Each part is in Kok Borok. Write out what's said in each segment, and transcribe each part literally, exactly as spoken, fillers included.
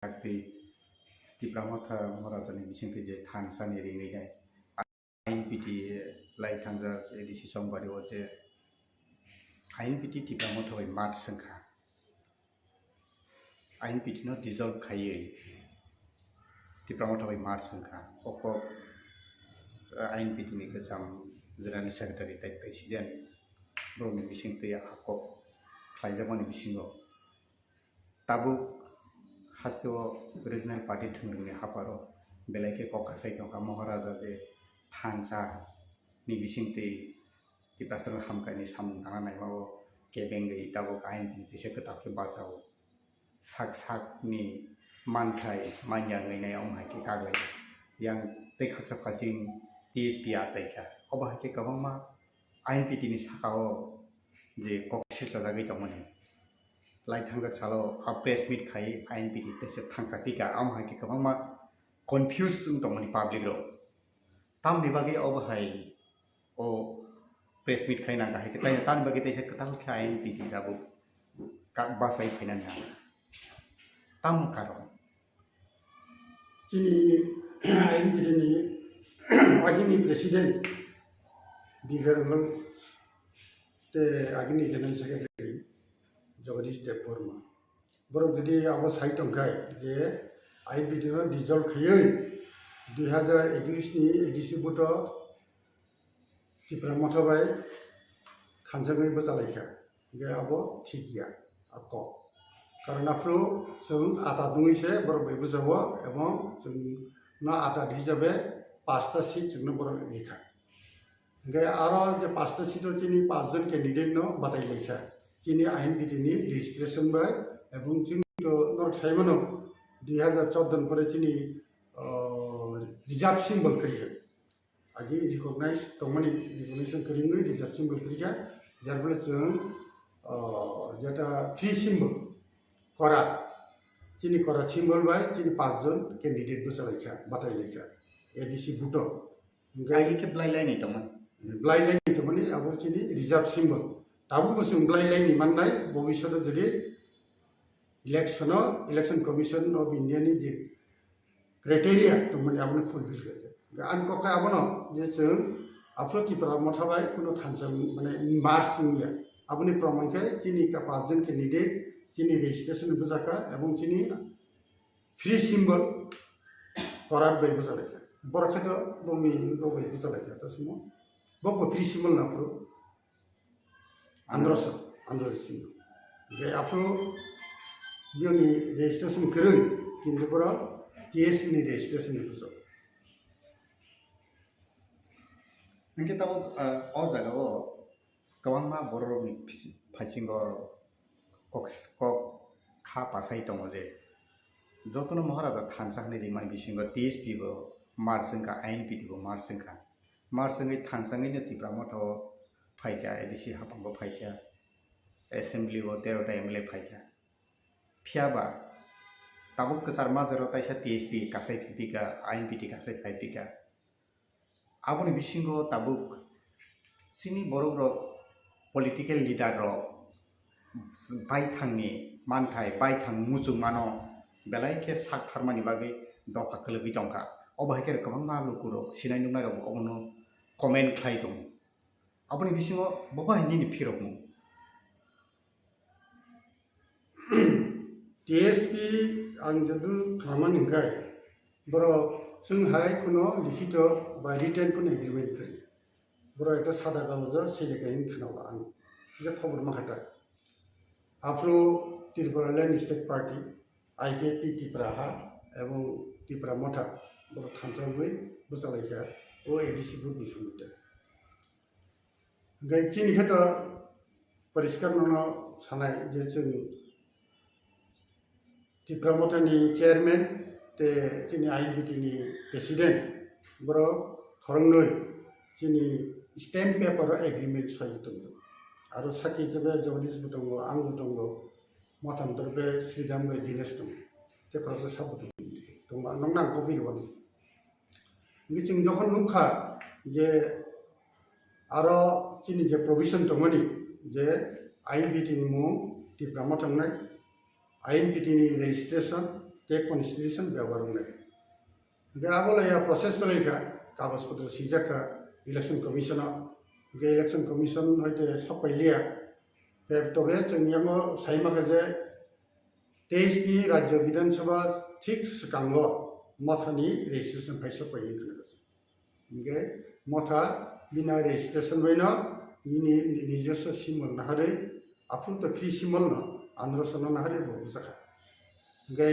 Sakti Tipra Motha Maharaja ni bisingtwi je thansa ni ringwi nai. I N P T lai thangjak A D C Chongbario je I N P T Tipra Motha bai merge wngkha. I N P T no dissolve khaiwi Tipra Motha bai merge wngkha. O kok, eh, I N P T ni kwcham General Secretary tei President borokni bisingtwi a kok khlaijakmani bisingo tabuk hasteo regional party thwngrwngni hapharo belai khe kok kasai tongkha. Maharaja je thansa ni bisingtwi Tiprasa hamkrai ni samung tangna naimao kebengwi tabuk I N P T teisa kwtal khe bachao. Sak sak ni manthai manya wngwi nai omo hai khe kaglai. Yang tei khaksa khasing T S P achai kha. Obo hai khe kwbangma I N P T ni sakao je kok silchajagwi tongmani. Lai thangjak salo a press meet khai I N P T teisa thangsa tika. Omo hai khe kwbangma confuse wng tongmani public rok. Tamni bagwi obo hai o press meet khai nang hai khe, tai tamni bagwi teisa kwtal khe I N P T tabuk ka-, bachai phaina nang. Tamo karon. Chini I N P T ni agini president Bigar Rongol tei agini general secretary Jagadish Debbarma. Borok jodi abo sai tongkhai je I N P T no dissolve khaiwi dui hazar ekush ni A D C vote o Tipra Motha bai thansa wngwi bwchalaikha. Hingkhe abo thik ya, a kok. Karon aphuru chwng ata dungwi se borok bai bwchago, ebong chwng no ata hisabe pasta seat chwngno borok rikha. Hingkhe aro je pasta seat o chini pachjon candidate no batai laikha. Chini I N P T ni registration bai, ebong chini to norok sai mano, dui hazar chordo ni pore chini, oh, reserve symbol kwrwi kha. Agi recognize tongmani recognition kwrwi wngwi reserve symbol kwrwi kha, jar phole chwng, oh, jeta three symbol, kora, chini kora symbol bai chini pachjon candidate bwchalaikha, batailaikha A D C vote o. Hingkhe agi khe blai laini tongmani. Blai laini tongmani abo chini reserve symbol. Tabukbo chwng blai laini mannai, bobishoto jodi election o, Election Commission of India ni je criteria tongmani abono fulfill khaijak. Ang kokha abono je chwng aphuru Tipra Motha bai kuno thansa mane merge wngya. Aboni proman khe chini ka pachjon candidate chini registration bwjakha ebong chini free symbol korat bai bwchalaikha. Borok khe to bongni rok bai bwchalaikha to sumo. Bokbo free symbol na phuru. Androso, Androso sini. Gai aphuru biyoni registration kwrwi, kintu borok T S P ni registration ni bwswk. Hingke tabuk, ah, o jaga o kwbangma borok rokni phaisingo kok, kok kha pasai tongo je jotono Maharaja thansa hwnwi rimani bisingo T S P bo merge wngkha, I N P T bo merge wngkha. Merge wngwi thansa wngwi no Tipra Motha o phaikha, A D C haphango phaikha, assembly o tero ta M L A phaikha. Phiya ba tabuk kwchar majaro kaisa T S P kasai phaiphika, I N P T kasai phaiphika. Aboni bisingo tabuk chini borok rok political leader rok baithangni manthai, baithang muchungmano belai khe sak tharmani bagwi dopha kwlwgwi tongkha. Obo hai khe kwbangma lukurok sinai nuknai rok obono comment khlai tongo. Aboni bisingo bo bai nini phirokmung. T S P ang joto khamani hingkai borok chwng hai kuno likhito bai written kuno agreement kwrwi. Borok ekta sada kagojo sile kain khwnao ang kisa khobor ma khatai. Aphuru Tripura Land State Party, I P F T Tipra ha ebong Tipra Motha borok thansa wngwi bwchalaikha o A D C vote ni somoi tei. Hingke chini khe to poriskar nono sanai je chwng Tipra Motha ni chairman tei chini I N P T ni president borok khoroknwi chini stamp paper o agreement soi tongo. Aro sakhi hisabe Jagadish bo tongo, ang bo tongo, Matham dorbe Sridham bai Dinesh tongo. Tei khoroksa sabo tongo. Tongo, nokno ang kobui rwmani. Hingke chwng jokhon nukha je aro chini je provision tongmani je I N P T ni mung Tipra Motha wngnai, I N P T ni registration, tei constitution bebohar wngnai. Hingke abo laiya process choli kha, kagoj potro sijak kha election commission o. Hingke election commission hoite sok pai liya. Hingke tobe chwng yango sai ma kha je teis ni Rajya Bidhan Sabha thik swkango Motha ni registration phai sok pai wngkha. Hingke Motha bini registration bai no nini nijoswo symbol naharwi, aphuru to free symbol no andro sono naharwi bo bwsakha. Hingke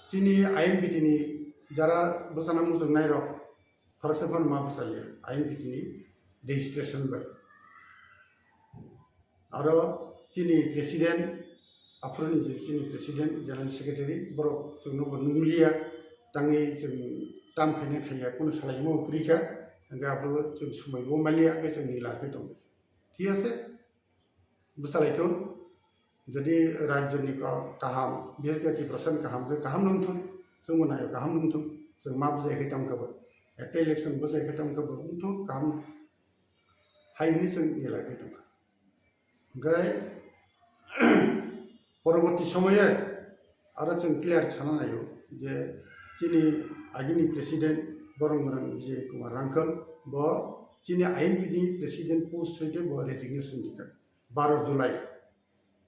chini I N P T ni jara bwsana muchungnai rok khoroksa phano ma bwsaliya I N P T ni registration bai. Aro chini president, aphuruni je chini president, general secretary, borok chwngno bo nungliya, tangwi chwng tam khaina khaiya, kunu salaimo kwrwi kha, hingke aphuru chwng swmaibo maliya, hingke chwng nila khe tongo. Thik ase? Bwsalaithun, jodi rajyoni ka-, kaham, bises khe Tiprasani kaham khe kaham nungthun, chwngbo naio kaham nungthun, chwng ma bwsai khe tongkha bo, ekta election bwsai khe tongkha bo, wngthun kaham hai hwnwi chwng nila khe tongkha. Hingke poroborti somoye aro chwng clear sana naio je chini agini president borong borong Vijay Kumar Rangkhal bo chini I N P ni president post hoite bo resignation dikha baro July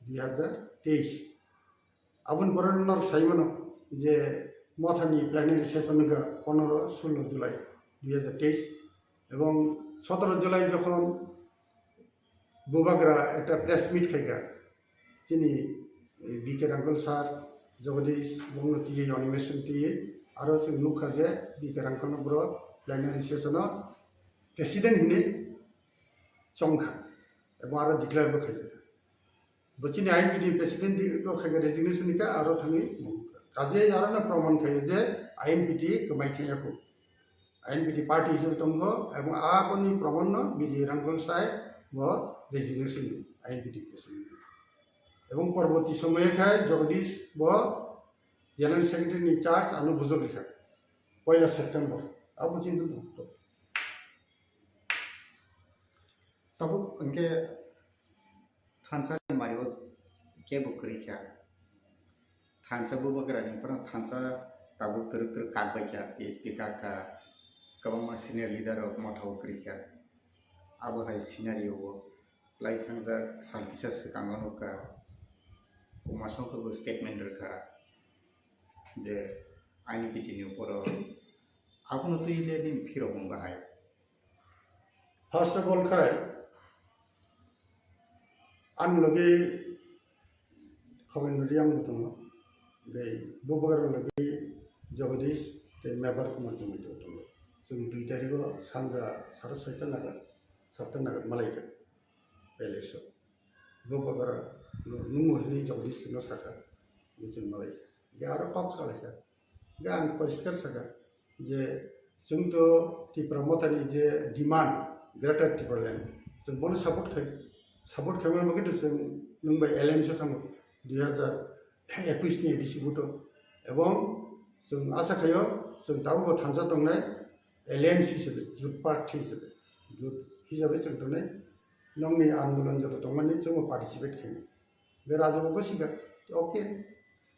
dui hazar teis. Aboni pore norok sai mano je Mothani plenary session wngkha pondro sullo July dui hazar teis, ebong sotoro July jokhon Bubagra ekta press meet khaikha, chini B K Rangkhal sir, Jagadish, bongno twiwi animation twiwi, aro chwng nukha je B K Rangkhalno boro plenary session o president hinwi chongkha, ebong aro declare bo khaijakha. Bo chini I N P T president di-, bo khai resignation ni ka aro thangwi mung. Kaje aro na proman khai je I N P T kwmai thangya khu. I N P T party hisabe tongkho, ebong aboni proman no B J Rangkhal sai bo resignation ni I N P T president. Ebong porborti somoye khai Jagadish bo general secretary ni charge ano bujok rikha. Poila September. Abo chintu tongkho. Tabuk hingke thansa ni mari o kebo kwrwi kha. Thansa Bubagra ni phano thansa tabuk twrwk twrwk kak bai kha, T S P kak kha, kwbangma senior leader rok Motha o kwrwi kha. Abo hai scenario o lai thangjak sal kisa swkango nukha, Uma Songkor bo statement rwkha je I N P T ni upor o abono twi le nini phirok wng bahai. First of all khai, ani logi Khovendra Reang bo tongo, tei Bubagra logi Jagadish tei Mebar Kumar Jamita bo tongo. Chwng dui tarikh o sanja sara soita nagar, satta nagar malaikha palace o. Bubagra no nungo hinwi Jagadish no sakha, hinwi chwng malaikha. Hingke aro kok salaikha. Hingke ang poriskar sakha je chwng to Tipra Mothani je demand Greater Tipraland, chwng bono support khai, support khaima bagwi to chwng nwng bai alliance o thango dui hazar ekush ni A D C vote o. Ebong chwng asa khaio chwng tabukbo thansa tongnai alliance hisabe, jut party hisabe, jut hisabe chwng tongnai nokni andolon joto tongmani chwngbo participate khainai. Be raja bo gosi kha, okay.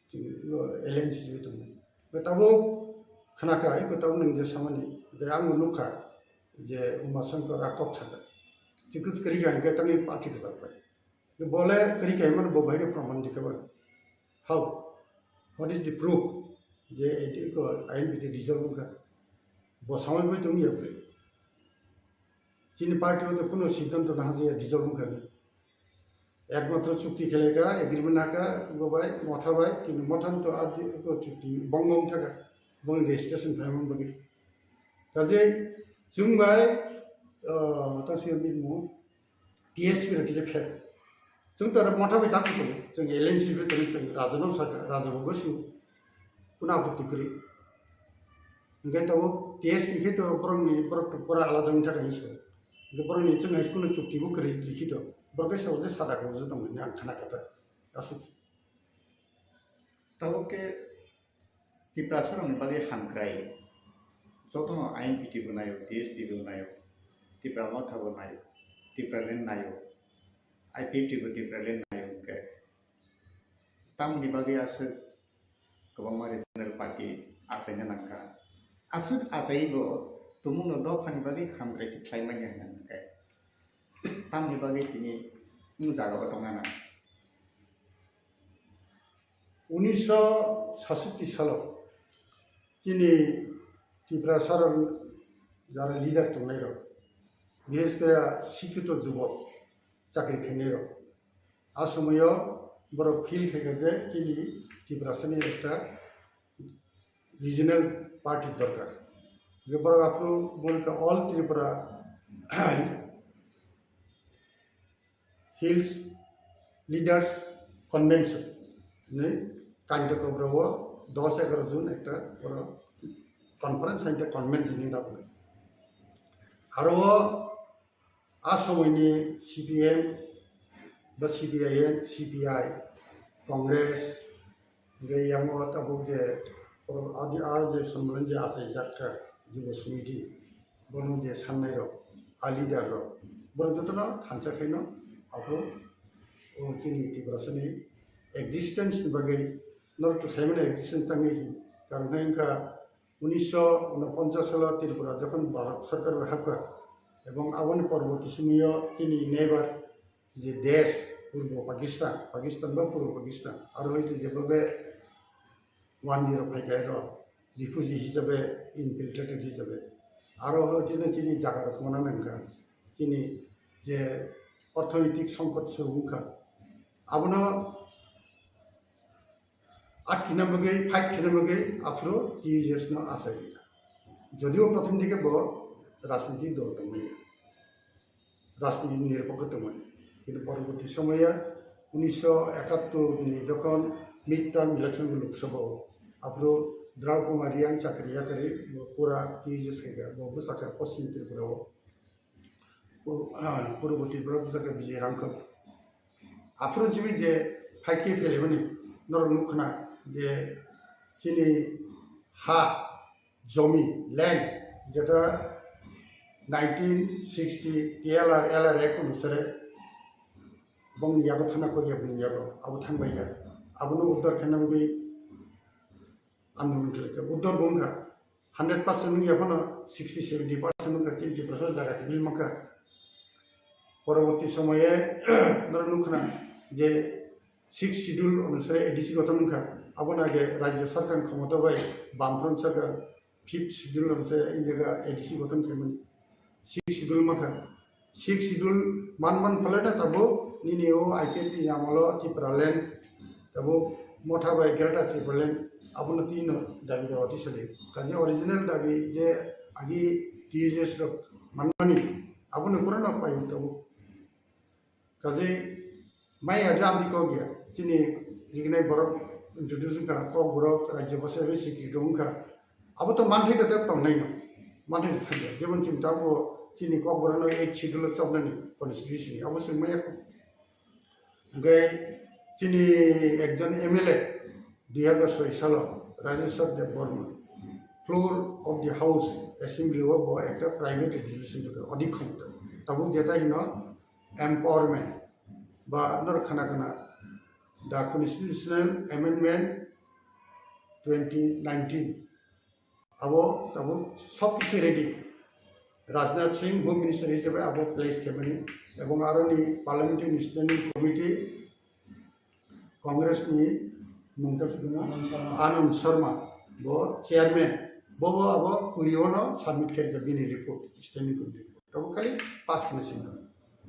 Chwng alliance sijui tongo. Be tabuk khna kha, iko tabuk nwng je samani, be ang nukha je Uma Shankar a kok sakha. Chikis kwrwi kha hingke tangwi party kwtal pai. Be bole kwrwi kha himano bo bai khe proman di khe ba. How? What is the proof? Je iko I N P T dissolve wngkha. Bo samai bai tongya bole. Chini party o to kuno siddhanto na hajaya dissolve wngkha. Ekmatro chukti khelai kha, agreement hakha, bo bai, Motha bai, kintu Motha to adi ko chukti bongong thaka, bongni registration phaimang bagwi. Kaje chwng bai, ah, ta siyam ni mo, T S P rok kisa pher. Chwng to Motha bai tak ko, chwng L N C bai tong, chwng Raja no saka, Raja bo gosu, kuna apatti kri. Hingke tabuk T S P khe to borokni, borok to pura alada wngwi thaka hinwi sao. Hingke borokni chwng hai school-o chukti bo kwrwi likhito. Borok khe sao je sada kok je tongmani ang khana kha ta. Aswk. Tabuk khe Tiprasa rokni bagwi hamkrai. Jotono I N P T bo naio, T S P bo naio, Tipra Motha bo naio, Tipraland naio, I P F T bo Tipraland naio hingke. Tamoni bagwi aswk kwbangma regional party achaina nangkha. Aswk achaiwi bo tumungno dophani bagwi hamkrai se khlai manya hwnwi nangkha. Tamni bagwi tini nwng jagao tongna nang. Unisho sasutti salo chini Tiprasarok jara leader tongnairok, bishes kore sikhito jubok chakri khainairok, a somoyo borok feel khaikha je chini Tiprasani ekta regional party dorkar. Je borok aphuru buini kha All Tripura Hills Leaders Convention hinwi Kandikobra o dos egaroh June ekta borok conference hai khe convention hinwi dabu. Aro o a somoini C P M ba C P I M, C P I, Congress, hingke yango tabuk je oro adi aro je Sombalan je achaijak kha Jubo Samiti, bono je sannairok, a leader rok, borok jotono thansa khaino aphuru o chini Tiprasani existence ni bagwi norok to saimano existence tangwi hi, karon khe wngkha unisho unoponchas salo Tripura jokhon Bharat Sarkar bai hapkha, ebong aboni porborti somoyo chini neighbor je desh Purbo Pakistan, Pakistan ba Purbo Pakistan, aro hoi to jebo be wanjwi rok phai khe aro refugee hisabe, infiltrated hisabe, aro hoi to chini jaga rok mona nangkha, chini je orthonoitik songkot se wngkha, abono atkina bagwi, fight khina bagwi aphuru T U J S no achai rikha. Jodio prothom dike bo rajniti dol tongmani, rajniti nirpokho tongmani. Kintu porborti somoye unisho ekattor ni jokhon mid term election Lok Sabha o, aphuru Draw Kumar Reang chakri yakari bo pura T U J S khaikha, bo bwsakha Poschim Tripura o. Pur-, ah, Purbo Tripura bwsakhe Bijay Rangkhol. Aphuru simi je fight khe phelemani norok nukkhna je chini ha, jomi, land, jeta nineteen sixty T L R, L R Act onusare bongni yago thana koriya bini yago, abo thangbai ya. Abono uddar khaina bagwi andolon khlai kha. Uddar bo wngkha. Hundred percent wngya phano sixty seventy percent wngkha chini Tiprasa jaga kibil mankha. Poroborti somoye norok nukkhna je sixth schedule onusare A D C gothon wngkha. Abono age rajya sarkar ni khomota bai Bamfront sarkar fifth schedule onusare India A D C gothon khaimani. Sixth schedule mankha. Sixth schedule man man phalai na tabuk nini o I P F T ni amolo Tipraland tabuk motha bai Greater Tipraland abono twi no dabi dawa tisali. Kaje original dabi je agi T U J S rok manmani abono pura no paio tabuk. Kaje maya jam di kok ya chini rignai borok introduce wngkha, Kokborok rajya basa bai sikri wngkha. Abo to manthai da tep tongnai no. Manthai da thangya. Jemon chini tabuk chini Kokborok no eighth schedule o chopnani constitution ni. Abo chwng maya kho. Hingke chini ekjon M L A dui hazar soi salo Rajeshwar Debbarma floor of the House Assembly o bo ekta private resolution rwkha, odik khomota. Tabuk jeta hino empowerment ba norok khana khana the constitutional amendment twenty nineteen. Abo tabuk sob kisu ready. Rajnath Singh Home Minister hisabe abo place khaimani, ebong aroni Parliamentary Standing Committee Congress ni mungta suduma Anand Sharma. Anand Sharma bo chairman, bo bo abo kurio no submit khaikha bini report, standing committee report. Abo khali pass khna singha.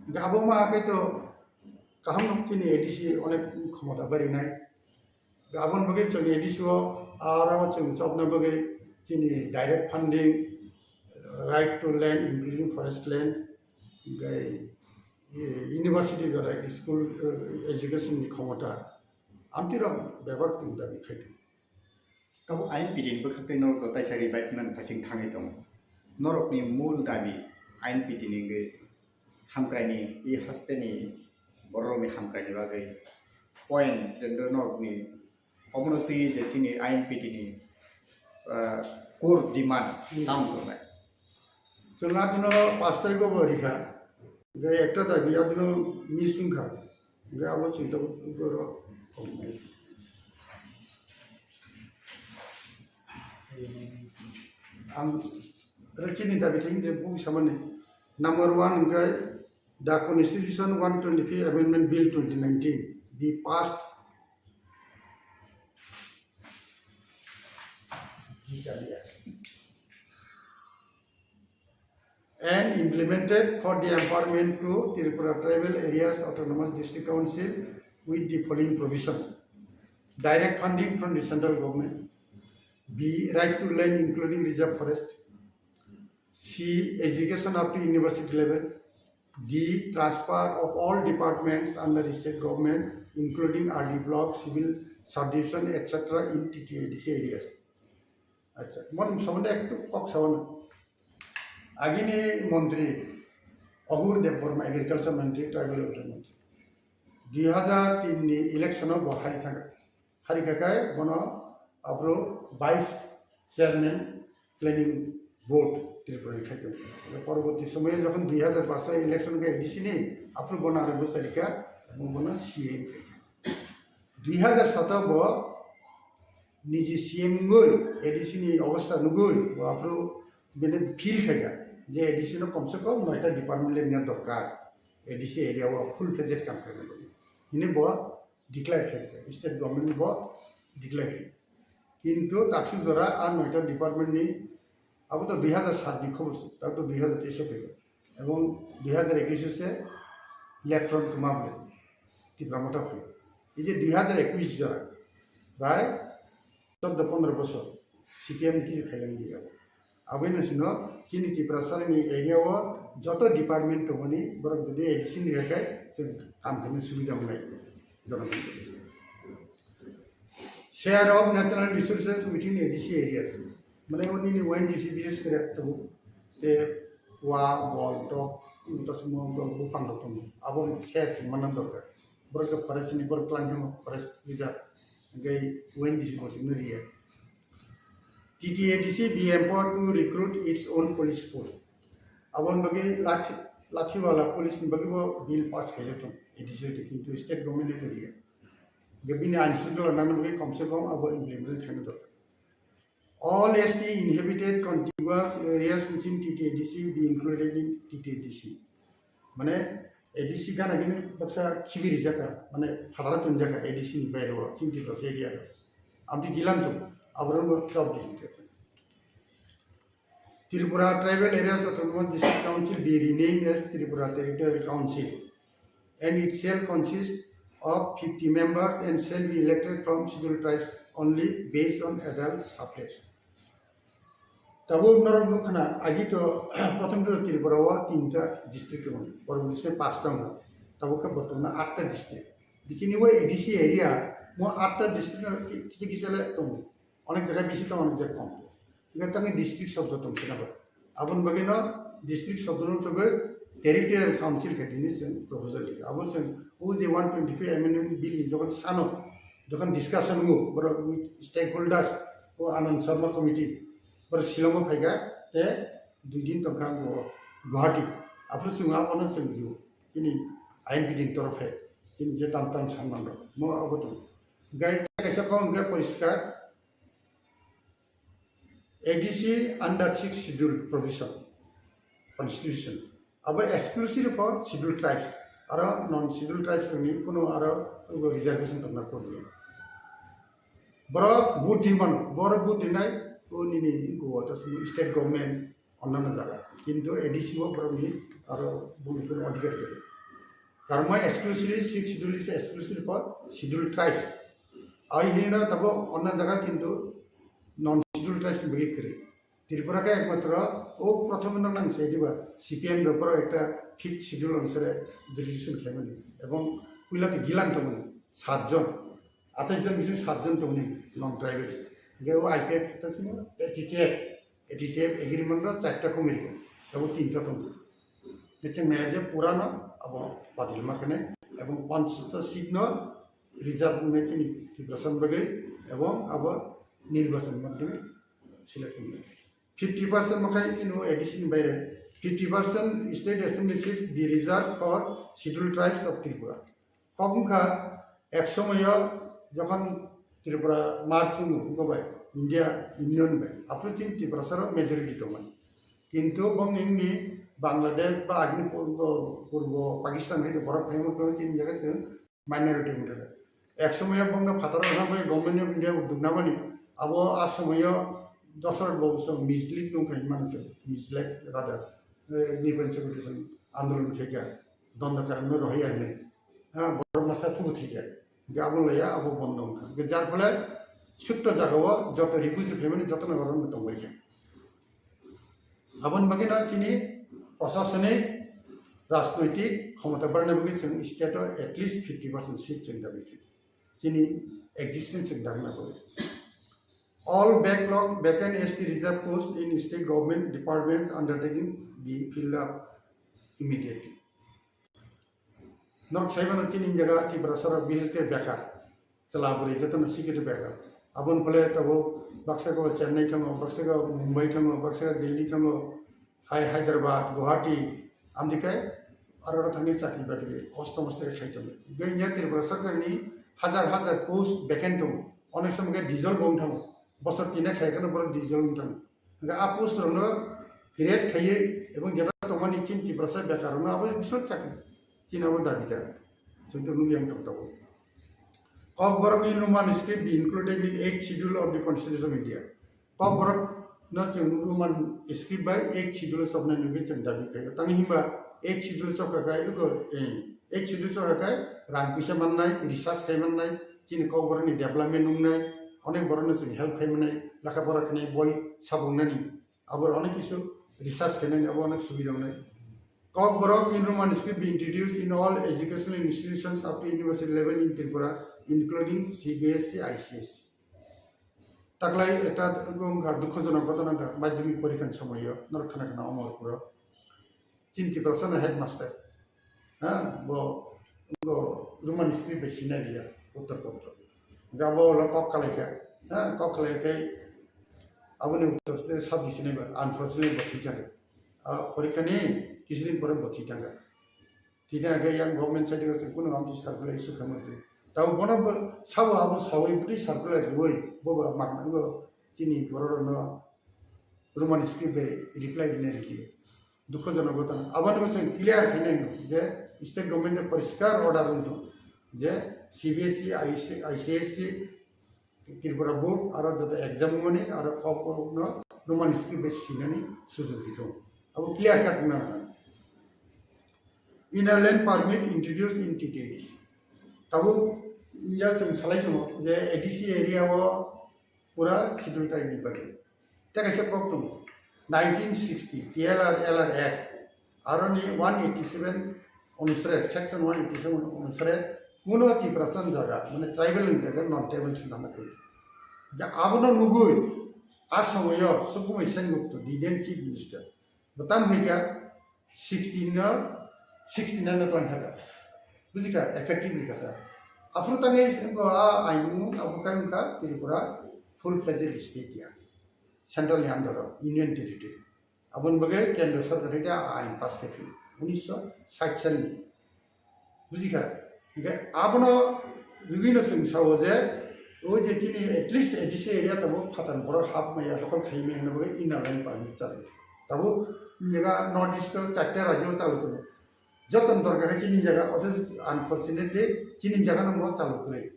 Hingke abo ma hakai to kaham no chini A D C onek khomota barinai. Aboni bagwi chwng A D C o aro chwng chopna bagwi chini direct funding, right to land, including forest land, hingke, eh, university jora school, eh, education ni khomota, amtwi rok bebak chwng dabi khai tongo. Tabuk I N P T ni bwkhaktwi norok to taisa ri bai phano phasing thangwi tongo. Norokni mul dabi I N P T ni wngwi hamkraini, i hasteni bororokni hamkraini bagwi point je norokni omono twi je chini I N P T ni, ah, core demand tamo tongnai. Chwng adino pash tarikgo bo rikha, hingke ekta dabi adino miss wngkha, hingke abo chwng tabuk oro. Ang rechini dabi thing je bung samani. Number one hwnkhe the Constitution one twenty-five Amendment Bill twenty nineteen be passed and implemented for the empowerment to Tripura Tribal Areas Autonomous District Council with the following provisions. Direct funding from the central government. B, right to land including reserve forest. C, education up to university level. D, transfer of all departments under state government, including R D block, civil subdivision, et cetera in T T A D C areas. Acha, mon somonde ektu kok sawan. Agini montri Agur Debbarma, agriculture montri, tribal welfare montri. Dui hazar tin ni election o bo hari thangkha. Hari khakai bono aphuru vice chairman planning board Tripura ni khaitong. Porborti somoyo jokhon dui hazar paanch election khe A D C ni, aphuru bono aro bwsarikha, bono C M khaikha. Dui hazar sato bo niji C M wngwi A D C ni obostha nugwi bo aphuru bini feel khaikha je A D C no komse kom noita department le nina dorkar, A D C area o full fledged kam khaina bagwi. Hini bo declare khaikha, state government bo declare khaikha. Kintu taksuk jora a noita department ni abo to dui hazar sat ni khobor se, abo to dui hazar teis o phaibo. Ebong dui hazar ekush o se left front kwma ble Tipra Motha phai. Ei je dui hazar ekush jora bai choddo pondro bosor C P M ni kichu khailang di abo. Aboni sino chini Tiprasa ni area o joto department tongmani borok jodi A D C ni khe chwng kam khaina subida wngnai jonogon. Share of natural resources within A D C areas. Mane oni ni O N G C bises kore tongo. Te wa, bol, tok, tasmo, buphang rok tongo. Abo share chwng manna dorkar. Borok forest ni borok twlang khe forest reserve. Hingke O N G C bo chwngno riya. T T A D C be empowered to recruit its own police force. Aboni bagwi lathi, lathiwala police ni bagwi bo bill pass khaijak thung A D C, kintu state government ni riya. Hingke bini ain shrunkhala nangna bagwi komse kom abo implement khaina dorkar. All S T inhabited contiguous areas within T T A D C be included in T T A D C. Mane A D C gana gini baksa khibi rijaka, mane phatara tunjaka A D C ni baire o, chini Tiprasa area o. Abdi gilam tu, abraham chop di hinke. Tripura Tribal Areas Autonomous District Council be renamed as Tripura Territorial Council, and it shall consist of fifty members and shall be elected from scheduled tribes only based on adult suffrage. Tabuk norok nukha na, agi to prothom to Tripura o tinta district tongo, poroboti se pasta tongo, tabuk khe bortomano atta district. Bichini bo A D C area, mo atta district no kisa kisa le tongo, onek jaga bisi tongo, onek jaga kom. Hingke tangni district sobdo tong sina bo. Aboni bagwi no district sobdo no togwi territorial council khe tini chwng proposal rikha. Abo chwng o je one twenty-five amendment bill ni jokhon sano, jokhon discussion wngo, borok stakeholders, o Anand Sharma committee, borok Shillong o phaikha, te dui din tongkha bo Guwahati. Aphuru chwng abono chwng rw, chini I N P D ni torof hai, chini je tam tam sanman rok, mo abo tong. Gai kaisa kok hwnkhe poriskar, A D C under six schedule provision constitution. Abo exclusive for schedule tribes. Aro non schedule tribes ni kuno aro reservation tongna kodi. Borok vote di mano, borok vote di nai, o nini go to state government onnano jaga. Kintu A D C o borok ni aro vote ni kuno adhikar gaya. Karma exclusively six schedule is exclusive for schedule tribes. Ai hino tabo onna jaga kintu non schedule tribes bagi kiri. Tripura ke ekmatro o prothom no nang se diba C P M ro poro ekta fifth schedule onusare jurisdiction khaimani. Ebong puila te gilan tongmani satjon, atai jon bising satjon tongmani non tribals. Ge o I P F ta simo T T F, T T F agreement ro charta committee, tabo tinta tongo. Keceng naya je purano abo badil makhane ebong panchas ta seat no reserve wngwi chini Tiprasa bagwi ebong abo nirbachan madhyame selection wngwi. Fifty percent makhai chini A D C ni baire fifty percent state assembly seats be reserved for scheduled tribes of Tripura. Kok wngkha ek somoyo jokhon Tripura merge wngwi wngkha bai India Union bai. Aphuru chini Tiprasa rok majority tongmani. Kintu bong nini Bangladesh ba agini purbo, purbo Pakistan hai borok phaima phai chini jaga chwng minority wngkha. Ek somoyo bongno phataro wngkha bai Government of India duknamani abo a somoyo Dosrot Babu song mislead nung khai mano chwng, mislead rather, eh, Nipan Chaudhary song andolon khaikha, dondo karam no rohai ahne, ha, borok masa thubu thikha, hingke abo laya abo bondo wngkha, hingke jar phole sutto jagao joto refugee phaimani jotono borok tongbaikha. Aboni bagwi no chini prosasonik, rajnoitik khomota barna bagwi chwng state o at least fifty percent seat chwng dabi khe. Chini existence chwng dabi na bagwi. All backlog vacant S T reserve post in state government departments undertaking be filled up immediately. Nok saimano chini jaga Tiprasa rok bises khe bekar. Chwla bwrwi jotono sikiri bekar. Aboni phole tabuk baksa go Chennai thango, baksa go Mumbai thango, baksa go Delhi thango, hai Hyderabad, Guwahati, amdikai aro thangwi chakri bakri kosto mosto khe khai tongo. Hingke India Tripura Sarkarni hajar hajar post vacant tongo. Onek somo khe dissolve wng thango. Bosor tini khai kheno borok dissolve wng thango. Hingke a post rokno create khaiwi ebong jeta tongmani chini Tiprasa bekar rokno abo bisor chakri. Chini abo dabi da. Chwng to nukya wng tong tongo. Kokborok in Roman script be included in eighth schedule of the Constitution of India. Kokborok no chwng Roman script bai eighth schedule choknai nugwi chwng dabi khaio. Tang himba eighth schedule chokha khai ego, eh, eighth schedule chokha khai rang puisa mannai, research khai mannai, chini kokborok ni development wngnai, onek borok no chwng help khai mannai, lekha pora khnai boi sabungnani. Abo onek kisu research khainani abo onek subida wngnai. Kokborok in Roman script be introduced in all educational institutions up to university level in Tripura, including C B S E, I C S E. Taklai ekta wngkha dukhojonok ghotona wngkha madhyamik porikha ni somoyo norok khana khana Omorpuro. Chini Tiprasa no headmaster. Ha, bo, bo Roman script bai sinai liya, uttor pondro. Ga bo lo kok kalai kha. Ha, kok kalai kha. Aboni uttor se sab di sinai ba, unfortunately bo thwi thangkha. A, porikha ni kisu din pore bo thwi thangkha. Thwi thangkha yang government side o se kuno amtwi circular issue kha mantri. Tabo bono bo sabo abo sawi bwtwi circular riwi, bo bo mak nango chini borok rok no Roman script bai reply rina rikliya. Dukhojonok ghotona. Aboni bo chwng clear khainai hino je state government ni poriskar order wngthung je C B S E, I C S E, Tripura board aro joto exam wngmani aro kok no Roman script bai sinani sujog rithung. Abo clear cut wngna nango. Inner line permit introduced in T T A D C. Tabuk ya chwng salai tongo je A D C area o pura schedule tribe ni bagwi. Tei kaisa kok tongo, nineteen sixty T L R L R Act, aroni one eighty seven onusare, section one eighty seven onusare kuno Tiprasa ni jaga, mane tribal ni jaga, non tribal ni jaga. Abono nugwi a somoyo Sukumai Sengupta, the then chief minister, bo tamo hwnkha sixteen no, sixty nine no twlang kha. Bujikha, effective ni kha. Aphuru tangwi sengko a ain abo kai wngkha Tripura full fledged state ya. Central ni under o, Union Territory. Aboni bagwi Kendra Sarkar hai khe a ain pass khe phino. Unisho sait salni. Bujikha. Hingke abono rwino chwng sao je, o je chini at least A D C area tabuk phatar borok hapmaya, lokol khaimaya hwnwi bagwi inner line permit chari. Tabuk jaga North East o charta rajyo chalo tongo. Jotoni dorkar khe chini jaga, othocho unfortunately chini jaga no mo chalo kwrwi.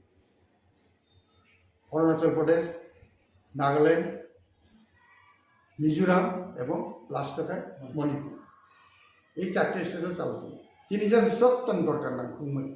Arunachal Pradesh, Nagaland, Mizoram ebong last o khe Manipur. Ei charta state o chalo tongo. Chini just jotoni dorkar nang khungmani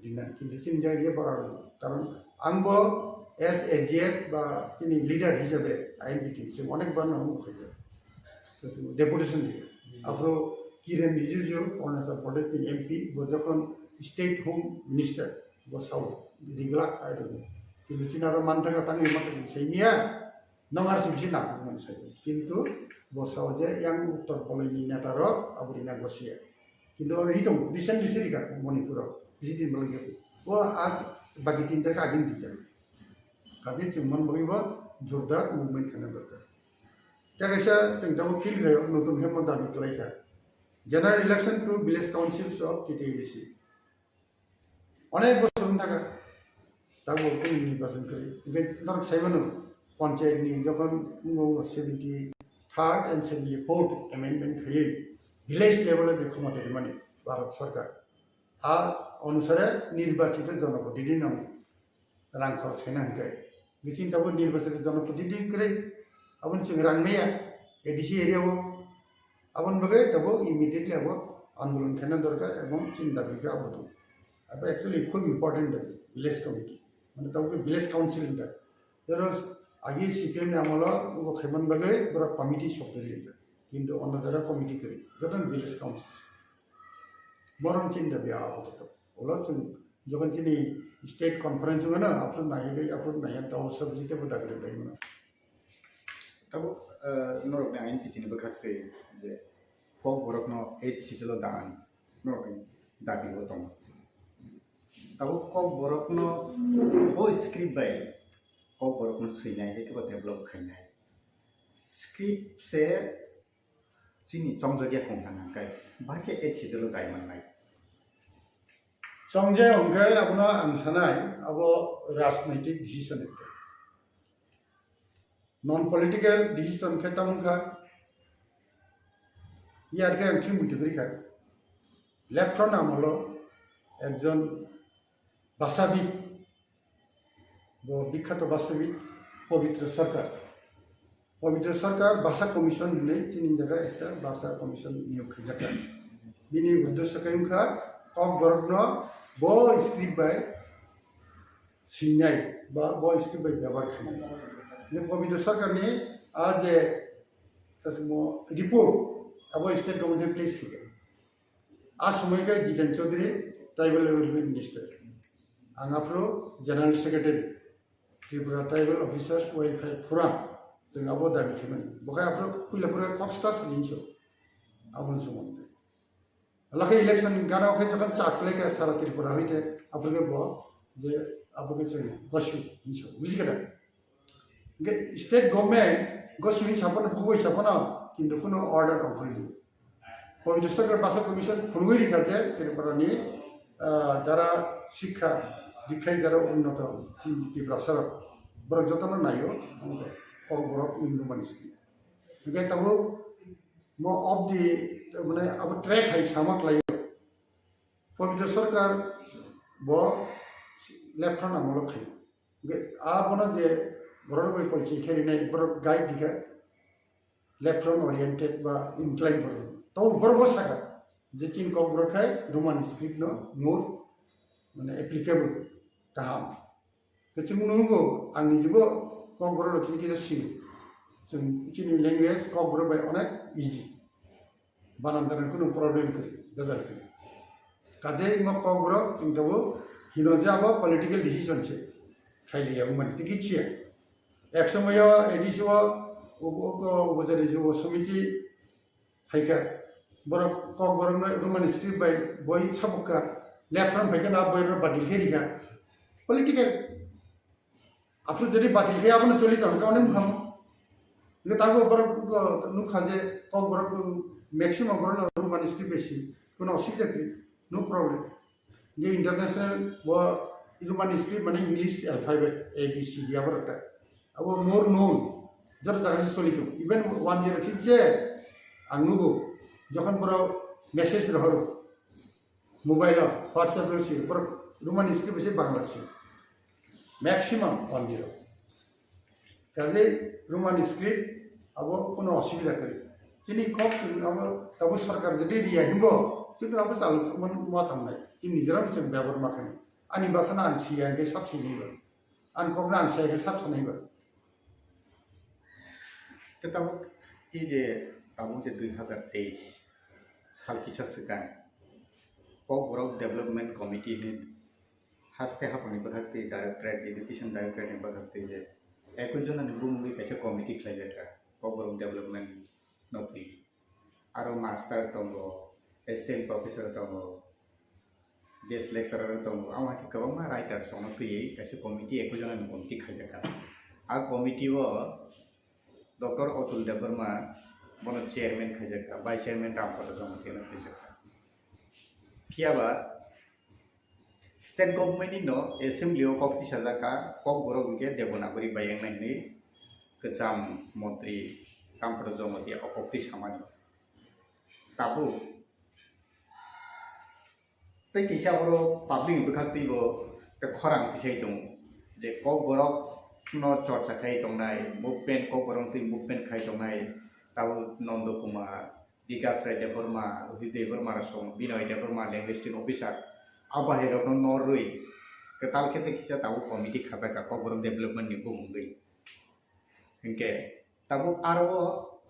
rinani. Kintu chini jaga ye bara rw. Karon ang bo as A G S ba chini leader hisabe I N P T chwng onek bar no mung khaijak. Deputation di. Aphuru Kiren Rijiju, Arunachal Pradesh ni M P, bo jokhon State Home Minister, bo sao, riglak hai rw. Kintu chini aro mantha ka tangwi maka chwng saimiya, nong ar si bisi nang man sai. Kintu bo sao je yang uttor poloi ni neta rok abo rina gosia. Kintu abo ri tongo, recently se rikha Manipur o, bisi din bolong khe. O a bagi tinta khe agini dijak. Kaje chwng man bagwi bo jordar movement khana dorkar. Tei kaisa chwng tamo feel khayo, notun khe mo dabi kwlaikha. General election to village councils of T T A D C. Onek bosor wng thangkha. Tabuk kunu nirbachon kwrwi. Hingke norok sai mano, Panchayat ni jokhon seventy third and seventy fourth amendment khaiwi village level o je khomota rimani Bharat Sarkar, a onusare nirbachito jonoprotidini nang rang khorch khaina hwnkhe. Biching tabuk nirbachito jonoprotidini kwrwi, aboni chwng rang maya A D C area o. Aboni bagwi tabuk immediately abo andolon khaina dorkar ebong chini dabi khe abo tong. Abo actually khub important dabi, village committee. Mane tabuk village council hinda. Jero agi C P M ni amolo ubo khaiman bagwi borok committee sok dili. Kintu ono jora committee kwrwi. Joto village council. Borom chini dabi abo to. Ulo chwng jokhon chini state conference wngmano, aphuru naiwi, aphuru naiwi, tabo subject tebo dabi rwbaimano. Tabuk, eh, norokni ain pitini bwkhak twi je Kokborokno eighth schedule o dan norokni dabi o tongo. Tabuk Kokborokno bo script bai Kokborokno swinai, hai khe bo develop khainai. Script se chini chongjagya kong thang hwnkhe, bahai khe eighth schedule o dai mannai. Chongjaya hwnkhe abono ang sanai, abo rajnaitik decision hwnkhe. Non political decision khe tamo wngkha, yar khe ang thwi muitu kwrwi kha. Left front amolo ekjon bhasavid, bo bikhato bhasavid Pabitra Sarkar. Pabitra Sarkar Bhasa Commission hinwi chini jaga ekta Bhasa Commission niyok khaijakha. Bini uddesyo khe wngkha Kokborokno bo script bai swinai ba bo script bai byabar khainai. Ni Pabitra Sarkar ni a je kasimo report abo state government place khaikha. A somoi khe Jiten Chaudhary, Tribal Welfare Minister. Ang aphuru General Secretary, Tripura Tribal Officers Welfare Forum. Chwng abo dabi khaimani. Bo khe aphuru puila phuru kok stas hinso. Aboni somondo. Lakhe election ni gana khe jokhon chak khlai kha sara Tripura hoite, aphuru khe bo je abo khe chwng gosu hinso. Buji kha da? Hingke state government go simi sapono, bugui sapono, kintu kuno order tong phai di. Pabitra Sarkar Bhasa Commission phunugui rikha je Tripura ni, ah, jara sikha dikhai jara unnoto Ti-, Tiprasa rok, borok jotono naio, Kokborok Hindu mani simi. Hingke tabuk mo of the, mane abo track hai sama khlaio. Pabitra Sarkar bo left front amolo khaio. Hingke abono je borok bai poichi khe rinai, borok guide dikha left front oriented ba incline borok. To borok bo saka je chini Kokborok khai Roman script no more mane applicable kaham. Khe chwng nukgo ang nijibo Kokborok rok kisa kisa sio. Chwng chini language Kokborok bai onek easy. Banam tangwi kunu problem kwrwi, bejal kwrwi. Kaje imo Kokborok chwng tabuk hino je abo political decision se. Khailiya wngmani tei kichiya. Ek somoyo A D C o, o, o, o, Upajari Jubo Samiti phaikha. Borok Kokborokno Roman script bai boi sabukha. Left front phaikha na boi rok badil khe rikha. Political. Aphuru jodi batil khe abono choli tong kha, onek mokang. Hingke tabuk borok nukha je Kokborok maximum borok no Roman script bai si, kono osubida kwrwi, no problem. Hingke international bo Roman script mane English alphabet A B C D aborok ta. Abo more known, joto jaga se choli tong. Even one year sik je ang nugo, jokhon borok message rohoro, mobile o, WhatsApp o si, borok Roman script se Bangla si. Maximum one zero. Kaje Roman script abo kono osubida kwrwi. Chini kok chwng abo tabuk sarkar jodi riya himbo, chwng abo chalu man ma tangnai. Chini nijera chwng byabar ma khainai. Ani bwsano ang siya hingke sab sinai ba. Ang kokno ang siya hingke sab sinai ba. Khe tabuk, e je tabuk je dui hazar teis sal kisa swkang Kokborok Development Committee ni haste haphangni bwkhak twi Directorate, Education Directorate ni bwkhak twi je ekoi jonani bumungwi kaisa committee khlaijakha Kokborok Development no twi. Aro master tongo, assistant professor tongo, guest lecturer tongo, amo hai khe kwbangma writers rokno twiwi kaisa committee, ekoi jonani committee khaijakha. A committee o Doctor Atul Debbarma bono chairman khaijakha, vice chairman Rampada Jamatia no khaijakha. Phiya ba state government ni no assembly o kok tisajak kha, Kokborok hwnkhe Devanagari bai wngnai hwnwi kwcham montri Kampra Jamatia okoktwi samani. Tabuk tei kisa oro public ni bwkhak twibo tei khorang tisai tongo je Kokborok no chorcha khai tongnai, movement, Kokborok twi movement khai tongnai, tabuk Nondo Kumar, Bikas Rai Debbarma, Ruhi Debbarma rok song, Binoy Debbarma, linguistic officer, a bahai rokno norwi kwtal khe tei kisa tabuk committee khajak kha Kokborok development ni bumungwi. Hinkhe tabuk aro o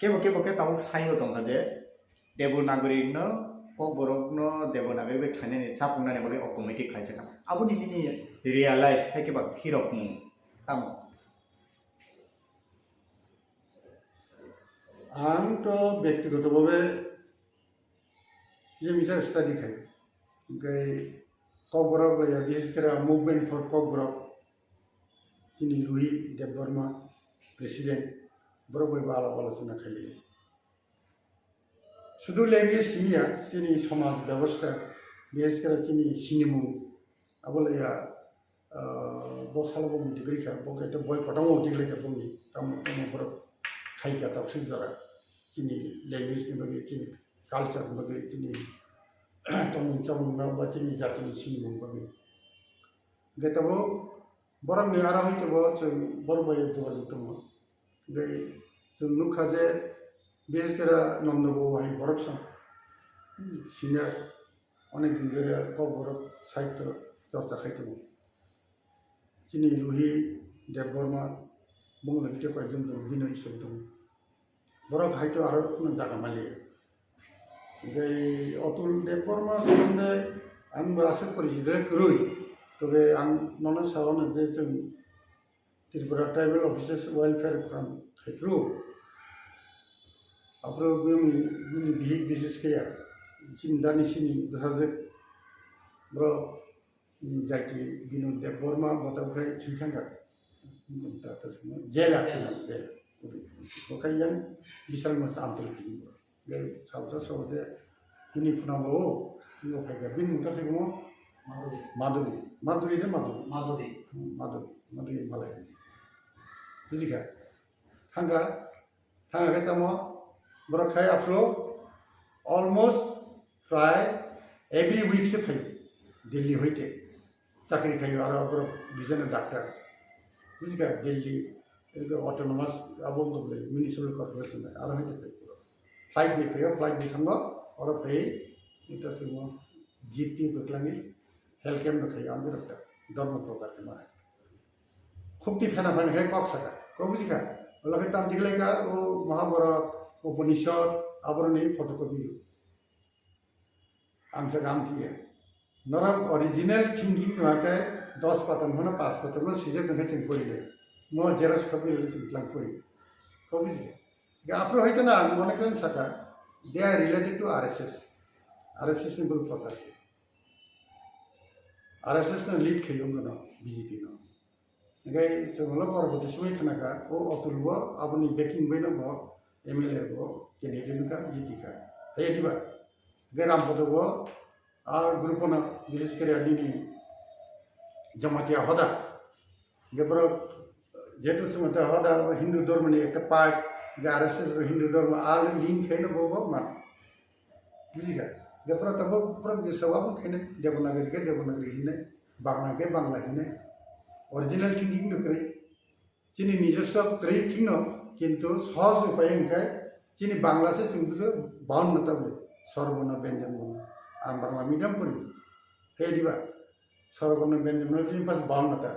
kebo kebo khe tabuk saibo tongkha je Devanagari no, Kokborok no Devanagari bai khlainani chapungnani bagwi o committee khlaijak kha. Aboni nini realize hai khe ba phirokmung tamo? Ang to bektigoto bhabe je misa study khai, hingkai Kokborok laiya, bises kore Movement for Kokborok, chini Ruhi Debbarma, president, borok bai bo alap alochona khailai. Sudu language siniya, chini somaj bebosta, bises kore chini sinimung, abo laiya, ah, bo salo bo muitu kwrwi kha, bo khe boi kotorma muitu kwrwi kha boni, tamo, tamo borok khai kha toksik jora. Chini language ni bagwi, chini culture ni bagwi, chini tongmung chamung no ba chini jati ni sinimung bagwi. Hingke tabuk borok ni aro hai tabuk chwng borok bai jogajog tongo. Hingke chwng nukha je bises kore Nondo bo hai borok song senior. Onek din dhori Kokborok sahityo chorcha khai tongo. Chini Ruhi Debbarma, bongni tei koyekjon tongo, Binoy Ishwar tongo. Borok hai to aro kunu jaga maliya. Tei Atul Debbarma somonde ang bo aswk porichito kwrwi. Tobe ang nono sawano je chwng Tripura Tribal Officers Welfare Front khaipru. Aphuru bini, bini bihik bises khe ya. Chini dani sini bwsajwk borok, mm, jati Binu Debbarma botau khai thwi thangkha. Jail, jail. Bo khai yang bisal mas amtul kini. Gai salsa sabote hini phunango, hino phaikha. Bini mung kasi mo? Madhuri. Madhuri. Madhuri de Madhuri? Madhuri. Hmm, Madhuri. Madhuri malai. Bujikha? Thangkha? Thangkha khe tamo? Borok khai aphuru almost prai every week se phaio. Delhi hoite. Chakri khaio aro borok bijana doctor. Bujikha? Delhi, ego autonomous, abo wngkha belai municipal corporation bai, aro hai tongkha borok. Flight bai phaio, flight bai thango, oro phai, ita simo jeep twi bwklangwi health camp no khaio, ang borok ta dormo prochar khe ma hai. Khukti phena phena khe kok saka, kok bujikha? Ola khe tam tiglai kha, o Mahabharata, Upanishad, aboroni photocopy. Ang sa gam tiya. Norok original thinking tongkha khe dos patar hono pas patar no sijak tongkha chwng pori le. Mo xerox copy le chwng tlang pori. Ko buji. Ga aphuru hoito na ang mone kren saka. They are related to R S S. R S S ni bul prochar. R S S no lead khayo no B J P no. Hingke chwng ulo porborti somoi khna kha, o Atul bo aboni backing bai no bo M L A bo candidate wngkha, jiti kha. Hai diba? Hingke Rampada bo a group no bises khe nini Jamatia hoda. Hingke borok jehetu Jamatia hoda Hindu dhormo ni ekta part, hingke R S S bo Hindu dhormo a link khe no bo bo man. Bujikha? Jepra tabuk borok je sabo khainai Devanagari khe Devanagari hinai, Bangla khe Bangla hinai. Original thinking no kwrwi. Chini nijoswa kwrwi thikno, kintu sohoj upai hwnkhe chini Bangla se chwng bujo, bahanna tabuk Swarborno Byanjanborno. Ang Bangla medium pori. Khe diba? Swarborno Byanjanborno chini pas bahanna ta.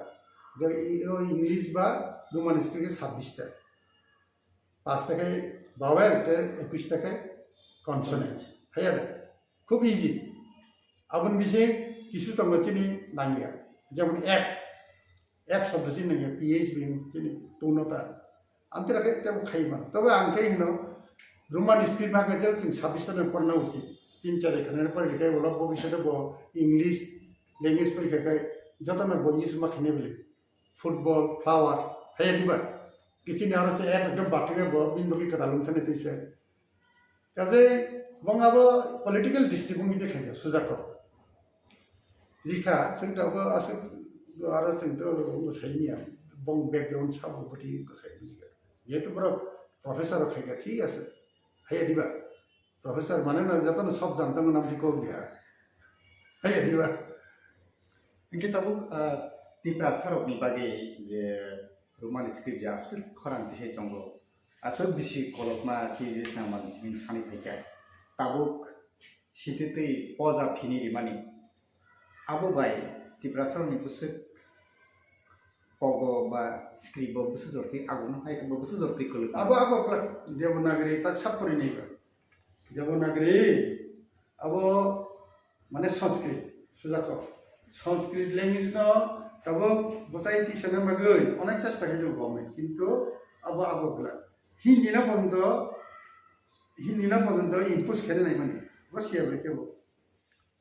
Hwnkhe i-, o English ba Roman script khe sabbish ta. Pasta khe vowel tei ekush ta khe consonant. Haiya de? Khub easy. Aboni bising kisu tongo chini nangya. Jemon app. App shobdo chini nangya. P H B chini tungno ta. Amtwra khe tebo khai mano. Tobe ang khe hino Roman script ma khe chwng sabbish ta porna usi. Tin char khana pore khe ulo bobishote bo English language pore khe jotono bo use ma khane bele. Football, flower, haiya diba? Kichini aro se app ekdom bathwkhe bo bini bagwi kwtal wngthani twi se. Kaje bong abo political district wngwi de khaija sujak kok. Rikha, chwng tabuk aswk aro chwng to saimia. bong background sabo bwtwi wngkha khai bujikha. Jehetu borok professor rok khaikha, thik ase. Haiya diba? Professor mane na jotono sob janta mwnam di kok dia. Haiya diba? Hingke tabuk, ah, Tiprasa rokni bagwi je Roman script je aswk khorang tisai tongo, aswk bisi kolokma twi je tangma bini sani phaikha. Tabuk sititwi poja phini rimani. Abo bai Tiprasa rokni bwswk kogo ba script bo bwswk jortwi agukno hai bo bwswk jortwi kwlwk. Abo, abo kwlwk Devanagari tak sap pori nai ba. Devanagari abo mane Sanskrit, sujako. Sanskrit language no tabuk bwsai tisana bagwi onek chesta khaijak government, kintu abo abo kwlwk. Hindi no pojonto, Hindi no pojonto impose khaina nai mani. Bo siya bai kebo.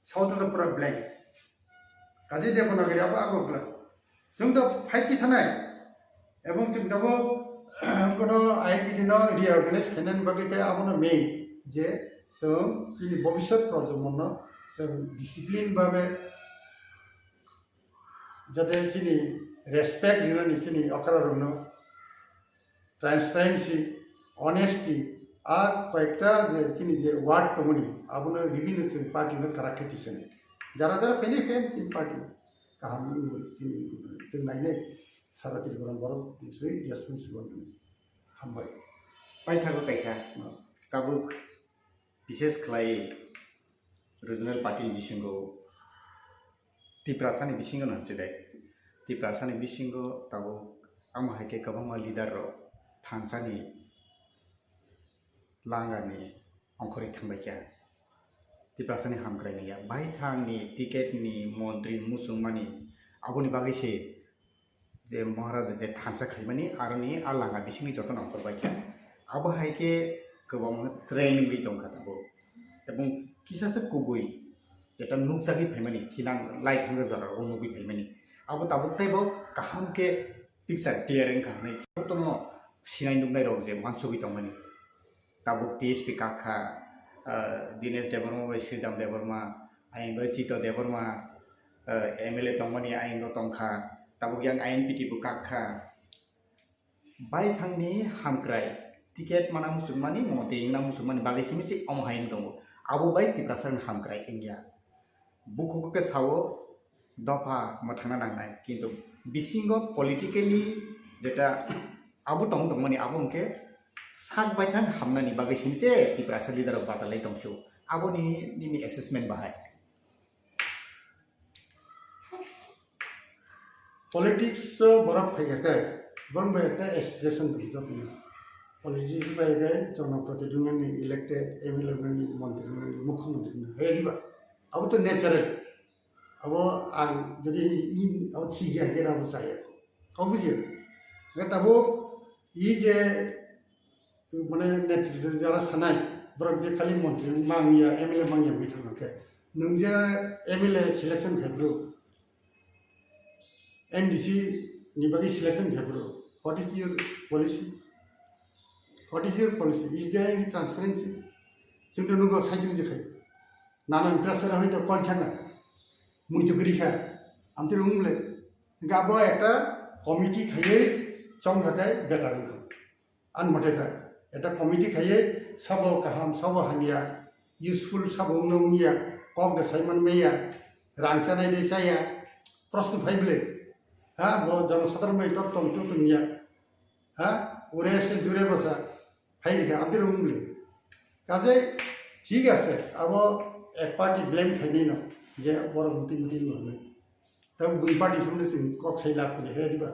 South to pura blank. Kaje Devanagari abo abo blank. Chwng to fight ki thanai. Ebong chwng tabo kono I P T no reorganize khainani bagwi khe abono main je chwng chini bobiswt projomonno chwng discipline babe jate chini respect rinani chini okra rokno transparency, honesty, a koyekta je chini je word tongmani, abono ribini chwng party no karak khe tisani. Jara jara phainai phaiyani chini party kaham wngwi chini chwng nainai sara Tripura borok biswi responsible wngwi. Hambai. Paithago kaisa tabuk bises khlai regional party ni bisingo Tiprasani bisingo no hwnchidai. Tiprasani bisingo tabuk amo hai khe kwbangma leader rok thansani langani ongkhorwi thangbai kha. Tiprasani hamkrai naiya. Baithangni ticket ni montri muchungmani aboni bagwi se je Maharaja je thansa khaimani aroni a langa bisingni jotono ongkhorbai kha. Abo hai khe kwbangma train wngwi tongkha tabuk. Ebong kisa se kubui jeta nukjagwi phaimani, thinang lai thangjak jora rogo nugwi phaimani. Abo tabuk teibo kaham khe picture clear wngkha hinwi jotono sinai nuknai rok je uansugwi tongmani. Tabuk T S P kak kha, ah, Dinesh Debbarma bai Sridham Debbarma, ayang bai Chito Debbarma, ah, M L A tongmani ayang tongkha, tabuk yang I N P T bo kak kha. Baithangni hamkrai ticket mana muchungmani, montri wngna muchungmani bagwi simi se omo hai wng tongo. Abo bai Tiprasa ni hamkrai wngya. Bukhuk khe sao dopha mwthangna nangnai, kintu bisingo politically jeta abo tong tongmani abo hwnkhe sak baithang hamnani bagwi simi se Tiprasa leader rok batalai tongsu. Aboni nini assessment bahai? Politics o borok phaikha khe borok bai ekta aspiration dong jotoni. Politics bai khe jonoprotidhi ni elected, M L A ni, montri ni, mukhyamantri ni, hai diba? Abo to natural. Abo ang jodi in abo thik ya hingke abo chaya. Kok bujiya. Hingke tabuk i je mane netritw jara sanai, borok je khali montri mangya, M L A mangya wngwi thangkha khe, nwng je M L A selection khai bro, M D C ni bagwi selection khai bro, what is your policy? What is your policy? Is there any transparency? Chwng to nugo sai chwng je khai. Nanan pressure hoi to kol changa. Mui to gri kha. Amtwi rung le. Ga bo ekta committee khaiye chong kha kai better wngkha. An mote ta. Ekta committee khaiye sabo kaham, sabo hamya, useful sabo wngno wngya, kok de saiman meya, rang chanai de chaya, prosto phai bwle. Ha, bo jono sadharon bai tor tong tu tongya. Ha, ure se jure basa. Hai rikha, abdi rung le. Kaje, thik ase, abo ek party blame khainai no, je borok muti muti no hwnwi. Tabo bui party sumle chwng kok sai lab kuli hai diba.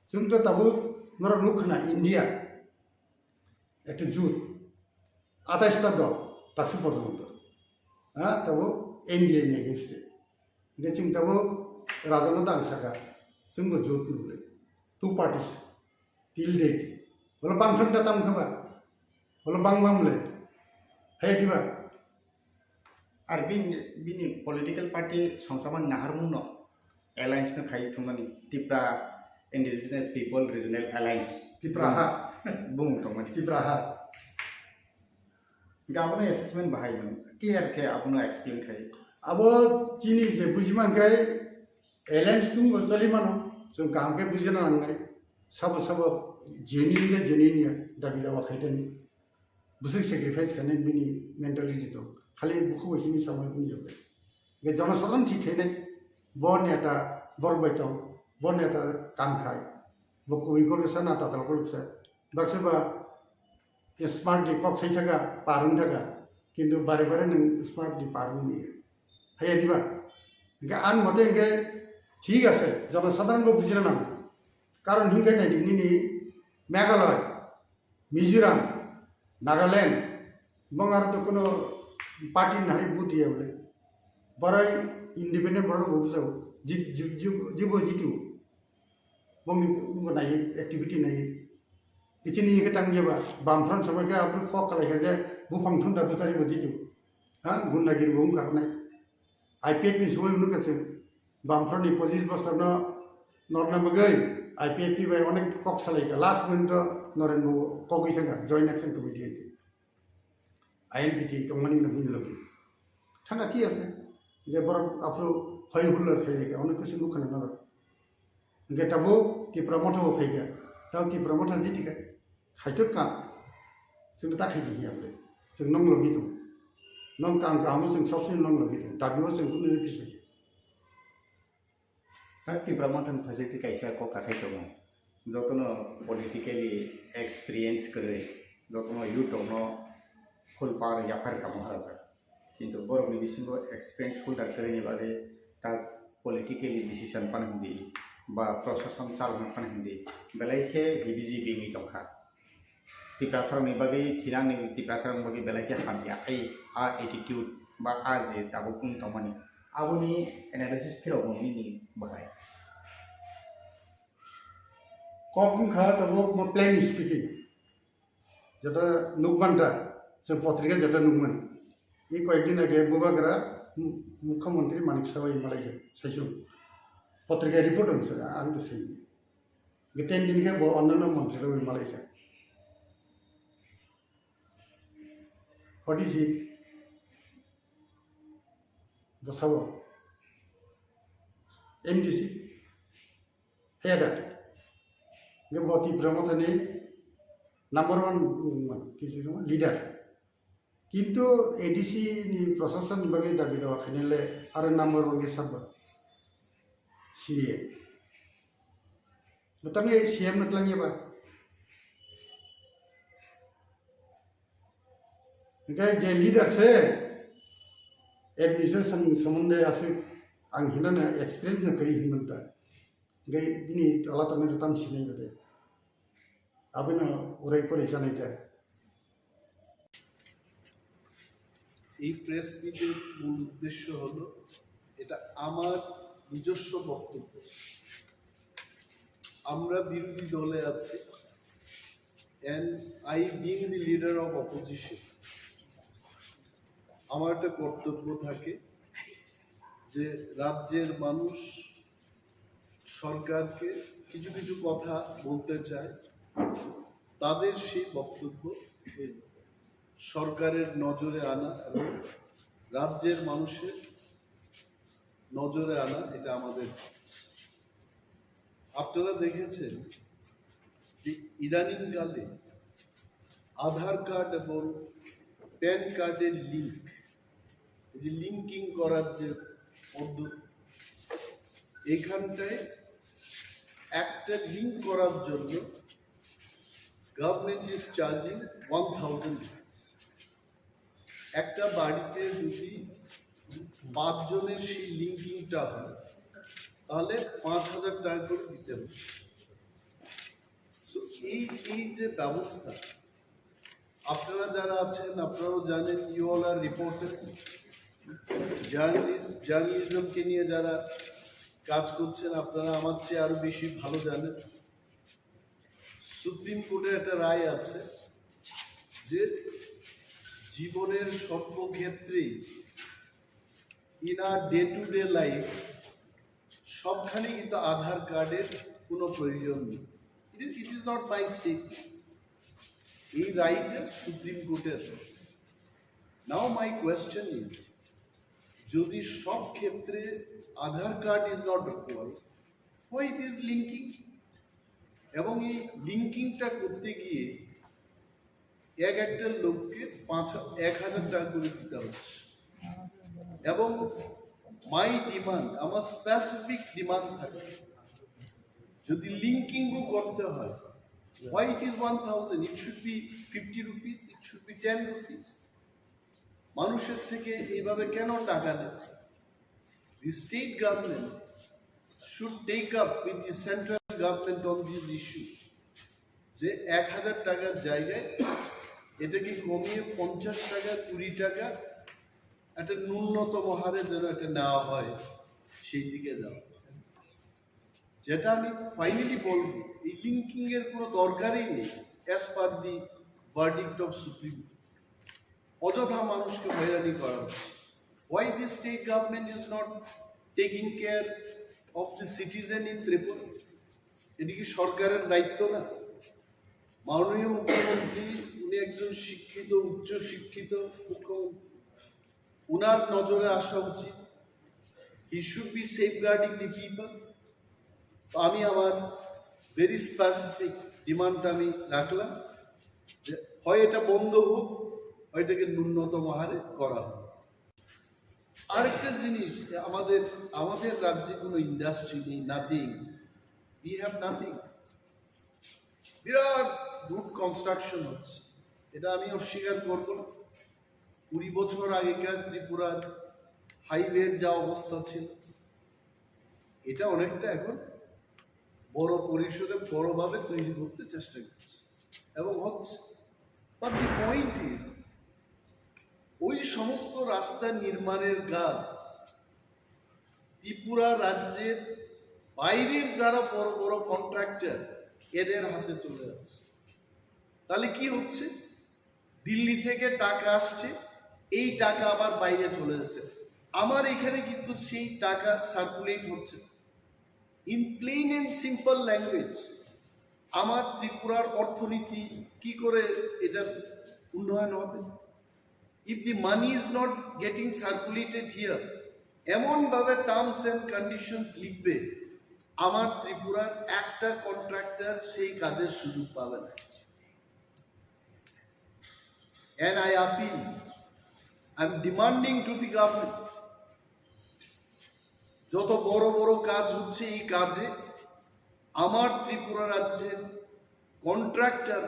Chwng to tabo norok nuk khna India, ekta jut, atais ta dol, taksi porjonto. Ha, tabo India ni against e. Hingke chwng tabuk rajano dang saka, chwngbo jut nukle, two parties, till date. Bolo bangtham da tam khaba, bolo bangmam le, hai diba? Ar bini, bini political party songsaman naharmung no alliance no khai thumani Tipra Indigenous People Regional Alliance. Tipra ha. Bung tongmani. Tipra ha. Hingke abono assessment bahai mano. Clear khe abono explain khai. Abo chini je buji man khai alliance tungbo choli mano. Chwng kaham khe bujina nangnai. Sabo sabo genuine le genuine ya dabi dawa khaitani. Bwswk sacrifice khainai bini mentality to. Khali bukhuk bai simi samai bini yabe. Ge jonosadharon thik khainai. Bo neta borok bai tong. Bo neta kam khai. Bo koi koloksa na tatal koloksa. Baksa ba smart di kok sai thaga, parung thaga. Kintu bare bare nang smart di parung ni. Haya diba? Ge an mote ge thik ase. Jonosadharon bo bujina nang. Karon hinkai nai di nini Meghalaya, Mizoram, Nagaland, bong aro to kono party ni hari vote ya bole. Borai independent borai bo bujao, jib, jib, jib, jibo jitu. Bong ni bong nai activity nai. Kichini ke tang ya ba, bam front samai ke abru kok kalai ke je, bufang thun da besari bo jitu. Ha, gundagiri bo wngkha nai. I P F ni samai wngkha se. Bamphorni pochis bosor no norna bagwi I P F T bai onek kok salai ka. Last moment o Noren bo kok wi thangka Joint Action Committee bai. I N P T tongmani no hwnwi logi. Thangka thi ase. Je borok aphuru hoi hulla khai ka onek kusi mukha na norok. Hingke tabo Tipra Motha bo phaika. Tabo Tipra Motha jiti ka. Khaitor ka. Chwng ta khaidi hiya ble. Chwng nong logi tong. Nong kam kaham chwng sab sin nong logi tong. Dabi o chwng kunu ni kisi. Tak Tipra Motha ni phaisakti kaisa kok kasai tongo. Jotono politically experience kwrwi, jotono youth rokno full power yaphar kha Maharaja. Kintu borokni bisingo experience holder kwrwini bagwi tak politically decision phano hindi ba prosason chalna phano hindi belai khe heavy heavy wngwi tongkha. Tiprasarokni bagwi thinangni Tiprasarokni bagwi belai khe hamya ai a attitude ba a je tabuk wng tongmani aboni analysis phirok bo nini bahai. Kok wngkha tabuk bo plain speaking. Jeta nukman da, chwng potrika jeta nukman. I koyekdin age Bubagra mu-, Mukhyamantri Manik Saha bai malaikha, saichung. Potrika report wngsa, ang to sai. Ge ten din khe bo onnanno mantri rok bai malaikha. What is he? Bwsao. M D C. Haya da. Ge bo Tipra Mothani number one, um, kisi leader. Kintu A D C ni prosason ni bagwi dabi dawa khainai le aro number one khe sabo C M. Bwtangni C M no twlangya ba. Hingke je leader se administration somonde aswk ang hinana experience no kari hinmanta. Hingke bini ala tamni tam sinai bade. Abino urai pore janai ta. এই প্রেস মিটের মূল উদ্দেশ্য হলো, এটা আমার নিজস্ব বক্তব্য। আমরা বিরোধী দলে আছি, and I being the leader of opposition, আমার একটা কর্তব্য থাকে যে রাজ্যের মানুষ সরকারকে কিছু কিছু কথা বলতে চায়, তাদের সেই বক্তব্য সরকারের নজরে আনা এবং রাজ্যের মানুষের নজরে আনা, এটা আমাদের কাজ। আপনারা দেখেছেন যে ইদানিংকালে আধার কার্ড এবং প্যান কার্ডের লিংক, এই যে লিঙ্কিং করার যে পদ্ধতি, এখানটায় একটা লিংক করার জন্য government is charging one thousand rupees। একটা বাড়িতে যদি পাঁচজনের সেই লিঙ্কিংটা হয়, তাহলে পাঁচ হাজার টাকা করে দিতে হবে। So, এই, এই যে ব্যবস্থা, আপনারা যারা আছেন, আপনারাও জানেন, you all are reporters, journalist, জার্নালিজমকে নিয়ে যারা কাজ করছেন, আপনারা আমার চেয়ে আরো বেশি ভালো জানেন। সুপ্রিম কোর্টের একটা রায় আছে যে জীবনের সর্বক্ষেত্রেই, in our day to day life, সবখানে কিন্তু আধার কার্ডের কোনো প্রয়োজন নেই। It is, it is not my statement, এই রায়টা সুপ্রিম কোর্টের। Now my question is, যদি সব ক্ষেত্রে Aadhaar card is not required, why it is linking? এবং এই লিঙ্কিংটা করতে গিয়ে এক একটা লোককে পাঁচ এক হাজার টাকা করে দিতে হচ্ছে। এবং মাই ডিমান্ড, আমার স্পেসিফিক ডিমান্ড থাকে, যদি লিঙ্কিংও করতে হয়, why it is one thousand? It should be fifty rupees, it should be ten rupees. মানুষের থেকে এইভাবে কেন টাকা নেবে? The state government should take up with the central government on this issue, যে এক হাজার টাকার জায়গায় এটাকে কমিয়ে পঞ্চাশ টাকা, কুড়ি টাকা একটা ন্যূনতম হারে যেন একটা নেওয়া হয়, সেই দিকে যাওয়া। যেটা আমি ফাইনালি বলবো, এই লিঙ্কিং এর কোনো দরকারই নেই। As per the verdict of Supreme Court, অযথা মানুষকে হয়রানি করা হচ্ছে। Why the state government is not taking care of the citizen in Tripura? এটি কি সরকারের দায়িত্ব না? মাননীয় মুখ্যমন্ত্রী, উনি একজন শিক্ষিত, উচ্চ শিক্ষিত মুখ্যমন্ত্রী, উনার নজরে আসা উচিত। He should be safeguarding the people. তো আমি আমার ভেরি স্পেসিফিক ডিমান্ড আমি রাখলাম যে হয় এটা বন্ধ হোক, হয় এটাকে ন্যূনতম হারে করা হোক। আরেকটা জিনিস, আমাদের আমাদের রাজ্যে কোনো ইন্ডাস্ট্রি নেই, নাথিং, we have nothing। বিরাট রুট কনস্ট্রাকশন হচ্ছে, এটা আমি অস্বীকার করব না। কুড়ি বছর আগেকার ত্রিপুরার হাইওয়ের যা অবস্থা ছিল, এটা অনেকটা এখন বড় পরিসরে বড়ভাবে তৈরি করতে চেষ্টা করছে এবং হচ্ছে। But the point is, ওই সমস্ত রাস্তা নির্মাণের কাজ ত্রিপুরা রাজ্যের বাইরের যারা বড় বড় কন্ট্রাক্টর, এদের হাতে চলে যাচ্ছে। তাহলে কি হচ্ছে? দিল্লি থেকে টাকা আসছে, এই টাকা আবার বাইরে চলে যাচ্ছে। আমার এখানে কিন্তু সেই টাকা সার্কুলেট হচ্ছে না। In plain and simple language, আমার ত্রিপুরার অর্থনীতি কি করে এটা উন্নয়ন হবে? If the money is not getting circulated here, এমনভাবে টার্মস অ্যান্ড কন্ডিশনস লিখবে, আমার ত্রিপুরার একটা কন্ট্রাক্টর সেই কাজের সুযোগ পাবে না। And I appeal, I am demanding to the government, যত বড় বড় কাজ হচ্ছে, এই কাজে আমার ত্রিপুরা রাজ্যের কন্ট্রাক্টর,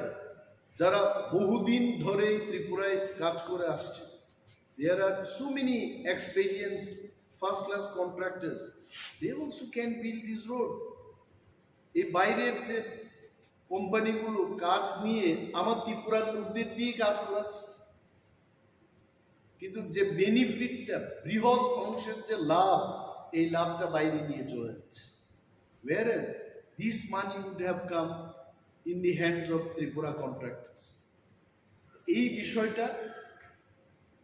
যারা বহুদিন ধরে এই ত্রিপুরায় কাজ করে আসছে, there are so many experienced first class contractors, they also can build this road. এই বাইরের যে কোম্পানিগুলো কাজ নিয়ে আমার ত্রিপুরার লোকদের দিয়ে কাজ করাচ্ছে, কিন্তু যে বেনিফিটটা, বৃহৎ অংশের যে লাভ, এই লাভটা বাইরে নিয়ে চলে যাচ্ছে। Whereas this money would have come in the hands of Tripura contractors. এই বিষয়টা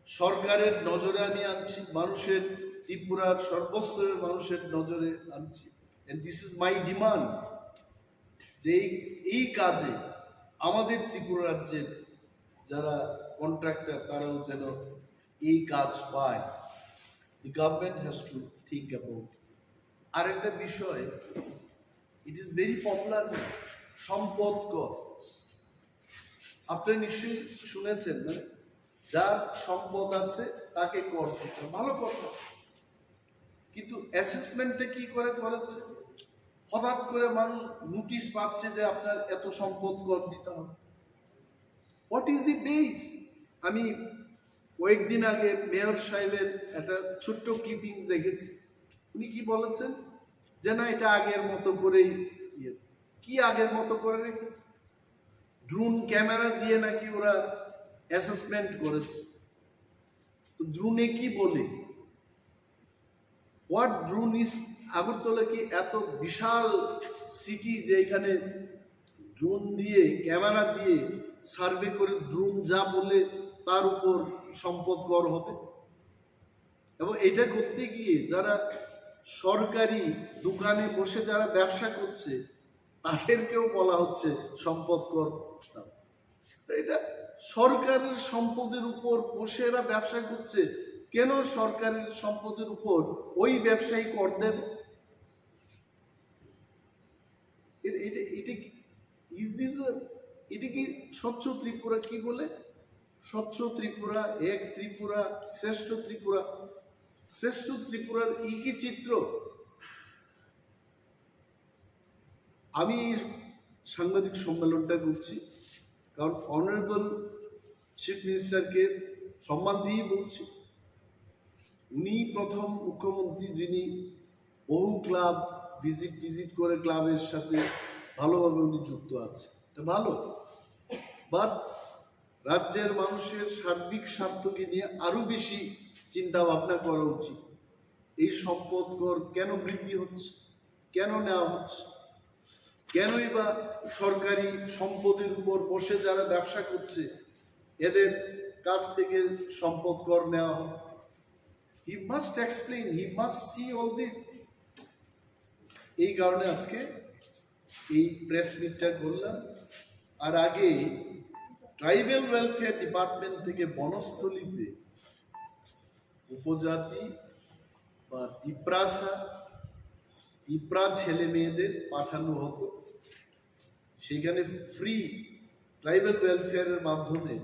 সরকারের নজরে আমি আনছি, মানুষের, ত্রিপুরার সর্বস্তরের মানুষের নজরে আনছি। And this is my demand, যে এই, এই কাজে আমাদের ত্রিপুরা রাজ্যের যারা কন্ট্রাক্টর, তারাও যেন এই কাজ পায়। The government has to think about it. আরেকটা বিষয়, it is very popular, সম্পদ কর। আপনি নিশ্চয়ই শুনেছেন, মানে, যার সম্পদ আছে তাকে কর দিতে হবে। ভালো কথা, কিন্তু অ্যাসেসমেন্টটা কি করে করেছে? হঠাৎ করে মানুষ নোটিশ পাচ্ছে যে আপনার এত সম্পদ কর দিতে হবে। What is the base? আমি কয়েকদিন আগে মেয়র সাহেবের একটা ছোট্ট ক্লিপিংস দেখেছি। উনি কি বলেছেন যে না, এটা আগের মতো করেই ইয়ে। কি আগের মতো করে রেখেছে? ড্রোন ক্যামেরা দিয়ে নাকি ওরা অ্যাসেসমেন্ট করেছে। তো ড্রোনে কি বলে? What drone is? আগরতলা কি এত বিশাল সিটি যে এখানে ড্রোন দিয়ে, ক্যামেরা দিয়ে সার্ভে করে ড্রোন যা বলে তার উপর সম্পদ কর হবে? এবং এটা করতে গিয়ে যারা সরকারি দোকানে বসে যারা ব্যবসা করছে, তাদেরকেও বলা হচ্ছে সম্পদ কর দাও। তো এটা সরকারের সম্পদের উপর বসে এরা ব্যবসা করছে, কেন সরকারের সম্পদের উপর ওই ব্যবসায়ী কর দেবে? এটা, এটা, এটা কি, এটা কি স্বচ্ছ ত্রিপুরা কি বলে? স্বচ্ছ ত্রিপুরা, এক ত্রিপুরা, শ্রেষ্ঠ ত্রিপুরা। শ্রেষ্ঠ ত্রিপুরার এই কি চিত্র? আমি সাংবাদিক সম্মেলনটা করছি কারণ অনারেবল চিফ মিনিস্টারকে সম্মান দিয়েই বলছি। উনি প্রথম মুখ্যমন্ত্রী যিনি বহু ক্লাব ভিজিট টিজিট করে ক্লাবের সাথে ভালোভাবে উনি যুক্ত আছে, এটা ভালো। বাট রাজ্যের মানুষের সার্বিক স্বার্থকে নিয়ে আরো বেশি চিন্তা ভাবনা করা উচিত। এই সম্পদ কর কেন বৃদ্ধি হচ্ছে, কেন নেওয়া হচ্ছে, কেনই বা সরকারি সম্পদের উপর বসে যারা ব্যবসা করছে এদের কাছ থেকে সম্পদ কর নেওয়া হয়? He must explain, he must see all this. এই কারণে আজকে এই প্রেস মিটটা করলাম। আর আগে ট্রাইবাল ওয়েলফেয়ার ডিপার্টমেন্ট থেকে বনস্থলীতে উপজাতি বা তিপ্রাসা, তিপ্রা ছেলে মেয়েদের পাঠানো হতো। সেখানে ফ্রি ট্রাইবাল ওয়েলফেয়ারের মাধ্যমে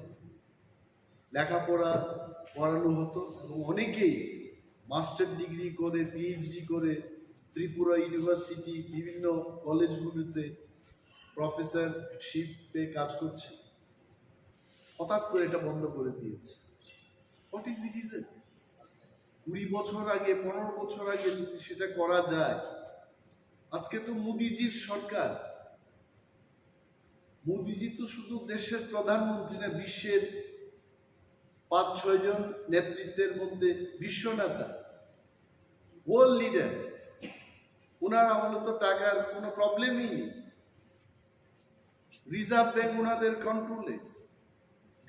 লেখাপড়া করানো হতো এবং অনেকেই মাস্টার ডিগ্রি করে, পিএইচডি করে ত্রিপুরা ইউনিভার্সিটি, বিভিন্ন কলেজগুলিতে প্রফেসরশিপে কাজ করছে। হঠাৎ করে এটা বন্ধ করে দিয়েছে। What is the reason? কুড়ি বছর আগে, পনেরো বছর আগে যদি সেটা করা যায়, আজকে তো মোদিজির সরকার। মোদিজি তো শুধু দেশের প্রধানমন্ত্রী না, বিশ্বের পাঁচ ছয় জন নেতৃত্বের মধ্যে বিশ্ব নেতা, ওয়ার্ল্ড লিডার। ওনার আমলে তো টাকার কোনো প্রবলেমই নেই। রিজার্ভ ব্যাংক ওনাদের কন্ট্রোলে,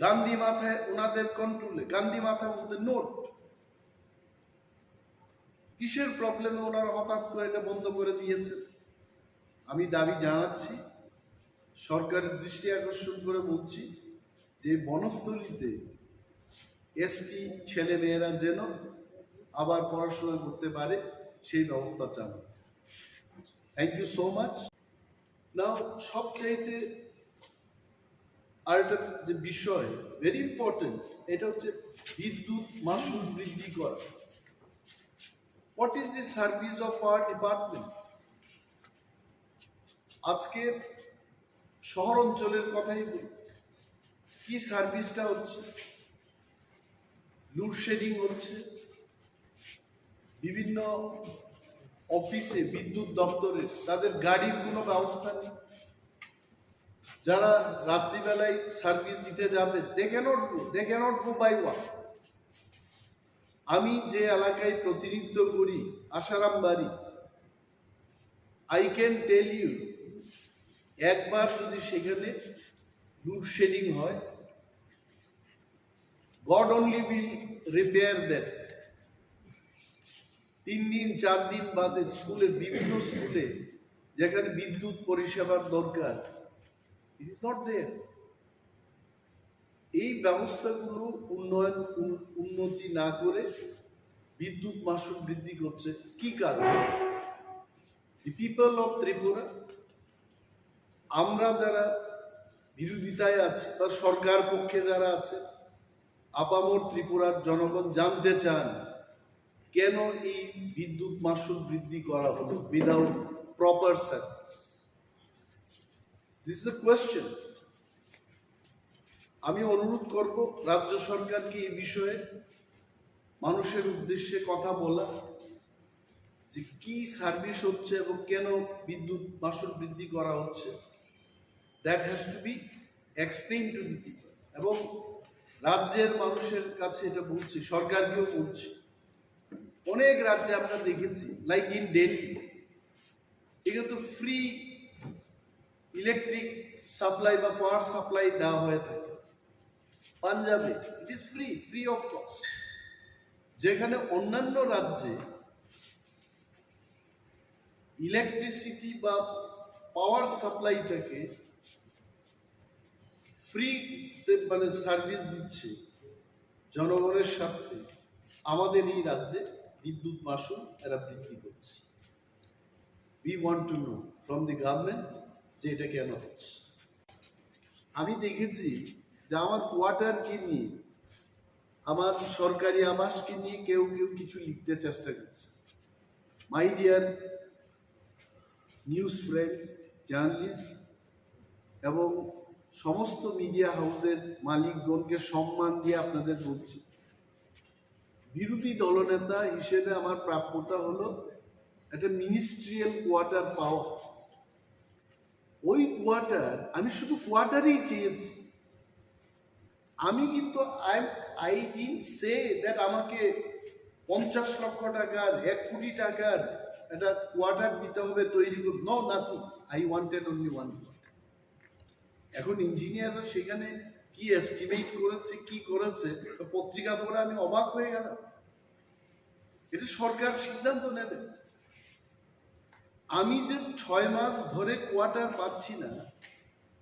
গান্ধী মাথায় ওনাদের কন্ট্রোলে। গান্ধী মাথা বলতে নোট। কিসের প্রবলেমে ওনারা হঠাৎ করে এটা বন্ধ করে দিয়েছেন? আমি দাবি জানাচ্ছি, সরকারের দৃষ্টি আকর্ষণ করে বলছি যে বনস্থলীতে এসটি ছেলে মেয়েরা যেন আবার পড়াশোনা করতে পারে, সেই ব্যবস্থা চালাচ্ছে। Thank you so much. Now, সবচাইতে আরেকটা যে বিষয়, ভেরি ইম্পর্টেন্ট, এটা হচ্ছে বিদ্যুৎ মাশুল বৃদ্ধি করা। What is the service of our department? আজকে শহর অঞ্চলের কথাই বলি, কি সার্ভিসটা হচ্ছে? লোডশেডিং হচ্ছে, বিভিন্ন অফিসে, বিদ্যুৎ দপ্তরে তাদের গাড়ির কোনো ব্যবস্থা নেই। যারা রাত্রিবেলায় সার্ভিস দিতে যাবে, they cannot go, they cannot go by walk. আমি যে এলাকায় প্রতিনিধিত্ব করি, আশারাম বাড়ি, I can tell you, একবার যদি সেখানে লোডশেডিং হয়, God only will repair that. তিন দিন, চার দিন বাদে স্কুলের, বিভিন্ন স্কুলে যেখানে বিদ্যুৎ পরিষেবার দরকার, it is not there. এই ব্যবস্থাগুলো উন্নয়ন, উন-, উন্নতি না করে বিদ্যুৎ মাশুল বৃদ্ধি করছে কি কারণে? The people of Tripura, আমরা যারা বিরোধিতায় আছি বা সরকার পক্ষে যারা আছে, আপামর ত্রিপুরার জনগণ জানতে চান কেন এই বিদ্যুৎ মাশুল বৃদ্ধি করা হলো without proper service. This is a question. আমি অনুরোধ করব রাজ্য সরকারকে এই বিষয়ে মানুষের উদ্দেশ্যে কথা বলা, যে কি সার্ভিস হচ্ছে এবং কেন বিদ্যুৎ মাশুল বৃদ্ধি করা হচ্ছে। That has to be explained to the people. এবং রাজ্যের মানুষের কাছে এটা বলছি, সরকারকেও বলছি। অনেক রাজ্যে আমরা দেখেছি, লাইক ইন দিল্লি, এখানে তো ফ্রি ইলেকট্রিক সাপ্লাই বা পাওয়ার সাপ্লাই দেওয়া হয়ে থাকে। পাঞ্জাবে it is free, free of cost. যেখানে অন্যান্য রাজ্যে ইলেকট্রিসিটি বা পাওয়ার সাপ্লাইটাকে ফ্রিতে, মানে, সার্ভিস দিচ্ছে জনগণের স্বার্থে, আমাদের এই রাজ্যে বিদ্যুৎ মাশুল এরা বৃদ্ধি করছে। We want to know from the government যে এটা কেন হচ্ছে। আমি দেখেছি যে আমার কোয়ার্টারকে নিয়ে, আমার সরকারি আবাসকে নিয়ে কেউ কেউ কিছু লিখতে চেষ্টা করছে। My dear news friends, journalist এবং সমস্ত মিডিয়া হাউসের মালিকগণকে সম্মান দিয়ে আপনাদের বলছি, বিরোধী দলনেতা হিসেবে আমার প্রাপ্যটা হলো একটা মিনিস্ট্রিয়াল কোয়ার্টার পাওয়া। ওই কোয়ার্টার, আমি শুধু কোয়ার্টারই চেয়েছি। আমি কিন্তু I didn't say that আমাকে পঞ্চাশ লক্ষ টাকার, এক কোটি টাকার একটা কোয়ার্টার দিতে হবে, তৈরি করতে। No, nothing. I wanted only one quarter. এখন ইঞ্জিনিয়াররা সেখানে কি এস্টিমেট করেছে, কি করেছে, তো পত্রিকা পড়ে আমি অবাক হয়ে গেলাম। এটা সরকার সিদ্ধান্ত নেবে। আমি যে ছয় মাস ধরে কোয়ার্টার পাচ্ছি না,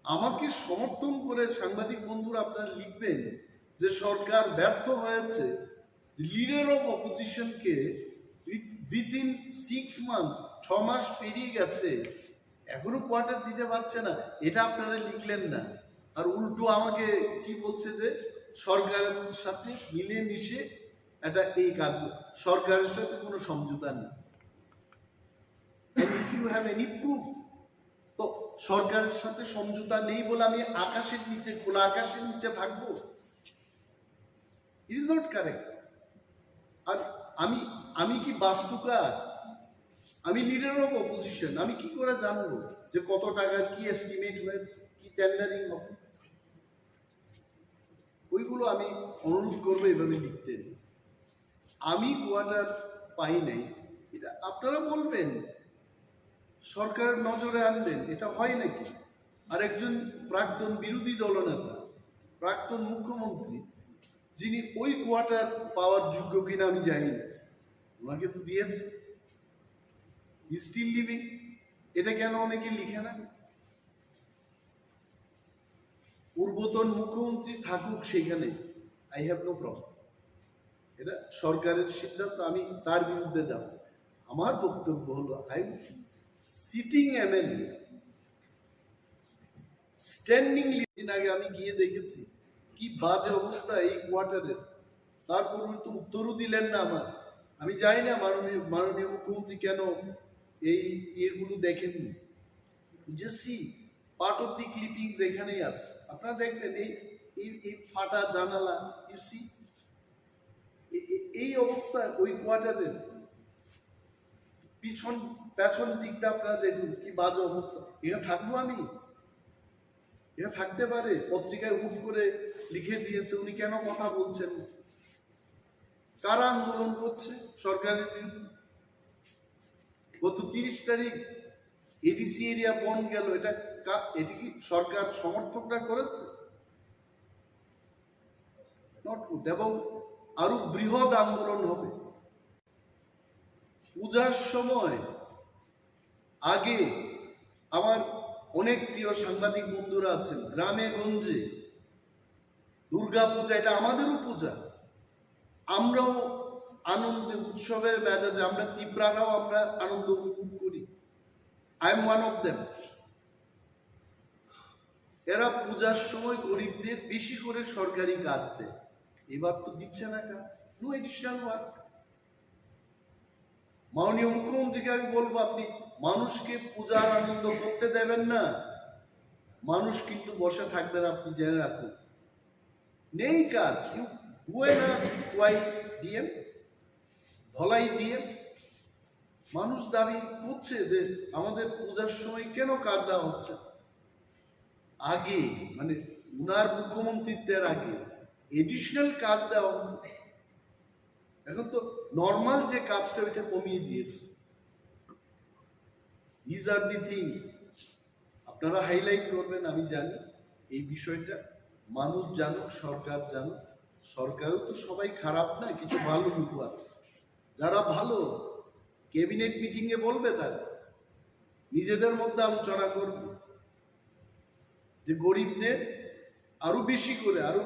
আমাকে সমর্থন করে সাংবাদিক বন্ধুরা আপনারা লিখবেন যে সরকার ব্যর্থ হয়েছে, যে লিডার অফ অপোজিশনকে উইথিন সিক্স মান্থস, ছ মাস পেরিয়ে গেছে, এখনো কোয়ার্টার দিতে পারছে না, এটা আপনারা লিখলেন না। আর উল্টো আমাকে কি বলছে যে সরকারের সাথে মিলেমিশে এটা এই কাজ, সরকারের সাথে কোনো সমঝোতা নেই। And if you have any proof, তো সরকারের সাথে সমঝোতা নেই বলে আমি আকাশের নিচে, খোলা আকাশের নিচে থাকবো? It is not correct. আর আমি আমি কি বাস্তুকার? আমি লিডার অফ অপোজিশন, আমি কি করে জানবো যে কত টাকার কি এস্টিমেট হয়েছে, কি টেন্ডারিং হবে? ওইগুলো আমি অনুরোধ করবো এভাবে লিখতে। আমি কোয়ার্টার পাই নাই, এটা আপনারা বলবেন, সরকারের নজরে আনবেন, এটা হয় নাকি? আর একজন প্রাক্তন বিরোধী দলনেতা, প্রাক্তন মুখ্যমন্ত্রী, যিনি ওই কোয়ার্টার পাওয়ার যোগ্য কিনা আমি জানি না, ওনাকে তো দিয়েছে, স্টিল লিভিং। এটা কেন অনেকে লিখে না? পূর্বতন মুখ্যমন্ত্রী থাকুক সেখানে, আই হ্যাভ নো প্রবলেম। এটা সরকারের সিদ্ধান্ত, আমি তার বিরুদ্ধে যাব। আমার বক্তব্য হলো, আই সিটিং এমএলএ, স্ট্যান্ডিং। দিন আগে আমি গিয়ে দেখেছি কি বাজে অবস্থা এই কোয়ার্টারের। তারপর উনি তো উত্তরও দিলেন না আমার। আমি জানি না মাননীয় মাননীয় মুখ্যমন্ত্রী কেন এই ইয়েগুলো দেখেননি। যে সি পার্ট অফ দি ক্লিপিং যেখানেই আছে, আপনারা দেখবেন এই এই এই ফাটা জানালা, ইউ সি এই অবস্থা ওই কোয়ার্টারের। পিছন পেছন দিকটা আপনারা দেখুন কি বাজে অবস্থা। এখানে থাকবো আমি? এখানে থাকতে পারে? পত্রিকায় হুট করে লিখে দিয়েছে, উনি কেন কথা বলছেন? কারা আন্দোলন করছে সরকারের বিরুদ্ধে? গত তিরিশ তারিখ এডিসি এরিয়া বন্ধ গেল, এটা কা- এটা কি সরকার সমর্থকরা করেছে? Not good. এবং আরো বৃহৎ আন্দোলন হবে। পূজার সময় আগে আমার অনেক প্রিয় সাংবাদিক বন্ধুরা আছেন, গ্রামে গঞ্জে দুর্গা পূজা, এটা আমাদেরও পূজা, আমরাও আনন্দে উৎসবের মেজাজে, আমরা তিপ্রারাও আমরা আনন্দ উপভোগ করি। I am one of them. এরা পূজার সময় গরিবদের বেশি করে সরকারি কাজ দেয়, এবার তো দিচ্ছে না কাজ, নো এডিশনাল ওয়ার্ক। মাননীয় মুখ্যমন্ত্রীকে আমি বলবো, আপনি মানুষকে পূজার আনন্দ করতে দেবেন না, মানুষ কিন্তু বসে থাকবেন, আপনি জেনে রাখুন। নেই কাজ। You go and ask why DM, Dhalai DM. মানুষ দাবি করছে যে আমাদের পূজার সময় কেন কাজ দেওয়া হচ্ছে না? আগে, মানে, উনার মুখ্যমন্ত্রিত্বের আগে এডিশনাল কাজ দেওয়া হতো। এখন তো নর্মাল যে কাজটা, ওইটা কমিয়ে দিয়েছে। These are the things আপনারা হাইলাইট করবেন। আমি জানি এই বিষয়টা মানুষ জানুক, সরকার জানুক। সরকারও তো সবাই খারাপ না, কিছু ভালো লোক আছে। যারা ভালো, ক্যাবিনেট মিটিং এ বলবে তারা, নিজেদের মধ্যে আলোচনা করবে যে গরিবদের আরো বেশি করে, আরো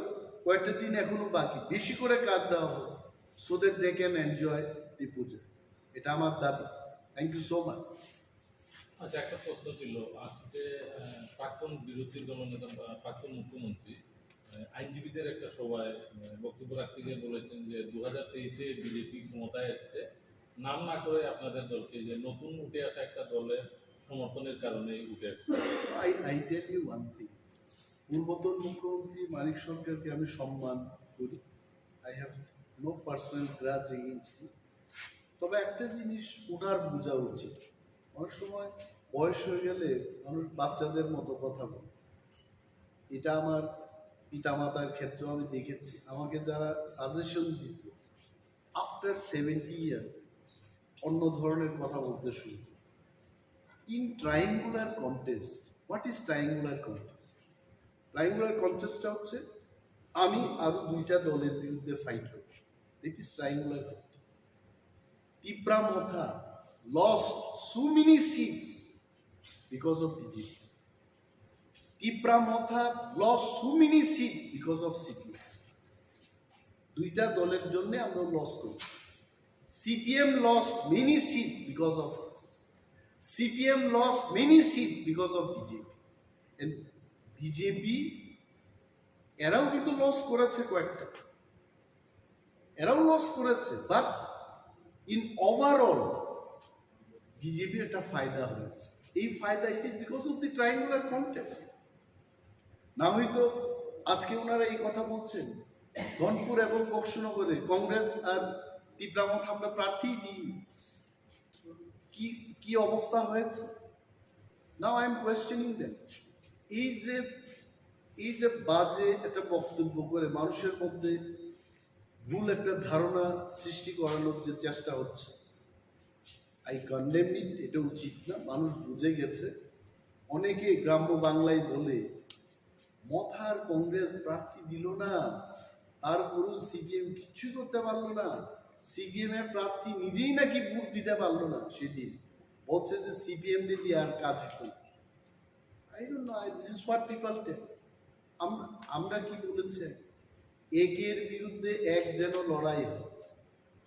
কয়েকটা দিন এখনো বাকি, বেশি করে কাজ দেওয়া হোক, so that they can enjoy the puja। এটা আমার দাবি। Thank you so much। আচ্ছা, একটা প্রশ্ন ছিল, আজকে আহ, প্রাক্তন বিরোধী দলনেতা বা প্রাক্তন মুখ্যমন্ত্রী আহ, আইনজীবীদের একটা সভায় আহ, বক্তব্য রাখতে গিয়ে বলেছেন যে দু হাজার তেইশে বিজেপি ক্ষমতায় এসছে, নাম না করে আপনাদের দলকে, যে নতুন উঠে আসা একটা দলের সমর্থনের কারণে উঠে আসছে। I, I tell you one thing, পূর্বতন মুখ্যমন্ত্রী মানিক সরকারকে আমি সম্মান করি। I have no personal grudge against him. তবে একটা জিনিস ওনার বোঝা উচিত, অনেক সময় বয়স হয়ে গেলে মানুষ বাচ্চাদের মতো কথা বলে। এটা আমার পিতামাতার ক্ষেত্রেও আমি দেখেছি। আমাকে যারা সাজেশন দিত, আফটার সেভেন্টি ইয়ার্স অন্য ধরনের কথা বলতে শুরু করে। In triangular contest, what is triangular contest? Triangular কন্টেস্টটা হচ্ছে আমি আরো দুইটা দলের বিরুদ্ধে ফাইট করব। It is triangular contest. Tipra Motha lost so many seats because of BJP. Tipra Motha lost so many seats because of CPM. দুইটা দলের জন্য আমরা লস করি। CPM lost many seats because of us. CPM lost many seats because of BJP. And BJP এরাও কিন্তু লস করেছে কয়েকটা, এরাও লস করেছে, বাট ইন ওভারঅল বিজেপির একটা ফায়দা হয়েছে। এই ফায়দা, it is because of the triangular contest. না হয়তো আজকে ওনারা এই কথা বলছেন, ধনপুর এবং বক্সনগরে কংগ্রেস আর তিপ্রা মথা আমরা প্রার্থী দিই, কি কি অবস্থা হয়েছে? Now I am questioning them. এই যে এই যে বাজে একটা বক্তব্য করে মানুষের মধ্যে ভুল একটা ধারণা সৃষ্টি করানোর যে চেষ্টা হচ্ছে, আই কন্ডেম ইট। এটা উচিত না। মানুষ বুঝে গেছে। অনেকে গ্রাম্য বাংলায় বলে, মথার কংগ্রেস প্রার্থী দিল না, তারপরেও সিপিএম কিচ্ছু করতে পারলো না। সিপিএম এর প্রার্থী নিজেই নাকি ভোট দিতে পারলো না সেদিন, বলছে যে সিপিএম যদি আর কাজ হতো না। I don't know, I, this is what people tell. আম- আমরা কি বলেছি? একের বিরুদ্ধে এক যেন লড়াই হয়।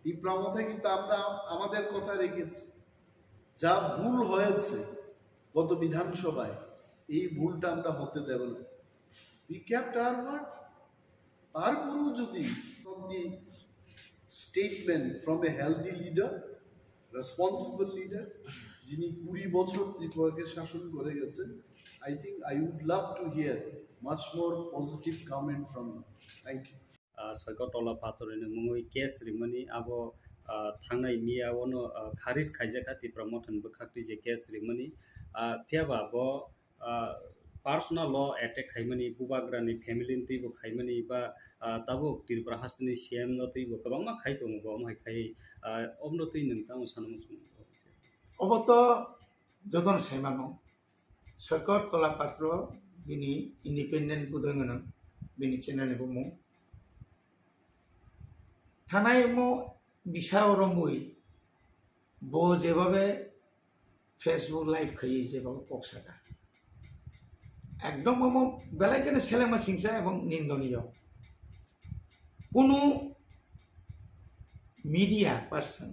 তিপ্রা মথা কিন্তু আমরা আমাদের কথা রেখেছি। যা ভুল হয়েছে গত বিধানসভায়, এই ভুলটা আমরা হতে দেব না। We kept our word. তারপরেও যদি from the statement from a healthy leader, responsible leader, যিনি কুড়ি বছর ত্রিপুরাকে শাসন করে গেছেন, I think I would love to hear much more positive comment from you. Thank you. Ah, Soiko Tola Patori ni mungwi case rimani abo, ah, thangnai miya ono, ah, kharis khaijakha Tipra Mothani bwkhakti je case rimani, ah, phiyaba bo, ah, personal law attack khaimani, bubagrani family ni twibo khaimani ba, ah, tabuk Tripura hasteni C M no twibo kwbangma khai tongo, bo omo hai khai, ah, omno twi nwng tamo sana muchung. Obo to jotono saimano, Soikot Tola Patro bini independent budoi gwnang, bini channel ni bumung. Thanai mo bisa romwi bo jebabe Facebook live khaiwi jebabe kok saka. Ekdom omo belai kheno selengma singsa ebong nindoniyo. Kunu media person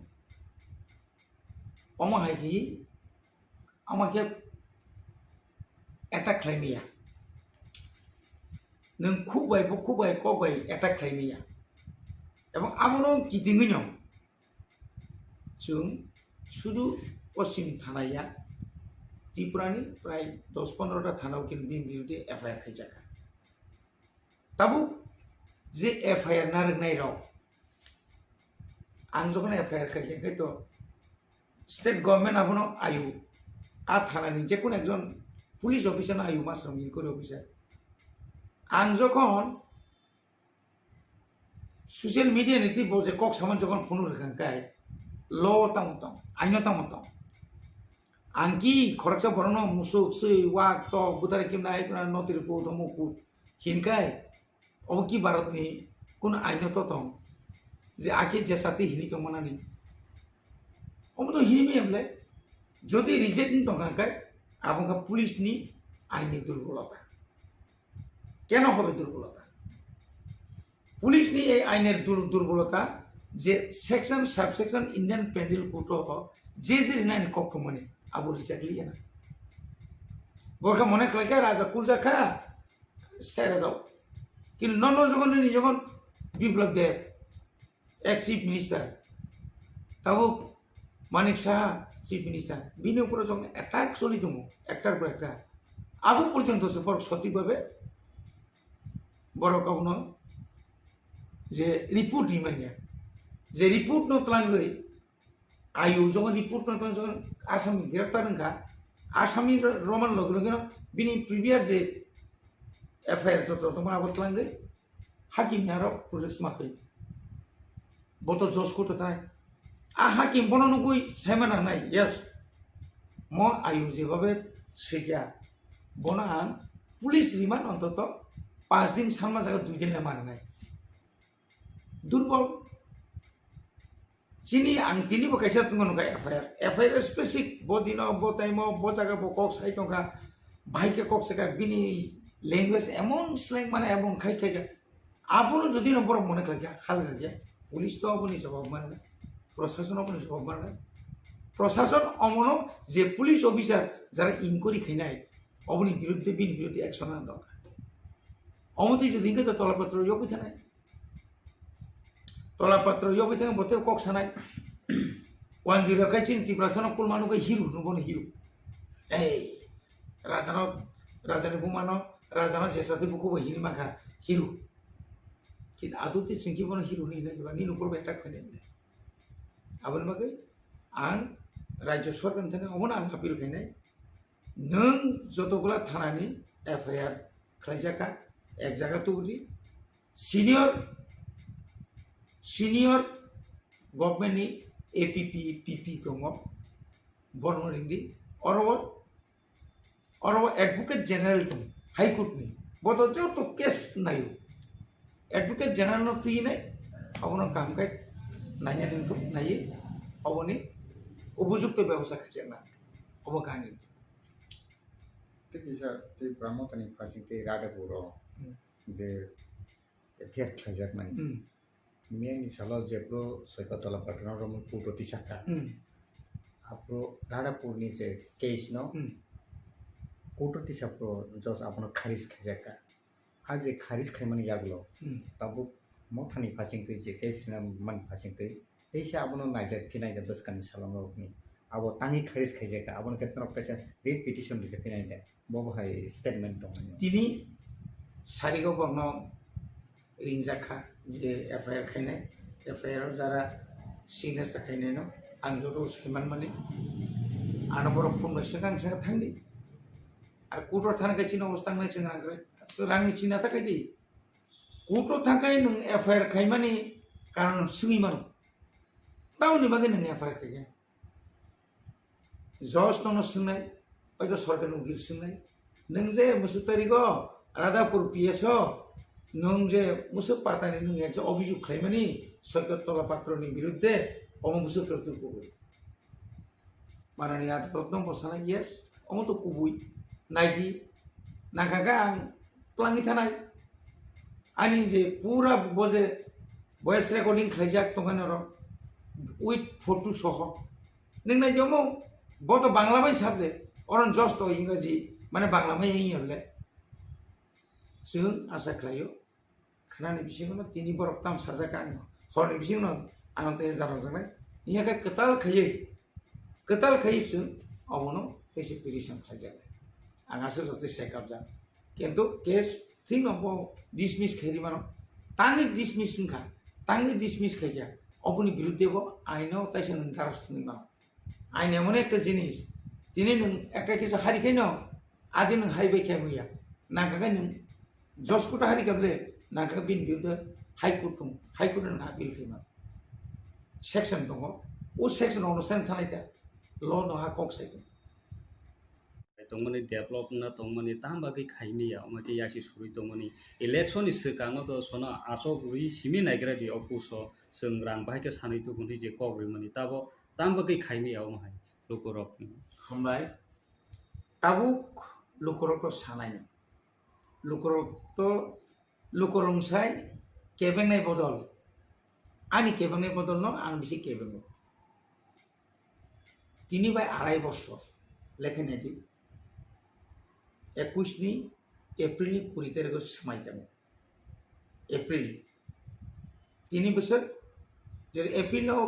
omo hai khe, omo khe attack khlai maya. Nwng khuk bai, bukhuk bai, kok bai attack khlai maya. Ebong abono kitingwi no chwng sudu Poschim thana ya, Tripura ni prai dos pondro ta thana o khe bini biruddhe F I R khaijakha. Tabuk je F I R narwknai rok, ang jokhon F I R khaikha, khe to state government abono ayu, a thana ni jekun ekjon police officer no ayu, masrom inquiry officer. Ang jokhon social media ni twi bo je kok saman jokhon phunu rwkha khe, law tamo tong, aino tamo tong. Ang ki khoroksa borokno musuk, swi, wak, tok, bwtharwi kimnai, ai phano notri phu, tamo phu hinkai, obo ki Bharatni kun aino to tong je ake je jati hini tongmanani? Omo to hini maya bwle, jodi reject wng tongkha khe, abo wngkha police ni aini durbolota. Keno hobe durbolota? Police ni ei ainer dur-, durbolota je section, subsection Indian Penal Code o je je rinani kok thumani abo rijak liya na. Borkha mone khlaikha raja kuljakha, sere dao. Kintu nono jogon nini jogon Biplab Deb, ex chief minister, tabuk Manik Saha chief minister, bini upore jogon attack choli tongo, ektar por ekta. Abo porjonto se borok sothik bhabe borok abono je report rimanya, je report no twlangwi ayu jogon report no twlang jogon Assam ni greptar wngkha, Assam ni ro-, roman logi logi no bini previous je F I R joto tongma abo twlangwi hakim ni aro protest ma khlai. Bo to judge court o thai. A hakim bono nugwi saima nangnai, yes. Mo ayu jebabe swikya, bono ang police remand ontoto panch din sanma jaga dui din le mananai. Durbol. Chini ang tini bo kaisa tongmano kha F I R. F I R specific bo dino, bo time o, bo jaga bo kok sai tongkha. Bahai khe kok saka bini language emon slang mane emon khai khai kha. Abono jodi no borok mone khlai kha, hal kha khe, police to aboni jawab manai, prosason aboni jawab manai. Prosason omono je police officer jara inquiry khainai, oboni biruddhe, bini biruddhe action nang dorkar. Omo twi jodi hingke to tola patro yogwi thanai. Tola patro yogwi thanai, bote kok sanai. One zero khai chini Tiprasano kulmano khe hero hwnwi bono hero. Ei, rajano, rajani bumano, rajano jesati bukubo hini mankha hero. Kintu aduk twi chwng khe bono hero hwnwi hinai, nini ukur bai tak khainai. Aboni bagwi ang Rajya Sorkar ni thani omono ang appeal khainai, nwng jotogula thanani F I R khlaijak kha, ek jaga tubudi, senior, senior government ni A P P, P P tongo, borno ringdi, oro Oro advocate general tong, High Court ni. Bo to joto case naio. Advocate general no twi nai, abono kaham khai naina nung tong nai, aboni upojukto bebosta khaijak na. Obo kaham ni. Tei kisa tei Brahmotani phasing tei Radhapur o Hmm. je F I R khlaijak mani. Hmm. Miyani salo jephru Soikot Tola Pathano romwi court o tisakha. Hmm. Aphuru Radhapurni je case no Hmm. court o tisaphuru judge abono kharis khaijakha. A je kharis khaimani yagulo Hmm. tabuk mothani phasingtwi je case rina mani phasingtwi teisa abono naijak phinai da bwskangni salongrokni. Abo tangwi kharis khaijakha, abono khe norok kaisa writ petition rikha phinai da. Bo bo hai statement tongmani. Tini sarigo bono ringjak kha je F I R khainai, F I R o jara signature khainai no ang joto sai manmani. Ano borok phone bai swkang swkang thangdi. Ar court o thang khe chini obostha wngnai chwng rang khe rangni china ta khaidi. Court o thang khe nwng F I R khaimani karon swngwi mano. Tamoni bagwi nwng F I R khaikhe? Judge nono swngnai, oito sorkar ni ukil swngnai. Nwng je mwswk tarigo Radhapur P S o nwng je mwswk patani nwng ekja obhijog khlaimani Soikot Tola Patro ni biruddhe, omo mwswk tarigo kubui. Manani adalat no bo sanai, yes, omo to kubui. Naidi, nangkha khe ang twlangwi thanai. Ani je pura bo je voice recording khlaijak tongkha norok with photo soho. Nwng nai jomo, bo to Bangla bai sable, oron judge to Ingraji, mane Bangla bai wngya bole. Chwng asa khlaio, khnani bisingo no tini borok tam sajak ang, horni bisingo no ano tei jara jaknai. Iya khe kwtal khaiwi, kwtal khaiwi chwng obono tei se petition khlaijaknai. Ang asa joto sai kapjak. Kintu case thwino bo dismiss khairi mano. Tangwi dismiss wngkha, tangwi dismiss khaikha, oboni biruddhe bo aino taisa nwng daros thwngwi mano. Ain emon ekta jinis, tini nwng ekta kisa hari khaino, adi nwng hai bai khe muya. Nangkha khe nwng jos kuta hari kable, nangkha bini biruddhe High Court thung, High Court nwng appeal khe mano. Section tongo, o section ono sen thanai ta, law no ha kok sai tongo. Tongmani develop na tongmani tam bagwi khaimaya, omo khe yasi surui tongmani. Election ni swkang no to sono asok rwi simi naigra di o puso, chwng rang bahai khe sanwi tubun di je kok rwimani tabo tam bagwi khaimaya omo hai lukurok ni. Hambai, tabuk lukurok to sanai no. Lukurok to, lukurok sai kebengnai bodol. Ani kebengnai bodol no ang bisi kebengo. Tini bai arai bosor lekhe nai di. ekush ni April ni kuri tarikh o swmai tongo. April. Tini bwswk, je April o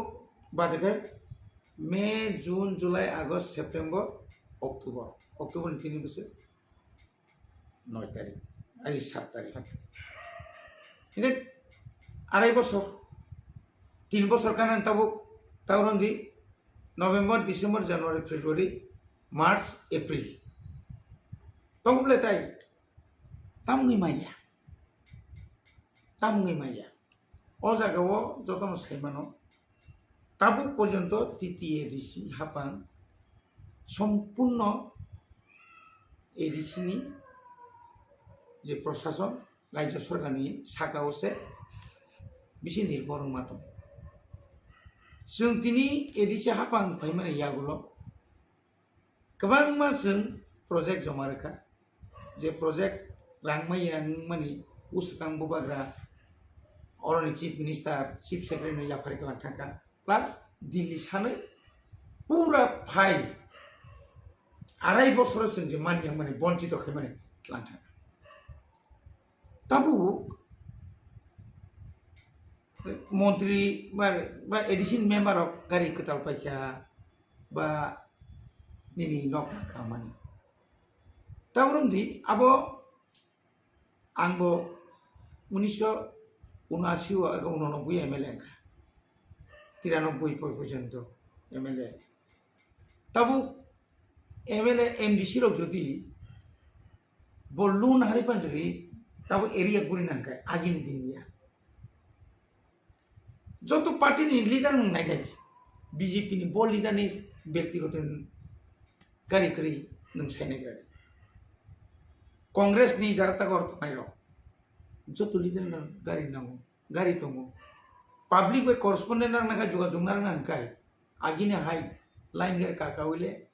bade khe May, June, July, August, September, October. October ni tini bwswk noi tarikh, ai sat tarikh. Sat. Hingke arai bosor, tin bosor kanan tabuk, tauron di November, December, January, February, March, April. Tongble tai, tamni maya. Tamni maya. O jaga o jotono sai mano. Tabuk porjonto T T A D C hapang sompurno A D C ni je prosason, rajya sorkar ni saka o se bisi nirbor wngma tongo. Chwng tini A D C hapang phaimani yagulo kwbangma chwng project joma rwkha, je project rang maya wngmani bwswkang bubagra oroni chief minister, chief secretary no yaphar kwlang thangkha, plus Delhi sanwi pura file arai bosoro chwng je manya mani bonchito khaimani tlang thangkha. Tabuk montri ba, ba A D C ni member rok gari kwtal paikha ba nini nok khamani. Tabuk di abo ang bo unisho unashi o aga unonobboi M L A wngkha. Tiranoboi porjonto M L A. Tabuk M L A, M D C rok jodi bo loan hari panjori tabuk area guri nangkha agini din ya. Joto party ni leader nung nai nai, B J P ni bo leader ni byaktigoto gari kwrwi nung sai nai gari. Congress ni jara tago tongnai rok joto leader no gari nango, gari tongo. Public bai correspondent rang nangkha, jogajog narang nangkha. Agini hai line gari kaka wile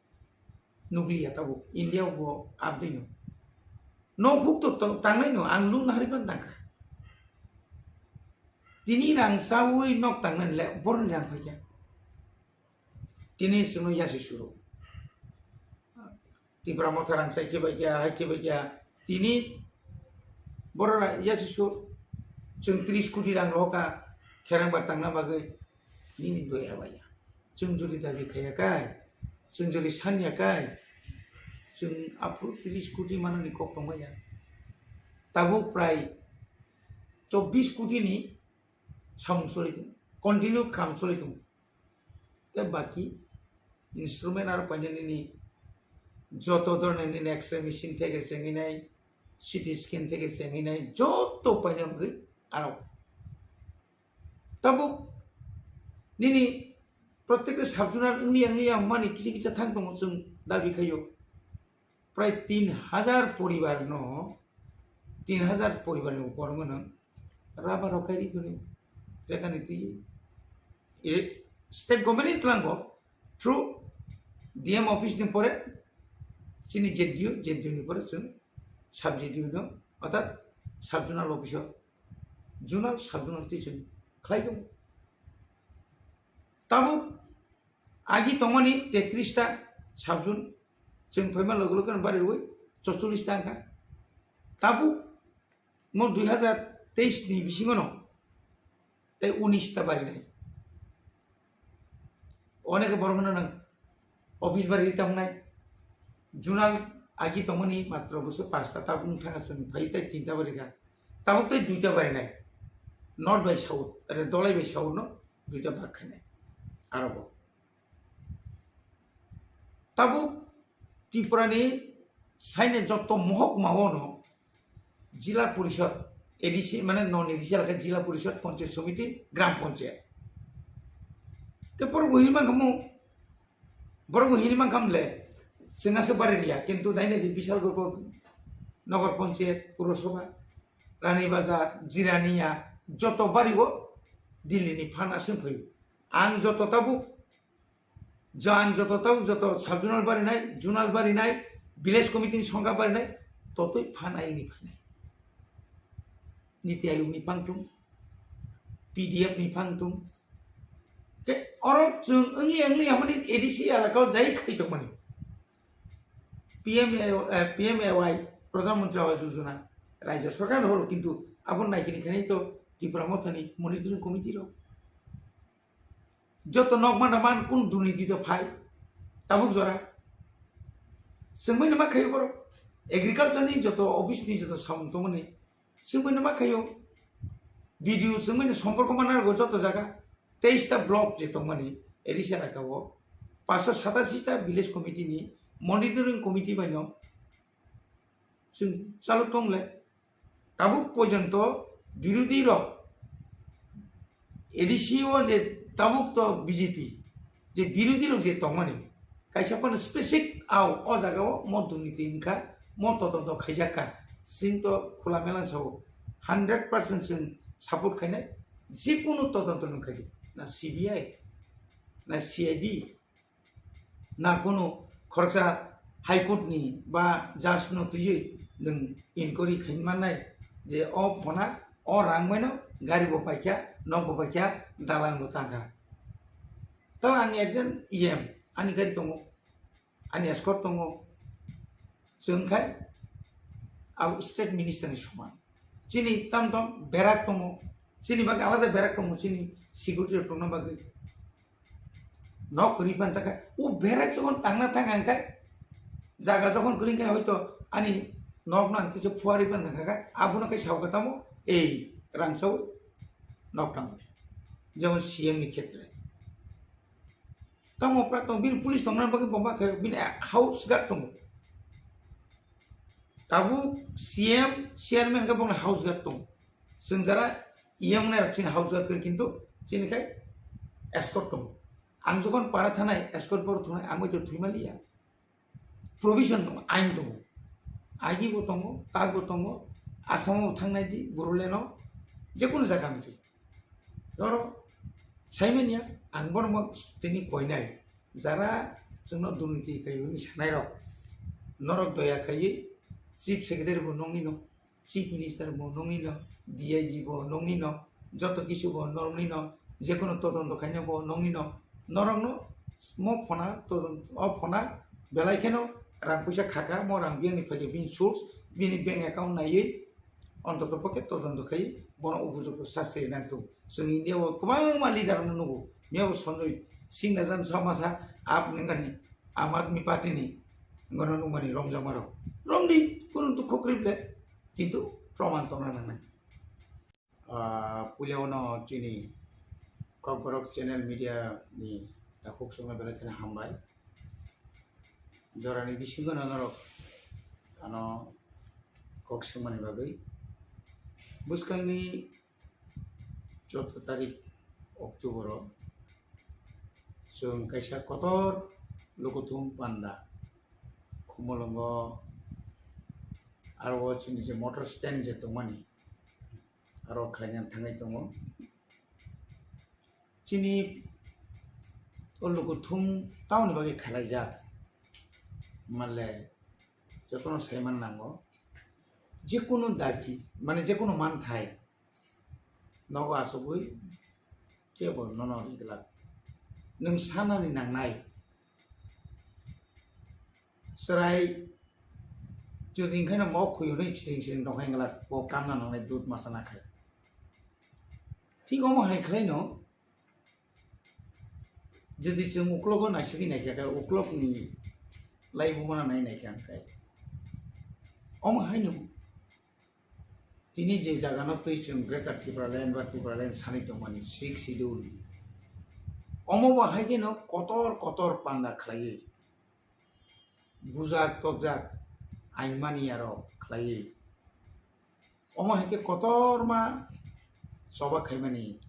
nukliya tabuk India bo abdino. Nok huk to tang-, tangnai no, ang lun hari pan tangka. Tini rang sawi nok tangnai le borni rang phaikya. Tini suno yasi suru. Tipra motha rang sai kebaikya, hai kebaikya. Tini boro ra-, yasi sur. Chwng tris koti rang rohoka kherang ba tangna bagwi nini doi abaya. Chwng jodi dabi khaiya kai, chwng jodi sanya kai, chwng aphuru tris koti manani kok tongmaya. Tabuk prai chobbish koti ni samung choli tongo, continue kham choli tongo. Tei baki instrument aro paina nini joto dhoroner nini X-ray machine theke chengwi nai, C T scan theke chengwi nai, joto paina bagwi aro. Tabuk nini protekta sub-zonal wngya wngya mani kisa kisa thang tongo chwng dabi khaio. Prai tin hajar poribar no, tin hajar poribar ni upor wngno rubber rok kai ri toni rekha ni twi. E, state government ni tlango through D M office ni pore chini Z D O, Z D O ni pore chwng sub Z D O no, orthat sub-zonal office o zonal, sub-zonal twi chwng khlai tongo. Tabuk agi tongmani tetris ta sub-zone, chwng phaima loge loge no bariwi chorchollis ta wngkha. Tabuk mo dui hajar teis ni bisingo no tei unis ta barinai. Onekhe borok hwnno nwng office bari ri tongnai. Zonal agi tongmani matro bwswk pasta, tabuk wng thangkha chwng phai tei tinta bari kha. Tabuk tei duita barinai. North bai south, ere Dholai bai south no duita bak khainai. Aro bo. Tabuk Tripura ni saini jotto mohokma o no Jila Porishod, A D C, mane non A D C alakha Jila Porishod, Panchayat Samiti, Gram Panchayat. Te borok bo hini mankha mo, borok bo hini mankha mle, chwng aswk bari riya, kintu nainai di Bishal Gorbo Nagar Panchayat, Purosabha, Rani Bazar, Jirania, joto bari o Delhi ni phan aswk phaio. Ang joto tabuk Jang joto tau joto sub-zonal barinai, zonal barinai, village committee ni songkha barinai, totoi phanai ni phanai. Niti Ayog ni phang tung, P D F ni phang tung. Ke oro chwng wngli wngli hamani A D C alaka o jai khai tongmani. P M A, eh, P M A Y, Pradhan Mantri Awas Yojana, Rajya Sarkar horo, kintu abo naikini khainai to Tipra Mothani monitoring committee rok. Joto nok manda man kun durniti to phai, tabuk jora. Sengmani ma khayo borok, agriculture ni joto office ni joto samung tongmani, sengmani ma khayo. B D O sengmani somporko mana rwgo joto jaga, teis ta block je tongmani, A D C elaka o, paanshsho satashi ta village committee ni monitoring committee bai no chwng chalo tongle. Tabuk porjonto birodhi rok, A D C o je tabuk to B J P, je birodhi rok je tongmani, kaisa phano specific ao o jaga o mo durniti wngkha, mo todonto khaijak kha, chwng to khula mela sao, hundred percent chwng support khainai, jekunu todonto nwng khaidi, na C B I, na C I D, na kunu khoroksa High Court ni ba judge no twiwi nwng inquiry khaimannai je o phona o rang bai no gari bo paikha, nok bo paikha, dalang bo tangkha. To ang ekjon E M, ani gari tongo, ani escort tongo, chwng khai abo state minister ni soman. Chini tam tam berak tongo, chini bagwi alada berak tongo, chini security rok tongna bagwi. Nok kwrwi phan takha, o berak jokhon tangna thang ang khai, jaga jokhon kwrwi khai hoito ani nok no ang teisa phuarwi phan thang kha, abono khai sao kha tamo ei rang sao nok tang, jemon C M ni khetre. Tamo pra tong bini police tongna bagwi bomba khai bini house guard tongo. Tabuk C M, chairman khe bongni house guard tongo. Chwng jara E M nai rok chini house guard khe kintu chini khai escort tongo. Ang jokhon para thanai escort boro thunai ang bai to thwima liya. Provision tongo, ain tongo. Agi bo tongo, tak bo tongo. Asamo bo thangnai di, Boroleno, jekunu jaga wngsi. Oro saimanya ang bono tini koinai. Jara chwngno durniti khai hwnwi sanairok, norok doya khaiwi Chief Secretary bo nokni no, Chief Minister bo nokni no, D I G bo nokni no, joto kisu bo nokni no, jekunu todonto khaina bo nokni no, norokno mo phona todon-, o phona belai kheno rang puisa khaka, mo rang biyangni phaikhe bini source, bini bank account naiwi, Ontoto pokhe todonto khai bono upojukto sasti nangtong. Chwng India o kwbangma leader no nugo. Miyabo Sanjay Singh Rajan Samasa ap nengani Aam Aadmi Party ni ngono nungmani romjakma rok. Romdi kunu dukho kwrwi ble. Kintu proman tongna nangnai. Ah, puila ono chini Kokborok channel media ni takhuk songno belai kheno hambai. Jorani bisingo no norok ano kok swngmani bagwi. Bwskangni chwddo tarik October o chwng kaisa kotor lukuthum panda Khumulwngo aro o chini je motor stand je tongmani aro khlaina thangwi tongo. Chini o lukuthum tamoni bagwi khalaijak manle jotono saiman nango. Jekunu dabi, mane jekunu manthai nogo achugwi kebo nono ri glak. Nwng sanani nangnai. Chwrai jodi hwnkhe no mok khuyunwi siring siring tongkha hwnkhe bo kamna nangnai dud masa nakhai. Thik omo hai khlaino jodi chwng uklogo naisugwi naikha khe uklokni laibumano nai naikha hwnkhe omo haino tini je jagano twi chwng Greater Tipraland ba Tipraland sanwi tongmani Sixth Schedule, omo bo hai kheno kotor kotor panda khlaiwi bujak tokjak ain mani aro khlaiwi. Omo hai khe kotorma choba khaimani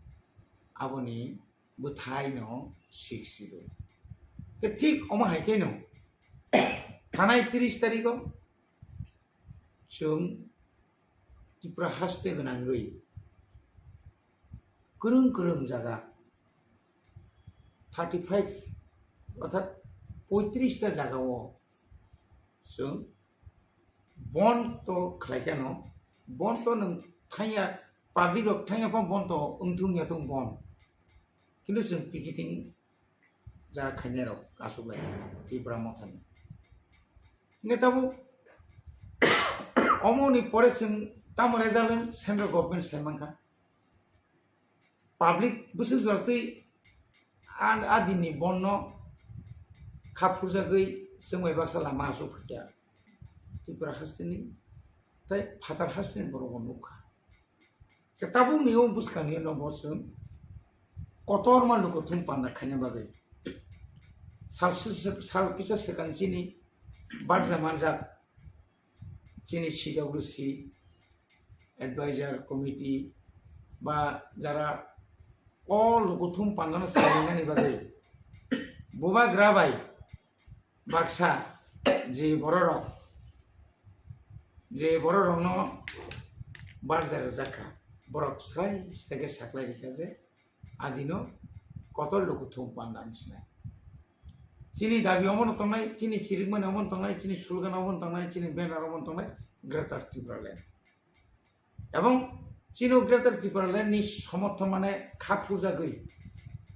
aboni bwthaino Sixth Schedule. Khe thik omo hai kheno thanai tris tarigo chwng Tripura haste gwnangwi kwrwng kwrwng jaga thirty five orthat poitris ta jaga o chwng bon to khlai khe no, bon to nwng thangya, public rok thangya pha bon to wngthung ya thung bon, kintu chwng picketing jara khainai rok aswk lai Tipra Mothani. Hingke tabuk omoni pore chwng tamo result wng central government sai mankha. Public bwswk jora twi a-, adini bonno kha phurjagwi chwng bai baksa lama aswk phai kha. Tripura hasteni tei phatar hasteni borok bo nukha. Tabukni o bwskangni no bo chwng kotorma lukuthum panda khaina bagwi sal, sal kisa swkang chini barja manjak chini C W C advisor committee ba jara o lukuthum pandano swlainani bagwi bubagra bai baksa je bororok, je bororokno barja rwjak kha, borok srai srai khe saklai rikha je adino kotor lukuthum panda wng sinai. Chini dabi omono tongnai, chini chirikmani omono tongnai, chini slogan omono tongnai, chini banner omono tongnai, Greater Tipraland. Ebong chini Greater Tipraland ni somorthon mane kha phurjagwi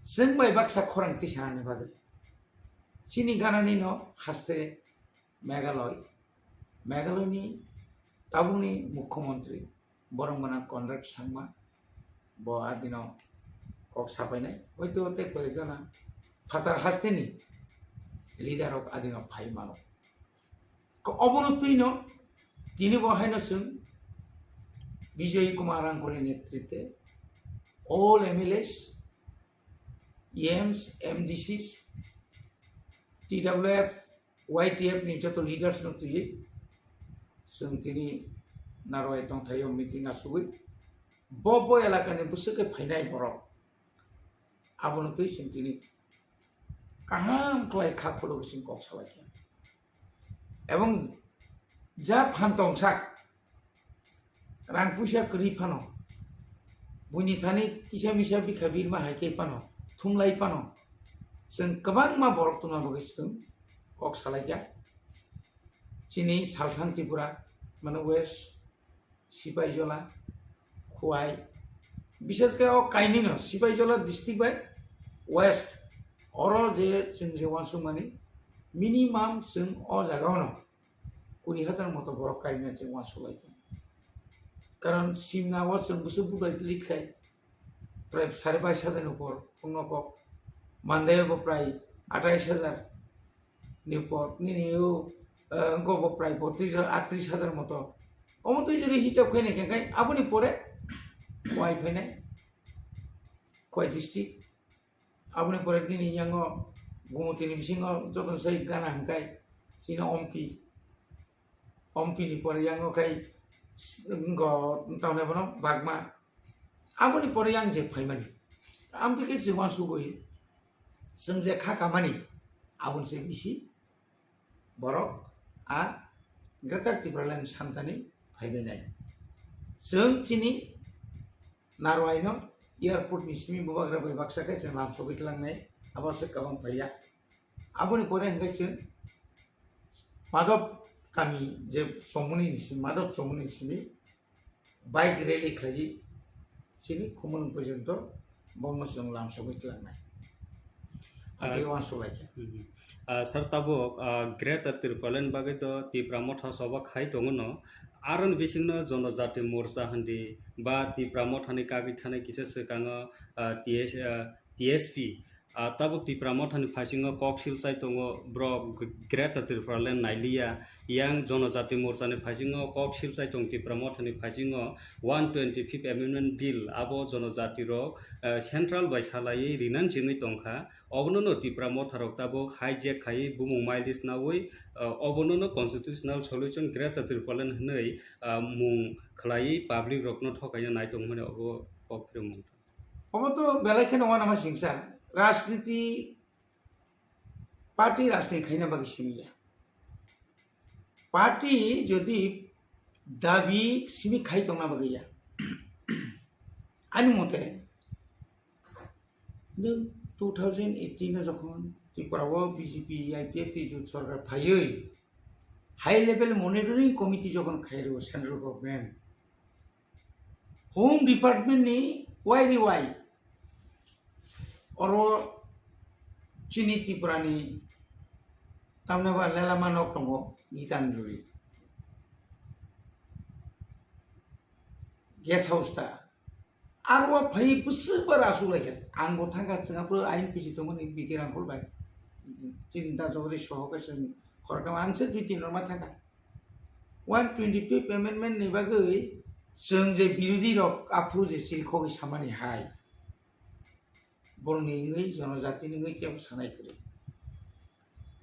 chwng bai baksa khorang tisanani bagwi. Chini ganani no haste Meghalaya, Meghalaya ni tabukni mukhyamantri borok gana Conrad Sangma bo adino kok sapainai, hoito tei koi jona phatar hasteni leader rok adino phai mano. Ko obono twino tini bo haino chwng Bijoy Kumar Rangkoli netrite all M L As, E Ms, M D Cs, T W F, Y T F ni joto leaders no twi chwng tini Narwai tongthaio meeting asugwi bo bo elakani bwswk khe phainai borok abono twi chwng tini kaham khlai kha khulugwi chwng kok salaikha. Ebong ja phan tongsak rang puisa kwrwi phano, buini thani kisa misa bikha birma hai khe phano, thumlai phano, chwng kwbangma borok tongna bagwi chwng kok salaikha. Chini Salthang Tripura, mane West, Sipaijola, Khowai, bishes khe o kainwino Sipaijola district bai West, oro je chwng je uansukmani minimum chwng o jagao no kuri hajar moto borok kaimani chwng uansuk lai tongo. Karon simna o chwng bwswk budai lik khai prai sare bais hajar ni upor wngno kok, Mandai o bo prai atais hajar ni upor, nini o, eh, wngkha bo prai botris hajar, atris hajar moto. Omo twi jodi hisab khainai khe khai aboni pore Khowai phainai, Khowai district. Aboni pore nini yango Gumutini bisingo jotono sai gana hwnkhai chini Ompi. Ompi ni pore yango khai s-, wngkha tamni bono Bagma. Aboni pore yang je phaimani. Amtwi khe chwng uansugwi chwng je kha kamani aboni se bisi borok a Greater Tipraland santani phaibainai. Chwng chini Narwaino airport ni simi bubagra bai baksa khe chwng lam sogwi tlangnai, abo se kwbang phaiya. Aboni pore hwnkhe chwng Madhop kami je chomoni ni simi, Madhop chomoni ni simi bike rally khlaiwi chini Khumulwng porjonto bono chwng lam sogwi tlangnai. Ati Ah, uansuk lai khe. Mhm. Ah, sir, tabuk, ah, Greater Tipraland bagwi to Tipra Motha soba khai tongo no. Aroni bisingno Jonojati Morcha hindi ba Tipra Mothani kagwi thanai kisa swkango, ah, T S, ah, T S P. Ah, tabuk Tipra Mothani phaisingo kok silchai tongo, borok Greater Tipraland nailiya. Yang Jonojati Morchani phaisingo kok silchai tong Tipra Mothani phaisingo one twenty-fifth Amendment Bill abo Jonojati rok, eh, central bai salaiwi rinani chengwi tongkha. Obono no Tipra Motha rok tabuk hijack khaiwi bumung mileage nawi, eh, obono no constitutional solution Greater Tipraland hwnwi, ah, mung khlaiwi public rokno thokaina nai tongmani obo kok phiromung. Obo to belai kheno uanama singsa. Rajniti party rajniti khaina bagwi simi ya. Party jodi dabi simi khai tongna bagwi ya. Ani mote, nwng two thousand eighteen o jokhon Tripura o B J P I P F T jot sorkar phaiwi high level monitoring committee jokhon khairo central government, Home Department ni wai ri wai oro chini Tripura ni Tamni ba lelama nok tongo, Gitanjali. Guest house ta. Aro phai bwswk bar aswk lai kha. Ang bo thangkha, chwng aphuru I N P C tongmani B K Rangkhol bai. Chini da jogori soho khe chwng khoroknam ang se dui tin rok ma thangkha. One twenty fifth amendment ni bagwi chwng je birodhi rok aphuru je silkhogwi samani hai. Borokni wngwi, jonojatini wngwi kebo sanai kwrwi.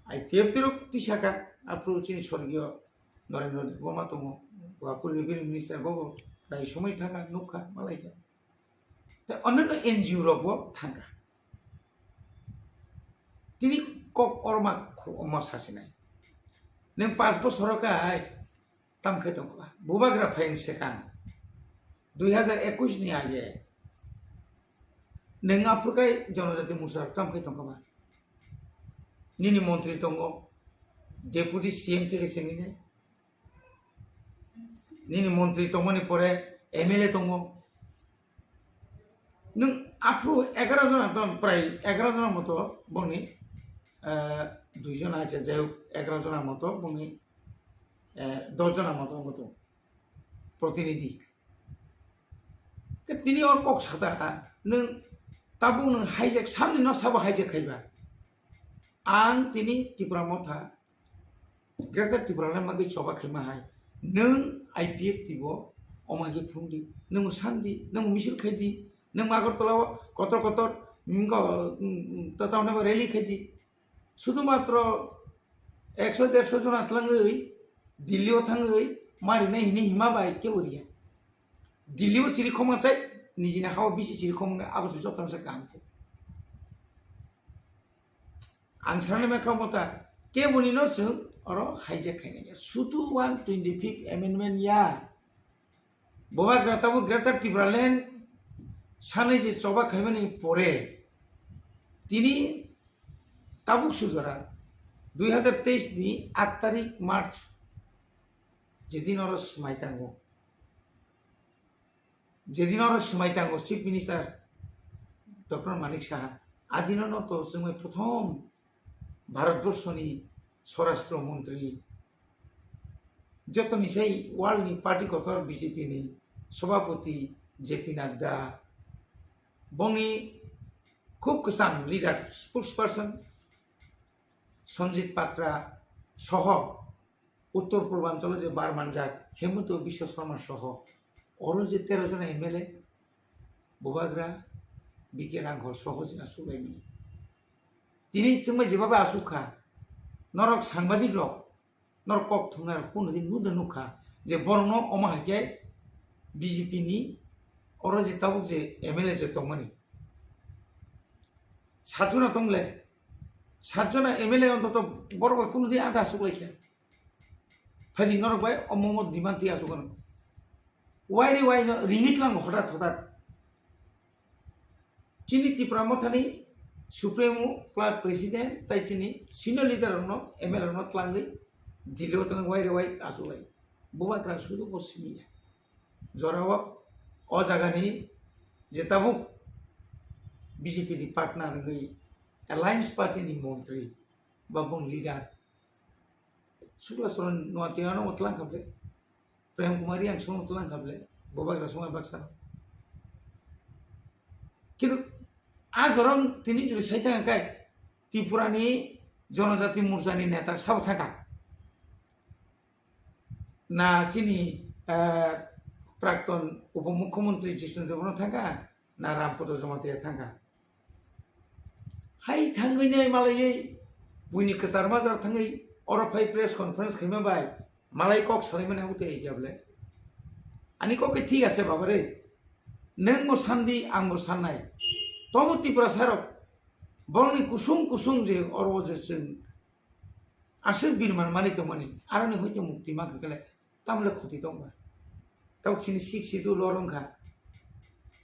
I P F T rok tisaka, aphuru chini sorgiyo Narendra Debbarma tongo, bo aphuru revenue minister bo, bo rai somoi thangkha, nukha, malaikha. Tei onno N G O rok bo thangkha. Tini kok orma khu-, omo sasinai. Nwng panch bosoro kai, Tam khai tongkha ba? Bubagra phaini swkang dui hazar ekush ni age nwng aphuru kai Jonojati Morcha rok tam khai tongkha ba? Nini montri tongo, deputy C M theke sengwi nai. Nini montri tongmani pore M L A tongo. Nwng aphuru egaroh jona ton, prai egaroh jona moto bongni, eh, dui jona acha, jai hok, egaroh jona moto bongni, eh, dosh jona moto wngkha tongo protinidhi. Khe tini or kok sata kha, nwng tabuk nwng hijack, samni no sabo hijack khaiba. Ang tini Tipra Motha Greater Tipraland bagwi choba khaima hai. Nwng I P F T bo omo hai khe phunukdi, nwng sandi, nwng misil khaidi, nwng Agartala o kotor kotor, mm, ko, mm, mm, ta, ta, rally khaidi. Sudhumatro ekso derso jona tlangwi Delhi o thangwi marinai hini hima bai kebo riya. Delhi o chiri khoma chai, nijini hao bisi chiri khoma wngkha, abo se jotono se kaham khe. Ang sanani mankha omo ta, keboni no chwng oro hijack khainai ya. Sudhu one twenty fifth amendment ya. Bubagra tabuk Greater Tipraland sanai je choba khaimani pore, tini tabuk sujora dui hazar teis ni aat tarik March, jedin oro swmai tango, jedin oro swmai tango Chief Minister Doctor Manik Saha, adino no to chwngwi prothom Bharatborshoni Swarashtra Montri, jotoni sai world ni party kotor B J P ni Sabhapati J P Nadda, bongni khub kwcham leader, spokesperson Sanjit Patra soho Uttor Purbanchalo je bar manjak Hemanta Biswa Sarma soho oro je tero jona M L A, Bubagra, B K Rangkhol soho je aswk laimani. Tini chwngbai jeba bai aswk kha, norok sangbadik rok, norok kok thumnai rok kunu din nuda nukha je borokno omo hai khe B J P ni oro je tabuk je M L A je tongmani. Satjona tongle, satjona M L A ontoto borok bai kunu din ada aswk lai khe. Phaidi norok bai omo omo demand twi aswk ano. Wai re wai no ringit lang hotat hotat. Chini Tipra Mothani Supremo, Club President, tai chini senior leader rokno, M L A rokno tlangwi Delhi o tlangwi wai re wai aswk lai. Bubagra sudu bo simi ya. Jorao o jagani je tabuk B J P ni partner wngwi Alliance Party ni montri ba bung leader Sukla Saran Noatia no tlang kha ble, Prem Kumar Reang song tlang kha ble, Bubagra song baksa. Kintu a jorom tini juri sai thang kai Tripura ni Jonojati Morcha ni neta sabo thang kha. Na chini, eh, Prakton Upomukhyamantri Jishnu Debbarma thang kha, na Rampada Jamatia thang kha. Hai thangwi nai malaiwi buini kwchar majra thangwi oro phai press conference khaima bai malai kok salaimani abo tei ya ble. Ani kok khe thik ase baba re. Nwng bo sandi, ang bo sannai. Tobo Tiprasa rok borokni kusung kusung je oro je chwng aswk birman manwi tongmani, aroni hoite mukti mankha khe tamle khoti tongba. Tau chini sixth schedule oro wngkha.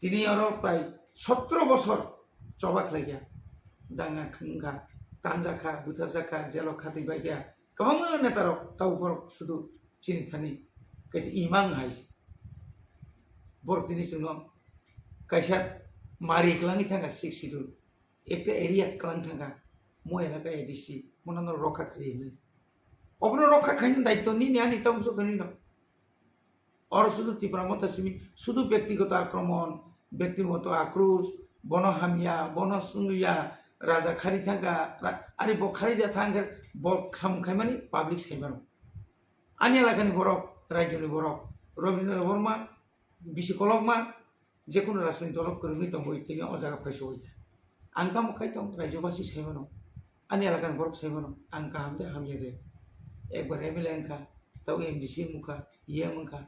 Tini oro prai sotro bosor choba khlaikha. Danga wngkha, tanjakha, butharjakha, jelo khatwi baikha. Kwbangma netarok tau borok sudu chini thani kaisa imang hai. Borok tini chwngno kaisa mari kwlangwi thangkha sixth schedule. Ekta area kwlang thangkha, mo elaka A D C. Bono no rokha khaidi hinwi. Obono rokha khaini daityo nini ani tamo joto nino. Oro sudu Tipra Motha simi sudu bektigoto akromon, bektigoto akrus, bono hamya, bono sungya, raja khari thangkha, ra-, ani bo khari ja thangkhe bo samung khaimani public saimano. Ani elakani borok, raijoni borok, Rabindra Debbarma, bisi kolokma, jekunu rajniti dolo kwrwngwi tongo, tini o jaga phaiso hoi kha. Ang tamo khai tong, raijobasi saimano, ani elakani borok saimano, ang kaham de hamya de. Ekbar M L A wngkha, tabo M D C wngkha, E M wngkha.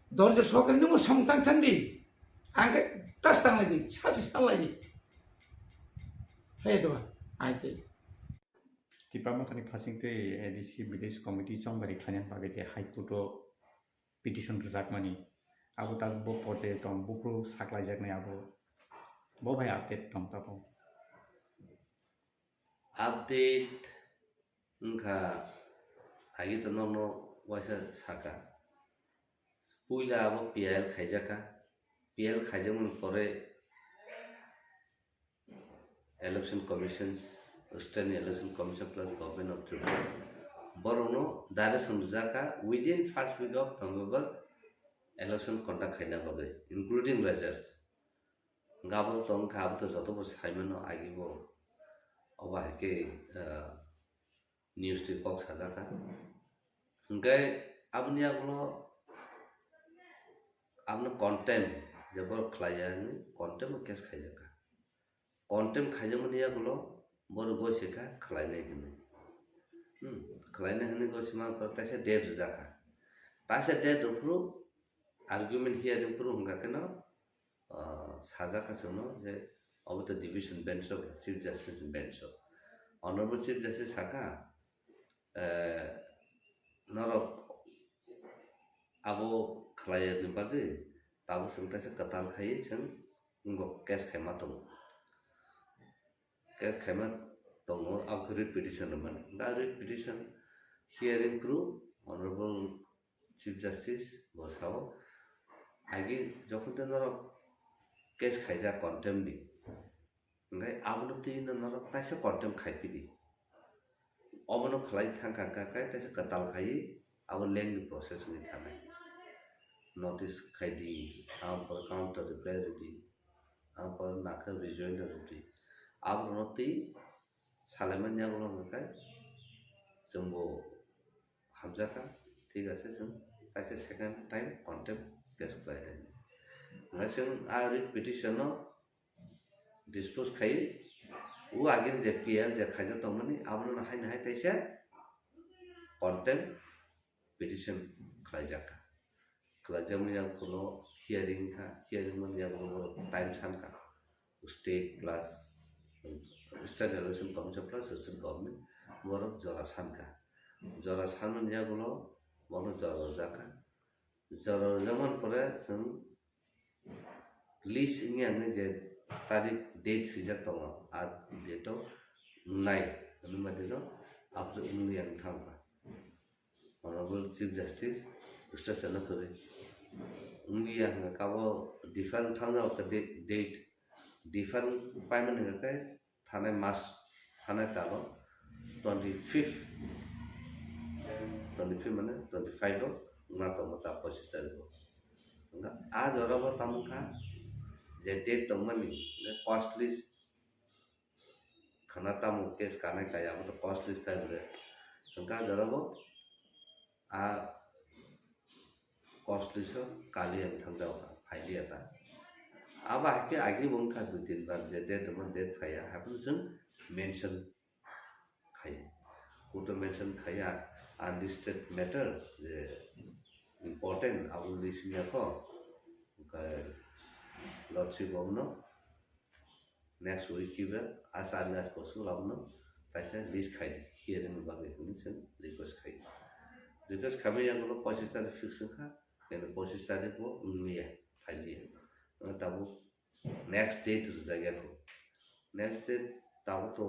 Dorjo sokri nungmo samung tang thang di. Ang khe tas tang lai di, sasi sal lai di. Hai do, ai te. Tipra Mothani phasing tei A D C Village Committee chongbari khlainani bagwi je High Court o petition rwjakmani, abo tabuk bo porjai tong, buphuru saklaijaknai abo, bo bai update tong tabuk. Update wngkha, agi to nono waisa saka. Puila abo P I L khaijakha. P I L khaijakmani pore Election Commission, State Election Commission plus Government of Tripura, borokno direction rwjakha, within first week of November election conduct khaina bagwi, including results. Gabon tong kha, abo to joto bo saimano agi bo. Obo hai khe, ah, news twi kok sajakha. Hwnkhe aboni yagulo abono contempt, je borok khlaiya hinwi contempt o case khaijakha. Contempt khaijakmani yagulo borok gosikha khlainai hinwi. Hmm, khlainai hinwi gosima pore taisa date rwjakha. Taisa date rwphuru argument hearing phuru hwnkha kheno, ah, sajak kha chwngno je obo to division bench o, Chief Justice bench o. Honorable Chief Justice sakha, eh, norok abo khlaiya ni bagwi tabuk chwng taisa kwtal khaiwi chwng wngkok case khaima tongo. Case khaima tongo, abo khe writ petition rwmani. Da writ petition hearing phuru Honorable Chief Justice bo sao, agi jokhon tei norok case khaijak contempt ni, hwnkhe abono twi no norok taisa contempt khai phidi. Obono khlai thang kha kha khe taisa kwtal khaiwi abo lengni process wngwi thanai. Notice khai di, abo counter reply rw di, abo nakhe rejoinder rw di. Abono twi salaimani yagulo hwnkhe chwngbo hamjakha, thik ase, chwng kaisa second time contempt case khlai di. Hwnkhe chwng a writ petition no dispose khai, o agini je P I L je khaijak tongmani, abono hai hai taisa contempt petition khlaijak kha. Khlaijakmani yagulo hearing kha, hearing mani yagulo borok time san kha. State plus State Election Commission plus State Government borok jora san kha. Jora sanmani yagulo bono jora rwjak kha. Jora rwjakmani pore chwng list wngya hwnwi je tarik date swijak tongo, a date o wngnai hwnwi ma dino abo wngya wng thang kha. Honorable Chief Justice Justice Chana Thuri wngya hwnka kabo different thang jao kha date, date different paimani hwnka khe thanai mas, thanai talo twenty fifth, twenty fifth mane twenty five o wngna tongo ta pochis tarikh o. Hwnka a jora bo tamo kha je date tongmani, cost list khana tamo case kanai kaya abo to cost list file re. Hwnka a jora bo a cost list o kali ang thang jao kha, phai liya ta. Abo hai khe agi bo wngkha dui tin bar je date tongma date phaiya, haphano chwng mention khai. Court o mention khaiya unlisted matter je important abo list wngya kho. Hwnkhe Lordship bo no next week kiba as early as possible abono taisa list khai di, hearing ni bagwi hwnwi chwng request khai. Request khaimani yagulo pochis tarikh fix wngkha, kene pochis tarikh bo wngliya, phailiya. Tabuk next date rwjakya kho. Next date tabuk to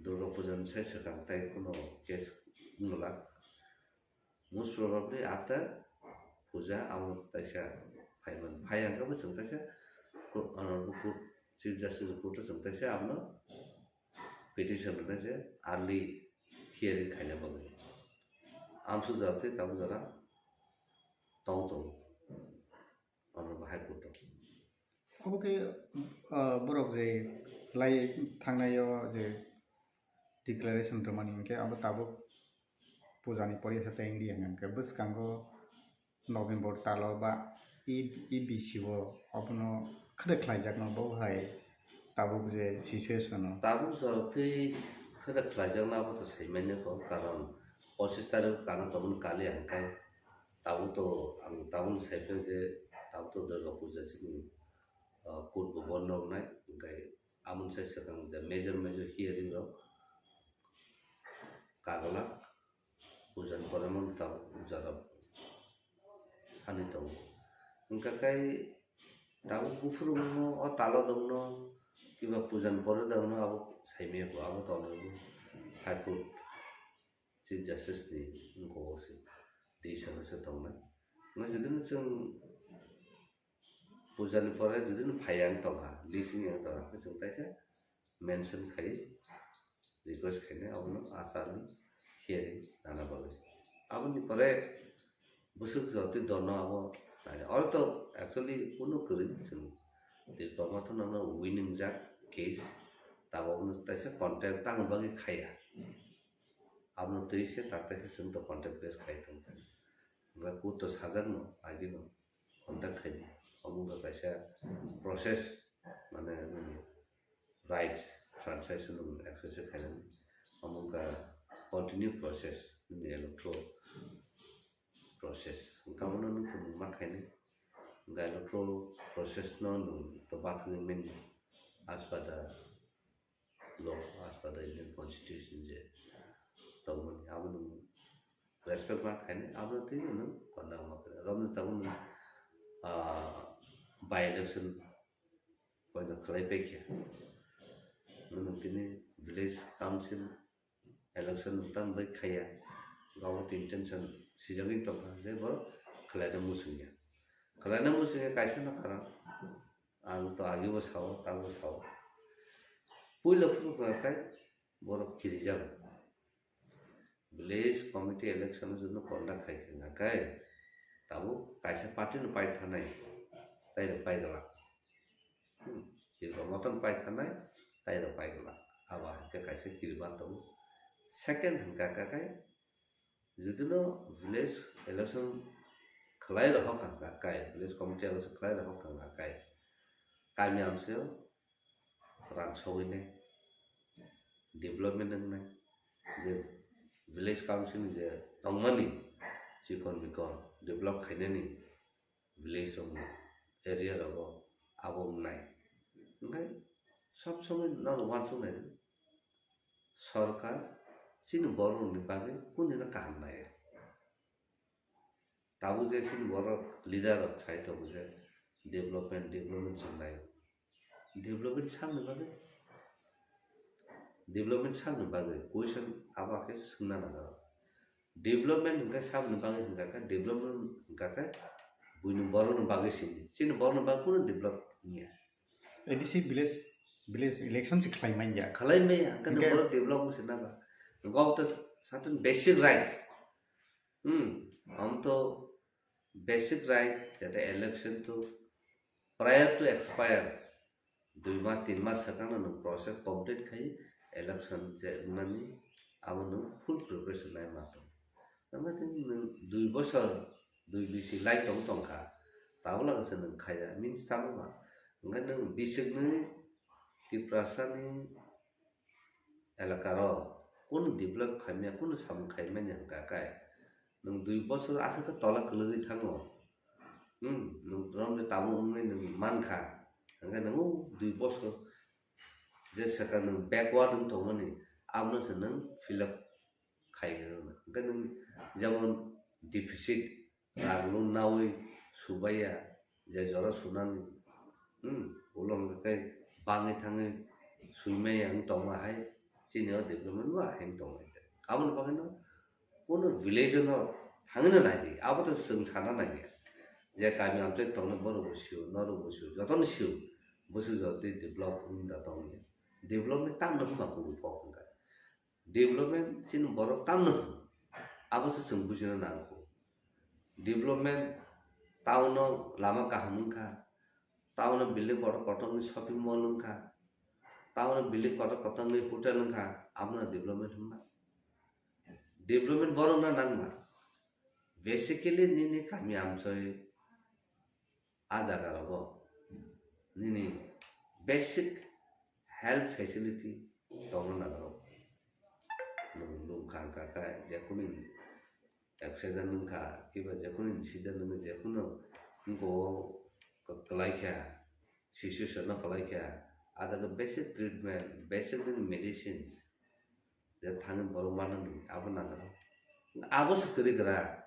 Durga Puja ni sai swkang tai kuno case wngla. Most probably after puja abo taisa phaiman. Phai hwnkhe bo chwng taisa ko-, ano, ko-, Chief Justice court o chwng taisa abono petition rwnai je early hearing khaina bagwi. Amsuk jora tei tabuk jora tong tongo Honorable High Court o. Obo khe, ah, borok je lai thangnai o je declaration rwmani hinkhe abo tabuk pujani poriyasa tei wngya hinkhe bwskango November talo ba E, E B C o abono khwrwk khlaijakno bo hai tabuk je situation o. Tabuk jora twi khwrwk khlaijakno abo to saimanya kho, karon pochis tarikh kana tongmani kali hwnkhai tabuk to ang tabukno saiphaio je tabuk to Durga Puja chini, ah, court bo bondo wngnai, hwnkhai aboni sai swkang je major major hearing rok kagwlak. Puja ni pore mano tabuk jora sani tongo. Wngkha khe tabuk buphuru mano o talo dongno kiba puja ni pore dongno abo saimaya bo abo tongo High Court Chief Justice ni wngkha o se tei salo se tongnai. Wngkha jodi no chwng puja ni pore jodi no phai ang tongkha, list wng tongkha, khe chwng taisa mention khai request khainai abono achar ni hearing nana bagwi. Aboni pore bwswk jotwi dono abo nai. Oro to actually kunu kwrwi chwng Tipra Motha no winning jak case, tabok no taisa contempt tangni bagwi khaiya. Abono twi se tak taisa chwng to contempt case khai tongkha. Hwnba court to sajak no agino contact khai di. Omo wngkha kaisa process, mane nini right, franchise no exercise khainani. Omo wngkha continue process, nini electoral process. Wngkha omo no nwng tongmung ma khainai. Wngkha electoral process no nwng to bathangwi manya as per the law, as per the Indian Constitution je tongmani, abo nwng respect ma khainai, abo twi nwng konna ma khainai. Romni tabuk nwng, ah, by election poino khlai paikha. Nwng tini village council election nwng tamo bai khaiya, government intention sijagwi tongkha je borok khlaina muchungya. Khlaina muchungya kaisa no karon. Ang to agibo sao, tabuk sao. Puila phuru hwnkhai borok kirijago. Village committee election no joto conduct khai khe hwnkhai tabuk kaisa party no pai thanai, tai rok pai glak. Hmm. Tirok motom pai thanai, tai rok pai glak. Abo hai khe kaisa kiriba tongo. Second hwnkha khe Jodi no village election khlai rohor kha hwnka kai, village committee election khlai rohor kha hwnka kai, kami amsio rang sogwi nai, development wngnai, je village council ni je tongmani chikon mikon develop khainani village rok area rogo abo wngnai. Hwnkhai sob somoi nono uansuk nai. Sorkar chini borok rokni bagwi kunino kaham nai. Tabuk je chini borok leader rok sai tongo je development, development se nai. Development samni bagwi, development samni bagwi question abo khe swngna nango. Development hwnkhe samni bagwi hwnkha khe, development hwnkha khe buini borokni bagwi sini. Chini borokni bagwi kunu develop wngya. A D C village, village election se khlai manya. Khlai manya, hwnkhe Hwnkhe borok develop wngse naba. Hwnkhe obo to certain basic right. Hmm, omo to basic right, jeta election to prior to expire, dui mas, tin mas swkangno nwng process complete khai election je wngnani abo nwng full preparation lai ma tong. Tamo tei nwng dui bosor, dui bisi lai tong tongkha, tabuk lagase nwng khaiya, means tamo ba? Hwnkhe nwng bisiknwi Tiprasani elakaro kunu develop khaimya, kunu samung khaimani hwnkha khe, nwng dui bosor aswk khe tola kwlwgwi thango. Hmm, nwng romni tabuk wngwi nwng mankha, hwnkhe nwng o dui bosor je swkang nwng backward wng tongmani, abono se nwng fill up khai rwna. Hwnkhe nwng jemon deficit, rang no nawi subaiya, je jora sunani, hmm, ulo hwnkhe bangwi thangwi suimaya wng tongma hai, chini o development bo hai wng tongmani. Aboni bagwi no kunu village no thangwi no nai di, abo to chwng sana nai ya. Je kami amchai tongnai borok bo sio, norok bo sio, jotono sio, bwswk jotoi develop wng da tongya. Development tamno hwnba kubui kok hwnkha. Development chini borok tamno hwn, abo se chwng bujina nangkho. Development, town o lama kaham wngkha, town o building kotor kotor ni shopping mall wngkha, town o building kotor kotor ni hotel wngkha, abono development hwnba? Development borokno nangma. Basically nini kami amchoi a jaga rogo nini basic health facility tongna nango. Nwng lungkha wngkha khe jekunu accident wngkha kiba jekunu incident wngkha, jekunu wngkha o kwlai kha, situation no kwlai kha, a jaga basic treatment, basic nini medicines je thani borok manani abo nango. Abo se kwrwi kwrwi.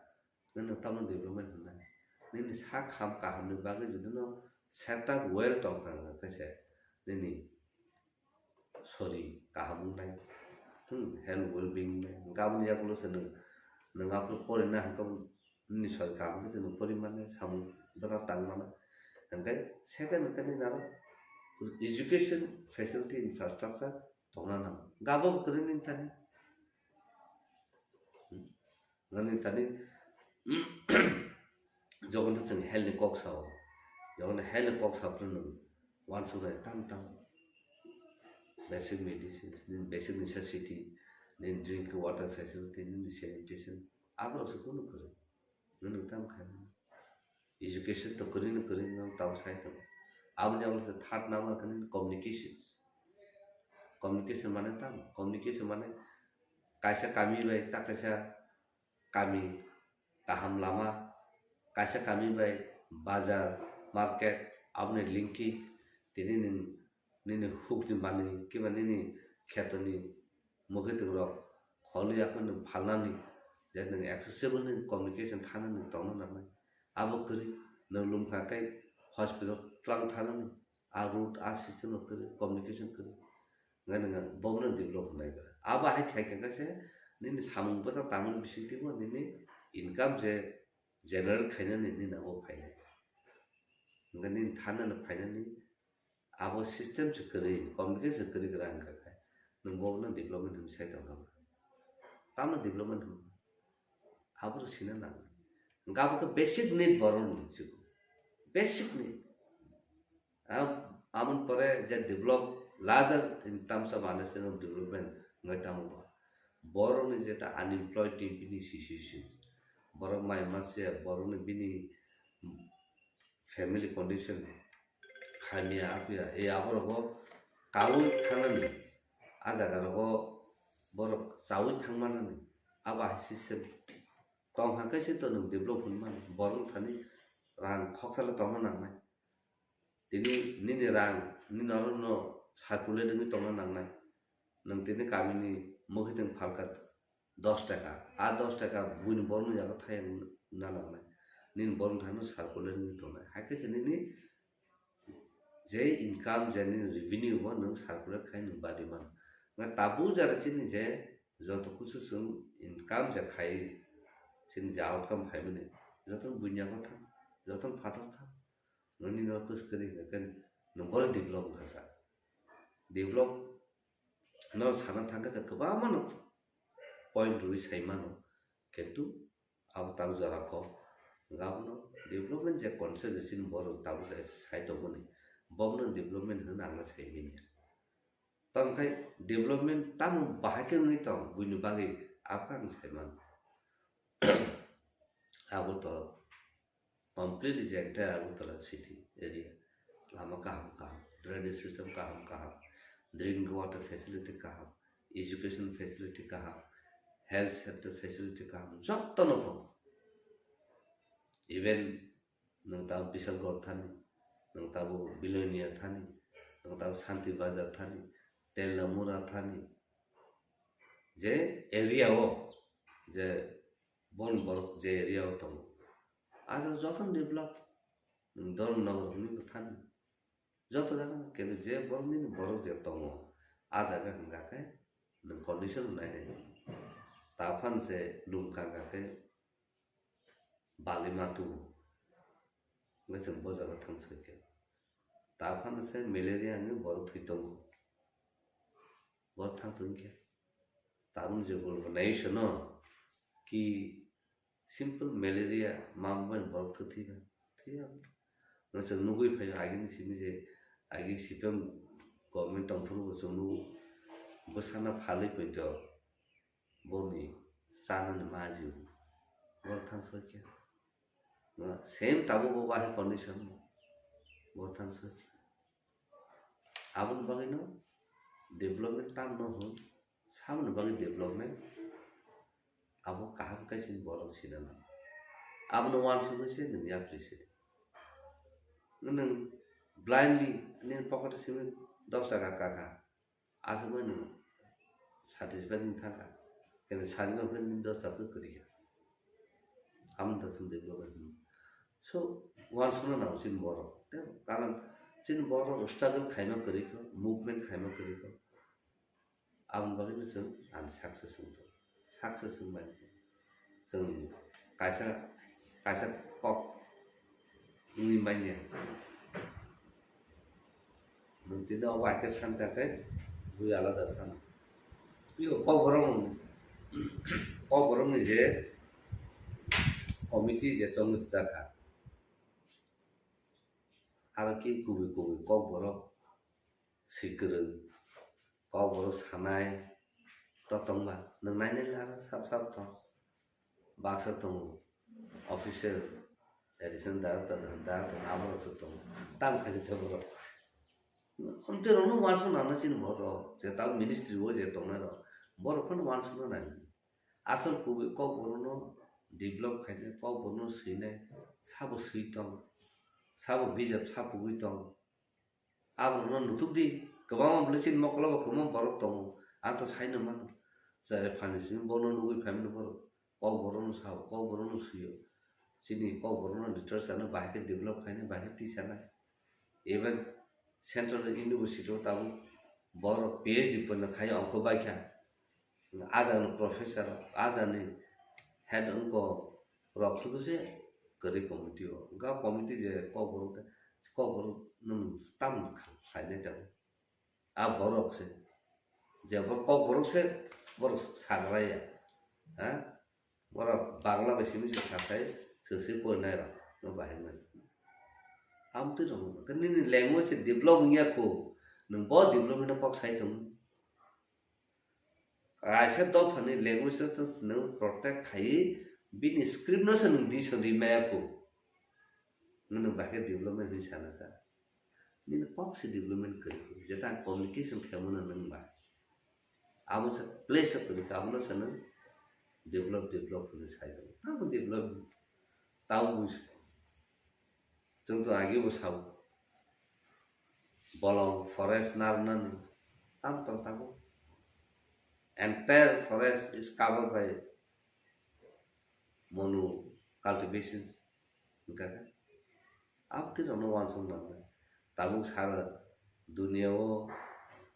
Nini tamo development hwnmani. Nini sak ham kahamni bagwi jodi no setup well tongkha hwnkhe se nini sori kaham wngnai. Hmm, health well being wngnai. Hwnkhe aboni yagulo se nwng, nwng aphuru porina hwnkhe nini sori kaham khe se nwng pori mannai, samung bwkha tang mannai. Hwnkhe second hwnkhe nini aro education facility infrastructure tongna nango. Gabo kwrwi nini thani. Hmm. Nani thani jogon to chwng health ni kok sao. Jogon health ni kok sao phano nwng uansuknai tam tam. Basic medicines, nini basic necessity, nini drink water facility, nini sanitation. Aborok se kunu kwrwi. Nwng tam khai. Education to kwrwi no kwrwi no tamo sai tongo. Aboni abo se third number khe nini communications. Communication mane tamo? Communication mane kaisa kami bai ta kaisa kami kaham lama, kaisa kami bai bazar, market, aboni linkage, tini nini, nini hukni manwi kiba nini khetoni mwkhwtwng rok kholi akhoi nwng phalnani, je nwng accessible ni communication thanani tongna nangnai. Abo kwrwi nwng lungkha khe hospital tlang thanani, a road, a system rok kwrwi, communication kwrwi. Ngai nwng bobono develop hwnlai ba. Abo hai khai khe se nini samung bwthak tangmani bisingtwi bo nini income je generate khainani nini abo phainai. Hwnkhe nini thanani phainani abo system se kwrwi, communication se kwrwi kwrwi wngkha khe nwng bobono development hwnwi sai tongkha ba. Tamo development hwnwi? Abo sina nangnai. Hwnkhe abo khe basic need borokni, basic need. Am-, amon pore je develop larger in terms of understanding of development wngwi tamo ba. Borokni jeta unemployed ni bini situation, borok mai mase, borokni bini family condition hamya apya, e aborogo kaui thanani, a jaga rogo borok chaui thangmanani, abo hai system tong hwnkhe se to nwng develop hwnmani, borok thani rang khoksa le tongna nangnai. Tini nini rang, nini oro no circulate wngwi tongna nangnai. Nwng tini kamini mwkhwtwng phalkha dos taka, a dos taka buini borokni yago thayang na nangnai. Nini borokni thani no circulate wngwi tongnai. Hai khe se nini je income, je nini revenue bo nwng circulate khai nwng badi mano. Nga tabuk jara chini je joto kusu chwng income je khai, chini je outcome phaimani, joto buini yago thang, joto phatar thang. Nini no kus kwrwi hwnkhe nwng bono develop wngkha sa. Develop no sana thangkhe kwbangma no point rwi sai mano, kintu abo tabuk jora kok. Abono development je concept chini borok tabuk jai sai tongmani, bobono development hwnwi ang sai manya. Tamo khai development tamo bahai khe wngwi tong buini bagwi, abo khe ang sai mano. Abo to completely je entire Agartala city area. Lama kaham kaham, drainage system kaham kaham, drinking water facility kaham, education facility kaham, health center facility kaham, jotto no tongo. Even nwng tamo Bisalgor thani, nwng tamo Bilonia thani, nwng tamo Santi Bazar thani, Telamura thani, je area o, je bon borok je area o tongo, a jaga jotono develop, nwng Dharmanagar hwnwi bo thani, joto jaga no, kintu je borok nini borok je tongo, a jaga hwnkha khe nwng condition nainai. Ta phano se lungkha hwnkha khe bali ma tubu. Hwnkhe chwng bo jaga thang soi khe. Ta phano se malaria hwnwi borok thwi tongo. Borok thang tong khe. Tabuk je globalization no ki simple malaria ma bai borok thwi thwi ba. Thwi ya. Nang chwng nugwi phai agini simi je agi C P M government tong phuru bo chwng nugo. Bwsana phalwi poito boni chanani ma jiu. Borok thang soi khe. Same tabuk bo bahai condition. Borok thang soi. Aboni bagwino development tamo hwn, samoni bagwi development abo kaham khe chini borok sinana. Abono uansukgwi se nwng yapri se. Nwng blindly nini pocket o simi dos taka kaka. Aswk bai nwng satisfied wng thangkha. Kene sari no hwnwi dos taka kwrwi kha. Aboni to chwng development hwnwi. So, uansukna nango chini borok. Tei karon chini borok struggle khaima kwrwi kho, movement khaima kwrwi kho. Aboni bagwino chwng unsuccess wng tong. Success wng bai tong. Chwng kaisa, kaisa kok wngwi manya. Nwng tini obo hai khe san kha khe bui alada san. Tei o Kokborok, Kokborokni je committee je chongwi rwjak kha, aro khe kubui kubui Kokborok swi kwrwng, Kokborok sanai to tongba, nwng nainai le aro sap sap tong. Baksa tongo, official, additional director, director, aborok se tongo. Tam khaisa borok. Amtwi rokno uansuk nangna chini borok, je tam ministry o je tongnai rok, borok phano uansukna nangni. Asol kubui Kokborokno develop khainai, Kokborokno swinai, sabo swi tong, sabo bijap sapugwi tong. Aborokno nutuk di, kwbangma bwlwi chini mokolo bo kwbangma borok tongo. Ang to saino mano. Chare phani simi bono nugwi phaimani borok. Kokborokno sao, Kokborokno sio. Chini Kokborokno literature no bahai khe develop khainai, bahai khe tisanai. Even Central University o tabuk borok P H D porna khai ongkho bai kha. Ajani professor, ajani head wngkha rok sudu se kwrwi committee o. Wngkha committee je Kokborok, Kokborok nwng tam khlainai tongo. A borok se, je borok Kokborok se, borok sagra ya. Ha? Borok Bangla bai simi se sakai, se se porinai rok no bahai ma se. Amtwi rok, nini language se develop wngya kho, nwng bo development no kok sai tongo. Kaisa dophani language no chwng protect khai, bini script no se nwng di sori maya kho. Nwng bahai khe development hinwi sana sa. Nini kok se development kwrwi kho. Jeta ang communication khaimano nwng ba. Abo se place kwrwi kha, abono se nwng develop, develop hinwi sai tongo. Tamo develop, tamo bui. Chwng to agi bo sao. Bolong forest narnani tam tong tabuk. Entire forest is covered by monu cultivations. Hwnkha khe, abtwi rokno uansuk nangnai. Tabuk sara dunia o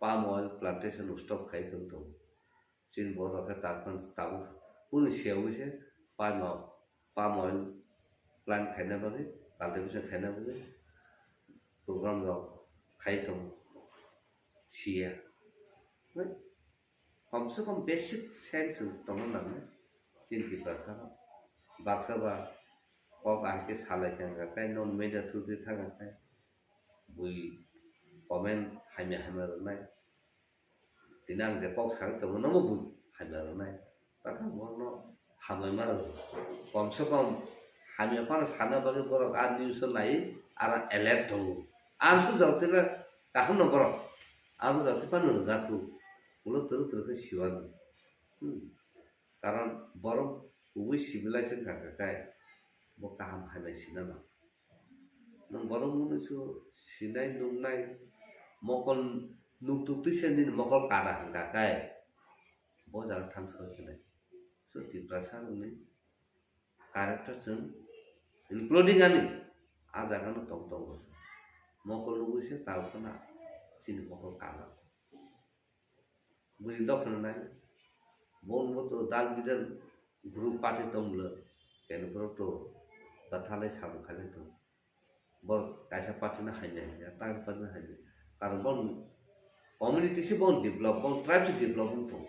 palm oil plantation stop khai tong tongo. Chini borok khe tabuk, tabuk kunu siyaui se palm oil, palm oil plant khaina bagwi, cultivation khaina bagwi program rok khai tongo, siya. Komse kom basic sense tongna nangnai chini Tiprasa rok. Baksa ba kok ahai khe salai kha, hwnkha khe non media through di thang kha khe bui comment hamya hamya rwnai. Tini ang je kok sagwi tongo, nobo bui hamya rwnai. Takha borokno hamya ma rw. Komse kom hamya phano sana bagwi borok a news o nai, aro alert tongo. Ang sujak tila kaham no borok. Ang sujak tila phano rwgak thu. Ulo twrwk twrwk khe siwani. Hmm. Karon borok kubui civilization kha kha khe bo kaham hamya sina nang. Nwng borok mwnwi su sinai nuknai mokol nuktuk twi se nini mokol kada hwnkha khe bo jaga thansa khe nai. So Tiprasa rokni character chwng including ani a jaga no tong tongo se. Mokol nugwi se tabuk phano chini mokol kana. Bwrwi dophano nai. Bo wngbo to dal bidal group party tong bwle. Keno borok to bathalai samung khailai tong. Borok kaisa party no hamya hamya, ta party no hamya. Karon borok Community se bon develop, bon tribe se develop wng thung.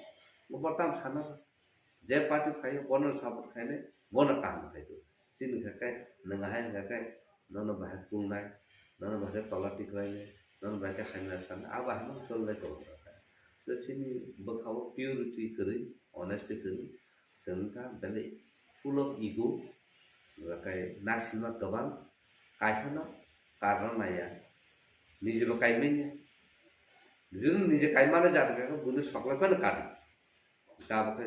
Bo tam sana je party phai bono support khainai, bono kaham khai do. Chini kha kai nang hai kha kai nono bahai kulnai, nono bahai tola tiklainai, nono bahai hamya sanai, abo hai no cholnai tong kha. To chini bwkhao purity kwrwi, honesty kwrwi, chwng kha belai full of ego, kai nasilma kwbang, kaisa no karna naiya, niji bo kai manya. Juni niji kai mano jani kha buni soklai phano kari. Tabuk khe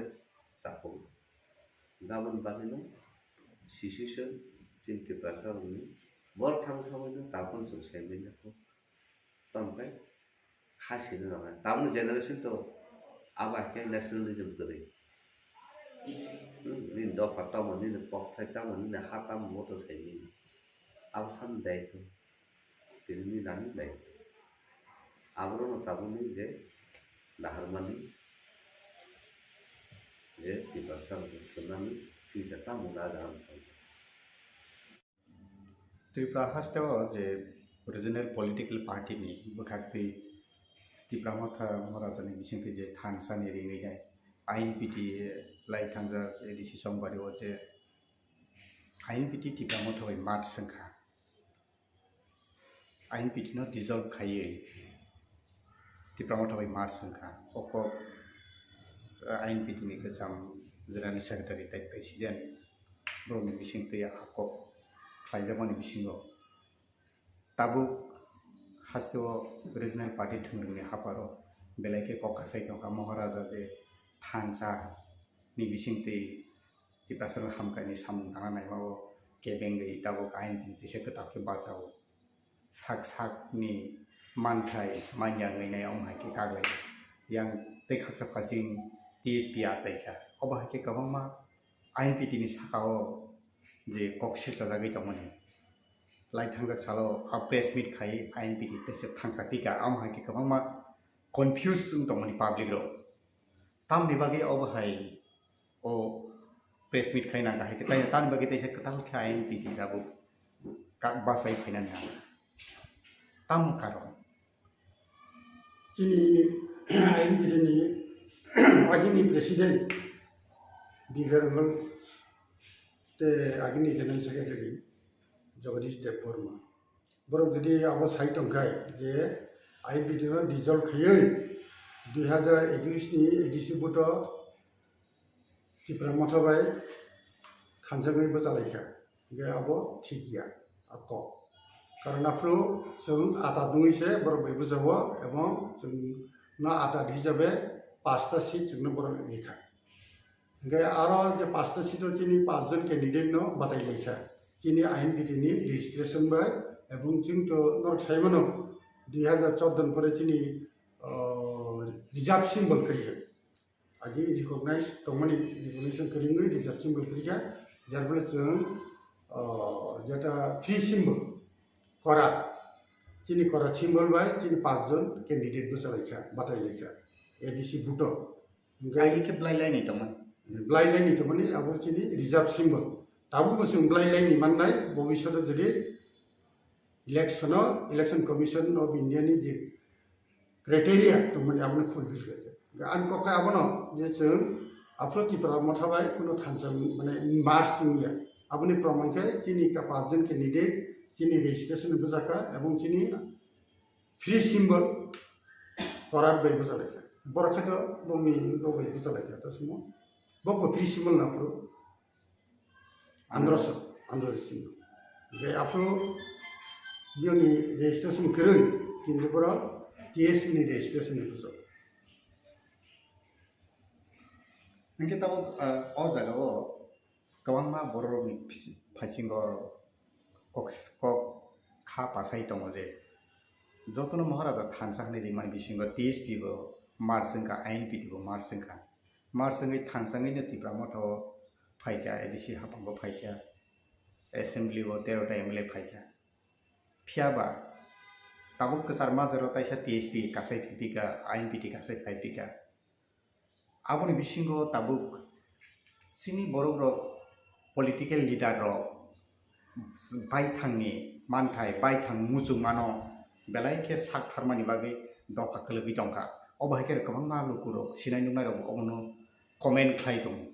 chapung. Gabon bagwino situation chini Tiprasa rokni bor thang samwino tabukno chwng saimanya kho. Tamkhe kha sini rok hai. Tabukni generation to abo hai khe nationalism kwrwi. Hmm, nini dopha tamo, nini kokthai tamo, nini ha tamo, moto saimanya. Abo sam daitw. Tini nani lai. Aborokno tabukni je naharmani je Tiprasa rokni chwnani future tamo na jaham thangkha. Tripura hasteo je regional political party ni bwkhaktwi Tipra Motha Maharaja ni bisingtwi je thansa ni ringwi nai I N P T lai thangjak A D C Chongbario je I N P T Tipra Motha bai merge wngkha. I N P T no dissolve khaiwi Tipra Motha bai merge wngkha. O kok, eh, I N P T ni kwcham General Secretary tei President borokni bisingtwi a kok khlaijakmani bisingo tabuk hasteo regional party thwngrwngni haparo belai khe kok kasai tongkha. Maharaja je thansa ni bisingtwi Tiprasa rok hamkrai ni samung tangna naima o kebengwi tabuk I N P T teisa kwtal khe bachao. Sak sak ni manthai manya wngwi nai omo hai khe kaglai. Yang tei khaksa phasing T S P achai kha. Obo hai khe kwbangma I N P T ni saka o je kok silchajagwi tongmani. Lai thangjak salo a press meet khai I N P T teisa thangsa tika omo hai khe kwbangma confuse wng tongmani public rok. Tamni bagwi obo hai o press meet khai nang hai khe tai tamni bagwi teisa kwtal khe I N P T tabuk ka bachai phaina nang. Tamo karon. Chini I N P T ni agini president Bihar Hall tei agini general secretary Jagadish Debbarma. Borok jodi abo sai tongkhai je I N P T no dissolve khaiwi dui hazar ekush ni A D C buto Tipra Motha bai thansa wngwi bwchalaikha, hingkhe abo thik ya, a kok. Karon aphuru chwng ata dungwi se borok bai bwchao, ebong chwng no ata hisabe pasta seat chwngno borok rikha. Hingkhe aro je pasta seat o chini pachjon candidate no batai laikha. Chini I N P T ni registration bai, ebong chwng to norok saimano dui hazar chordo ni pore chini, oh, reserve symbol kwrwi kha. Agi recognize tongmani recognition kwrwi wngwi reserve symbol kwrwi kha. Jar phole chwng, oh, jeta free symbol, korat, chini korat symbol bai chini pachjon candidate bwchalaikha, batai laikha A D C buto. Hingkhe Aini khe blai laini tongmani. Blai laini tongmani abo chini reserve symbol. Tabukbo chwng blai laini mannai, bobishoto jodi election o, Election Commission of India ni je criteria tongmani abono fulfill khaijak. Hingkhe ani kok khe abono je chwng aphuru Tipra Motha bai kuno thansa mane merge wngya. Aboni proman khe chini ka pachjon candidate chini registration bwjakha ebong chini free symbol korat bai bwchalaikha. Borok khe to bongni bok bai bwchalaikha to sumo. Bokbo free symbol na phuru. Androso, Androso sini. Bai aphuru biyoni registration kwrwi, kintu borok T S P ni registration ni bwswk. Hingke tabuk, ah, o jaga o kwbangma borok rokni phi-, phaisingo kok, kok kha pasai tongo je jotono Maharaja thansa hinui rimani bisingo T S P bo merge wngkha, I N P T bo merge wngkha. Merge wngwi thansa wngwi no Tipra Motha o phaikha, A D C haphango phaikha, assembly o tero ta M L A phaikha. Phiya ba tabuk kwchar majaro kaisa T S P kasai phaiphika, I N P T kasai phaiphika. Aboni bisingo tabuk chini borok rok, political leader rok baithangni manthai, baithang muchungmano belai khe sak tharmani bagwi dopha kwlwgwi tongkha. Obo hai khe kwbangma lukurok sinai nuknairok obono comment khlai tongo.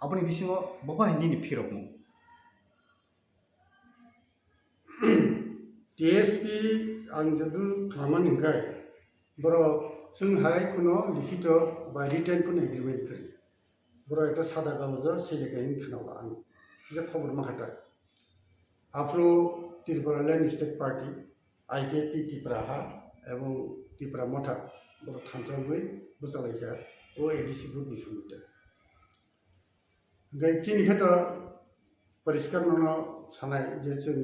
Aboni bisingo bo bai nini phirokmung. T S P ang joto khlaimani hwnkhe borok chwng hai kuno likhito bai written kuno agreement kwrwi. Borok ekta sada kagojo swi lekha hwn khwnao ang. Kisa khobor ma kha ta. Aphuru Tripura Land State Party, I P F T Tipra ha ebong Tipra Motha borok thansa wngwi bwchalaikha o A D C vote ni somoi tei. Hwnkhe chini khe to poriskar nono sanai je chwng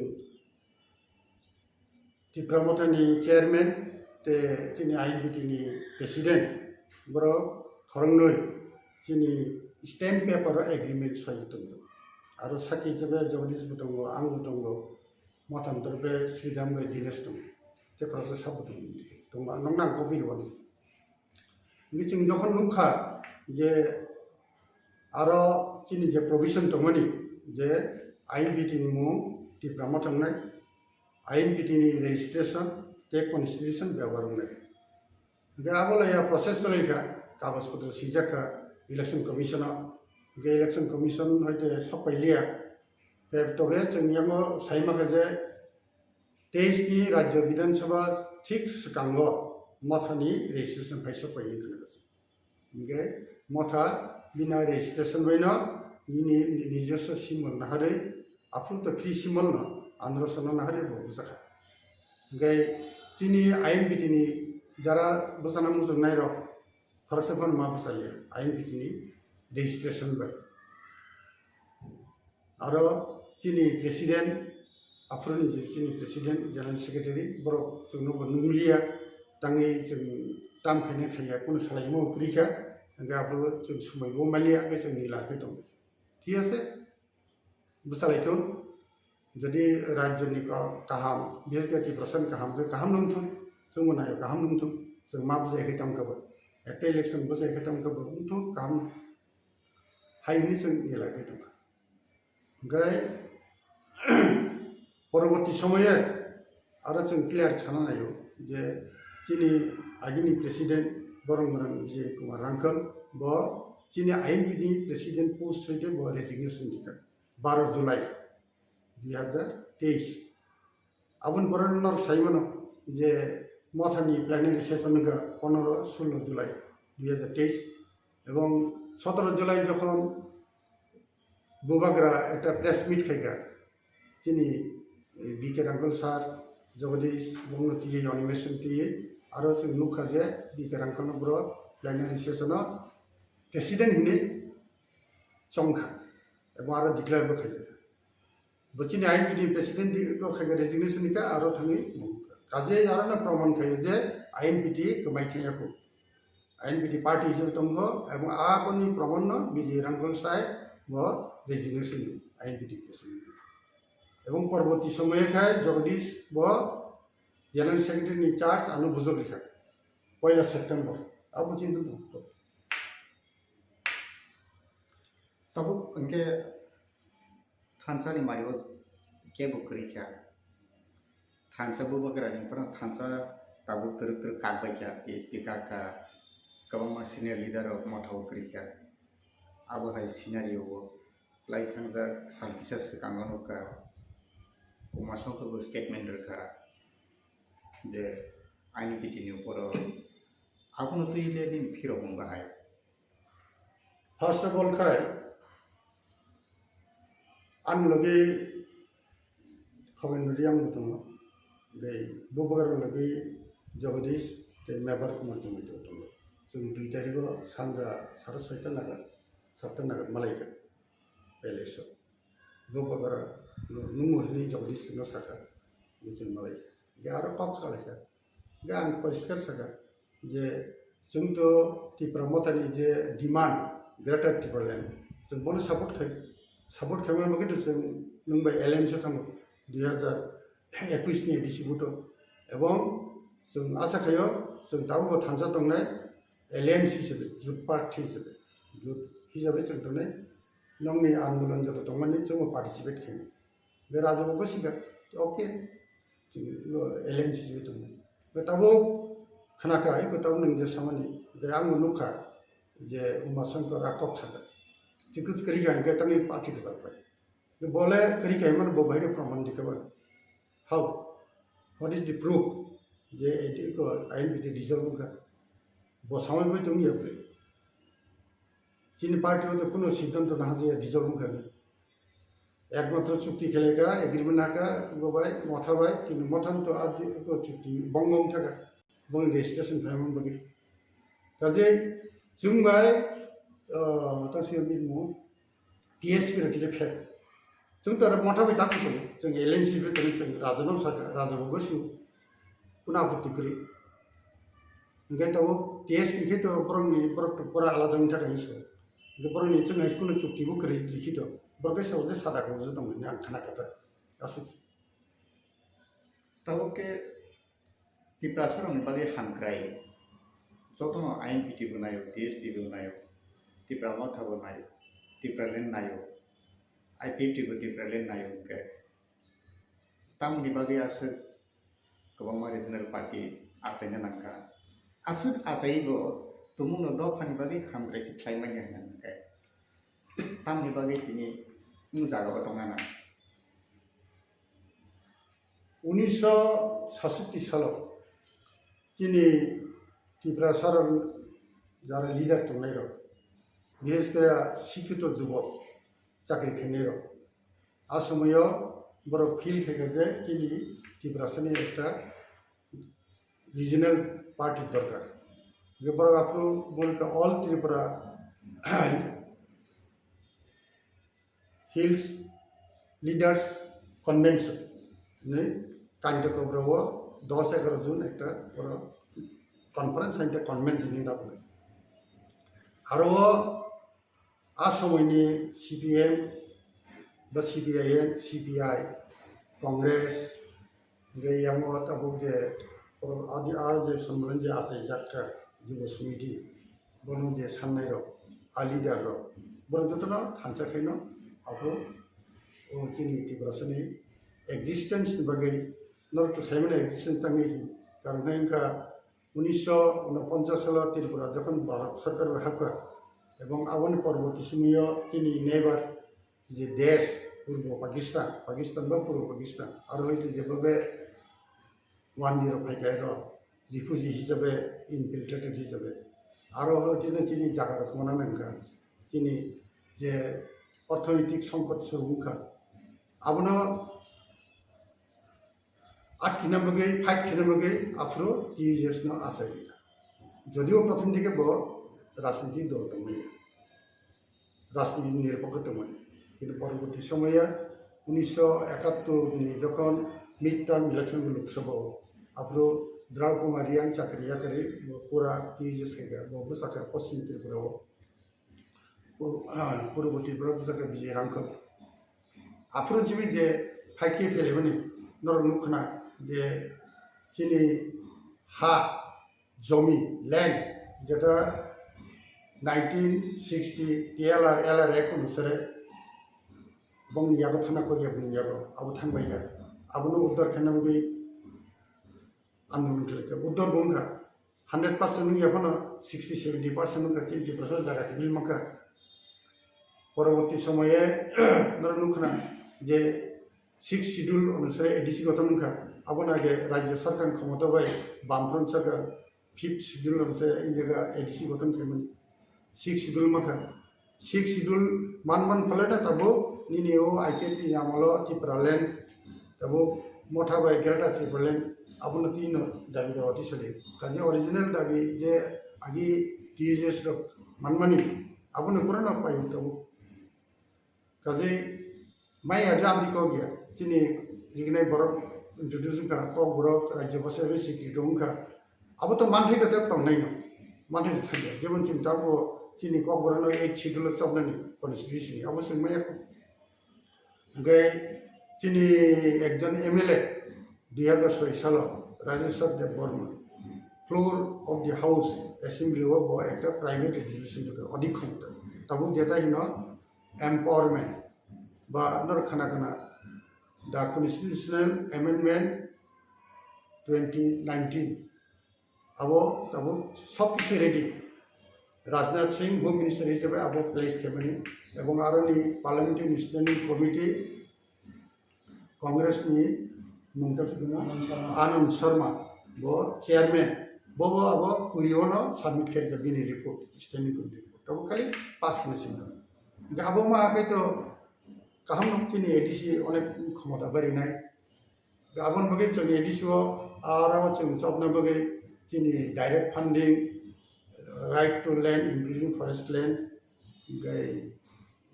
Tipra Motha ni chairman tei chini I N P T ni president borok khoroknwi chini stamp paper o agreement soi tongo. Aro sakhi hisabe Jagadish bo tongo, ang bo tongo, Motha ni torpe Sridham bai Dinesh tongo. Tei khoroksa sabo tongo. Tongo, nokno ang copy rwani. Hwnkhe chwng jokhon nukha je aro chini je provision tongmani je I N P T ni mung Tipra Motha wngnai, I N P T ni registration tei constitution bebhar wngnai. Hwnkhe abo laiya process cholaikha, kagoj potro swijak kha election commission o, hwnkhe election commission hoite sokpai liya. Tei tobe chwng yango sai mankha je teis ni Rajya Bidhan Sabha thik swkango Motha ni registration phai sokpai wngkha. Hwnkhe Motha bini registration bai no nini nijoswo symbol naharwi, aphuru to free symbol no androso no naharwi bo bwchakha. Hwnkhe chini I N P T ni jara bwchana muchungnai rok khoroksa phano ma bwchaliya I N P T ni registration bai. Aro chini president, aphuruni je chini president, general secretary, borok chwngno bo nungliya, tangwi chwng tam khaina khaiya, kunu salaimo kwrwi kha, hwnkhe aphuru chwng swmaibo maliya, hwnkhe chwng nila khe tongo. Thik ase? Bwchalaithun, jodi rajyoni ka-, kaham, bishesh khe Tiprasani kaham khe kaham nungthun, chwngbo naio kaham nungthun, chwng ma bwjai khe tongkha bo. Ekta election bwjai khe tongkha bo, wngthun kaham. Hai hwnwi chwng nila khe tongkha. Hwnkhe poroborti somoye aro chwng clear sana naio je chini agini president Boromgwrang Vijay Kumar Rangkhal bo chini I N P ni president post hoite bo resignation rikha baro July dui hajar teis. Aboni pore norok sai mano je Mothani plenary session wngkha pondro solo July dui hajar teis ebong sotoro July jokhon Bubagra ekta press meet khaikha, chini, eh, B K Rangkhal sir, Jagadish, bongno twiwi, animation twiwi, aro chwng nukha je B K Rangkhalno boro plenary session o president hinwi chongkha, ebong aro declare bo khaijak. Bo chini I N P T president bo khaikha resignation ni kha, aro thangwi kaje aro no proman khaio je I N P T kwmai thangya kho. I N P T party hisabe tongkho, ebong aboni proman no B J Rangkhal sai bo resignation di, I N P T president. Ebong porborti somoye khai Jagadish bo general secretary ni charge ano bujok rikha, poila September. Abo chini tongkho. Tabuk hwnkhe thansa ni mari o kebo kwrwi kha. Thansa Bubagra ni phano thansa tabuk twrwk twrwk kak bai kha, T S P kak kha, kwbangma senior leader rok Motha o kwrwi kha. Abo hai scenario o lai thangjak sal kisa swkango nukha, Uma Shankar bo statement rwkha je I N P T ni upor o, abono twi le nini phirok wng bahai. First of all khai, ani logi Khabendra Reang bo tongo, tei Bubagra logi Jagadish tei Mebar Kumar Jamita bo tongo. Chwng dui tarikh o sanja sare soita nagar, satta nagar malaikha palace o. Bubagra no nungmo hinwi Jagadish no sakha, hinwi chwng malaikha. Hwnkhe aro kok salaikha. Hwnkhe ang poriskar sakha je chwng to Tipra Mothani je demand Greater Tipraland, chwng bono support khai, support khaima bagwi to chwng nwng bai alliance o thango dui hajar ekush ni A D C vote o, ebong chwng asa khaio chwng tabukbo thansa tongnai alliance hisabe, jut party hisabe, jut hisabe chwng tongnai, nokni andolon joto tongmani chwngbo participate khainai. Be raja bo gosi kha, okay, chwng alliance hisabe tongnai. Be tabuk Khna kha, iko tabuk nwng je samani, je ang bo nukha, je Uma Shankar a kok sakha. Chikis kwrwi kha hwnkhe tangwi party kwtal phai. Bole kwrwi kha hwnmano bo bahai khe proman di kha ba. How? What is the proof? Je eti ko I N P T dissolve wngkha. Bo samai bai tong ya ble. Chini party o to kuno siddhanto na haje dissolve wngkha ni. Ekmatro chukti khele kha, agreement hakha, go bai, motha bai, kintu motha to adi ko chukti bongong thaka. Bong registration phaimang bagi. Kaje chung bai, uh, ta sir ni mo, T S P rok kisa phek. Chwng to aro motha bai dakti tongo. Chwng L N C bai tongo, chwng raja no saka, raja bo gosi. Kuna apatti kwrwi. Hwnkhe tabuk T S P khe to borokni, borok to pura alada wngkha kaisa. Hwnkhe borokni chwng hai kuno chukti bo kwrwi likhito. Borok khe sabo je sada kok je tongmani ang khana kha ta. Aswk. Tabuk khe Tiprasarokni bagwi hamkrai, jotono I N P T bo naio, T S P bo naio, Tipra Motha bo naio, Tipraland naio, I P F T bo Tipraland naio hwnkhe, tamoni bagwi aswk kwbangma regional party achaina nangkha. Aswk achaiwi bo tumungno dophani bagwi hamkrai se khlai manya hwnwi hwnkhe, tamoni bagwi tini o jaga o tongna nang. Unisho sasatti salo chini Tiprasarok jara leader tongnairok, bishes kore sikhito jubok chakri khainairok, a somoyo borok feel khaikha je chini Tiprasani ekta regional party dorkar. Je borok aphuru borok all Tripura Hills Leaders Convention ni Kanyatokobra o dos egaroh June ekta oro conference hai convention ni dapur. Aro o a somoini C P M ba C P I M, C P I, Congress, hingke yango tabuk je oro adi aro je Sombalan je achaijak kha Jubo Samiti, bono je sannairok, a leaderrok, borok jotono thansa khaino abo o chini Tiprasani existence ni bagwi norok to saimano existence tangwi hi, karon khe wngkha unisho unoponchas salo Tripura jokhon Bharat Sarkar bai hapkha, ebong aboni porborti somoyo chini neighbor je desh Purbo Pakistan, Pakistan ba Purbo Pakistan, aro hoi je bobe wanjwi rok phai khe aro refugee hisabe, infiltrated hisabe, aro hoi chini chini jaga rok mona nangkha, chini je orthonoitik songkot se wngkha, abono Aat khina bagwi, fight khina bagwi aphuru T U J S no achai. Jodio prothom dike bo rajniti dol tongmani, rajniti nirpokho tongmani. Kintu porborti somoya unisho ekattor ni jokhon mid term election bo Lok Sabha o, aphuru Draw Kumar Reang chakri yakarwi bo pura T U J S khaikha, bo bwsakha Poschim Tripura o. Pur-, ah, Purbo Tripura bwsakhe Bijay Rangkhol. Aphuru chini je fight khe phelemani norok nukkhna je chini ha, jomi, land, jeta nineteen sixty T L R, L R Act onusare bongni yago thana koriya bini yago abo thangbaikha. Abono uddar khaina bagwi andolon khlaikha. Uddar bo wngkha. Hundred percent wngya phano sixty seventy percent wngkha chini Tiprasa jaga kibil mankha. Poroborti somoye norok nukkhna je sixth schedule onusare A D C gothon wngkha. Abono age rajya sarkar ni khomota bai Bamfront sarkar fifth schedule onusare India A D C gothon khaimani. Sixth schedule mankha. Sixth schedule man man phalai na tabuk nini o I P F T ni amolo Tipraland tabuk motha bai Greater Tipraland abono twi no dabi dawa tisali. Kaje original dabi je agi T U J S rok manmani abono purano pai tabuk. Kaje mai aja amdi kok ya chini rignai borok introduce wngkha, Kokborok Rajya Basa ebe secretary wngkha. Abo to manthai to tep tongnai no. Manthai to thangya. Jemon chini tabuk chini Kokborok no eighth schedule o chopnani constitution ni. Abo chwng maya kho. Hingke chini ekjon M L A dui hajar soi salo Rajeshwar Debbarma floor of the House Assembly o bo ekta private resolution rwkha, odik khomota. Tabuk jeta hino empowerment ba norok khana khana the constitutional amendment twenty nineteen. Abo tabuk sob kisu ready. Rajnath Singh Home Minister hisabe abo place khaimani, ebong aroni Parliamentary Standing Committee Congress ni mungta Anand Sharma. Anand Sharma bo chairman, bo bo abo kurio no submit khaikha bini report, standing committee report. Tabuk khali pass khaina simi. Abo ma khaito kaham no chini A D C onek khomota barinai. Aboni bagwi chwng A D C o, aro chwng chopna bagwi chini direct funding, right to land, including forest land, hwnkhe,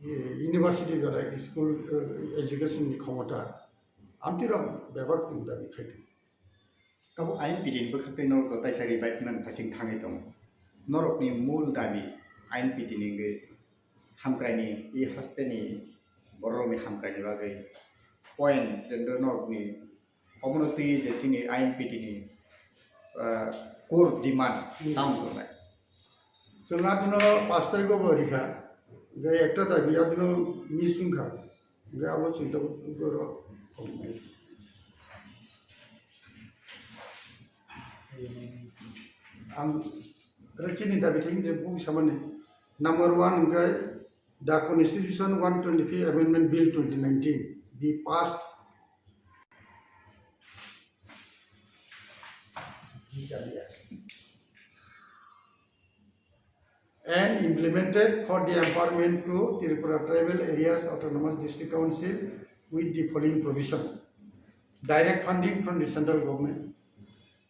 eh, university jora school, eh, education ni khomota, amtwi rok bebak chwng dabi khai tongo. Tabuk I N P T ni bwkhak tei norok taisa revive man phasing thangwi tongo. Norokni mul dabi I N P T ni wngwi hamkraini, i hasteni bororokni hamkraini bagwi point je norokni omono twi je chini I N P T ni, ah, core demand Hmm. tamo tongnai. Chwng adino pash tarikgo bo rikha, hwnkhe ekta dabi adino miss wngkha, hwnkhe abo chwng tabuk borok. Ang oro chini dabi thani je bugi samani. Number one hwnkhe the Constitution one twenty-five Amendment Bill twenty nineteen be passed and implemented for the empowerment to Tripura Tribal Areas Autonomous District Council with the following provisions. Direct funding from the central government.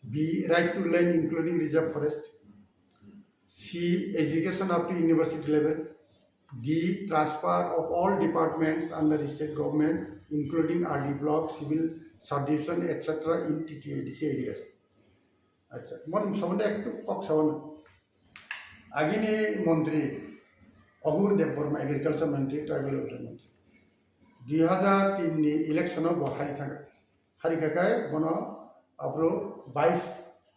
B, right to land including reserve forest. C, education up to university level. D, transfer of all departments under the state government, including R D block, civil subdivision, et cetera in T T A D C areas. Acha, mon somonde ektu kok sawan. Agini montri Abur Debbarma, agriculture montri, tribal welfare montri. Dui hajar tin ni election o bo hari thangkha. Hari khakai bono aphuru vice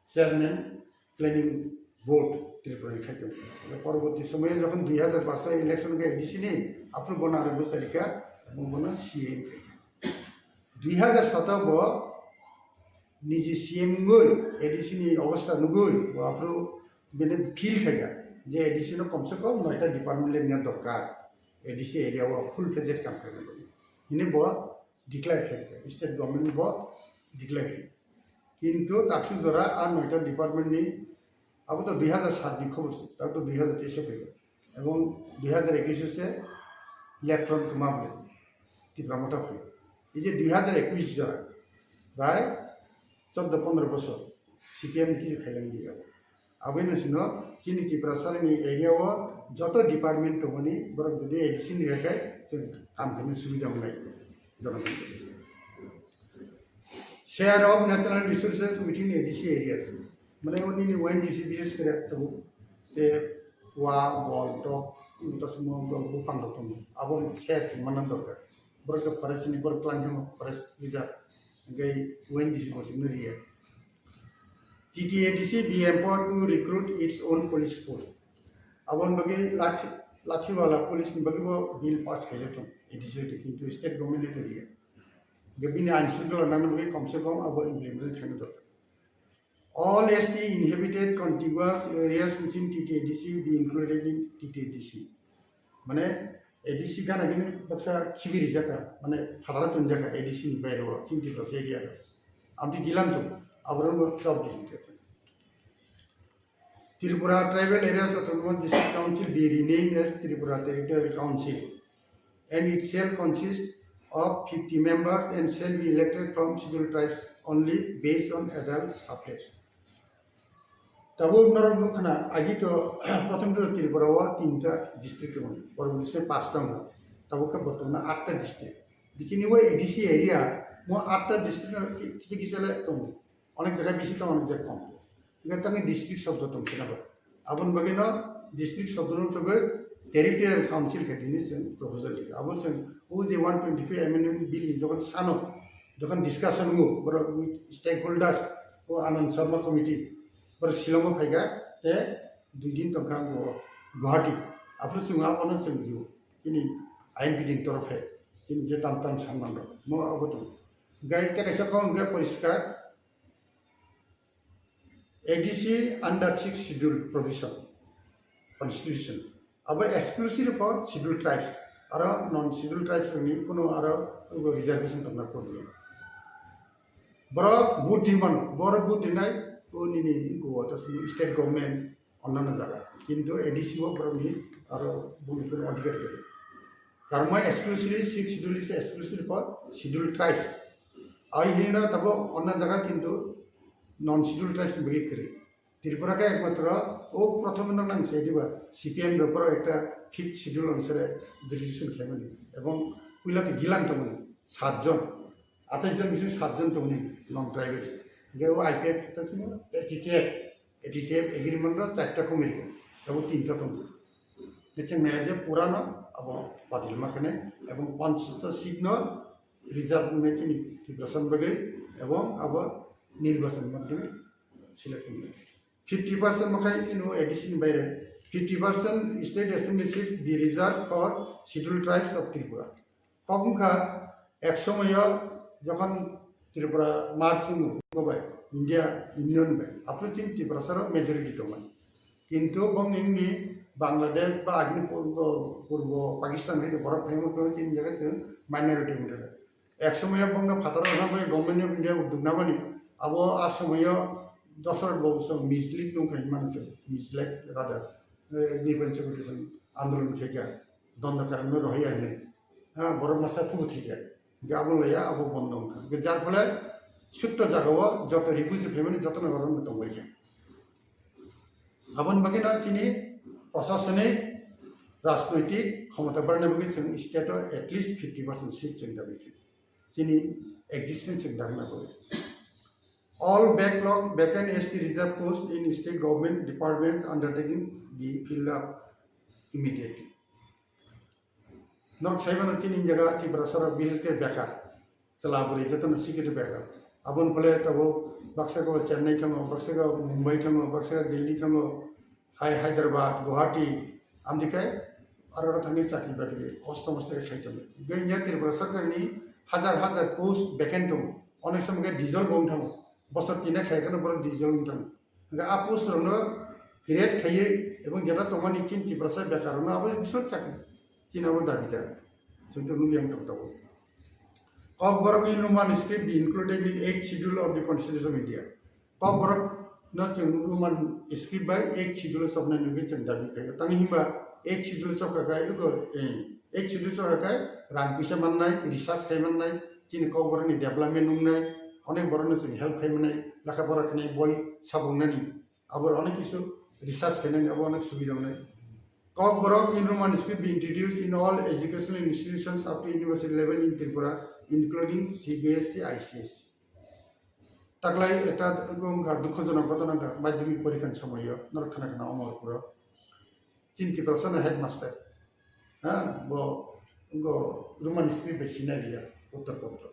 chairman planning board Tripura ni khaitong. Porborti somoyo jokhon dui hajar paso election khe A D C ni, aphuru bono aro bwsarikha, bono C M khaikha. Dui hajar sato bo niji C M wngwi A D C ni obostha nugwi bo aphuru bini feel khaikha je A D C no komse kom noita department le nina dorkar, A D C area o full fledged kam khaina bagwi. Hini bo declare khaikha, state government bo declare khaikha. Kintu taksu jora a noita department ni abo to dui hajar sat ni khobor se, tabuk to dui hajar teis o phaibo. Ebong dui hajar ekush o se left front kwma ble Tipra Motha phai. Ei je dui hajar ekush jora, prai choddo pondro bosor C P M ni kichu khailang di abo. Aboni sino chini Tiprasa ni area o joto department tongmani borok jodi A D C ni khe chwng kam khaina subida wngnai. Jotono. Share of natural resources within A D C areas. Mane oni ni O N G C bises kore tongo. Te wa, bol, tok, tasmo, bol, buphang rok tongo. Abo share manna dorkar. Borok forest ni borok tlang khe forest reserve. Hingke O N G C bo chwngno riya. T T A D C be empowered to recruit its own police force. Aboni bagwi lathi, lathi wala police ni bagwi bo bill pass khaijak thung A D C, kintu state government ni riya. Hingke bini ain shrunkhala nangna bagwi komse kom abo implement khaina dorkar. All S T inhabited contiguous areas within T T A D C be included in T T A D C. Mane A D C gana gini baksa khibi rijaka, mane phatara tunjaka A D C ni baire o, chini Tiprasa area o. Abdi gilam tu, aborok no job di hinke. Tripura Tribal Areas Autonomous District Council be renamed as Tripura Territorial Council, and it shall consist of fifty members and shall be elected from Scheduled Tribes only based on adult suffrage. Tabuk norok nukha na, agi to prothom to Tripura o tinta district tongo, poroboti se pasta tongo, tabuk khe bortomano atta district. Bichini o A D C area, mo atta district no kisa kisa le tongo, onek jaga bisi tongo, onek jaga kom. Hingke tangni district shobdo tong sina bo. Aboni bagwi no district shobdo no chugwi territorial council khe tini chwng proposal rikha. Abo chwng o je one twenty-five amendment bill ni jokhon sano, jokhon discussion wngo, borok stakeholders, o Anand Sharma committee, borok Shillong o phaikha, te dui din tongkha bo Guwahati. Aphuru chwng abono chwng rw, chini I N P T ni torof hai, chini je tam tam sanman rok, mo abo tong. Gai te kaisa kok hwnkhe poriskar, A D C under sixth schedule provision constitution. Abo exclusive for scheduled tribes. Aro non scheduled tribes ni kuno aro reservation tongna kuno. Borok vote di mano, borok vote dinai, o nini go ta state government onnano jaga. Kintu A D C o borok ni aro vote ni kuno adhikar gaya. Karma exclusively sixth schedule is exclusive for scheduled tribes. Ai hino tabo onna jaga kintu non scheduled tribes ni bagwi kwrwi. Tripura khe ekmatro o prothom no nang se diba C P M ro poro ekta fifth schedule onusare jurisdiction khlaimani ebong puila te gilan tongmani satjon, atais jon bising satjon tongmani non tribal. Hingke o I P F ta simo A T T F, A T T F agreement ro charta committee abo tinta tongo. Hingke naya je purano abo badil makhane ebong panchas ta seat no reserve wngwi chini Tiprasa bagwi ebong abo nirbachan madhyame selection wngwi. Fifty percent mokhai chini A D C ni baire fifty percent state assembly seats be reserved for scheduled tribes of Tripura. Kok wngkha ek somoyo jokhon Tripura merge wngwi bai India Union bai aphuru chini Tiprasa rok majority tongmani. Kintu bong wngni Bangladesh ba agini purbo, purbo Pakistan hai borok phaima phai chini jaga chwng minority wngkha. Ek somoyo bongno phataro wngkha bai Government of India udduk namani abo a somoyo Dasarath Babu song mislead nung khai mano chwng mislead rather, eh, Nipan Chaudhary song andolon khaikha, Dondakaran no rohai ahinai, ha, borok masa thubu thikha, hingke abo laya abo bondo wngkha, hingke jar phole sutto jagao joto refugee phaimani jotono borok tongbaikha. Aboni bagwi no chini prosasonik rajnoitik khomota barna bagwi chwng state o at least fifty percent seat chwng dabi khe chini existence chwng dagna bagwi. All backlog vacant S T reserve post in state government departments undertaking be filled up immediately. Nok saimano chini jaga Tiprasa rok bises khe bekar. Chwla bwrwi jotono sikiri bekar. Aboni phole tabuk baksa go Chennai thango, baksa go Mumbai thango, baksa go Delhi thango, hai Hyderabad, Guwahati, amdikhai aro thangwi chakri bakri kosto mosto khe khai tongo. Hingke India Tripura sarkarni hajar hajar post vacant tongo. Onek somo khe dissolve wng thango. Bosor tini khaikhe no borok dissolve wng thango. Hingke a post rokno create khaiwi ebong jeta tongmani chini Tiprasa bekar rokno abo bisor chakri. Chini abo dabi da. Chwng to nukya wng tong tongo. Kokborok in Roman script be included in eighth schedule of the Constitution of India. Kokborok no chwng Roman script bai eighth schedule chopnai nugwi chwng dabi khaio. Tangwi himba eighth schedule chopkha khai ego, eh, eighth schedule chopkha khai rang puisa mannai, research khai mannai, chini Kokborok ni development wngnai, onek borok no chwng help khai mannai, lekha pora khnai, boi sabung nani. Abo onek kisu research khainani abo onek subida wngnai. Kokborok in Roman script be introduced in all educational institutions up to university level in Tripura, including C B S E, I C S E. Taklai ekta wngkha dukhojonok ghotona wngkha madhyamik porikhani somoyo norok khana khana Omorpuro. Chini Tiprasano headmaster. Ha, bo, bo Roman script bai sinai liya, uttor patra.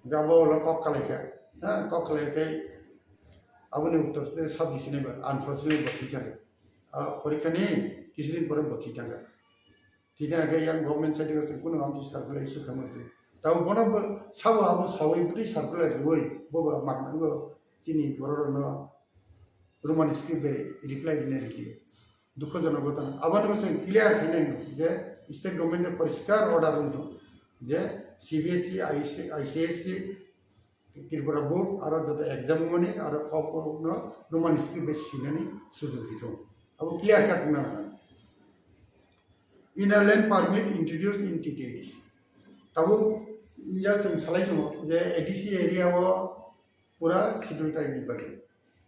Hingke abo ulo kok kalaikha, ha, kok kalaikhe aboni uttor se sabdi sinai ba, unfortunately bo thwi thangkha. A, porikha ni kisudin pore bo thwi thangkha. Thwi thangkha khe yang government side o se kuno amtwi circular issue khaima thwi. Tabo bono bo sabo abo sawi bwtwi circular rwwi bo bo mak nango chini borok rokno Roman script bai reply rina rili. Dukhojonok ghotona. Aboni bo chwng clear khainai je state government ni poriskar order wngthok je C B S E, I C S E, Tripura board aro joto exam wngmani aro kok no Roman script bai sinani sujog hithok. Abo clear cut wngna nango. Inner line permit introduced in T T A D C. Tabuk ya chwng salai tongo je A D C area o pura schedule tribe ni bagwi.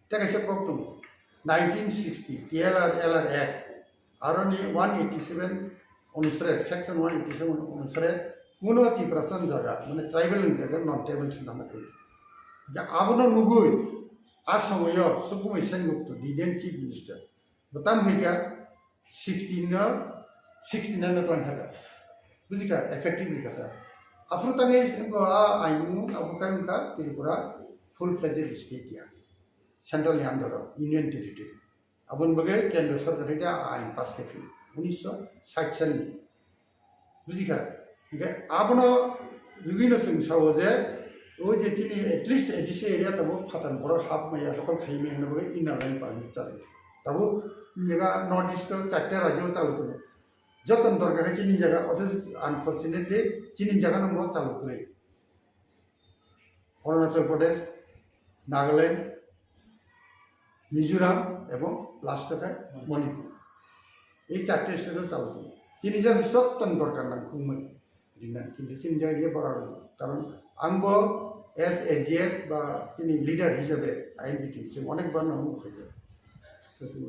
Tei kaisa kok tongo, nineteen sixty T L R L R Act, aroni one eighty-seven onusare, section one eighty-seven onusare kuno Tiprasa ni jaga, mane tribal ni jaga, non tribal ni jaga. Abono nugwi a somoyo Sukumoi Sengupta, the then chief minister, bo tam hoika sixty no, sixty nine no twlang thaka. Bujikha, effective ni kata. Aphuru tangwi sengko a ain wngmung abo kai wngkha Tripura full fledged state ya. Central ni under o, Union Territory. Aboni bagwi Kendra Sarkar hai a ain pass khe phino. Unisho sait salni. Bujikha. Hingke abono rwgwino chwng sao je O je chini at least A D C area tabuk phatar borok hap maya, lokol khai maya hwnwi bagwi inner line permit chari. Tabuk jaga North East o charta rajyo chalo tongo. Joto ni dorkar khe chini jaga, othocho unfortunately chini jaga no mo chalo kwrwi. Arunachal Pradesh, Nagaland, Mizoram ebong last o khe Manipur. Ei charta state o chalo tongo. Chini jaga joto ni dorkar nang khungmani. Rinani, kintu chini jaga ye bara rw. Karon ang bo as A G S ba chini leader hisabe I N P team se onek bar no mung khaijak.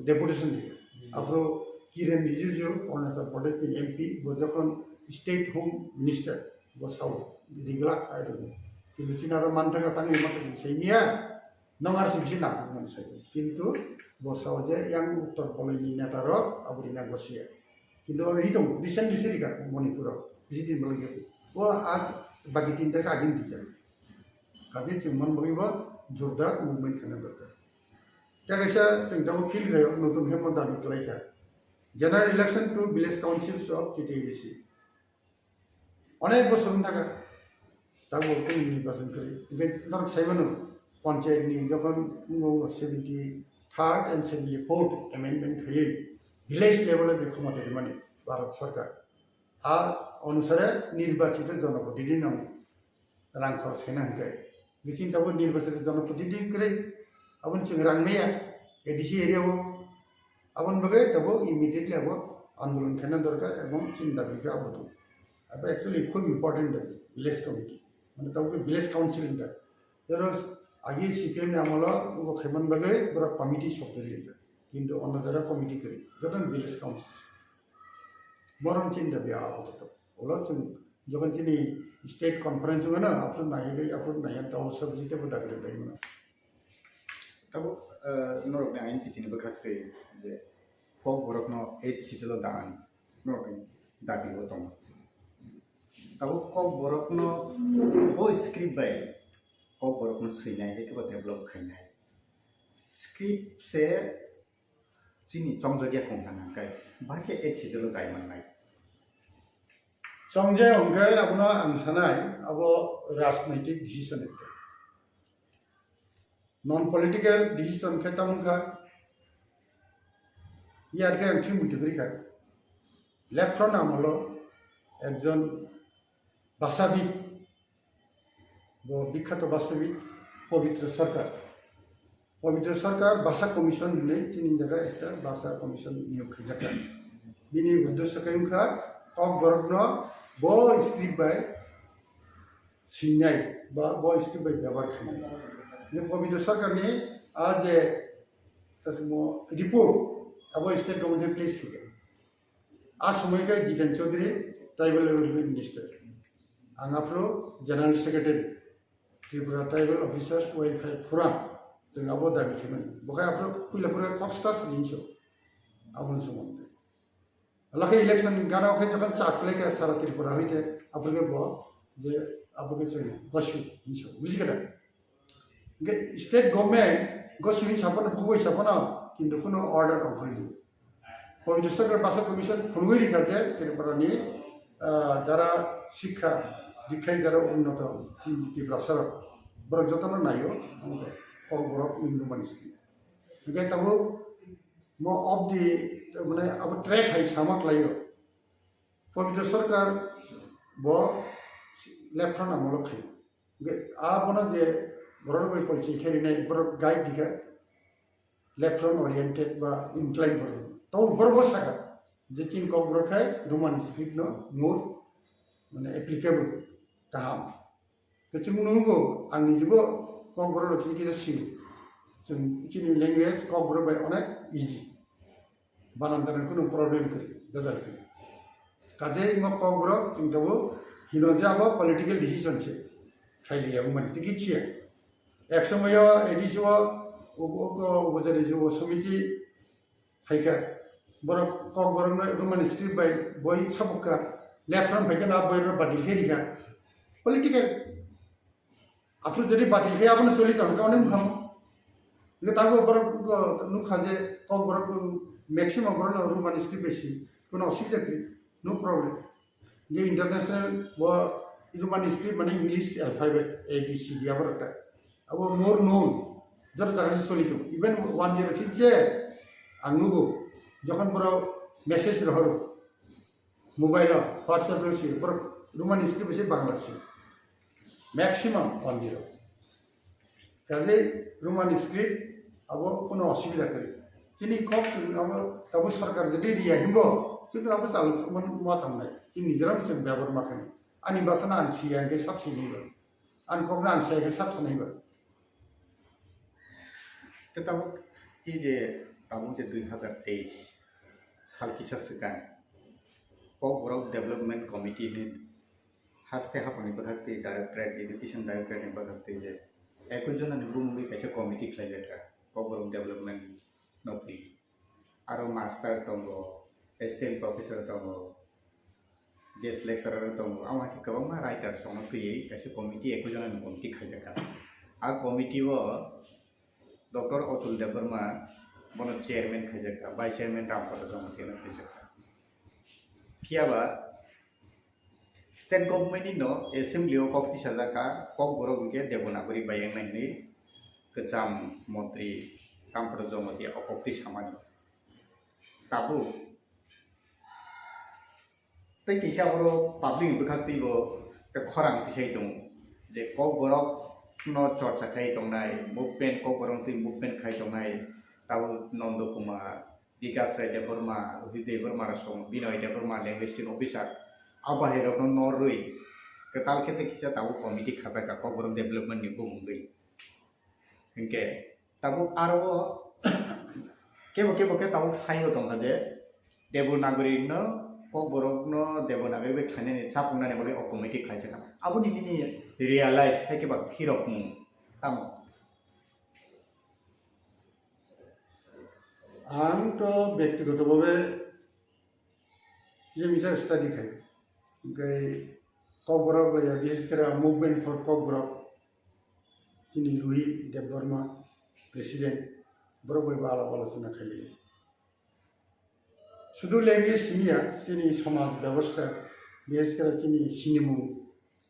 Deputation diye. Aphuru Kiren Rijiju, Arunachal Pradesh ni M P, bo jokhon State Home Minister, bo sao, rigla khai rw. Kintu chini aro mantha ka tangwi maka chini sai miya, nong ar si bisi nang mung sai. Kintu bo sao je yang uttor poloi ni neta rok abo rina gosia. Kintu abo ri tongo, recently se rikha Manipur o, bisi din bolong khe. O a bagi tinta khe agini rijak. Kaje chwng man bagwi bo jordar movement khana dorkar. Tei kaisa chwng tamo feel khayo, notun khe mo dabi kwlai kha. General election to village councils of T T A D C. Onek bosor wng thaka. Tabuk kunu nirbachon kwrwi. Hwnkhe norok sai mano, panchayat ni jokhon wngkha seventy third and seventy fourth amendment khaiwi village level o je khomota rimani Bharat Sarkar, a onusare nirbachito jonoprotidini nang rang khorok saina hwnkhe. Biching tabuk nirbachito jonoprotidini kwrwi, aboni chwng rang maya A D C area o. Aboni bagwi tabuk immediately abo andolon khaina dorkar ebong chini dabi khe abo tong. Abo actually khub important dabi, village committee. Mane tabuk village council wngkha. Jero agi C P M ni amolo bo khaiman bagwi borok committee sok dili. Kintu ono jora committee kwrwi, joto village council. Borom chini dabi abo to. Ulo chwng jokhon chini state conference wngkha na, aphuru naiwi, aphuru naiwi, tamo sabji tebo dabi dabi mano. Tabuk, eh, norokni ain pitini bwkha twi je Kokborokno eight schedule o dan norokni dabi o tongo. Tabuk Kokborokno bo script bai Kokborokno swinai hai khe bo develop khainai. Script se chini chongjak ya kong thang hwnkhe, bahai khe eight schedule o dai mannai. Chongjak hwnkhe abono ang sanai, abo rajnaitik decision ekta. Non political decision khe tamo wngkha, yar khe ang thwi muitu kwrwi kha. Left front amolo ekjon bhasavid, bo bikhato bhasavid Pabitra Sarkar. Pabitra Sarkar Bhasa Commission hinwi chini jaga ekta Bhasa Commission niyok khaijakha. Bini uddesyo khe wngkha Kokborokno bo script bai sinai ba bo script bai byabar khainai. Ni Pabitra Sarkar ni a je kasimo report abo state government place khe. A somoi khe Jiten Chaudhary, Tribal Welfare Minister. Ang aphuru General Secretary, Tripura Tribal Officers Welfare Forum, chwng abo dabi khaimani. Bo khe aphuru puila phuru khe kok stas hinso, aboni somondo. Lakhe election gana khe jokhon chak khlai kha sara Tripura hoite, aphuru khe bo je abo khe chwng gosu hinso, buji kha da? Hingke state government go simi sapono, bugui sapono, kintu kuno order ongkhorli. Pabitra Sarkar Bhasa Commission phunugui rikha je Tripura ni, ah, jara sikha dikhai jara unnoto Tiprasa rok, borok jotono naio, Kokborok Hindu mani sini. Hingke tabuk mo of the, mane abo track hai sama khlaio. Pabitra Sarkar bo left front amolo khaio. Hingke abono je borok bai porichoi khe rinai, borok guide dikha, left front oriented ba incline borok. Tamo borok bo saka je chini Kokborok khai Roman script no more, mane, applicable, kaham. Khe chwng nungo, ang nijibo Kokborok rok kisa kisa sio. Chwng chini language Kokborok bai onek easy. Banan tano kuno problem kwrwi, bejal kwrwi. Kaje imo Kokborok chwng tabuk hino je abo political decision se. Khaili ya mani tiki chiya. Ek somoyo A D C o, o, o, o, Upajari Jubo Samiti phaikha. Borok Kokborokno Roman script bai boi sabukha. Left front phaikha na boi rok badil khe rikha. Political. Aphuru jodi batil khe abono choli tong kha, onek mungkha. Hingke tabuk borok, uh, nukha je Kokborok, uh, maximum borok no Roman script bai si, kono osubida kwrwi, no problem. Hingke international bo Roman script mane English alphabet A B C D abo rok ta. Abo more known, joto jaga se soli tongo. Even one year sik je ang nugo, jokhon borok message rohoro, mobile o, WhatsApp o se, borok Roman script se Bangla se. Maximum one year. Kaje Roman script abo kono osubida kwrwi. Chini kok chwng abo tabuk sarkar jodi riya himbo, chwng abo chalo ma tangnai. Chini nijera chwng byabar ma khainai. Ani bwsano ang siya hwnkhe sab sinai ba. Ani kokno ang siya hwnkhe sab sanai ba. Khe tabuk, e je tabuk je dui hazar teis sal kisa swkang Kokborok Development Committee ni haste haphangni bwkhak twi Directorate, Education Directorate ni bwkhak twi je ekoi jonani bumungwi kaisa committee khlaijak kha Kokborok Development no twi. Aro master tongo, assistant professor tongo, guest lecturer tongo, amo hai khe kwbangma writers rokno twiwi kaisa committee, ekoi jonani committee khaijak kha. A committee o Doctor Atul Debbarma bono chairman khaijak kha, vice chairman Rampada Jamatia no khaijak kha. Phiya ba state government ni no assembly o kok tisajak kha, Kokborok hwnkhe Devanagari bai wngnai hwnwi kwcham montri Rampada Jamatia o kok tisamani. Tabuk tei kisa oro public ni bwkhak twi bo tei khorang tisai tongo je Kokborok no chorcha khai tongnai, movement, Kokborok twi movement khai tongnai, tabuk Nondo Kumar, Bikas Rai Debbarma, Udit Debbarma rok song, Binoy Debbarma, linguistic officer, abo hai rokno norwi kwtal khe tei kisa tabuk committee khajak kha Kokborok development ni bumungwi. Hinkhe tabuk aro o kebo kebo khe tabuk saibo tongkha je Devanagari no, Kokborok no Devanagari bai khlainani chapungnani bagwi o committee khlaijak kha. Aboni nini realize hai khe ba phirokmung tamo? Ang to byaktigoto bhabe je misa study khai, hwnkhe Kokborok laiya, bises khe Movement for Kokborok, chini Ruhi Debbarma, president, borok bai bo alap alochona khailai. Sudu language simi ya, chini somaj bebosta, bises khe chini sinimung,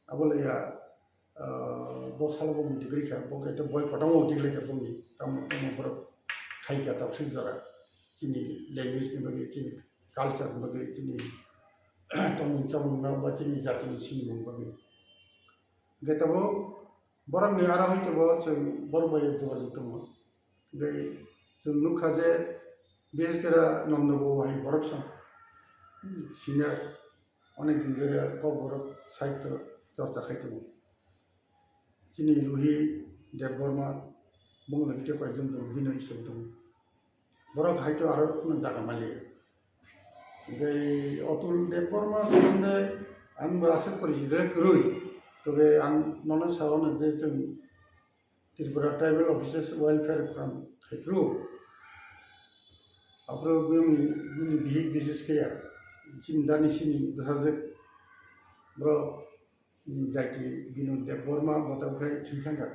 abo laiya, ah, bo salo bo muitu kwrwi kha, bo khe boi kotorma muitu kwrwi kha boni, tamo tamo borok khai kha taksik jora, chini language ni bagwi, chini culture ni bagwi, chini tongmung chamung no ba chini jati ni sinimung bagwi. Hwnkhe tabuk borok ni aro hai tabuk chwng borok bai jogajog tongo. Hwnkhe chwng nukha je bises khe Nondo bo hai borok song, hmm, senior, onek din dhori Kokborok sahityo chorcha khai tongo. Chini Ruhi Debbarma, bung lagi tei koyekjon tongo, Binoy Iswar tongo. Borok hai to aro kunu jaga mali. Hwnkhe Atul Debbarma sombonde ang bo aswk porichito kwrwi. Tobe ang nono sao no je chwng Tripura Tribal Officers Welfare Forum khai phuru. Aphuru bini, bini bihik bises khe ya. Chini dani sini bwsajwk borok Jati Binod Debbarma bo tabuk khai thwi thangkha.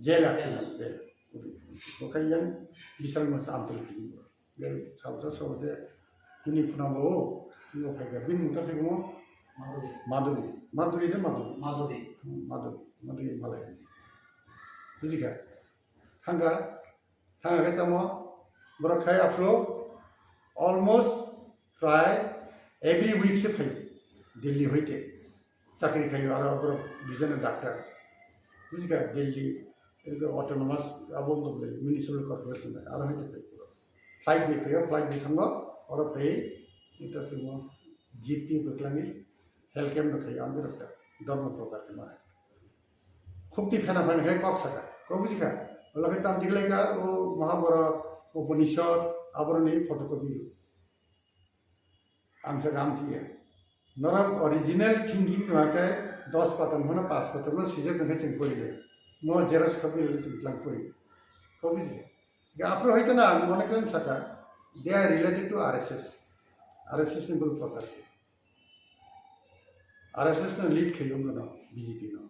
Jail. Jail. Bo khai yang bisal masa amtol thwi. Gai sabsa sabte hini phuna bo, bo khai kha. Bini mungta se mo? Madhuri. Madhuri. Madhuri de Madhuri. Madhuri. Hmm, Madhuri. Madhuri malai. Bujikha? Thangkha? Thang khe tamo borok khai aphuru almost prai every week se phai Delhi hoite chakri khai aro borok bijana doctor bujikha Delhi autonomous abo municipal corporation aro hoite phai flight bai phai flight bai thango oro phai ita simo jipti bwkhlangni health camp no khai ang borok dormo prochar khai mano. Khukti khena phai khe kok saka, kok buji kha. Ola khe tam tiglai kha, o Mahabharata, Upanishad, aboroni photocopy. Ang saka amthiya. Norok original thinking tongkha khe dos patam hono pas patam no sijak tongkha chwng pori le. Mo xerox copy le chwng tlang pori. Kok buji kha. Ga aphuru hoito na ang onek jon saka, they are related to R S S. R S S ni bul prochar. R S S no lead khayo no B J P no.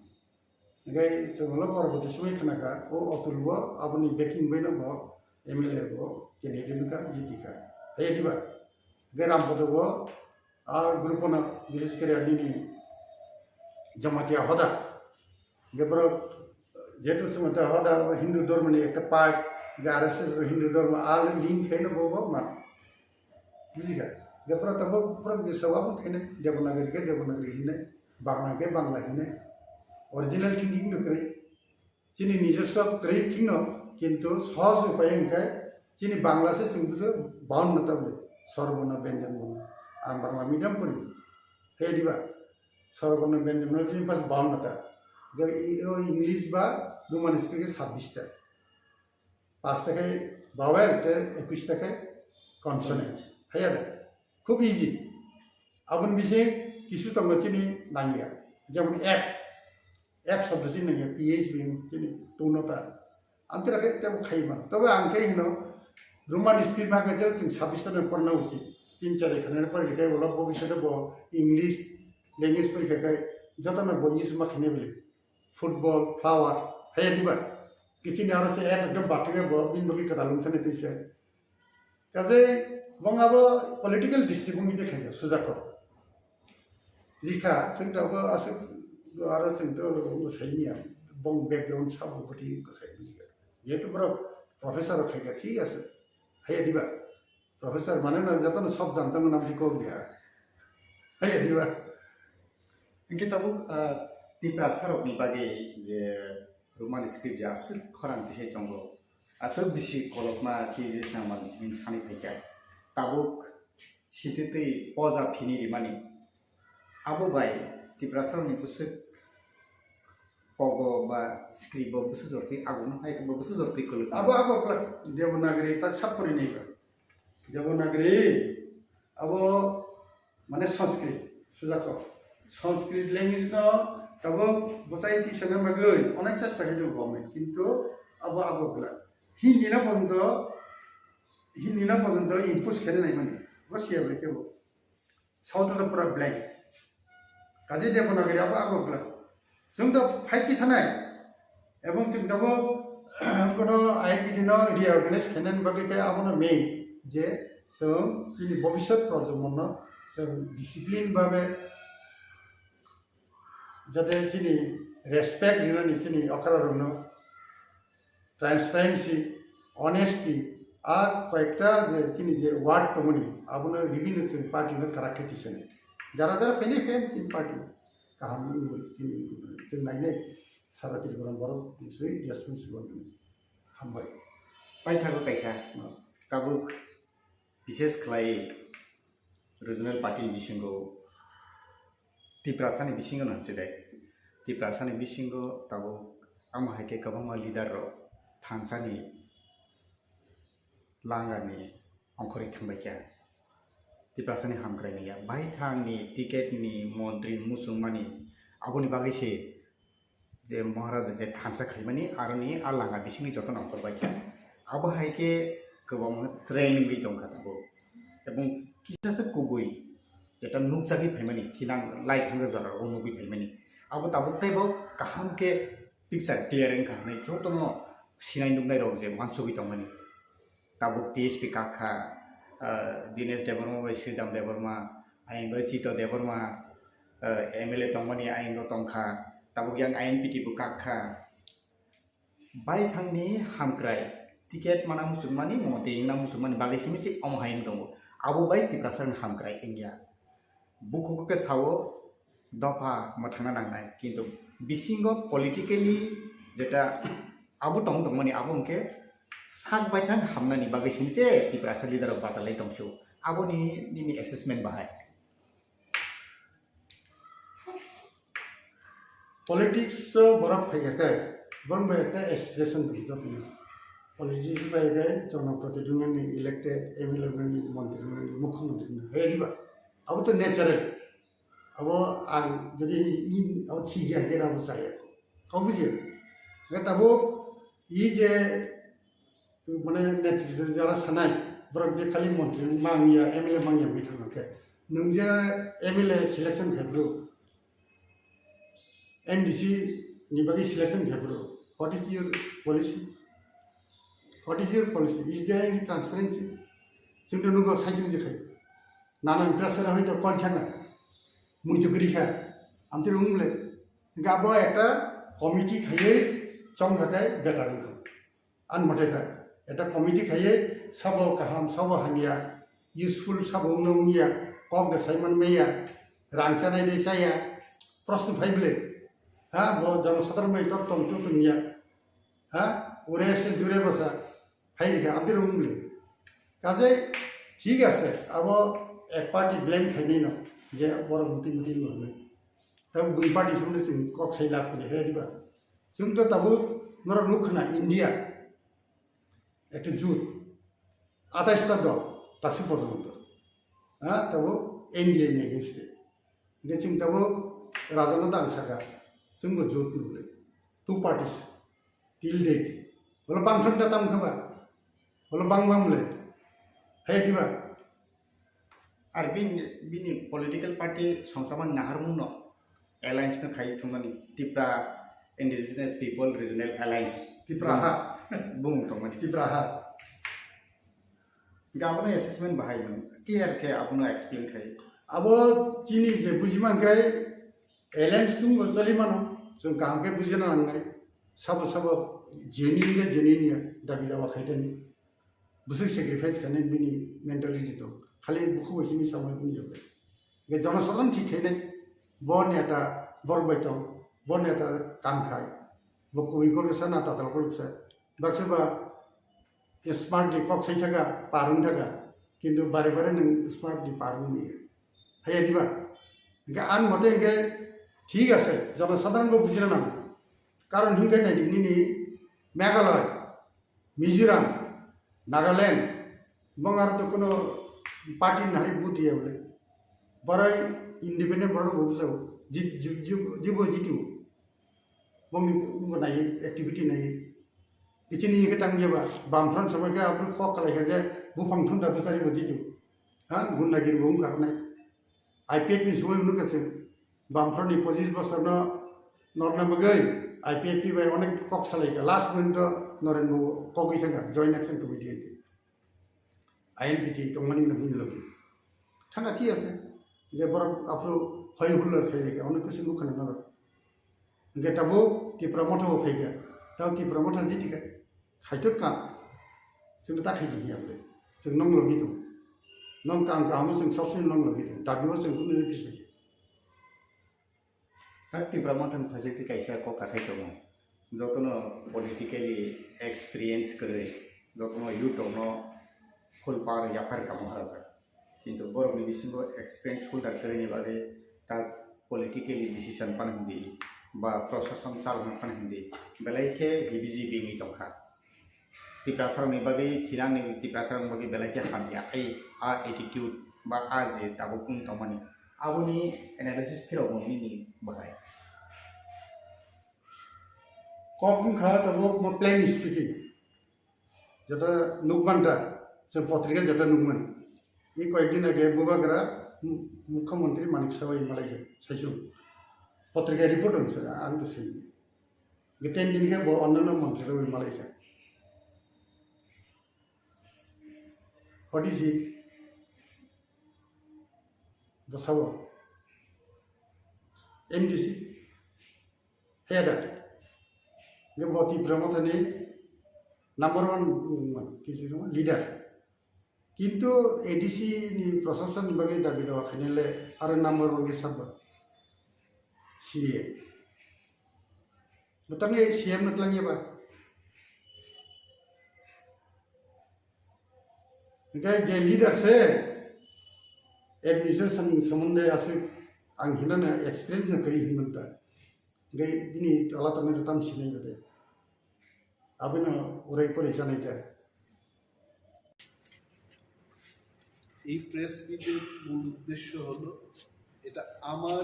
Hingke chwng ulo porborti somoi khna kha, o Atul bo aboni backing bai no bo M L A bo candidate wngkha, jiti kha. Hai diba? Hingke Rampada bo a group no, bises khe nini Jamatia hoda. Hingke borok jehetu chwng ta hoda Hindu dhormoni ekta part, je R S S bo Hindu dhormo, a link khaino bo bo man. Bujikha? Hingke borok tabuk borok je sabo khaino Devanagari khe Devanagari hinai, Bangla khe Bangla hinai. Original thinking no kwrwi. Chini nijoswa kwrwi thikno, kintu sohoj upai hwnkhe chini Bangla se chwng bujo bahanna tabuk. Swarborno, Byanjanborno. Ang Bangla medium pori. Khe diba? Swarborno, Byanjanborno chini pas bahanna ta. Hingke i-, o English ba Roman script khe sabbish ta. Pas ta khe vowel tei ekush ta khe consonant. Haiya de. Khub easy. Aboni bising kisu tongo chini nangya. Jemon app. App shobdo chini nangya, P H P chini tungno ta. Amtwra khe tebo khai mano. Tobe ang khe hino Roman script ma khe chwng sabbish ta porna uchi. Tin char khana porikha khe ulo bobishote bo English language porikha khe jotono bo use ma khainai bili. Football, flower, haiya diba? Kichini aro se app ekdom bathwkhe bo bini bagwi kwtal wngthani twi se. Kaje bong abo political district wngwi de khaija sujako. Rikha, chwng tabuk aswk aro chwng to saimia, bong background sabo bwtwi wngkha khai bujikha. Jehetu borok professor rok khaikha, thik ase. Haiya diba? Professor mane na jotono sob janta mwnam di kok dia. Haiya diba? Hingke tabuk, ah, Tiprasa rokni bagwi je Roman script je aswk khorang tisai tongo, aswk bisi kolokma twi rijak nang mani hwnwi sanwi phaikha. Tabuk sititwi poja phini rimani. Abo bai Tiprasa rokni bwswk kogo ba script bo bwswk jortwi ago no hai bo bwswk jortwi kwlwk. Abo, abo kwlwk Devanagari tak sap pori nai ba. Devanagari abo mane Sanskrit sujako. Sanskrit language no tabuk bwsai tisana bagwi onek chesta khaijak government, kintu abo, abo kwlwk. Hindi no porjonto, Hindi no porjonto impose khaina nai mani. Bo siya bai kebo. South to pura blank. Kaje Devanagari abo, abo blank. Chwng to fight ki thanai. Ebong chwng tabo kono identity no reorganize khainani bagwi khe abono main je chwng chini bobiswt projomonno chwng discipline babe jate chini respect rinani chini okra rokno transparency, honesty, a koyekta je chini je word tongmani, abono ribini chwng party no kwrak khe tisani. Jara jara phainai phaiyani chini party kaham wngwi chini chwng nainai sara Tripura borok twi responsible wngwi. Hambai. Paithago kaisa tabuk bises khlai regional party ni bisingo Tiprasani bisingo nangchidai. Tiprasani bisingo tabuk amo hai khe kwbangma leader rok thansani langani ongkhorwi thangbaikha. Tiprasani hamkrai naiya. Baithangni ticket ni montri muchungmani aboni bagwi se je Maharaja je thansa khaimani aroni a langa bisingni jotono ongkhorbaikha. Abo hai khe kwbangma train wngwi tongkha tabuk. Ebong kisasa kubui jeta nukjagwi phaimani, thinang lai thangjak jorao nugwi phaimani. Abo tabuk teibo kaham khe picture clear wngkha hinwi jotono sinai nuknai rok je uansugwi tongmani. Tabuk T S P kakha, ah, Dinesh Debbarma bai Sridham Debbarma, ayang bai Chito Debbarma, ah, M L A tongmani ayang tongkha. Tabuk yang I N P T bo kakha. Baithangni hamkrai, ticket mana muchungmani, mo tei wngna muchungmani bagwi simi se omo hai wng tongo. Abo bai Tiprasa ni hamkrai wngya. Bukhuk khe sao dopha mwthangna nangnai, kintu bisingo politically jeta abo tong tongmani abo hwnkhe sak baithang hamnani bagwi simi se Tiprasa leader rok batalai tongsu. Aboni nini assessment bahai? Politics o borok phaikha khe, borok bai ekta aspiration dong jotoni. Politics bai khe jonoprotidinidhi ni elected, M L A ni, montri ni, mukhyamantri ni, hai diba? Abo to natural. Abo ang jodi in, abo thik ya, hingke abo chaya. Kok bujiya? Hingke tabuk i je mane netritwo jara sanai, borok je khali montri mangya, M L A mangya wngwi thangkha khe, nwng je M L A selection khai phuru, M D C ni bagwi selection khai phuru, what is your policy? What is your policy? Is there any transparency? Chwng to nugo saichung je khai. Nana ni pressure hoi to koi khana. Mui to gri kha. Amtwi rung le. Hingke abo ekta committee khaiwi chongkha khe better wngkha. Ani mote kha, ekta committee khaiwi sabo kaham, sabo hamya, useful sabo wngno wngya, kok de saiman maya, rang chanai de chaya, proshno phai bwle. Ha, bo jonosadharon bai tor tong tu tongya. Ha, ure se jure basa, phai rikha, abdi rung bwle. Kaje, thik ase, abo ek party blame khainai no, je borok muti muti no hwnwi. Tei bui party sumni chwng kok sai lab khainai, he diba? Chwng to tabuk norok nuk khna India, ekta jut, atais ta dol, taksi porjonto. Ha, tabuk India ni against e. Hingke chwng tabuk rajano dang saka, chwngbo jut nukle. Two parties, till date. Bolo bangtham da tam khaba? Bolo bang bang le. Hai diba? Ar bini, bini political party songsaman naharmung no alliance no khai thumani Tipra Indigenous People Regional Alliance. Tipra ha. Bung tongmani. Tipra ha. Hingke abono assessment bahai mano. Clear khe abono explain khai. Abo chini je buji man khai alliance tungbo choli mano. Chwng kaham khe bujina nangnai. Sabo sabo genuine ya genuine ya dabi dawa khaitani. Bwswk sacrifice khainai bini mentality tong. Khali bukhuk bai simi samai bini yabai. Hingke jonosadharon thik khainai. Bo neta borok bai tong. Bo neta kam khai. Bo koi koloksa na tatal koloksa. Baksa ba smart di kok sai thaka, parung thaka. Kintu bare bare nwng smart di parung ni. Haya diba? Hingke an mote hingke thik ase. Jonosadharon bo bujina nango. Karon hingke nai di nini Meghalaya, Mizoram, Nagaland, bong aro to kono party ni hari vote ya bole. Borai independent bono bo bujao. Jib, jib, jib, jibo jitu. Bong ni bo nai activity nai. Kichini ke tang ya ba. Bamfront samai ke abul kok kalai ke je buphang thunda bujari bo jitu. Ha, gundagiri bo wngkha nai. I P F ni sumai wngkha se. Bamfront ni pochis bosor no norna bagwi I P F T bai onek kok salai kha. Last moment o Noren bo kok wi thangkha, Joint Action Committee hai. I N P T tongmani no bini logi. Thangkha thik ase. Je borok aphuru hoi hulla khai lekha, onek kusi mukha na norok. Hingke tabo Tipra Motha bo phaikha. Tabo Tipra Motha jiti kha. Khaitor ka, chwngno ta khaidi hiya ble. Chwng nong logi tong. Nong kam kaham chwng sob somoi nong logi tong. Dabi o chwng kunu ni bising. Tak Tipra Motha ni phaisakti kaisa kok kasai tongo. Jotono politically experience kwrwi, jotono youth rokno full power yaphar kha Maharaja. Kintu borokni bisingo experience holder kwrwini bagwi tak politically decision phano hindi ba prosason chalna phano hindi belai khe heavy heavy wngwi tongkha. Tiprasarokni bagwi thinani Tiprasarokni bagwi belai khe hamya ai a attitude ba a je tabuk wng tongmani aboni analysis phirokgo nini bahai. Kok wngkha tabuk mo plain speaking. Jeta nukman da, chwng potrika jeta nukman. I koyekdin age Bubagra mu-, Mukhyamantri Manik Saha bai malai khe, saichung. Potrika report wng sir, ang to sei. Ge ten din khe bo onnanno mantri rok bai malai khe. What is it? Bo sabo. M D C. He da. Ge bo Tipra Mothani number one, um, kisi leader. Kintu A D C ni prosason ni bagwi dabi dawa khainai le aro number one khe sabo C A. Bwtangni C M no twlangya ba. Hingke je leader se administration somonde aswk ang hinana experience no kwrwi hinmanta. Hingke bini tola tongmani tam sinai bade. Abino urai pore janai da. এই প্রেস মিটের মূল উদ্দেশ্য হলো, এটা আমার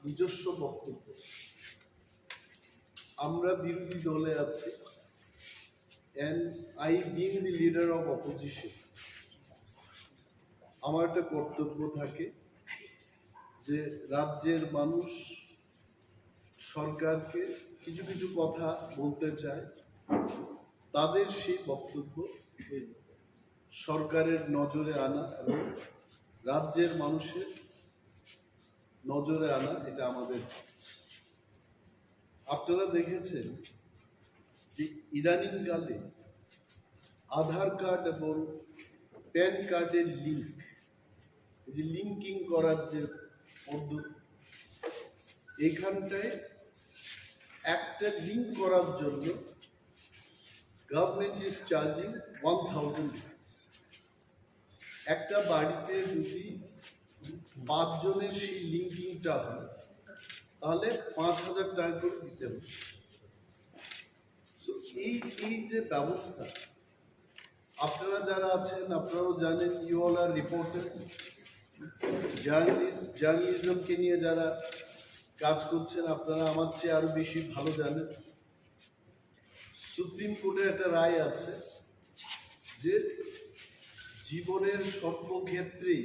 নিজস্ব বক্তব্য। আমরা বিরোধী দলে আছি, and I being the leader of opposition, আমার একটা কর্তব্য থাকে যে রাজ্যের মানুষ সরকারকে কিছু কিছু কথা বলতে চায়, তাদের সেই বক্তব্য সরকারের নজরে আনা এবং রাজ্যের মানুষের নজরে আনা, এটা আমাদের কাজ। আপনারা দেখেছেন যে ইদানিংকালে আধার কার্ড এবং প্যান কার্ডের লিংক, এই যে লিঙ্কিং করার যে পদ্ধতি, এখানটায় একটা লিংক করার জন্য government is charging one thousand rupees. একটা বাড়িতে যদি পাঁচজনের সেই লিঙ্কিংটা হয়, তাহলে পাঁচ হাজার টাকা করে দিতে হবে। So, এই এই যে ব্যবস্থা, আপনারা যারা আছেন, আপনারাও জানেন, you all are reporters, journalist, জার্নালিজমকে নিয়ে যারা কাজ করছেন, আপনারা আমার চেয়ে আরো বেশি ভালো জানেন। সুপ্রিম কোর্টের একটা রায় আছে যে জীবনের সর্বক্ষেত্রেই,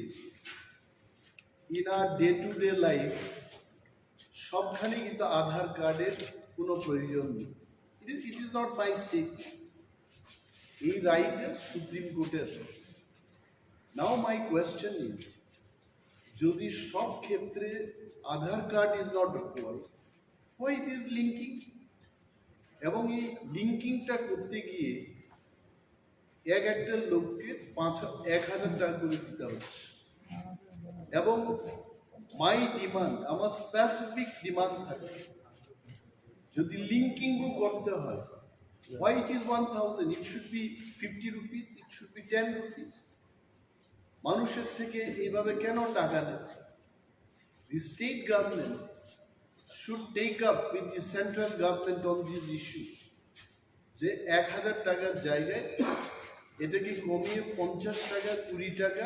in our day to day life, সবখানে কিন্তু আধার কার্ডের কোনো প্রয়োজন নেই। It is, it is not my statement. এই রায়টা সুপ্রিম কোর্টের। Now my question is, যদি সব ক্ষেত্রে Aadhaar card is not required, why it is linking? এবং এই লিঙ্কিংটা করতে গিয়ে এক একটা লোককে পাঁচ এক হাজার টাকা করে দিতে হচ্ছে। এবং মাই ডিমান্ড, আমার স্পেসিফিক ডিমান্ড থাকে, যদি লিঙ্কিংও করতে হয়, why it is one thousand? It should be fifty rupees, it should be ten rupees. মানুষের থেকে এইভাবে কেন টাকা নেন? The state government should take up with the central government on this issue, যে এক হাজার টাকার জায়গায় এটাকে কমিয়ে পঞ্চাশ টাকা, কুড়ি টাকা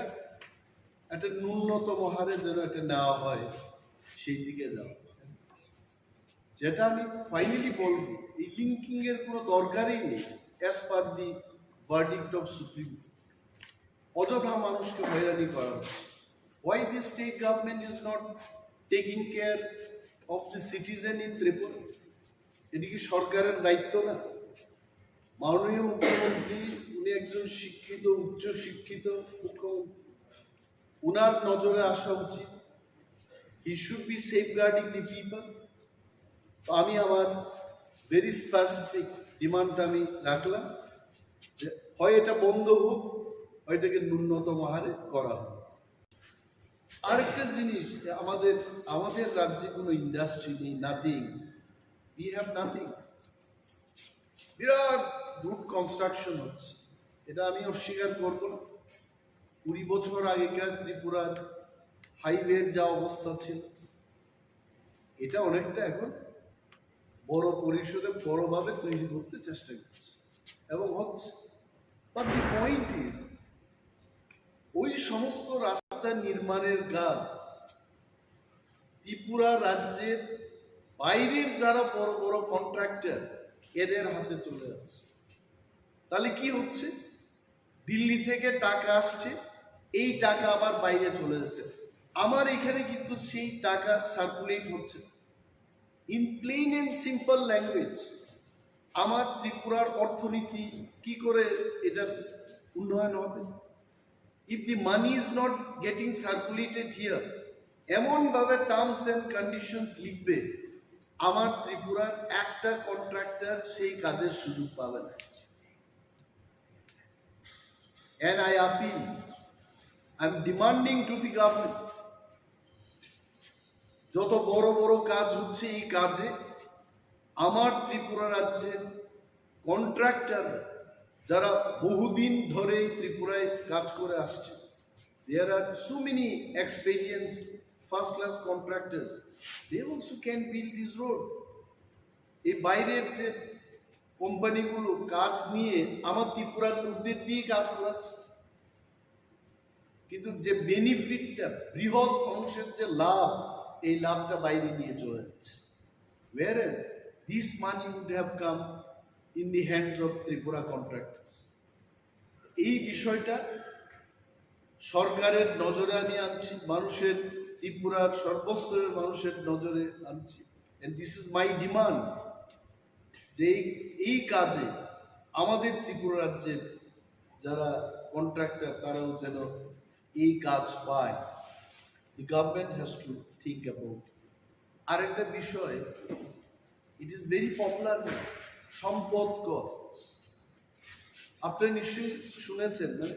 একটা ন্যূনতম হারে যেন এটা নেওয়া হয়, সেই দিকে যাওয়া। যেটা আমি ফাইনালি বলবো, এই লিঙ্কিং এর কোনো দরকারই নেই, as per the verdict of Supreme Court. অযথা মানুষকে হয়রানি করা হচ্ছে। Why the state government is not taking care of the citizen in Tripura? এটি কি সরকারের দায়িত্ব না? মাননীয় মুখ্যমন্ত্রী, উনি একজন শিক্ষিত, উচ্চ শিক্ষিত মুখ্যমন্ত্রী, উনার নজরে আসা উচিত। He should be safeguarding the people. তো আমি আমার ভেরি স্পেসিফিক ডিমান্ডটা আমি রাখলাম যে হয় এটা বন্ধ হোক, হয় এটাকে ন্যূনতম হারে করা হোক। আরেকটা জিনিস, আমাদের আমাদের রাজ্যে কোনো ইন্ডাস্ট্রি নেই, nothing, we have nothing. Virat road construction হচ্ছে, এটা আমি অস্বীকার করব না। কুড়ি বছর আগেকার ত্রিপুরার হাইওয়ের যা অবস্থা ছিল, এটা অনেকটা এখন বড় পরিসরে বড়ভাবে তৈরি করতে চেষ্টা করছে এবং হচ্ছে। But the point is, ওই সমস্ত রাস্তা নির্মাণের কাজ ত্রিপুরা রাজ্যের বাইরের যারা বড় বড় কন্ট্রাক্টর, এদের হাতে চলে যাচ্ছে। তাহলে কি হচ্ছে? দিল্লি থেকে টাকা আসছে, এই টাকা আবার বাইরে চলে যাচ্ছে। আমার এখানে কিন্তু সেই টাকা সার্কুলেট হচ্ছে না। In plain and simple language, আমার ত্রিপুরার অর্থনীতি কি করে এটা উন্নয়ন হবে? If the money is not getting circulated here, এমনভাবে টার্মস অ্যান্ড কন্ডিশনস লিখবে, আমার ত্রিপুরার একটা কন্ট্রাক্টর সেই কাজের সুযোগ পাবে না। And I appeal, I am demanding to the government, যত বড় বড় কাজ হচ্ছে, এই কাজে আমার ত্রিপুরা রাজ্যের কন্ট্রাক্টর, যারা বহুদিন ধরে এই ত্রিপুরায় কাজ করে আসছে, there are so many experienced first class contractors, they also can build this road. এই বাইরের যে কোম্পানিগুলো কাজ নিয়ে আমার ত্রিপুরার লোকদের দিয়ে কাজ করাচ্ছে, কিন্তু যে বেনিফিটটা, বৃহৎ অংশের যে লাভ, এই লাভটা বাইরে নিয়ে চলে যাচ্ছে। Whereas this money would have come in the hands of Tripura contractors. এই বিষয়টা সরকারের নজরে আমি আনছি, মানুষের, ত্রিপুরার সর্বস্তরের মানুষের নজরে আনছি। And this is my demand, যে এই, এই কাজে আমাদের ত্রিপুরা রাজ্যের যারা কন্ট্রাক্টর, তারাও যেন এই কাজ পায়। The government has to think about it. আরেকটা বিষয়, It is very popular name, সম্পদ কর। আপনি নিশ্চয়ই শুনেছেন, মানে,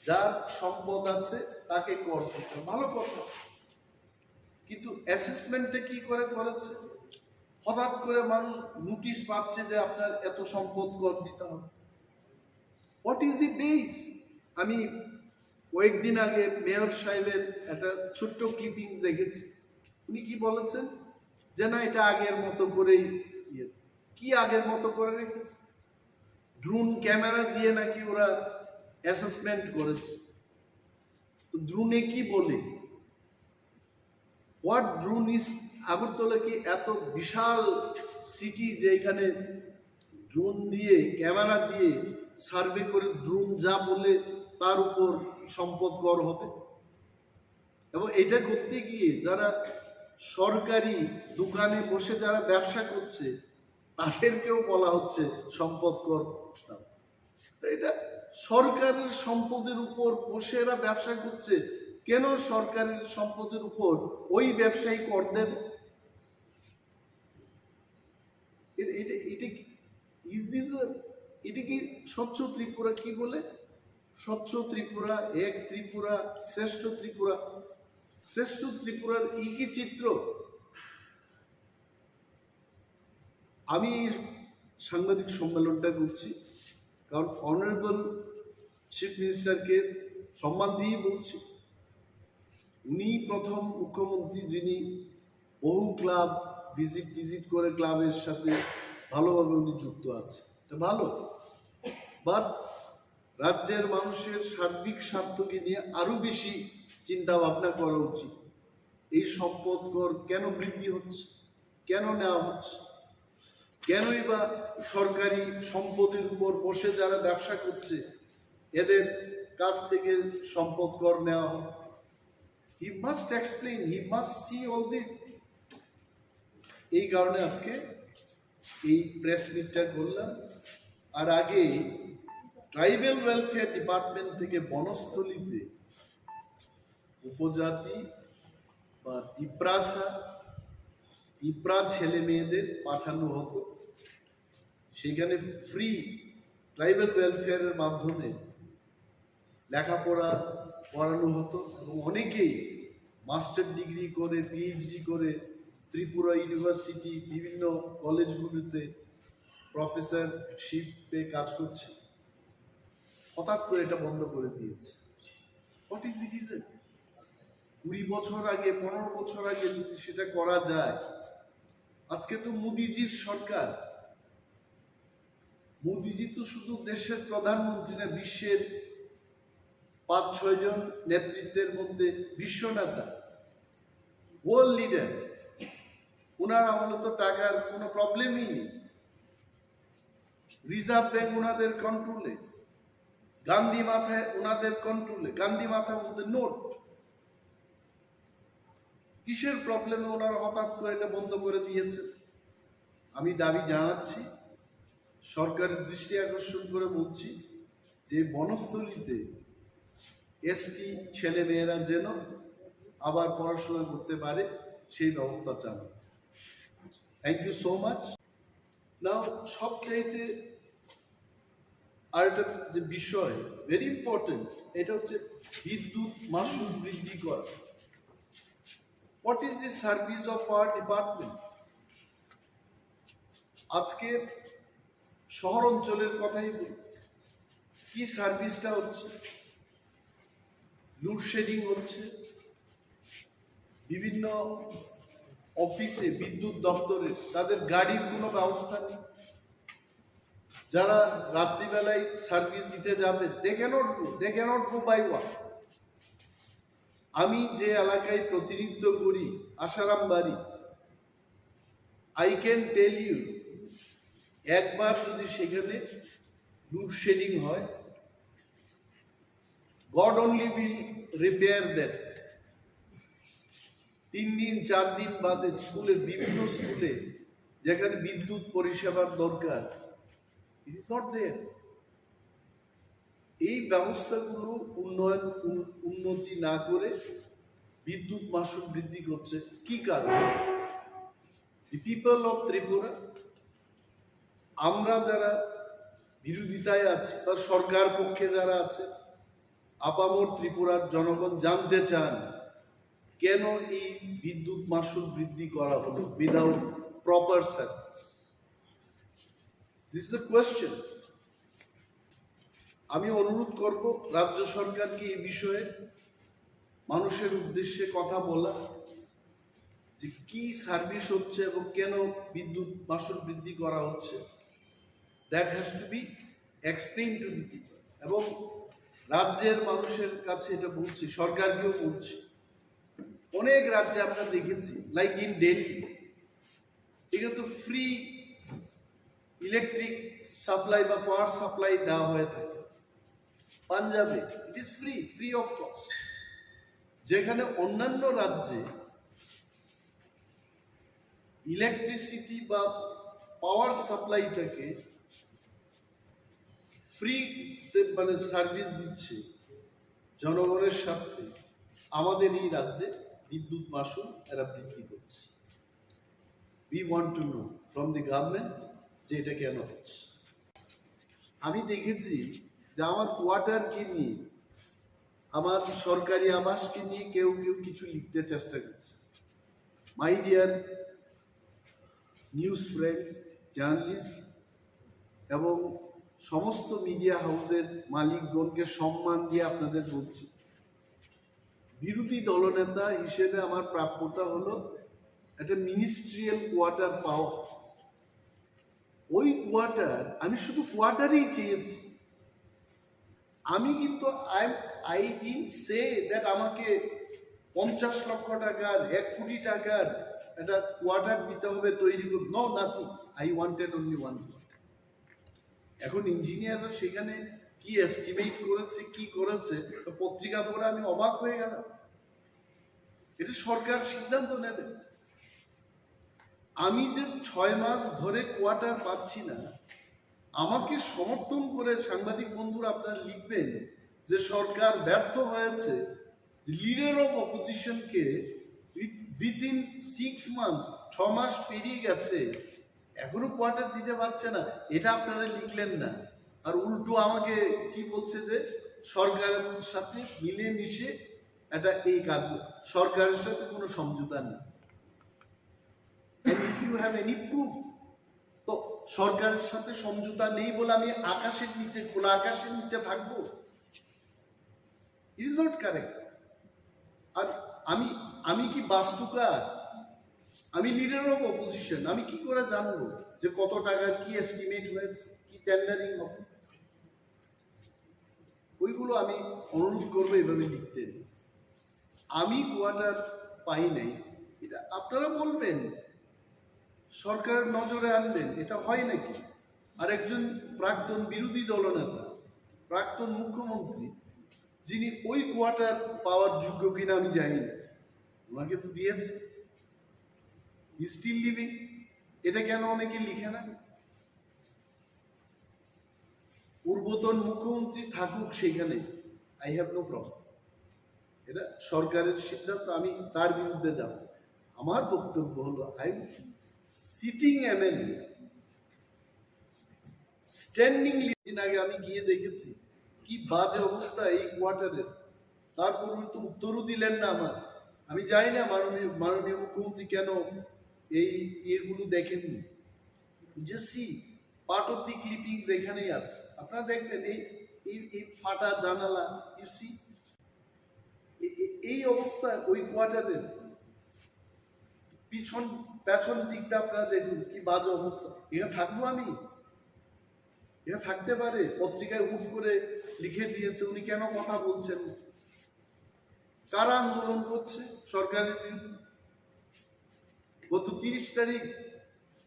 যার সম্পদ আছে তাকে কর দিতে হয়। ভালো কথা, কিন্তু অ্যাসেসমেন্টটা কি করে করেছে? হঠাৎ করে মানুষ নোটিশ পাচ্ছে যে আপনার এত সম্পদ কর দিতে হবে। What is the base? আমি কয়েকদিন আগে মেয়র সাহেবের একটা ছোট্ট ক্লিপিংস দেখেছি। উনি কি বলেছেন যে না, এটা আগের মতো করেই ইয়ে। কি আগের মতো করে রেখেছে? ড্রোন ক্যামেরা দিয়ে নাকি ওরা অ্যাসেসমেন্ট করেছে। তো ড্রোনে কি বলে? What drone is? আগরতলা কি এত বিশাল সিটি যে এখানে ড্রোন দিয়ে, ক্যামেরা দিয়ে সার্ভে করে ড্রোন যা বলে তার উপর সম্পদ কর হবে? এবং এটা করতে গিয়ে যারা সরকারি দোকানে বসে যারা ব্যবসা করছে, তাদেরকেও বলা হচ্ছে সম্পদ কর দাও। তো এটা সরকারের সম্পদের উপর বসে এরা ব্যবসা করছে, কেন সরকারের সম্পদের উপর ওই ব্যবসায়ী কর দেবে? এটা এটা এটা কি, ইজ দিস, এটা কি স্বচ্ছ ত্রিপুরা? কি বলে স্বচ্ছ ত্রিপুরা, এক ত্রিপুরা, শ্রেষ্ঠ ত্রিপুরা? শ্রেষ্ঠ ত্রিপুরার এই কি চিত্র? আমি এই সাংবাদিক সম্মেলনটা করছি কারণ অনারেবল চিফ মিনিস্টারকে সম্মান দিয়েই বলছি। উনি প্রথম মুখ্যমন্ত্রী যিনি বহু ক্লাব ভিজিট টিজিট করে ক্লাবের সাথে ভালোভাবে উনি যুক্ত আছে, এটা ভালো। বাট রাজ্যের মানুষের সার্বিক স্বার্থকে নিয়ে আরো বেশি চিন্তা ভাবনা করা উচিত। এই সম্পদ কর কেন বৃদ্ধি হচ্ছে, কেন নেওয়া হচ্ছে, কেনই বা সরকারি সম্পদের উপর বসে যারা ব্যবসা করছে এদের কাছ থেকে সম্পদ কর নেওয়া হয়? He must explain, he must see all this. এই কারণে আজকে এই প্রেস মিটটা করলাম। আর আগে ট্রাইবাল ওয়েলফেয়ার ডিপার্টমেন্ট থেকে বনস্থলীতে উপজাতি বা তিপ্রাসা, তিপ্রা ছেলে মেয়েদের পাঠানো হতো। সেখানে ফ্রি ট্রাইবাল ওয়েলফেয়ারের মাধ্যমে লেখাপড়া করানো হতো এবং অনেকেই মাস্টার ডিগ্রি করে, পিএইচডি করে ত্রিপুরা ইউনিভার্সিটি, বিভিন্ন কলেজগুলিতে প্রফেসরশিপে কাজ করছে। হঠাৎ করে এটা বন্ধ করে দিয়েছে। What is the reason? কুড়ি বছর আগে, পনেরো বছর আগে যদি সেটা করা যায়, আজকে তো মোদিজির সরকার। মোদিজি তো শুধু দেশের প্রধানমন্ত্রী না, বিশ্বের পাঁচ ছয় জন নেতৃত্বের মধ্যে বিশ্ব নেতা, ওয়ার্ল্ড লিডার। ওনার আমলে তো টাকার কোনো প্রবলেমই নেই। রিজার্ভ ব্যাংক ওনাদের কন্ট্রোলে, গান্ধী মাথায় ওনাদের কন্ট্রোলে। গান্ধী মাথা বলতে নোট। কিসের প্রবলেমে ওনারা হঠাৎ করে এটা বন্ধ করে দিয়েছেন? আমি দাবি জানাচ্ছি, সরকারের দৃষ্টি আকর্ষণ করে বলছি যে বনস্থলীতে এসটি ছেলে মেয়েরা যেন আবার পড়াশোনা করতে পারে, সেই ব্যবস্থা চালাচ্ছে। Thank you so much. Now, সবচাইতে আরেকটা যে বিষয়, ভেরি ইম্পর্টেন্ট, এটা হচ্ছে বিদ্যুৎ মাশুল বৃদ্ধি করা। What is the service of our department? আজকে শহর অঞ্চলের কথাই বলি, কি সার্ভিসটা হচ্ছে? লোডশেডিং হচ্ছে, বিভিন্ন অফিসে, বিদ্যুৎ দপ্তরে তাদের গাড়ির কোনো ব্যবস্থা নেই। যারা রাত্রিবেলায় সার্ভিস দিতে যাবে, they cannot go, they cannot go by walk. আমি যে এলাকায় প্রতিনিধিত্ব করি, আশারাম বাড়ি, I can tell you, একবার যদি সেখানে লোডশেডিং হয়, God only will repair that. তিন দিন চার দিন বাদে স্কুলের, বিভিন্ন স্কুলে যেখানে বিদ্যুৎ পরিষেবার দরকার, it is not there. এই ব্যবস্থাগুলো উন্নয়ন, উন-, উন্নতি না করে বিদ্যুৎ মাশুল বৃদ্ধি করছে কি কারণে? The people of Tripura, আমরা যারা বিরোধিতায় আছি বা সরকার পক্ষে যারা আছে, আপামর ত্রিপুরার জনগণ জানতে চান কেন এই বিদ্যুৎ মাশুল বৃদ্ধি করা হলো without proper service. This is a question. আমি অনুরোধ করব রাজ্য সরকারকে এই বিষয়ে মানুষের উদ্দেশ্যে কথা বলা, যে কি সার্ভিস হচ্ছে এবং কেন বিদ্যুৎ মাশুল বৃদ্ধি করা হচ্ছে। That has to be explained to the people. এবং রাজ্যের মানুষের কাছে এটা বলছি, সরকারকেও বলছি। অনেক রাজ্যে আমরা দেখেছি, like in Delhi, এখানে তো ফ্রি ইলেকট্রিক সাপ্লাই বা পাওয়ার সাপ্লাই দেওয়া হয়ে থাকে। পাঞ্জাবে it is free, free of cost। যেখানে অন্যান্য রাজ্যে ইলেকট্রিসিটি বা পাওয়ার সাপ্লাইটাকে ফ্রিতে, মানে, সার্ভিস দিচ্ছে জনগণের স্বার্থে, আমাদের এই রাজ্যে বিদ্যুৎ মাশুল এরা বৃদ্ধি করছে। We want to know from the government যে এটা কেন হচ্ছে। আমি দেখেছি যে আমার কোয়ার্টারকে নিয়ে, আমার সরকারি আবাসকে নিয়ে কেউ কেউ কিছু লিখতে চেষ্টা করছে। My dear news friends, journalist এবং সমস্ত মিডিয়া হাউসের মালিকগণকে সম্মান দিয়ে আপনাদের বলছি, বিরোধী দলনেতা হিসেবে আমার প্রাপ্যটা হলো একটা মিনিস্ট্রিয়াল কোয়ার্টার পাওয়া। ওই কোয়ার্টার, আমি শুধু কোয়ার্টারই চেয়েছি। আমি কিন্তু I didn't say that আমাকে পঞ্চাশ লক্ষ টাকার, এক কোটি টাকার একটা কোয়ার্টার দিতে হবে, তৈরি করতে। No, nothing. I wanted only one quarter. এখন ইঞ্জিনিয়াররা সেখানে কি এস্টিমেট করেছে, কি করেছে, তো পত্রিকা পড়ে আমি অবাক হয়ে গেলাম। এটা সরকার সিদ্ধান্ত নেবে। আমি যে ছয় মাস ধরে কোয়ার্টার পাচ্ছি না, আমাকে সমর্থন করে সাংবাদিক বন্ধুরা আপনারা লিখবেন যে সরকার ব্যর্থ হয়েছে, যে লিডার অফ অপোজিশনকে উইথিন সিক্স মান্থস, ছ মাস পেরিয়ে গেছে, এখনো কোয়ার্টার দিতে পারছে না, এটা আপনারা লিখলেন না। আর উল্টো আমাকে কি বলছে যে সরকারের সাথে মিলেমিশে এটা এই কাজ, সরকারের সাথে কোনো সমঝোতা নেই। And if you have any proof, তো সরকারের সাথে সমঝোতা নেই বলে আমি আকাশের নিচে, খোলা আকাশের নিচে থাকবো? It is not correct. আর আমি আমি কি বাস্তুকার? আমি লিডার অফ অপোজিশন, আমি কি করে জানবো যে কত টাকার কি এস্টিমেট হয়েছে, কি টেন্ডারিং হবে? ওইগুলো আমি অনুরোধ করবো এভাবে লিখতে। আমি কোয়ার্টার পাই নাই, এটা আপনারা বলবেন, সরকারের নজরে আনবেন, এটা হয় নাকি? আর একজন প্রাক্তন বিরোধী দলনেতা, প্রাক্তন মুখ্যমন্ত্রী, যিনি ওই কোয়ার্টার পাওয়ার যোগ্য কিনা আমি জানি না, ওনাকে তো দিয়েছে, হি স্টিল লিভিং। এটা কেন অনেকে লিখে না? পূর্বতন মুখ্যমন্ত্রী থাকুক সেখানে, আই হ্যাভ নো প্রবলেম। এটা সরকারের সিদ্ধান্ত, আমি তার বিরুদ্ধে যাব। আমার বক্তব্য হলো, I sitting MLA, standing living. আগে আমি গিয়ে দেখেছি কি বাজে অবস্থা এই কোয়ার্টারের, তারপর উনি তো উত্তরও দিলেন না আমার। আমি জানি না মাননীয় মাননীয় মুখ্যমন্ত্রী কেন এই ইয়েগুলো দেখেননি। যে সি পার্ট অফ দি ক্লিপিং যেখানেই আছে, আপনারা দেখবেন এই এই এই ফাটা জানালা, ইউ সি এই অবস্থা ওই কোয়ার্টারের। পিছন, পেছন দিকটা আপনারা দেখুন কি বাজে অবস্থা। এখানে থাকবো আমি? এখানে থাকতে পারে? পত্রিকায় হুট করে লিখে দিয়েছে, উনি কেন কথা বলছেন? কারা আন্দোলন করছে সরকারের বিরুদ্ধে? গত তিরিশ তারিখ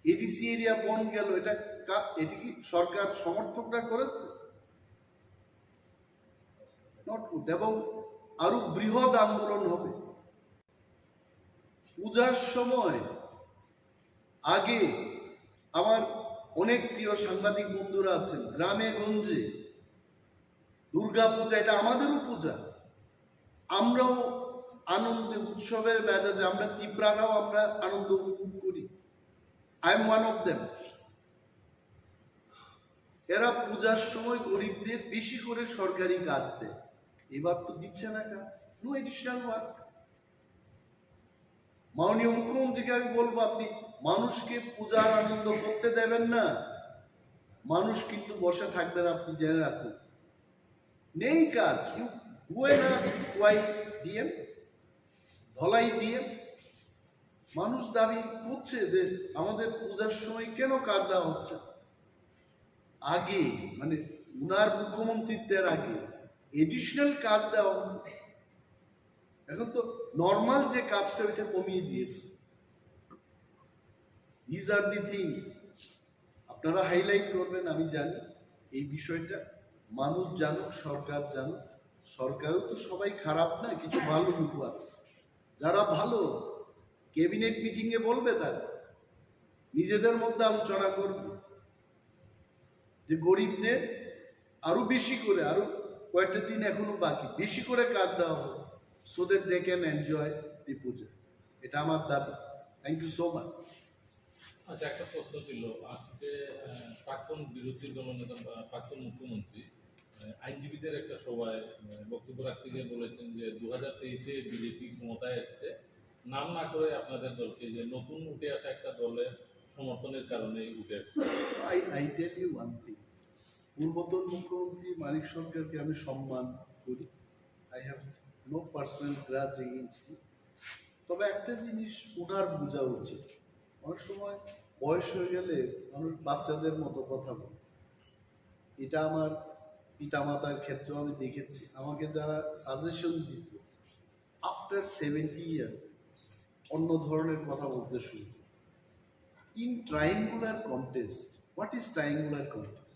এডিসি এরিয়া বন্ধ গেল, এটা কা-, এটা কি সরকার সমর্থকরা করেছে? Not good. এবং আরো বৃহৎ আন্দোলন হবে। পূজার সময় আগে আমার অনেক প্রিয় সাংবাদিক বন্ধুরা আছেন, গ্রামে গঞ্জে দুর্গা পূজা, এটা আমাদেরও পূজা, আমরাও আনন্দে উৎসবের মেজাজে আমরা তিপ্রারাও আমরা আনন্দ উপভোগ করি। I am one of them. এরা পূজার সময় গরিবদের বেশি করে সরকারি কাজ দেয়, এবার তো দিচ্ছে না কাজ, no additional work. মাননীয় মুখ্যমন্ত্রীকে আমি বলবো, আপনি মানুষকে পূজার আনন্দ করতে দেবেন না, মানুষ কিন্তু বসে থাকবেন, আপনি জেনে রাখুন। নেই কাজ। You go and ask why D M, Dhalai D M। মানুষ দাবি করছে যে আমাদের পূজার সময় কেন কাজ দেওয়া হচ্ছে। আগে, মানে, উনার মুখ্যমন্ত্রিত্বের আগে এডিশনাল কাজ দেওয়া হতো। এখন তো নর্মাল যে কাজটা, ওইটা কমিয়ে দিয়েছে। These are the things আপনারা হাইলাইট করবেন, আমি জানি এই বিষয়টা। মানুষ জানুক, সরকার জানুক। সরকারও তো সবাই খারাপ না, কিছু ভালো লোক আছে। যারা ভালো, ক্যাবিনেট মিটিং এ বলবে তারা, নিজেদের মধ্যে আলোচনা করবে যে গরিবদের আরো বেশি করে, আরো কয়েকটা দিন এখনো বাকি, বেশি করে কাজ দেওয়া হোক, so that they can enjoy the puja. এটা আমার দাবি। Thank you so much. আচ্ছা, একটা প্রশ্ন ছিল। আজকে আহ, প্রাক্তন বিরোধী দলনেতা বা প্রাক্তন মুখ্যমন্ত্রী আহ, আইনজীবীদের একটা সভায় আহ, বক্তব্য রাখতে গিয়ে বলেছেন যে দু হাজার তেইশে বিজেপি ক্ষমতায় এসছে, নাম না করে আপনাদের দলকে, যে নতুন উঠে আসা একটা দলের সমর্থনের কারণে উঠে আসছে। I, I tell you one thing, পূর্বতন মুখ্যমন্ত্রী মানিক সরকারকে আমি সম্মান করি। I have no personal grudge against him. তবে একটা জিনিস ওনার বোঝা উচিত, অনেক সময় বয়স হয়ে গেলে মানুষ বাচ্চাদের মতো কথা বলে। এটা আমার পিতামাতার ক্ষেত্রেও আমি দেখেছি। আমাকে যারা সাজেশন দিত, আফটার সেভেন্টি ইয়ার্স অন্য ধরনের কথা বলতে শুরু করে। In triangular contest, what is triangular contest?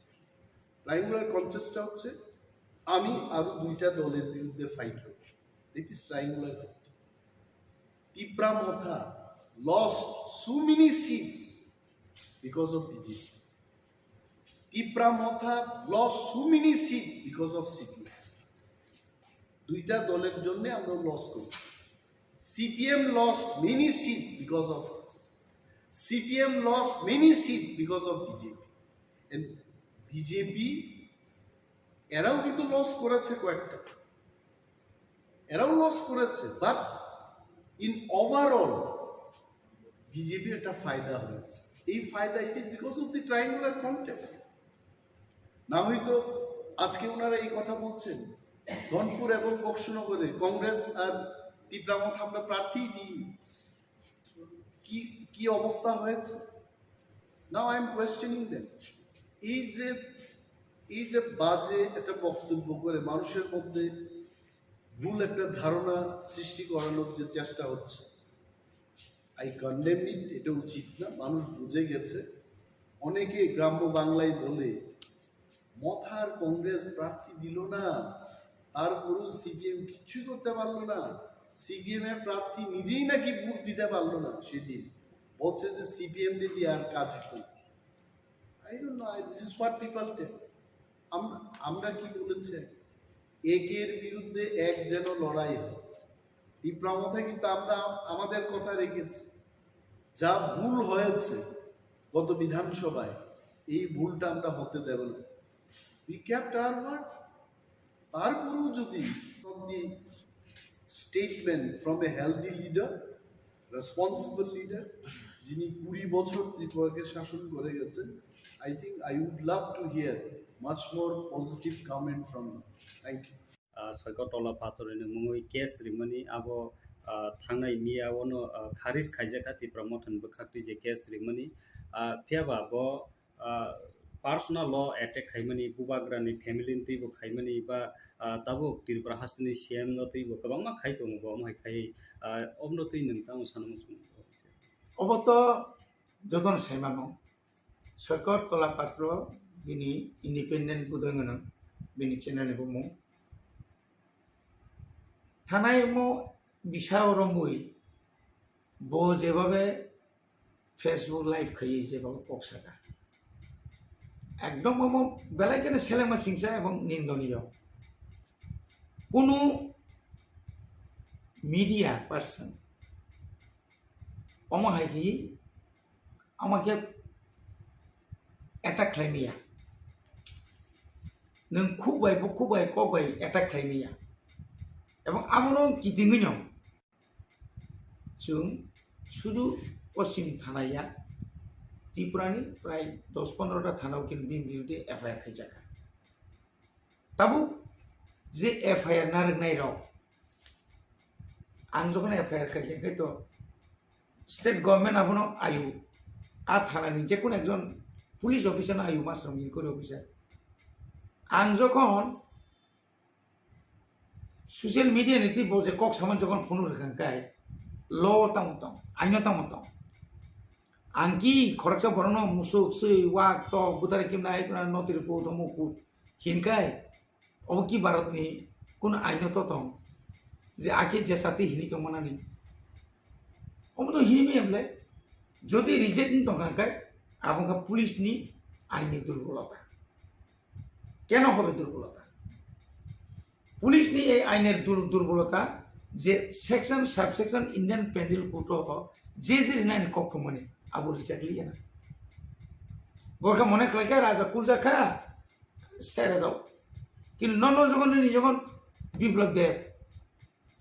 Triangular কন্টেস্টটা হচ্ছে আমি আরো দুইটা দলের বিরুদ্ধে ফাইট করব। That is triangular contest. Tipra Motha lost so many seats because of B J P. Tipra Motha lost so many seats because of C P M. দুইটা দলের জন্য আমরা লস করি। C P M lost many seats because of us. C P M lost many seats because of B J P. And B J P এরাও কিন্তু লস করেছে কয়েকটা, এরাও লস করেছে, but in overall বিজেপির একটা ফায়দা হয়েছে। এই ফায়দা, it is because of the triangular contest. না হয়তো আজকে ওনারা এই কথা বলছেন, ধনপুর এবং বক্সনগরে কংগ্রেস আর তিপ্রা মথা আমরা প্রার্থী দিই, কি কি অবস্থা হয়েছে। Now I am questioning them. এই যে এই যে বাজে একটা বক্তব্য করে মানুষের মধ্যে ভুল একটা ধারণা সৃষ্টি করানোর যে চেষ্টা হচ্ছে, I condemn it. এটা উচিত না। মানুষ বুঝে গেছে। অনেকে গ্রাম্য বাংলায় বলে, মথার কংগ্রেস প্রার্থী দিল না, তারপরেও সিপিএম কিচ্ছু করতে পারলো না। সিপিএম এর প্রার্থী নিজেই নাকি ভোট দিতে পারলো না সেদিন, বলছে যে সিপিএম রে দিয়ে আর কাজ হতো না। I don't know, I, this is what people tell. আমরা আমরা কি বলেছি? একের বিরুদ্ধে এক যেন লড়াই হয়। তিপ্রা মথা কিন্তু আমরা আমাদের কথা রেখেছি। যা ভুল হয়েছে গত বিধানসভায়, এই ভুলটা আমরা হতে দেব না। We kept our word. তারপরেও যদি from the statement from a healthy leader, responsible leader, যিনি কুড়ি বছর ত্রিপুরাকে শাসন করে গেছেন, I think I would love to hear much more positive comment from you. Thank you. Soikot Tola Pator ni mungwi case rimani abo thangnai miya ono kharis khaijakha Tipra Motha ni bwkhak twi je case rimani, phiyaba bo personal o attack khaimani, bubagra ni family ni twi bo khaimani ba tabuk Tripura haste ni C M no twi bo kwbangma khai tongo, bo omo hai khai omo twi nwng tamo sana muchung? Obo to jotono saimano, Soikot Tola Patro bini independent budoi gwnang, bini channel ni bumung. Thanai mo bisa romwi bo jebabe Facebook live khai jebabe kok saka. Ekdom omo belai kene selengma singsa ebong nindoniyo. Kunu media person omo hai hi Ama khe attack khlai maya. Nwng khuk bai, bukhuk bai, kok bai attack khlai maya. Ebong abono kitingwi no chwng sudu Poschim thana ya, Tripura ni prai dos pondro ta thana o khe bini biruddhe F I R khaijakha. Tabuk je F I R narwknai rok, ang jokhon F I R khaikha khe to state government abono ayu, a thana ni je kono ekjon police officer no ayu, masrom inquiry officer. Ang jokhon social media ni twi bo je kok saman jokhon phunuk rwkha khe law o tamo tong, aino tamo tong. Ang ki khoroksa borokno musuk, swi, wak, tok, bwtharwi kimna, ai kuna notri pu, tomo pu hinkai, obo ki Bharatni kun aino to tong je ake je sati hini tongmanani? Omo to hini miyam le, jodi reject wng tongkha khe, abo wngkha police ni aini durbolota. Keno hobe durbolota? Police ni ei ainer dur-, durbolota je section, subsection Indian Penal Code o je je rinani kok thumani abo reject liya na. Borokhe mone khlai kha raja kulja kha, sere dao. Kintu nono jokhon nini jokhon Biplab Deb,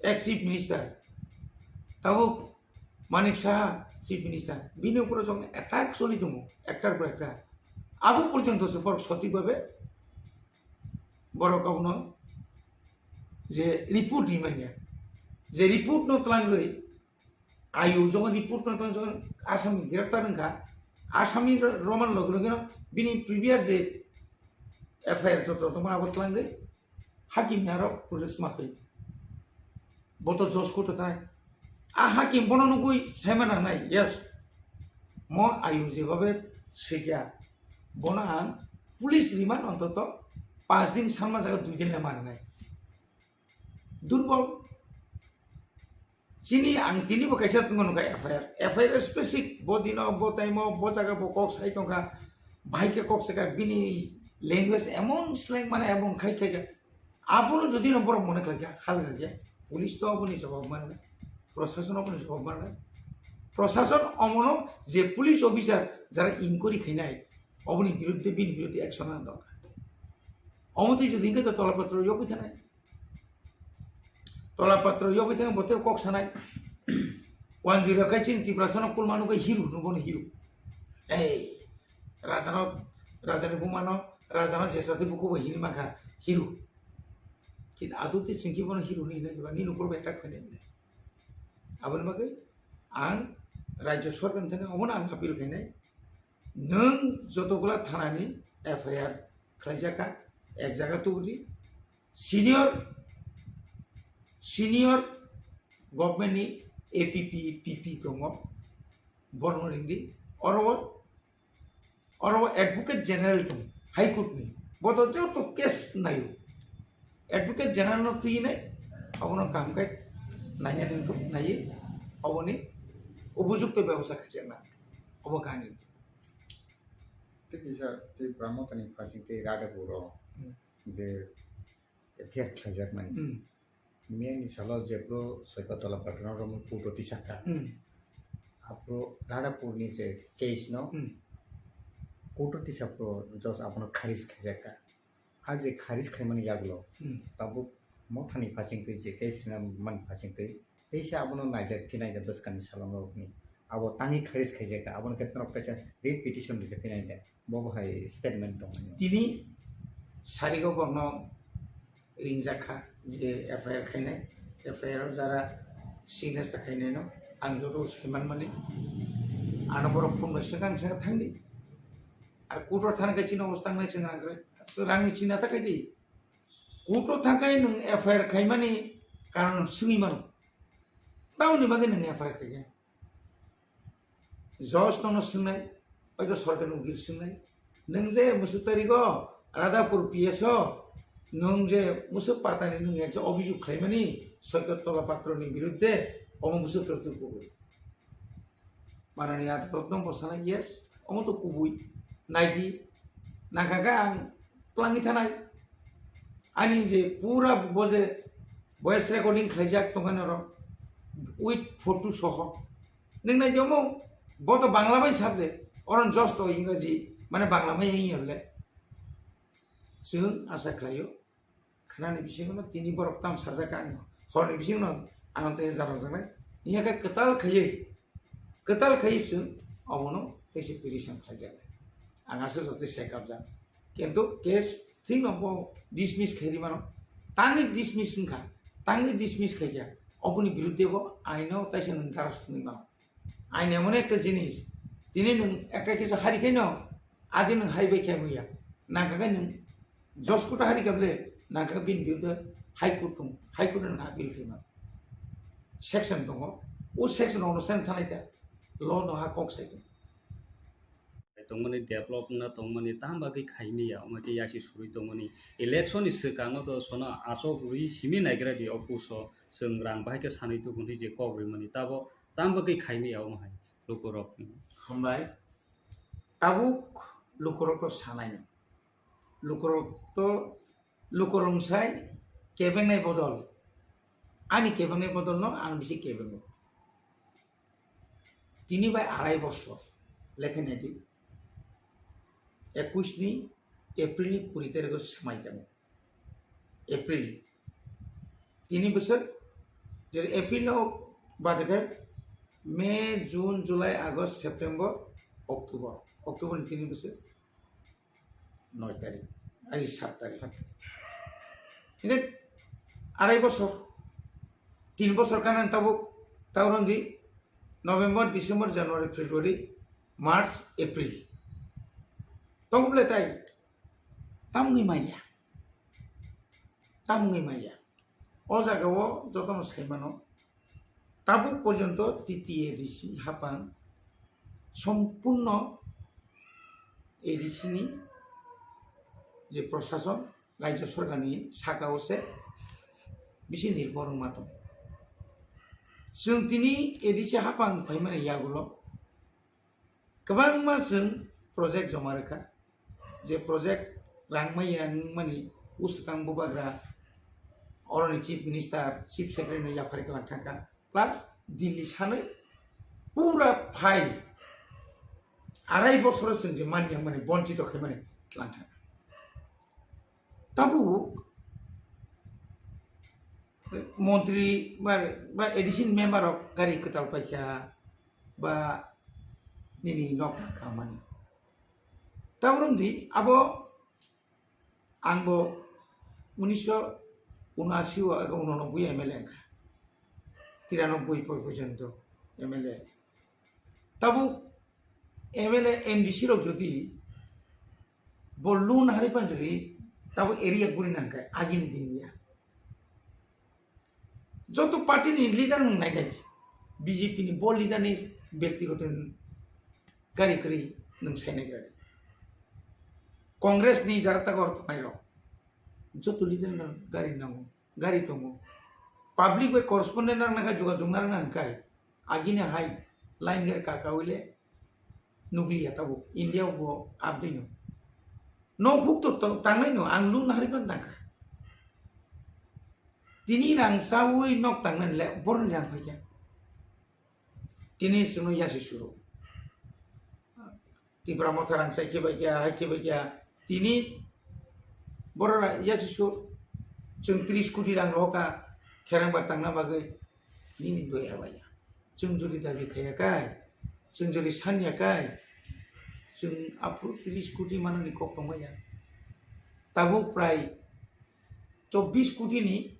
ex chief minister, tabuk Manik Saha chief minister, bini upor jokhon attack choli tongo, ektar por ekta. Abo porjonto se borok sothik bhabe borok abono je report rimanya, je report no twlangwi ayu jokhon report no twlang jokhon asami greptar wngkha, asami ro-, romani loge loge no bini previous je F I R joto tongma abo twlangwi hakim ni aro protest ma khe. Bo to judge court o thai. A hakim bono nugui saima nangnai, yes. Mo ayu jebabe swikya, bono ang police remand ontoto panch din, sanma jaga dui din le mananai. Durbol. Chini ang tini bo kaisa tongmani kha F I R. F I R specific bo dino, bo time o, bo jaga bo kok sai tongkha. Bahai khe kok saka bini language emon slang mane emon khai khai kha. Abono jodi no borok mone khlai kha, hal kha khe, police to aboni jawab manai, prosason aboni jawab manai. Prosason omono je police officer jara inquiry khainai, oboni biruddhe, bini biruddhe action nang dorkar. Omo twi jodi hwnkhe to tola patro yogwi thanai. Tola patro yogwi thang bote kok sanai. Wanjui rok kai chini Tiprasa no kulma nugwi hero hwnwi bono hero. Ei, raja no, raja ni buma no, raja no jesa twi buku bo hini mangkha hero. Kintu adu twi chwng ki bono hero hwnwi hinai ba nini ukor bai tak khainai. Aboni bagwi ang rajya sorkar ni thani omono ang appeal khainai. Nwng joto gula thana ni F I R khlaijak kha, ek jaga tubudi, senior, senior government ni A P P, P P tongo, bono ringdi, oro, oro advocate general tong, High Court ni, boto joto case nayo, advocate general no twi nai, abono kaham khe naina ringthok naiwi, oboni upojukto bebosta khaijakna, obo kaham. Tei kisa tei Brahmotani phasing tei Radhapur o Hmm. je F I R khlaijakmani. Hmm. Miyani salo jephru Soikotala Pathano romwi court o tisakha. Hmm. Aphuru Radhapurni je case no Hmm. court o tisakphuru judge abono kharis khaijakha. A je kharis khaimani yagulo Hmm. tabuk mothani phasingtwi je case rina mani phasingtwi teisa abono naijak phinai da bwskangni salongrokni. Abo tangwi kharis khaijakha, aboni khe norok kaisa writ petition rikha phinai da. Bo bo hai statement tongmani. Tini sarigo borno ringjak kha je F I R khainai, F I R o jara signature khainai no ang joto sai manmani. Ano borok phone bai swkang swkang thangdi. Ar court o thang khe chini obosta wngnai chwng rang kwrwi. Rangni china ta khaidi. Court o thang khe nwng F I R khaimani karon swngwi mano. Tamoni bagwi nwng F I R khaikha? Judge nono swngnai, oito sorkar ni ukil swngnai. Nwng je mwswk tarigo Radhapur P S o nwng je mwswk patani nwng ekje obhijog khlaimani Soikot Tola Patro ni biruddhe, omo mwswk tari twi kubui. Manani adalat no bo sanai, yes, omo to kubui. Naidi, nangkha khe ang twlangwi thanai. Ani je pura bo je voice recording khlaijak tongkha norok, with photo soho. Nwng nai di omo, bo to Bangla bai sable. Oron josto Ingraji, mane Bangla mai hinya bole. Chwng asa khlaio. Khnani bisingo no tini borok tam sajak ang. Horni bisingo no ano tei jarok janai. Iya khe kwtal khaiye. Kwtal khaiye chwng obono tei se petition khlaijaknai. Ang asa joto se kapjak. Kintu case thing no bo dismiss khairi mano. Tangwi dismiss wngkha. Tangwi dismiss khaikha. Oboni birudde bo aino taisa nwng daros thwngwi mano. Ain emon ekta jinis, tini nwng ekta kisa hari khaino, adi nwng hai bai khe muya. Nangkha khe nwng jos kuta hari kable, nangkha khe bini birudde High Court tong, High Court nwng appeal khaima. Section tongo, o section ono sen thanai ta, law no ha kok sai tong. Tongmani develop wngna tongmani tam bagwi khaimaya, omo khe yasi surwi tongmani. Election ni swkang no to sono asok rwi simi naigra di o puso, chwng rang bahai khe sanwi tubun hi je kok rwmani tabo. Tam bagwi khaimaya omo hai lukurokni. Hambai. Tabuk lukurok to sanai no. Lukurok to, lukurok sai kebengnai bodol. Ani kebengnai bodol no ang bisi kebengo. Tini bai arai bosor. Lekhe nai di. Ekush ni April ni kuri tarikh o swmai tongo. April. Tini bwswk, je April no bade khe May, June, July, August, September, October. October ni tini bwswk noi tarikh, ai sat tarikh. Sat. Hingke arai bosor, tin bosor kanan tabuk, tauron di November, December, January, February, March, April. Tongble tai, tamni maya. Tamni maya. O jaga o jotono sai mano. Tabuk porjonto T T A D C hapang sompurno A D C ni je prosason, rajya sorkar ni saka o se bisi nirbhor wngma tong. Chwng tini A D C hapang phaimani yagulo kwbangma chwng project joma rwkha. Je project rang maya wngmani bwswkang bubagra oroni Chief Minister, Chief Secretary no yaphar klang thangkha. Plus Delhi sanwi pura file arai bosoro chwng je manya mani bonchito khaimani tlang thangkha. Tabuk montri ba, ba A D C ni member rok gari kwtal paikha ba nini nok khamani. Tabuk di abo ang bo unisho unasi o ega unonoboi M L A wngkha. Tiranobboi porjonto M L A. Tabuk M L A M D C rok jodi bo loan hari panjuri tabuk area guri nangkha agini din ya. Joto party ni leader nwng nai nai. B J P ni bo leader ni byaktigoto gari kwrwi nwng sai nai gari. Congress ni jara tago tongnai rok. Joto leader no gari nango, gari tongo. Public bai correspondent rang nangkha, jogajog narang nangkha. Agini hai line gari kaka wile nukliya tabuk India bo abdino. Nok huk to to tangnai no, ang lun hari ban tangkha. Tini rang sawi nok tangnai le borni rang phaikya. Tini suno yasi suru. Tipra motha rang sai khibai kya, hai khibai kya. Tini borok yasi sur. Chwng tris koti rang rohoka kherang ba tangna bagwi nini doi habaya. Chwng jodi dabi khaya kai, chwng jodi sanya kai, chwng aphuru tris koti manani kok tongmaya. Tabuk prai chobbish koti ni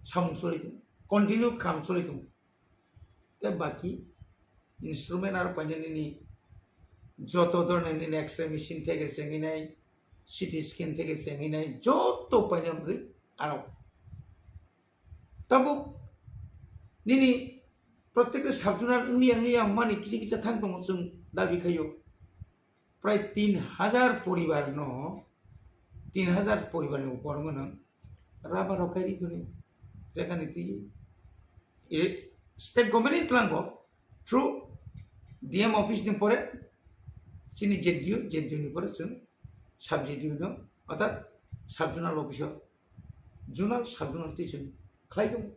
samung choli tongo, continue kham choli tongo. Tei baki instrument aro paina nini joto dhoroner nini X-ray machine theke chengwi nai, C T scan theke chengwi nai, joto paina wngwi aro. Tabuk nini protekta sub-zonal wngya wngya mani kisa kisa thang tongo chwng dabi khaio. Prai tin hajar poribar no, tin hajar poribar ni upor wngno rubber rok kai ri toni. Rekani twi, e, state government ni tlango through D M office ni pore chini Z D O, Z D O ni pore chwng sub Z D O no, orthat sub-zonal office o zonal, sub-zonal twi chwng khlai tongo.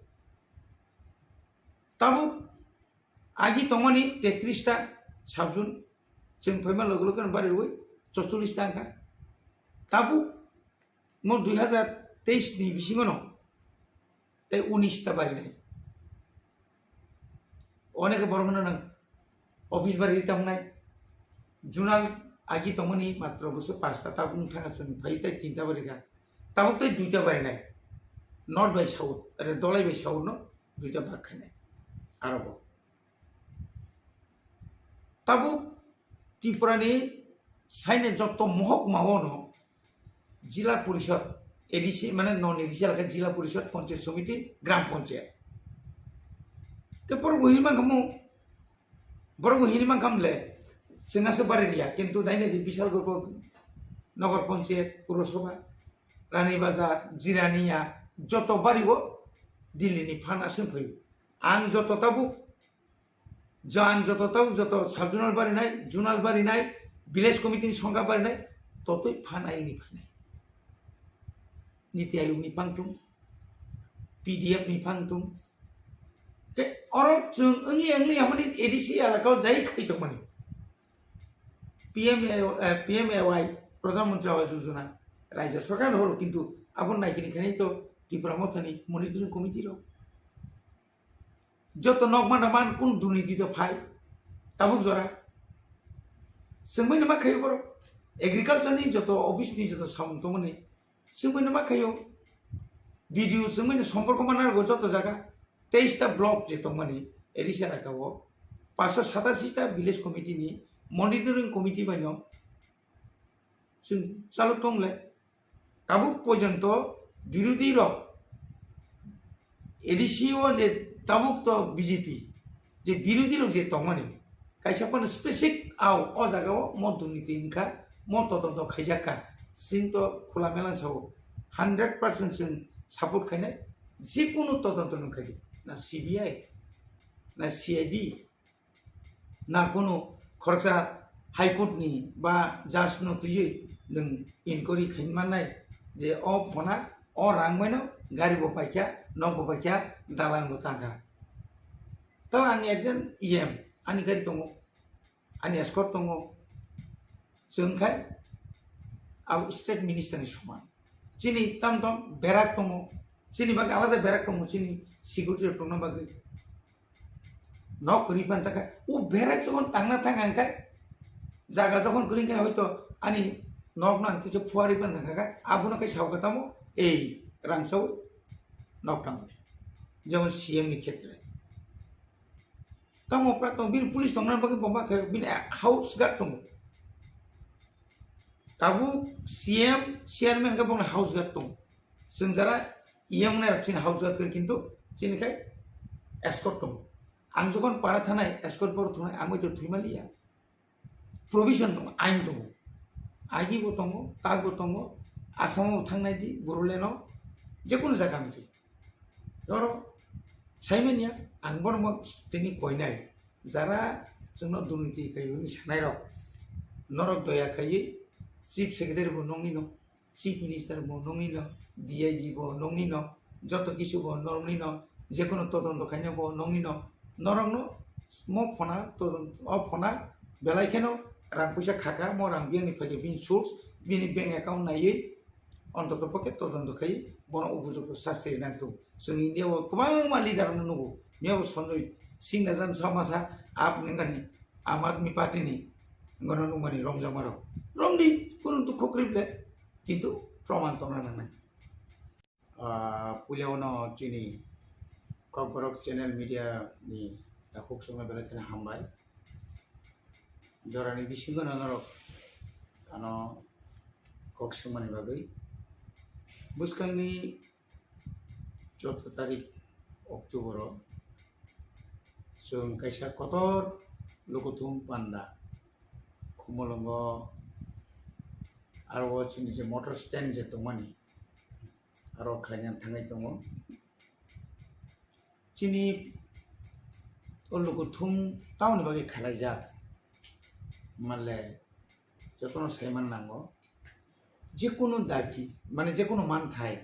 Tabuk agi tongmani tetris ta sub-zone, Chwng phaima loge loge no bariwi chorchollish ta wngkha. Tabuk mo dui hazar teis ni bisingo no tei unis ta barinai. Onekhe borok hwnwi nang office bari ri tongnai. Junal agi tongmani matro bwswk pasta, tabuk wng thangkha chwng phai tei tinta barikha. Tabuk tei duita barinai. North bai south, are Dholai bai south no duita bak khainai. Aro bo. Tabuk Tripura ni saini jotto mohokma o no Jila Porishod, A D C mane non A D C alakha Jila Porishod, Panchayat Samiti, Gram Panchayat. Te borok bo hini mankha mo, borok bo hini mankha mle, chwng aswk bari riya, kintu daini di Bishalgarh bo Nagar Panchayat, Purosabha, Rani Bazar, Jirania, joto bari o Delhi ni phan aswk phaio. Ang joto tabuk Jan joto tabuk joto sub zonal barinai, zonal barinai, village committee ni songkha barinai, totwi phan ayini phanai. Niti Ayog ni phang tung, P D F ni phang tung. Ke oro chwng wngya wngya hamani A D C elaka o jai khai tongmani. P M A, eh, P M A Y, Pradhan Mantri Awas Yojana, Rajya Sarkar horo, kintu abo naikini khainai to Tipra Mothani Monitoring Committee rok. Joto nok manda man kun durniti to phai. Tabuk jora. Sengbai no ma khayo borok. Agriculture ni joto office ni joto samung tongmani. Sengbai no ma khayo. B D O sengbai no somporko mana rwgo joto jaga. Teis ta block je tongmani. A D C elaka o. Paso satasi ta village committee ni monitoring committee bai no. Chwng chalok tong le. Tabuk porjonto birodhi rok A D C o je tabuk to B J P je birodhi rok je tongmani kaisa phano specific au o jaga o mo durniti wngkha, mo todonto khaijak kha, chwng to khula mela sao hundred percent chwng support khainai, jekunu todonto nwng khaidi, na C B I, na C I D, na kunu khoroksa High Court ni ba judge no twiwi nwng inquiry khaimannai je o phona o rang bai no gari bo paikha, nok bo paikha, dalang bo tangkha. To ang ekjon E M, ani gari tongo, ani escort tongo, chwng khai abo state minister ni soman. Chini tam tam berak tongo, chini bagwi alada berak tongo, chini security rok tongna bagwi. Nok kwrwi pan takha, o berak jokhon tangna thang ang khai, jaga jokhon kwrwi khai hoito ani nok no ang teisa phuarwi pan thang kha, abono khai sao kha tamo ei rang sao nok tang, jemon C M ni khetre. Tamo pra tong bini police tongna bagwi bomba khai bini house guard tongo. Tabuk C M, chairman khe bongni house guard tongo. Chwng jara E M nai rok chini house guard khe kintu chini khai escort tongo. Ang jokhon para thanai escort bor thunai ang bai to thwima liya. Provision tongo, ain tongo. Agi bo tongo, tak bo tongo, Assam o thangnai di, Bodoland o, jekunu jaga wngsi. Oro saimanya ang borok tini koinai jara chwngno durniti khai hwnwi sanai rok, norok doya khaiwi chief secretary bo nongni no, chief minister bo nongni no, D I G bo nongni no, joto kisu bo nongni no, jekunu todonto khaina bo nongni no, norok no mo phona todonto o phona belai kheno rang puisa khaka, mo rang biyang ni phaikhe bini source, bini bank account naiwi Ontoto pokhe todonto khai bono upojukto sasti rinai thung. Chwng India o kwbangma leader no nugo. Miyabo Sanjay Singh na jan sama sa ap nengani Aam Aadmi Party ni gono nungmani romjakma rok. Romdi kunu dukho kwrwi ble. Kintu proman tongna nangnai. Ah, puila ono chini Kokborok channel media ni takhuk songno belai kheno hambai. Jorani bisingo no norok ano kok swngmani bagwi. Bwskangni chwddo tarik October o chwng kaisa kotor lukuthum panda Khumulwngo aro o chini je motor stand je tongmani aro khlaina thangwi tongo. Chini o lukuthum tamoni bagwi khalaijak manle jotono saiman nango. Jekunu dabi, mane jekunu manthai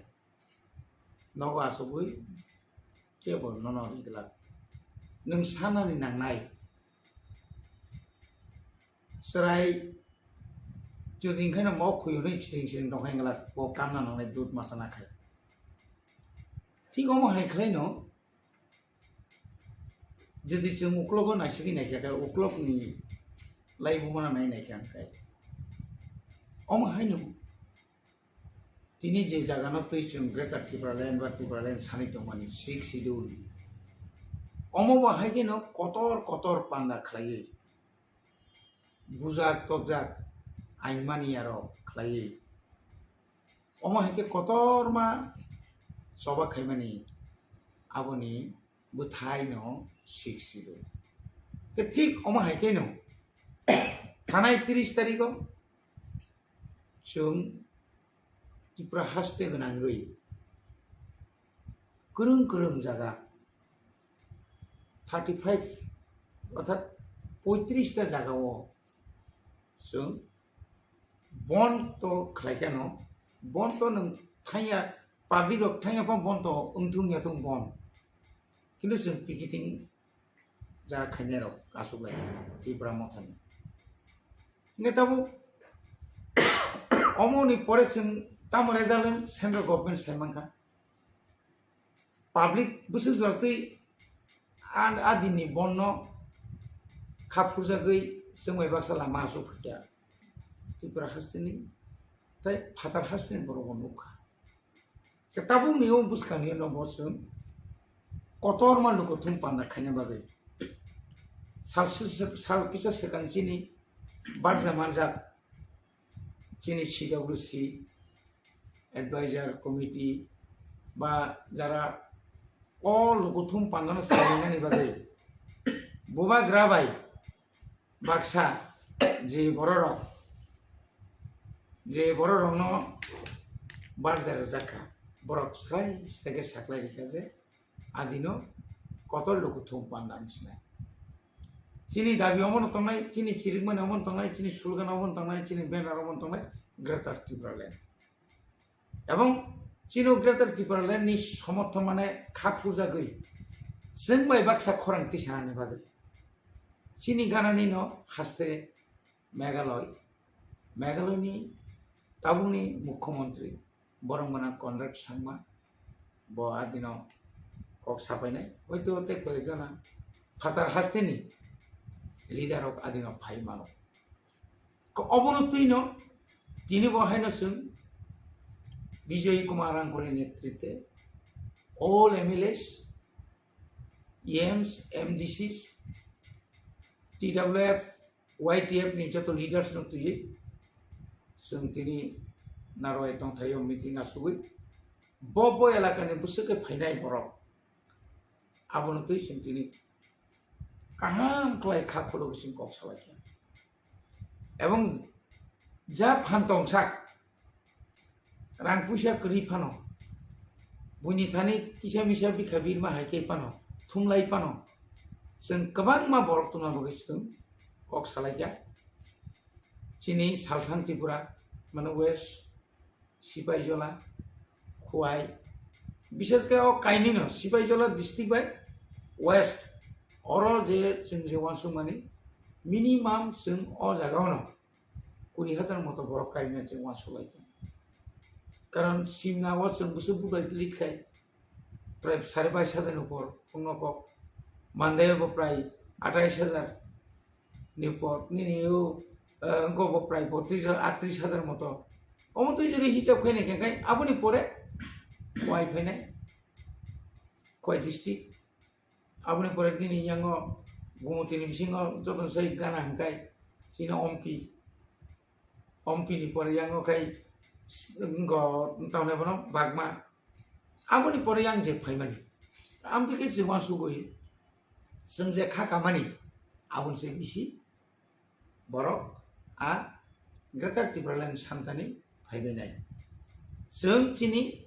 nogo achugwi kebo nono riglak. Nwng sanani nangnai. Chwrai jodi hwnkhe no mok khuyunwi siring siring tongkha hwnkhe bo kamna nangnai dud masa nakhai. Thik omo hai khlaino jodi chwng uklogo naisingwi naikha khe uklokni laibumano nai naikha hwnkhe omo haino tini je jagano twi chwng Greater Tipraland ba Tipraland sanwi tongmani Sixth Schedule, omo bo hai kheno kotor kotor panda khlaiwi, bujak tokjak ain mani aro khlaiwi, omo hai khe kotorma choba khaimani aboni bwthaino Sixth Schedule. Tei thik omo hai kheno thanai tris tarikho chwng Tripura haste gwnangwi kwrwng kwrwng jaga thirty five orthat poitris ta jagao chwng bon to khlai kheno, bon to nwng thangya, public rok thangya pha bon to wngthung ya thung bon, kintu chwng picketing jara khainai rok aswk lai Tripura mothani. Hingke tabuk omo ni pore chwng tamo result central government sai mankha. Public bwswk jora twi a, a din ni bon no kha phurjagwi chwng bai baksa lama aswk phai kha Tripura haste ni tei phatar haste ni borok bo nukha. Khe tabukni o bwskangni no bo chwng kotorma lukuthum panda khaina bagwi sal, sal kisa swkang chini barja manjak chini C W C advisor committee ba jara o lukuthum pandano salainani bagwi bubagra bai baksa je bororok, je bororokno barja rwjak kha, borok srai srai khe saklai rikha je adino kotor lukuthum panda wng sinai. Chini dabi omono tongnai, chini chirikmani omono tongnai, chini slogan omono tongnai, chini banner omono tongnai, Greater Tipraland. Ebong chini Greater Tipraland ni somorthon mane kha phurjagwi chwng bai baksa khorang tisanani bagwi chini ganani no haste Meghalaya, Meghalaya ni tabukni mukhyamantri borok gwnang Conrad Sangma bo adino kok sapainai, hoito tei koyekjona phatar hasteni leader rok adino phai mano. Obono twino tini bo haino chwng Bijoy Kumar Rangkholi netrite all M L As, E Ms, M D Cs, T W F, Y T F ni joto leaders no twiwi chwng tini Narwai tongthaio meeting asugwi bo bo elakani bwswk khe phainai borok abono twi chwng tini kaham khlai kha khulugwi chwng kok salaikha. Ebong ja phan tongsak rang puisa kwrwi phano, buini thani kisa misa bikha birma hai khe phano, thumlai phano, chwng kwbangma borok tongna bagwi chwng kok salaikha. Chini Salthang Tripura, mane West, Sipaijola, Khowai, bishes khe o kainwino Sipaijola district bai West, oro je chwng je uansukmani minimum chwng o jagao no kuri hajar moto borok kainwi chwng uansuk lai tongo. Karon simna o chwng bwswk budai lit khai prai sare bais hajar ni upor wngno kok, Mandai bo prai atais hajar ni upor, nini o, eh, wngkha bo prai botris hajar, atris hajar moto. Omo twi jodi hisab khainai khe khai aboni pore Khowai phainai, Khowai district. Aboni pore nini yango Gumutini bisingo jotono sai gana hwnkhai chini Ompi. Ompi ni pore yango khai s-, wngkha tamni bono Bagma. Aboni pore yang je phaimani. Amtwi khe chwng uansugwi chwng je kha kamani aboni se bisi borok a Greater Tipraland santani phaibainai. Chwng chini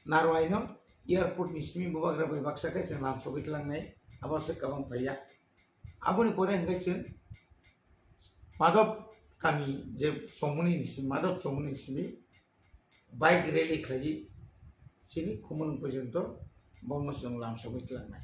Narwai no airport ni simi bubagra bai baksa khe chwng lam sogwi tlangnai, abo se kwbang phaiya. Aboni pore hwnkhe chwng Madhop kami je Chomoni ni simi, Madhop Chomoni ni simi bike rally khlaiwi chini Khumulwng porjonto bono chwng lam sogwi tlangnai.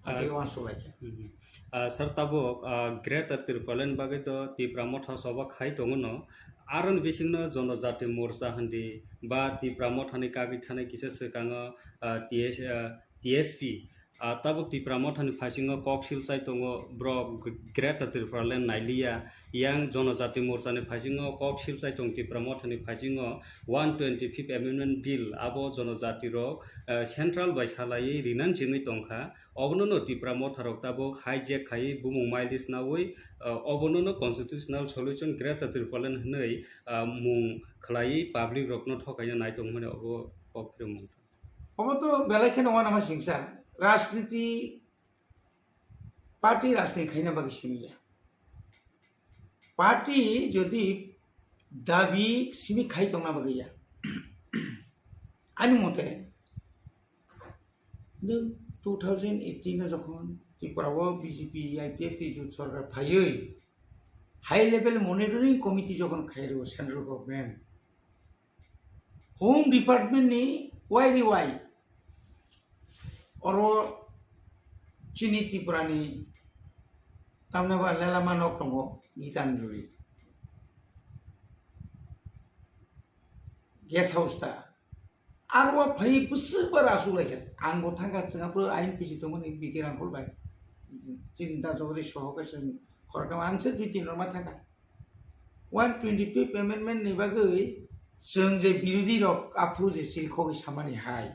Ah, Ati uansuk lai kha. Mhm. Ah, sir, tabuk, ah, Greater Tipraland bagwi do Tipra Motha choba khai tongo no. Aroni bisingno Jonojati Morcha hindi ba Tipra Mothani kagwi thani kisa swkango, ah, T S, ah, T S P. Ah, tabuk Tipra Mothani phaisingo kok silchai tongo, borok Greater Tipraland nailiya. Yang Jonojati Morchani phaisingo kok silchai tong Tipra Mothani phaisingo one twenty-fifth Amendment Bill abo Jonojati rok, ah, central bai salaiwi rinani chengwi tongkha. Obono no Tipra Motha rok tabuk hijack khai bumung mileage nawi, ah, obono no constitutional solution Greater Tipraland hwnwi, ah, mung khlaiwi public rokno thokaina nai tongmani obo kok phirmung. Obo to belai kheno uanama singsa. Rajniti party rajniti khaina bagwi simi ya. Party jodi dabi simi khai tongna bagwi ya. Ani mote, nwng two thousand eighteen o jokhon Tripura o B J P I P F T jut sorkar phaiwi high level monitoring committee jokhon khairo central government, Home Department ni wai ri wai oro chini Tripura ni tamni ba lelama nok tongo Gitanjali guest house ta. Aro phai bwswk ba asuk lai kha. Ang bo thangkha, chwngapro ain piji tongmani B K Rangkhol bai. Chini da jogori soho kaisa khoroknama ang se dui tin rok ma thangkha. One twenty-fifth amendment ni bagwi chwng je birodhi rok aphuru je silkhogwi samani hai.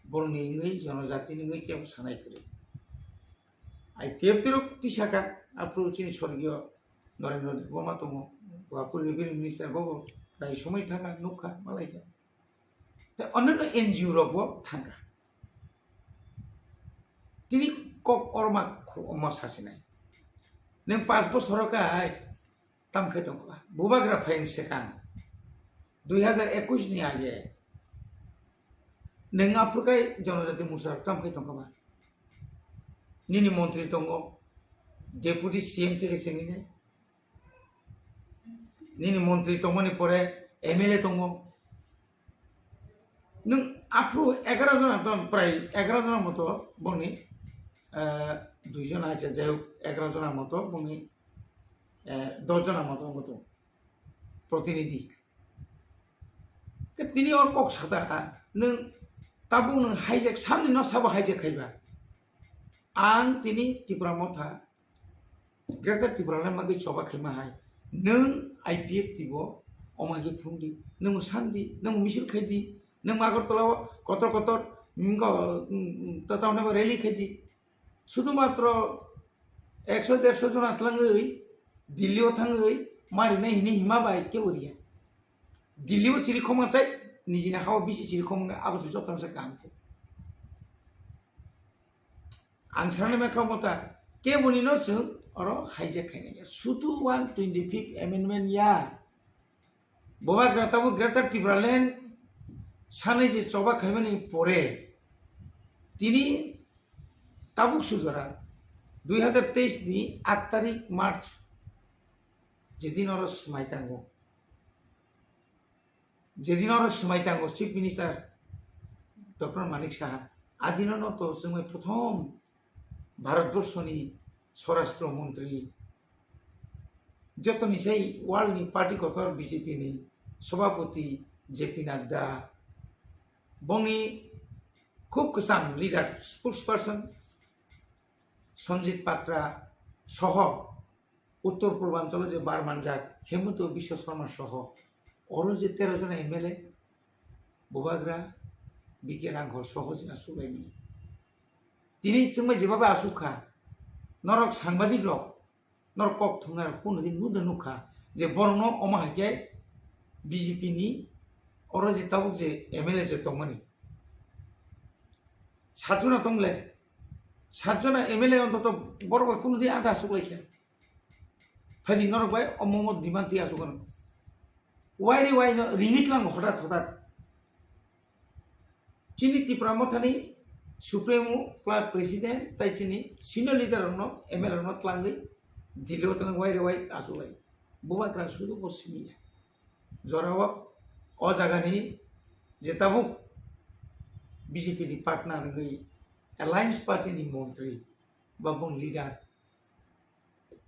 Borokni wngwi, jonojatini wngwi kebo sanai kwrwi. I P F T rok tisaka, aphuru chini sorgiyo Narendra Debbarma tongo, bo aphuru revenue minister, bo bo prai somoi thangkha, nukha, malaikha. Tei onno N G O rok bo thangkha. Tini kok orma khu-, omo sasinai. Nwng panch bosoro kai tam khai tongkha. Bubagra phaini swkang dui hazar ekush ni age nwng aphuru kai Jonojati Morcha rok tam khai tongkha ba? Nini montri tongo, Deputy C M theke sengwinai. Nini montri tongmani pore M L A tongo. Nwng aphuru egaroh jona ton, prai egaroh jona moto bongni, eh, dui jona acha, jai hok, egaroh jona moto bongni, eh, dos jona moto wngkha tongo protinidhi. Ke tini or kok sata kha, nwng tabuk nwng hijack, samni no sabo hijack khaiba. Ang tini Tipra Motha Greater Tipraland bagwi choba khaima hai. Nwng I P F T bo omo hai khe phung di, nwng san di, nwng misil khai di, nwng Agartala o kotor kotor, mm, ko, mm, mm, ta-, tamni ba rally khai di. Sudhumatro ekso derso jona tlangwi Delhi o thangwi marinai hini hima bai kebo riya. Delhi o chiri khoma chai, nijini hao bisi chiri khoma abo se jotono se kaham khe. Ang sanai mankha omo ta, keboni no chwng oro hijack khainai ya. Sudu one twenty-fifth amendment ya. Bubagra tabuk Greater Tipraland sanai je choba khaimani pore, tini tabuk sujora dui hazar teis ni aat tarik March, jedin oro swmai tango. Jedin oro swmai tango Chief Minister Doctor Manik Saha, adino no to chwngwi prothom Bharatborsoni Swarashtra Montri, jotoni sai world ni party kotor B J P ni Sabhapati J P Nadda, bongni khub kwcham leader, spokesperson Sanjit Patra soho Uttor Purbanchalo je bar manjak Hemanta Biswa Sarma soho oro je tero jona M L A, Bubagra, B K Rangkhol soho je asuk laimani. Tini chwngbai jeba bai asuk kha, norok sangbadik rok, norok kok thumnai rok, kuno din nukda nukha je borokno omo hai khe B J P ni oro je tabuk je M L A je tongmani. Satjona tongle, satjona M L A ontoto borok bai kuno di ada asuk lai khe. Phaidi norok bai omo omo demand twi asuk ano. Wai re wai no ringit lang hodat hodat. Chini Tipra Mothani Supremo, Club President, tai chini senior leader rokno, M L A rokno tlangwi Delhi o tlang wai re wai asuk lai. Bubagra sudu bo simi ya. Jorao o jagani je tabuk B J P ni partner wngwi Alliance Party ni montri ba bong leader.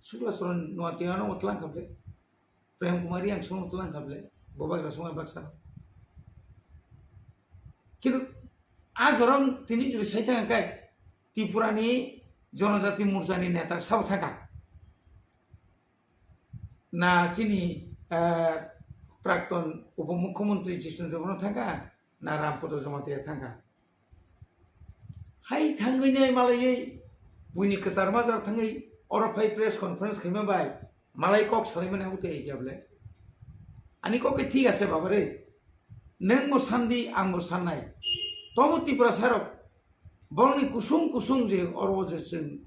Sukla Soron Noatia no tlang kable. Prem Kumar Reang song tlang kable. Bobagra song baksa. Kintu a jorom tini juri sai thang kai Tripura ni Jonojati Morcha ni neta sabo thangka. Na chini, eh, Prakton Upomukhyamantri Jishnu Debbarma thangka, na Rampada Jamatia thangka. Hai thangwi nai malaiwi buini kwchar majra thangwi oro phai press conference khaima bai malai kok salaimani abo tei ya bole. Ani kok khe thik ase baba re. Nwng bo sandi, ang bo sannai. Tobo Tiprasa rok borokni kusung kusung je oro je chwng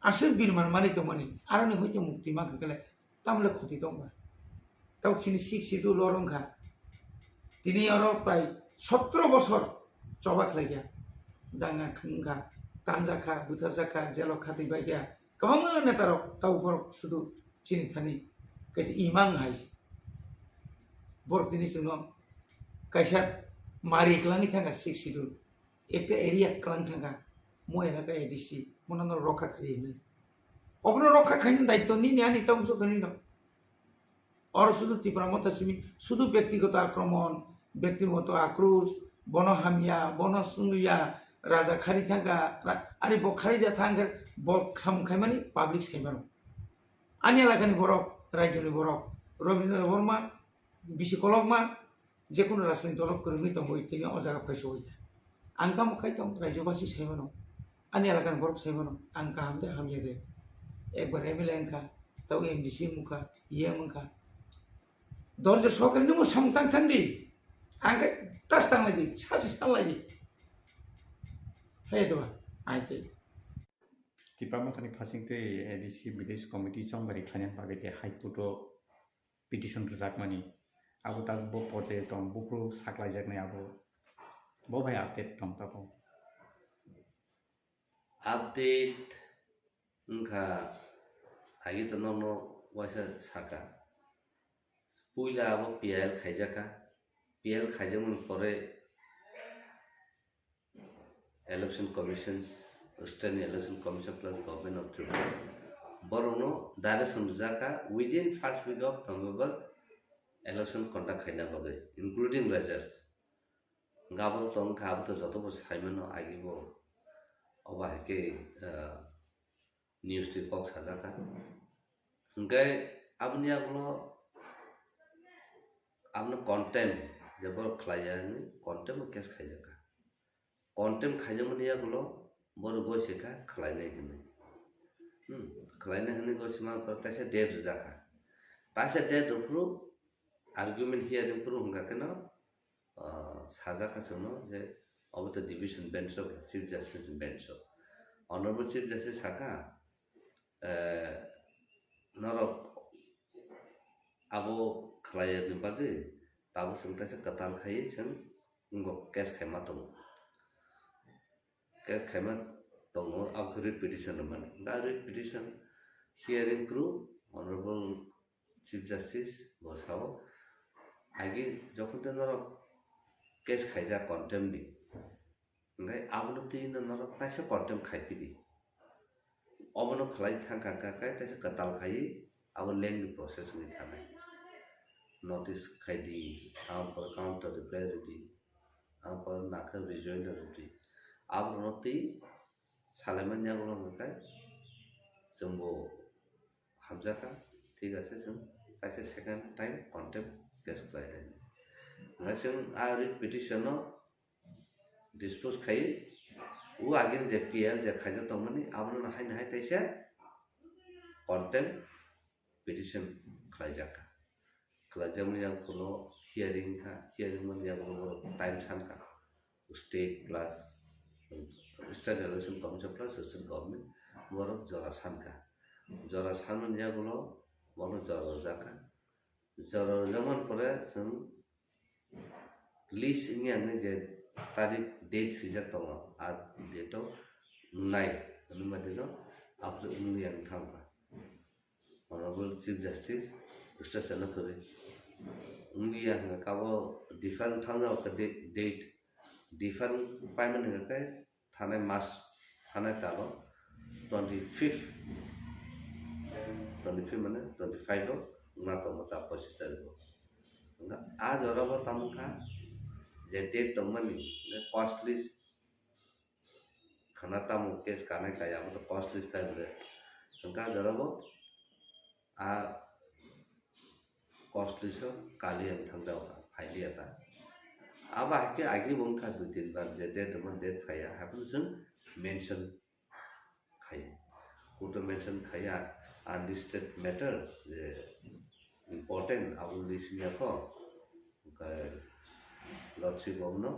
aswk birman mani tongmani aroni hoite mukti mankha kele tamle khoti tongba. Tau chini Sixth Schedule oro wngkha. Tini oro prai sotro bosor choba khlaikha. Danga wngkha, tanjakha, butharjakha, jelo khatwi baikha. Kwbangma netarok tau borok sudu chini thani kaisa imang hai. Borok tini chwngno kaisa mari kwlangwi thangkha Sixth Schedule. Ekta area kwlang thangkha, mo elaka A D C, mo nang rokha khairi hinwi. Obono rokha khaini daityo nini ani tamo joto nino. Oro sudu Tipra Motha simi, sudu byaktigoto akromon, byaktigoto akrosh, bono hamya, bono swngliya, raja khari thangkha, ra-, ari bo khari ja thangkhe bo samung khaimani public saimano. Ani elakani borok, rajyoni borok, Rabindra Debbarma, bisi kolokma, jekunu rajniti dolo kwrwngwi tongwi tini o jaga phaiso hoi kha. Ang tamo khai tong, rajyobasi saimano, ani elakani borok saimano, ang kaham de hamya de. Ekbar M L A wngkha, tau M D C wngkha, E M wngkha. Dorje sokre nimo samung tang thang di. Ang khai tas tang lai di, sasi sal lai di. Hai do, ai te. Tipra Mothani phasing tei A D C Village Committee chongbari khlainani bagwi je High Court o petition rwjakmani, abo tak bo porjai tong, buphuru saklaijaknai abo, bo bai update tong tabuk. Update wngkha, agi to nono waisa saka. Puila abo P I L khaijakha, P I L khaijakmani pore Election Commission, State Election Commission plus Government of Tripura, borokno direction rijak kha within first week of November election conduct khaina bagwi, including results. Hwnkhe abo tong kha, abo to joto bo sai mano, agi bo obo hai khe, ah, news twi kok sajak kha. Hwnkhe aboni yagulo abono contempt, je borok khlai ya hwnwi contempt o case khaijak kha. Contempt khaijakmani yagulo borok goi se kha khlainai hwnwi. Hmm, khlainai hwnwi goi se ma borok taisa date rijak kha. Taisa date rw phuru argument hearing phuru hwnkha kheno, ah, sajak kha chwngno je obo to division bench o, Chief Justice bench o. Honorable Chief Justice sakha, eh, norok abo khlai ya ni bagwi tabuk chwng taisa kwtal khai chwng wngkok case khaima tongo. Case khaima tongo, abo khe writ petition rwmani. Da writ petition hearing phuru Honorable Chief Justice bo sao, agi jokhon tei norok case khaijak contempt ni, hwnkhe abono twi no norok taisa contempt khai phidi. Obono khlai thang kha kha khe taisa kwtal khaiwi abo lengthy process wngwi thanai. Notice khai di, aboni pore counter reply rw di, aboni pore nakhe rejoinder rw di. Abono twi salaimani yagulo hwnkhe chwngbo hamjakha, thik ase, chwng kaisa second time contempt case khlai nai. Hwnkhe chwng a writ petition no dispose khai, o agini je P I L je khaijak tongmani, abono hai hai taisa contempt petition khlaijak kha. Khlaijakmani yagulo hearing kha, hearing mani yagulo borok time san kha. State plus State Election Commission plus State Government borok jora san kha. Jora sanmani yagulo borok jora rwjak kha. Jora rwjakmani pore chwng list wngya hwnwi je tarik date swijak tongo, a date o wngnai hwnwi ma dino upload wngya wng thang kha. Honorable Chief Justice Mister Senathuri wngya hwnka khe abo defer wng thang jao khe de-, date defer wng paimani hwnka khe thanai mas, thanai talo twenty fifth, twenty fifth mane twenty five o wngna tongo ta pochis tarikh o. Wngkha a jora bo tamo kha je date tongmani, cost list khana tamo case kanai kaya abo to cost list file de. Wngkha a jora bo a cost list o kali ang thang jao kha, phailiya ta. Abo hai khe agi bo wngkha dui tin bar je date tongma date phaiya, haphano chwng mention khai. Court o mention khaiya unlisted matter je important abo list wngya kho. Wngkha lordship bo no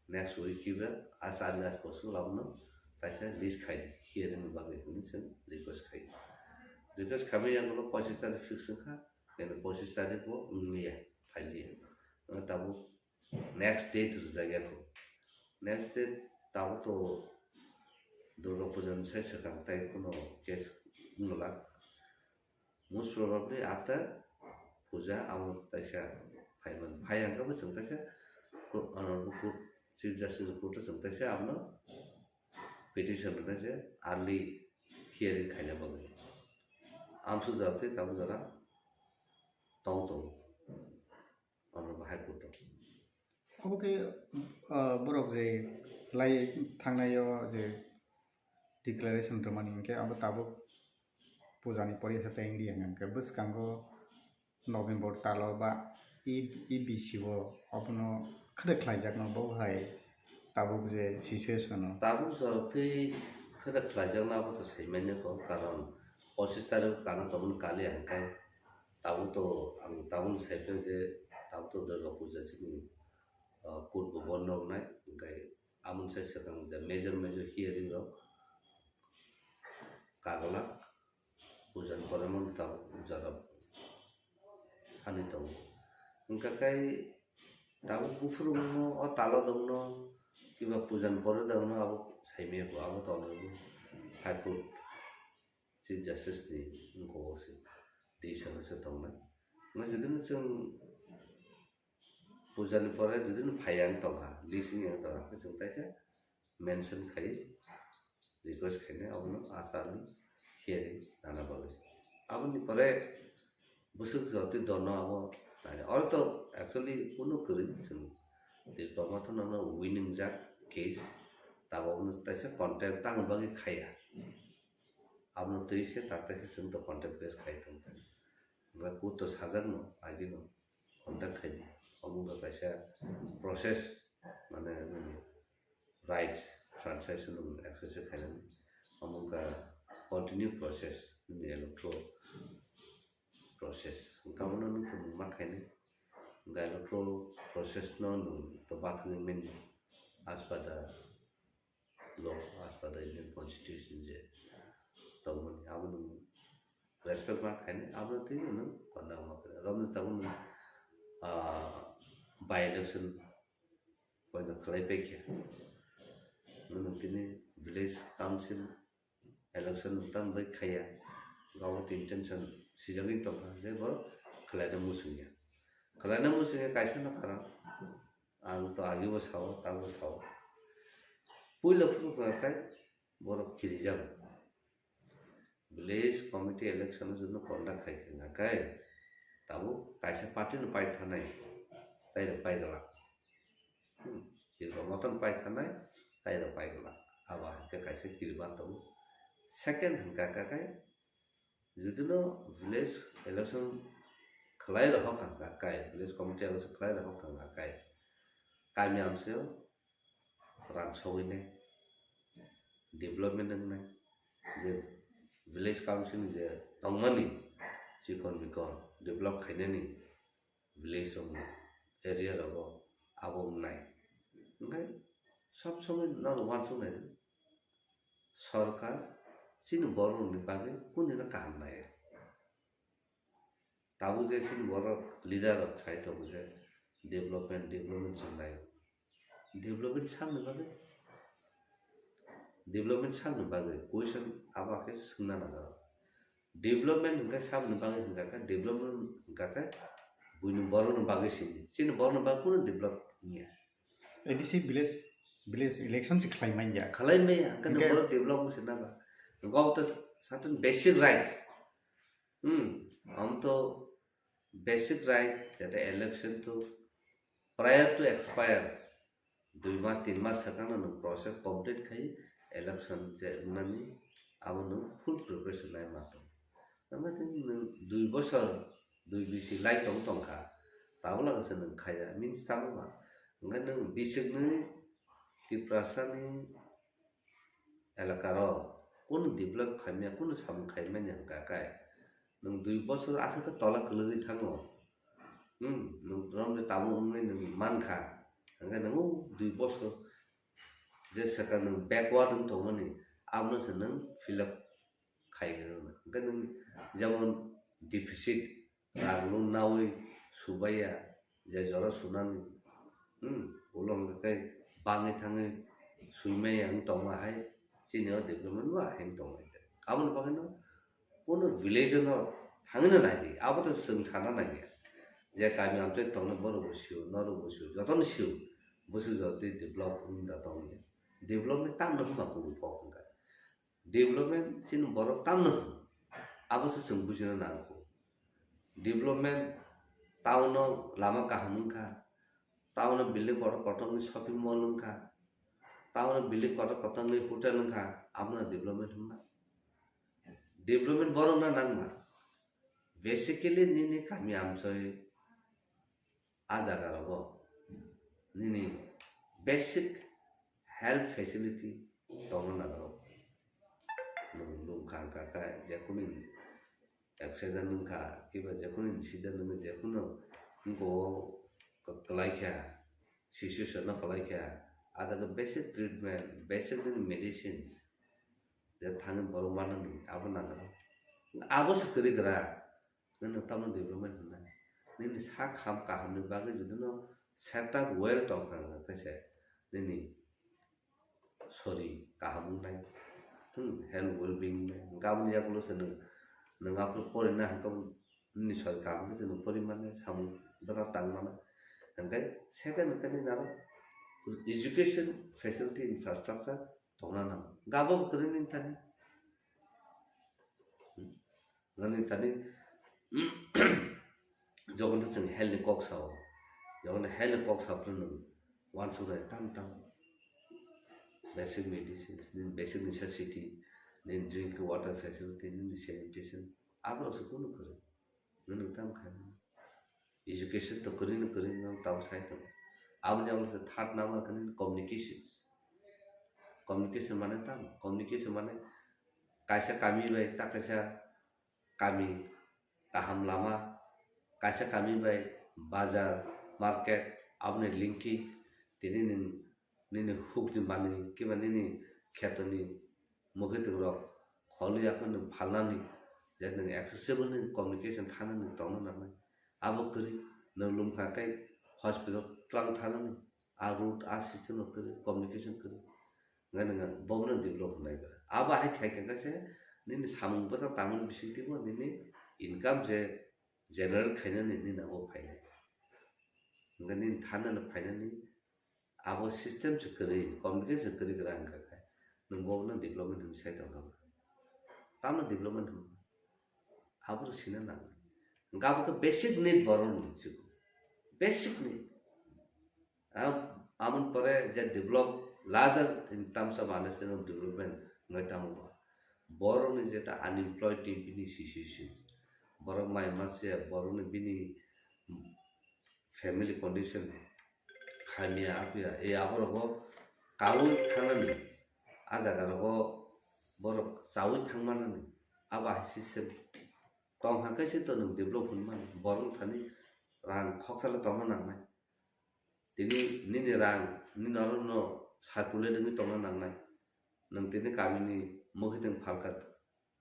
next week kiba as early as possible abono taisa list khai di, hearing ni bagwi hinwi chwng request khai. Request khaimani yagulo pochis tarikh fix wngkha, kene pochis tarikh bo wngliya, phailiya. Wngkha tabuk next date rwjakya kho. Next date tabuk to Durga Puja ni sai swkang tai kuno case wngla. Most probably after puja abo taisa phaiman. Phai hwnkhe bo chwng taisa court, honorable court, Chief Justice court o chwng taisa abono petition rwnai je early hearing khaina bagwi. Amsuk jora tei tabuk jora tong tongo. Honorable High Court o. Obo khe, ah, borok je lai thangnai o je declaration rwmani hinkhe abo tabuk puja ni poriya se tei wngya hinkhe bwskango November talo ba E, E B C o obono khede khlaijakno bo hai tabuk je situation o. Tabuk jora twi khede khlaijakno abo to saimanya kok, karon pochis tarikh kana tongmani kali hwnkhe tabuk to ang tabuk sai phai je tabuk to Durga Puja chini, ah, court bo bondo wngnai, hwnkhe amoni sai swkang je major major hearing rok kaglak, puja ni pore mano tabuk jora sani tongo. Hwnkha khe tabuk buphuru wngno o talo dongno kiba puja ni pore dongno abo saimaya bo abo tongo High Court. Chief Justice ni wngkok se tei salo se tongnai. Hwnkhai jodi no chwng puja ni pore jodi no phai yang tongkha, lising yang tongkha, hwnkhe chwng taisa mention khai request khainai abono achar ni hearing nana bagwi. Aboni pore bwswk jotwi dono abo nai. Oro to actually kunu kwrwi chwng Tipra Motha no winning jak case, tabok no taisa contempt tangni bagwi khaiya. Abono twi se tak taisa chwng to contempt case khai tong. Hwnkhe court to sajak no, agi no contact khai di. Omo wngkha kaisa process, mane nini right, franchise no exercise khainani. Omo wngkha continue process, nini electoral process. Hwnkhe abono nwng tongmung ma khainai. Hwnkhe electoral process no nwng to bathangwi manya as per the law, as per the Indian Constitution je tongmani, abono nwng respect ma khainai, abono twi nwng conduct ma khainai. Romni tabuk nwng, ah, by election poino khlai paikha. Nwng tini village council election nwng tamo bai khaiya, government intention sijagwi tongkha je borok khlaina muchungya. Khlaina muchungya kaisa no karon. Ang to agi bo sao, ta bo sao. Puila phuru kha khai borok kirijago. Village committee election no jono conduct khai kha khai tabuk kaisa party no pai thanai, tai rok pai glak. Hmm, Tipra Motha no pai thanai, tai rok pai glak. Abo hai khe kaisa kiriba tongo. Second hwnkha kha khai Jodi no village election khlai rohor kha hwnkha kai, village committee election khlai rohor kha hwnkha kai, kami amsio rang sogwi nai, development wng nai, je village council ni je tongmani chikon mikon develop khainani, village rok area rogo abo wngnai. Hwnkhe sob somoi norok uansuk nai, sorkar chini borok rokni bagwi kunu no kaham nai. Tabuk je chini borok leader rok sai tongo je development, development se nai. Development sakni bagwi, development sakni bagwi question abo khe swngna nango. Development hwnkhe saboni bagwi hwnkha khe, development hwnkha khe buini borokni bagwi simi. Chini borokni bagwi kunu develop wngya. A D C village Village election se khlai manya. Khlai manya, hwnkhe nung Hwnkhe borok develop wngse na ba. Nung to certain basic right. Hmm, am to basic right, jeta election to prior to expire, dui mas, tin mas sakano nung process complete khai election je wngnani abo nung full preparation nai ma tong. Tamo tei nung dui bosor, dui bisi lai tong tongkha, tabuk lagase nung khaiya, means tamo ba. Hwnkhe nung bisikni Tiprasani elakaro kunu develop khaimya, kunu samung khaimani hwnkha khe, nwng dui bosor aswk khe tola kwlwgwi thango. Hmm, nwng romni tabuk wngwi nwng mankha. Hwnkhe nwng o dui bosor je swkang nwng backward wng tongmani, abono se nwng fill up khai rwna. Hwnkhe nwng jemon deficit, rang no nawi subaiya, je jora sunani, hmm, ulo hwnkhe bangwi thangwi suimaiya wng tongma hai, chini o development bo hai wng tongmani. Aboni bagwi no kono village no thangwi no naidi, abo to chwng sana naiya. Je kami amchai tongnai borok bo sio, norok bo sio, jotono sio, bwswk jotoi develop wng da tongmani. Development tamno hwnba kubui kok hwnkha. Development chini borok tamno hwn, abo se chwng bujina nango. Development, town o lama kaham wngkha, town o building kotor kotor ni shopping mall wngkha, town o building kotor kotor ni hotel wngkha, abono development hwnba? Development borok no nangma. Basically nini kami amchoi a jaga rogo nini basic health facility tongna nango. Nwng lungkha wngkha khe, jekunu accident wngkha, kiba jekunu incident wngkha, jekunu wngkha o kwlai kha, situation no kwlai kha, a jaga basic treatment, basic nini medicines, je thani borok manani abo nango. Abo se kwrwi kwrwi. Nini tamo development hwnna? Nini sak ham kaham ni bagwi jodi no setup well tong kha khe se nini sori kaham wngnai. Hmm, health well being wngnai. Hwnkhe aboni yagulo se nwng, nwng aphuru porina hwnkhe nini sori kaham khe se nwng pori mannai, samung bwtha tang mannai. Hwnkhe second hwnkhe nini aro education facility infrastructure tongna nango. Hwnkhe abo bo kwrwi nini thani. Hmm. Nani tani jogon to chwng health ni kok sao, jogon health ni kok sao phano nwng uansuknai tam tam basic medicines, nini basic necessity, nini drink water facility, nini sanitation, aborok se kunu kwrwi. Nwng tam khai mano. Education to kwrwi no kwrwi no tamo sai tongo. Aboni abo se third number khe nini communication. Communication mane tamo? Communication mane kaisa kami bai ta kaisa kami kaham lama, kaisa kami bai bazar, market, aboni linkage, tini nwng nini hukni manwi kiba nini khetoni mwkhwtwng rok kholwi akhorni phalnani, je nwng accessible ni communication thanani tongna nangnai. Abo kwrwi nwng lwmkha khe hospital twlang thanani, a route, a system rok kwrwi communication kwrwi. Hwnkhe nwng bobono develop hwnlai ba. Abo hai khai khe se nini samung bwtang tangmani bisingtwi bo nini income je generate khainani nini abo phainai. Hwnkhe nini thanani phainani abo system se kwrwi, communication kwrwi kwrwi hwnkha khe nwng bobono development hwnwi sai tongkha ba. Tamo development hwnba? Abo sina nangnai. Hwnkhe abo khe basic need borokni, basic need. Am-, amoni pore je develop, larger in terms of understanding of development wngwi tamo ba. Borokni jeta unemployed ni bini situation, borok mai mase, borokni bini family condition hamya apya, e aborogo kaui thangnani, a jagarogo borok chaui thangmanani, abo hai system tong hwnkhe se to nwng develop hwnmani, borok thani rang khoksa le tongna nangnai. Tini nini rang, nini oro no circulate wngwi tongna nangnai. Nwng tini kamini mwkhwtwng phalkha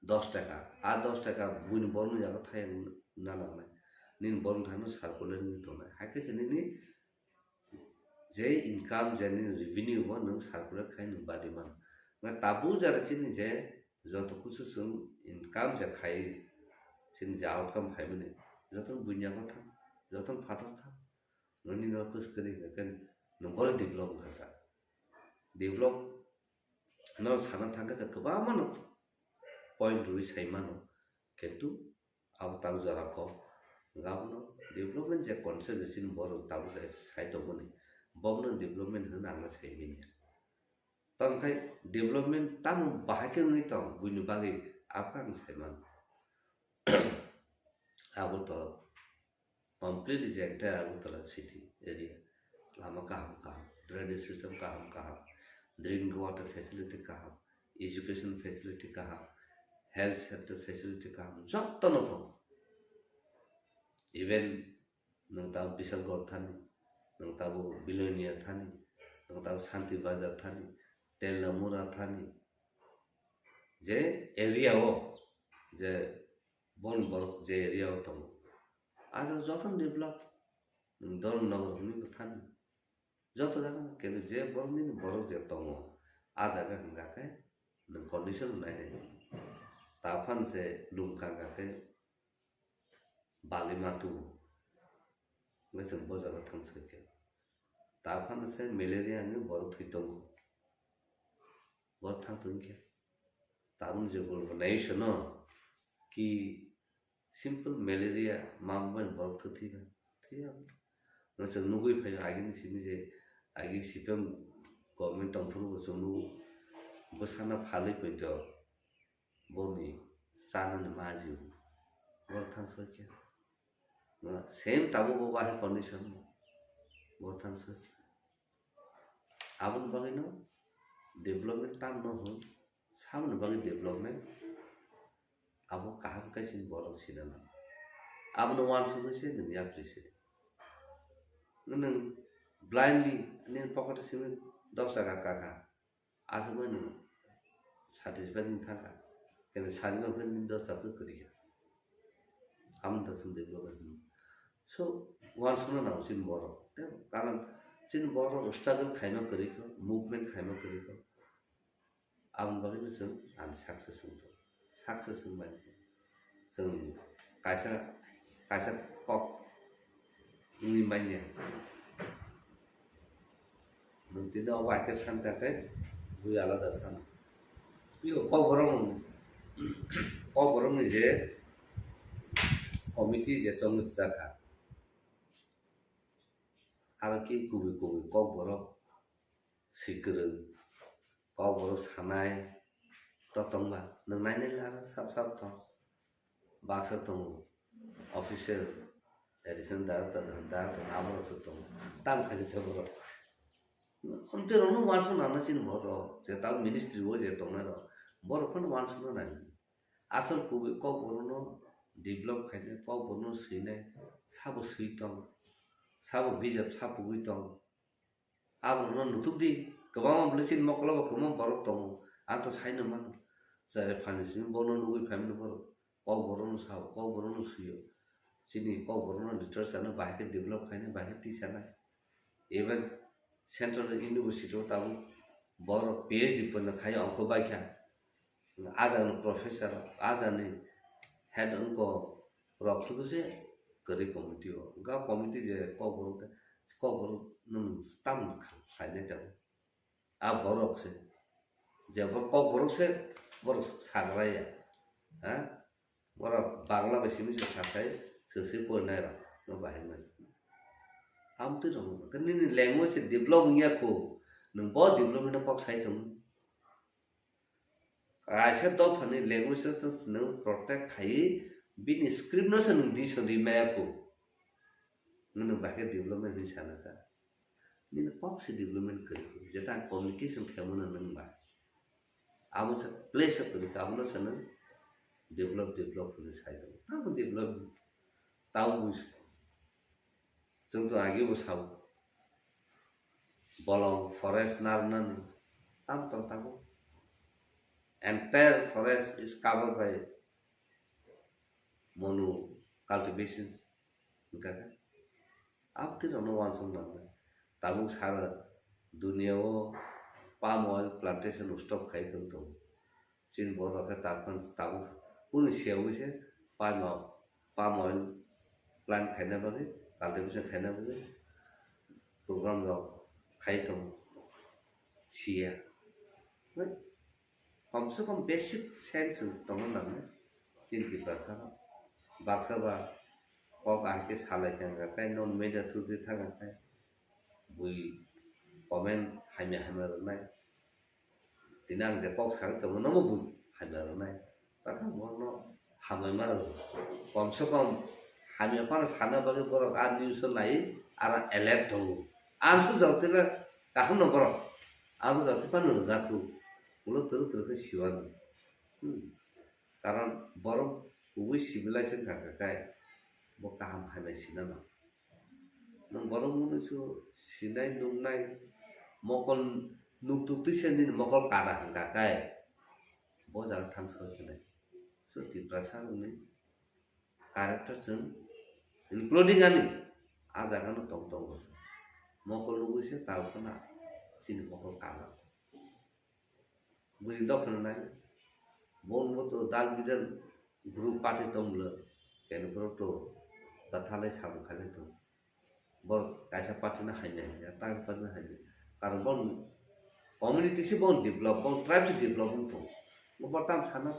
dos taka, a dos taka buini borokni yago thayang na nangnai. Nini borokni thani circulate wngwi tongnai. Hai khe se nini je income, je nini revenue bo nwng circulate khai nwng badi mano. Nga tabuk jara chini je joto kusu chwng income je khai, chini je outcome phaimani, jotono buini yago thang, jotono phatar thang. Nini no kus kwrwi hwnkhe nwng bono develop wngkha sa. Develop no sana thangkhe to kwbangma no point rwi sai mano, kintu abo tak jora kok. Abono development je concept chini borok tabuk jai sai tongmani, bokno development hwnwi ang sai manya. Tamo khe development tamo bahai khe wngwi tong, buini bagwi abo khe ang sai mano. Abo to completely je entire Agartala city area, lama kaham kaham, drainage system kaham kaham, drinking water facility kaham, education facility kaham, health center facility kaham, jotono tongo. Even nwng tabuk Bisalgor thani, nwng tabuk Bilonia thani, nwng tabuk Santi Bazar thani, Telamura thani, je area o, je bon borok je area o tongo, ah jaga jotono develop, nwng Dharmanagar hwnwi bo thani, joto jaga khe je borok nini borok je tongo, ah jaga hwnkha khe nwng condition nai nai. Ta phan se lum kang kha khe bali ma tubu. Hwnkhe chwng bo jaga thang soi khe. Ta phano se malaria ni borok thwi tongo. Borok thang tong khe. Tabuk je gulbo nai sono ki simple malaria ma bai borok thwi thwi ba. Thwi ya. Hwnkhe chwng nugwi phai agini simi je agi C P M government tong phuru bo chwng nugo. Bwsana phalwi poito. Boni chanani maji bo thang soi khe. Same tabuk bo bahai condition bo thang soi. Aboni bagwi no development tam no hwn, samani bagwi development abo kaham khe chini borok sina nango. Abono uansukgwi se nwng yapri se. Nwng blindly nini pocket o simi dos taka kaka. Aswk bai nwng satisfied wng thangkha. Kene sari no hwnwi dos taka kwrwi kha. Amoni to chwng development hwnwi. So, uansukna nango chini borok. Tei karon chini borok struggle khaima kwrwi kho, movement khaima kwrwi kho. Aboni bagwi no chwng ang success wng thang. Success wng bai. Chwng kaisa, kaisa kok wngwi manya. Nwng tini obo hai khe san kha khe bui alada san. Tei o Kokborok, Kokborokni je committee je chongwi rwjak kha, aro khe kubui kubui Kokborok swi kwrwng, Kokborok sanai to tongba, nwng nainai le aro sap sap tong. Baksa tongo, official, additional director, director, aborok se tongo. Tam khaini se borok. Amtwi rokno uansukna nang chini borok, je tam ministry o je tongnai rok, borok phano uansukna nang. Asol kubui Kokborokno develop khainai, Kokborokno swinai, sabo swi tong, sabo bijap sapugwi tong. Aborokno nutuk di, kwbangma bwlwi chini mokolo bo kwbangma borok tongo. Ang to saino mano. Chare phanni simi bono nugwi phaimani borok. Kokborokno sao, Kokborokno sio. Chini Kokborokno literature no bahai khe develop khainai, bahai khe tisanai. Even Central University o tabuk borok P H D pano khai ongkho bai kha. Ajani professor, ajani head wngkha rok sudu se kwrwi committee o. Wngkha committee je Kokborok, Kokborok nwng tam khlainai tongo. A borok se. Je borok Kokborok se, borok sagra ya. Ha? Borok Bangla bai simi se sakai, se se porinai rok. No bahai ma se. Amtwi rok nini language se develop wngya kho. Nwng bo development no kok sai tongo. Kaisa dophani language no se nwng protect khai, bini script no se nwng dison ri maya kho. Nwng bahai khe development hinwi sana sa. Nini kok se development kwrwi kho. Jeta communication khaimano nwng ba. Abo se place kwrwi kha, abono se nwng develop, develop hinwi sai tongo. Tamo develop, tamo bui-, chwng to agi bo sao. Bolong forest narnani tam tong tabuk. Entire forest is covered by mono cultivation. Hwnkha khe abtwi rokno uansuk nangnai. Tabuk sara dunia o palm oil plantation stop khai tong tongo. Chini borok khe tabuk, tabuk kunu siyaui se palm o-, palm oil plant khaina bagwi, cultivation khaina bagwi program rok khai tongo. siya. Komse kom basic sense tongna nangnai chini Tiprasa rok. Baksa ba kok ahai khe salai thangkha khe, non media through di thangkha khe, bui comment hamya hamya rwnai. Tini ang je kok sagwi tongo, nomo bui hamya rwnai. Takham bono hamya ma rw. Komse kom hamya phano sana bagwi borok a news o nai, aro alert tongo. Ang sujak tila kaham no borok. Ang sujak tila no rwga thu. Ulo twrwk twrwk khe siwano. Hmm. Karon borok kubui civilized wngkha khe kai bo kaham hamya sinano. Nwng borok mwnwi su sinai nuknai mokol nuktuk twisa nini mokol kada hwnkha kai bo jaga thang soi khenai. So Tiprasa rokni character chwng including ani a jaga no tong tongo se. Mokol nugwi se tal khna chini mokol kana. Bini dophano nai. Bon bo to dal bidal group party tong bwle. Keno bro to gathalai sabu khalai to. Bor kaisa party na haina haina, ta party na haina. Karon bon community si bon develop, bon tribe si develop wng thung. Bo tam sana.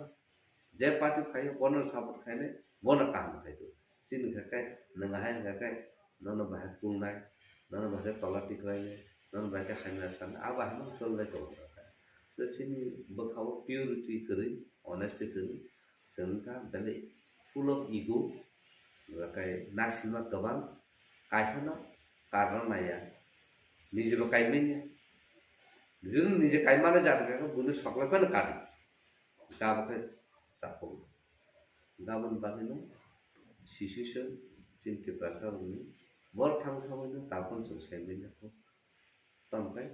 Je party phaio, bono support khainai, bono kaham khai do. Chini khakai, nwng ahai khakai, nono bahai kulnai, nono bahai tola tiklainai, nono bahai khe hamya sanai, abo hai no cholnai tongo khakai. So chini bwkhao purity kwrwi, honesty kwrwi, chwng kha belai full of ego, khakai nasilma kwbang, kaisa no karna naiya, niji bo kaimanya. Juni niji kaimani jat khe buino soklai phano kadi. Gabo khe chapung. Gaboni bagwino sisiswk chini Tiprasa rokni bor thang samwino tabukno chwng saimanya kho. Tamo khe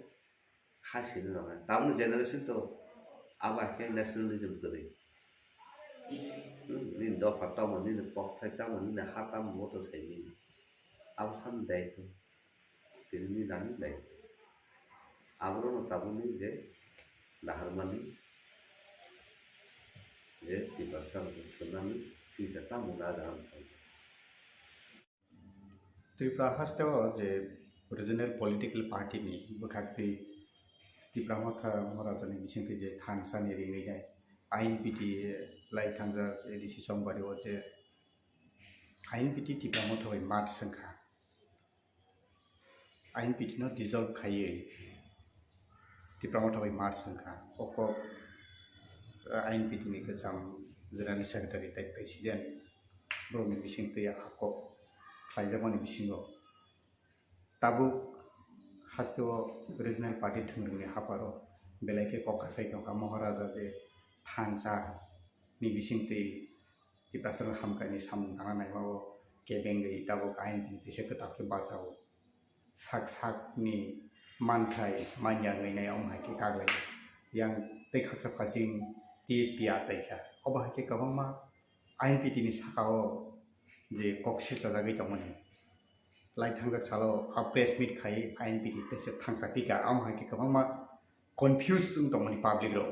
kha sini rok hai. Tabukni generation to abo hai khe nationalism kwrwi. Hmm, nini dopha tamo, nini kokthai tamo, nini ha tamo, bo to saimanya. Abo samni daitw. Tini nani nai. Aborokno tabukni je naharmani je Tiprasa rokno swnamwi future tamo na jagani thangkha. Tripura hasteo je regional political party ni bwkhak twi Tipra Motha Maharaja ni bisingtwi je thansa ni ringwi nai I N P T lai thangjak A D C Chongbario je I N P T Tipra Motha bai merge wngkha. I N P T no dissolve khaiwi Tipra Motha bai merge wngkha. O kok, eh, I N P T ni kwcham General Secretary tei President borokni bisingtwi a kok khlaijakmani bisingo tabuk hasteo regional party thwngmungni haparo belai khe kok kasai tongkha. Maharaja je thansa ni bisingtwi Tiprasa hamkrai ni samung tangna naima o kebengwi tabuk I N P T teisa kwtal khe bachao. Sak sak ni manthai manya wngwi nai omo hai khe kaglai yang tei khaksa khasing T S P achaikha. Obo hai khe kwbangma I N P T ni saka o je kok silchajagwi tongmani lai thangjak salo a press meet khai I N P T teisa thangsa pika omo hai khe kwbangma confuse wng tongmani public rok.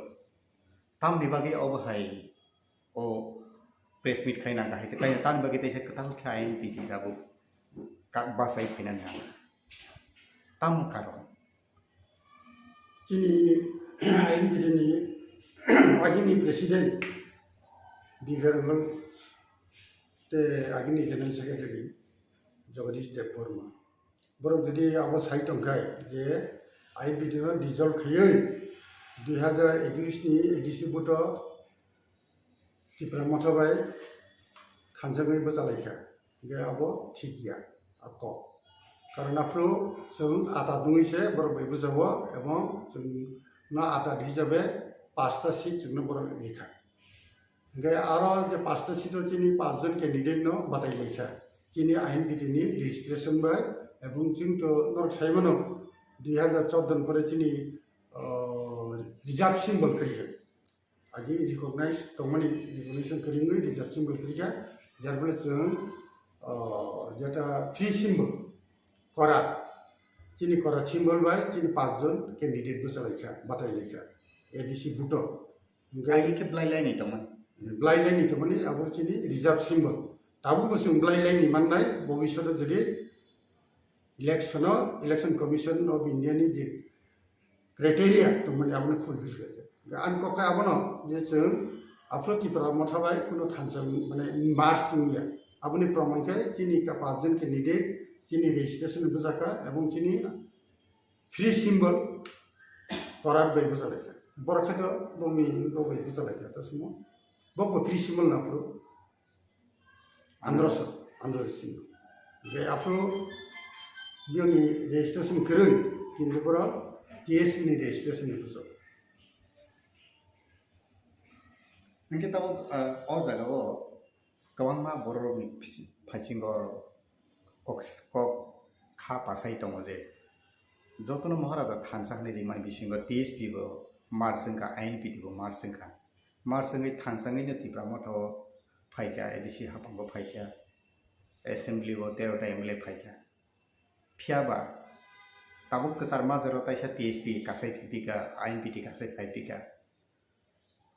Tamni bagwi obo hai o press meet khai nang hai khe tai tamni bagwi teisa kwtal khe I N P T tabuk kak bachai phaina nang. Tamo karon. Chini I N P T ni agini president Digar Rongol tei agini general secretary Jagadish Debbarma. Borok jodi abo sai tongkhai je I N P T no dissolve khaiwi dui hazar ekush ni A D C vote o Tipra Motha bai khanjaknai bwchalaikha, hingkhe abo thik ya, a kok. Karon aphuru chwng ata dungwi se borok bai bwchago, ebong chwng no ata hisabe pasta seat chwngno borok rikha. Hingkhe aro je pasta seat o chini pachjon candidate no batai laikha, chini I N P T ni registration bai, ebong chwng to norok saimano dui hazar chordo ni pore chini, o, reserve symbol kwrwikha. Agi recognize tongmani recognition kwrwngwi reserve symbol kwrwikha, jar phole chwng, o, jeta three symbol, kora, chini kora symbol bai chini pachjon candidate bwchalaikha, batailaikha A D C vote o. Hingkhe agi khe belai laini tongmani. Belai laini tongmani abo chini reserve symbol. Tabukbo chwng belai laini mannai, bobishoto jodi election o, Election Commission of India ni je criteria tongmani abono fulfill khaijak. Ang kok khe abono je chwng aphuru Tipra Motha bai kuno thansa mane merge wngya. Aboni proman khe chini ka paanch jon candidate chini registration bwjakha ebong chini free symbol korat bai bwchalaikha. Borok khe to bongni bai bwchalaikha to simo. Bokbo free symbol na aphuru. Androso, Androso Singh. Bai aphuru biyoni registration kwrwi, kintu borok T S P ni registration ni bwswk. Hwnkhe tabuk, ah, o jagao kwbangma bororokni phaisingo kok, kok kha pasai tongo je jotono Maharaja thansa hwnwi rimani bisingo T S P bo merge wngkha, I N P T bo merge wngkha. Merge wngwi thansa wngwino Tipra Motha o phaikha, A D C haphango phaikha, assembly o tero ta M L A phaikha. Phiya ba tabuk kwchar majaro taisa T S P kasai phaiphika, I N P T kasai phaiphika.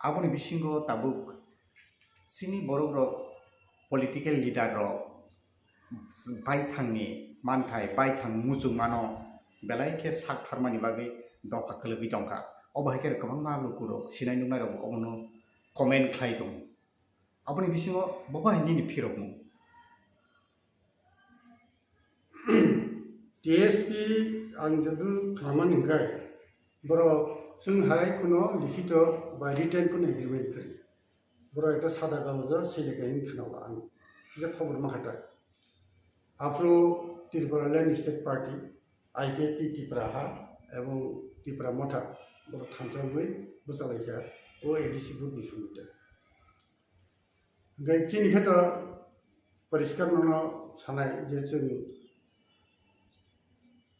Aboni bisingo tabuk chini borok rok, political leader rok baithangni manthai, baithang muchungmano belai khe sak tharmani bagwi dopha kwlwgwi tongkha. Obo hai khe kwbangma lukurok sinai nuknairok obono comment khlai tongo. Aboni bisingo bo bai nini phirokmung. T S P ang joto khlaimani hwnkhe borok chwng hai kuno likhito ba written kuno agreement kwrwi. Borok ekta sada kagojo swi lekha hwn khwnao ang kisa khobor ma khatai. Aphuru Tripura Land State Party, I P F T Tipra ha ebong Tipra Motha borok thansa wngwi bwchalaikha o A D C vote ni somoi tei. Hwnkhe chini khe to poriskar nono sanai je chwng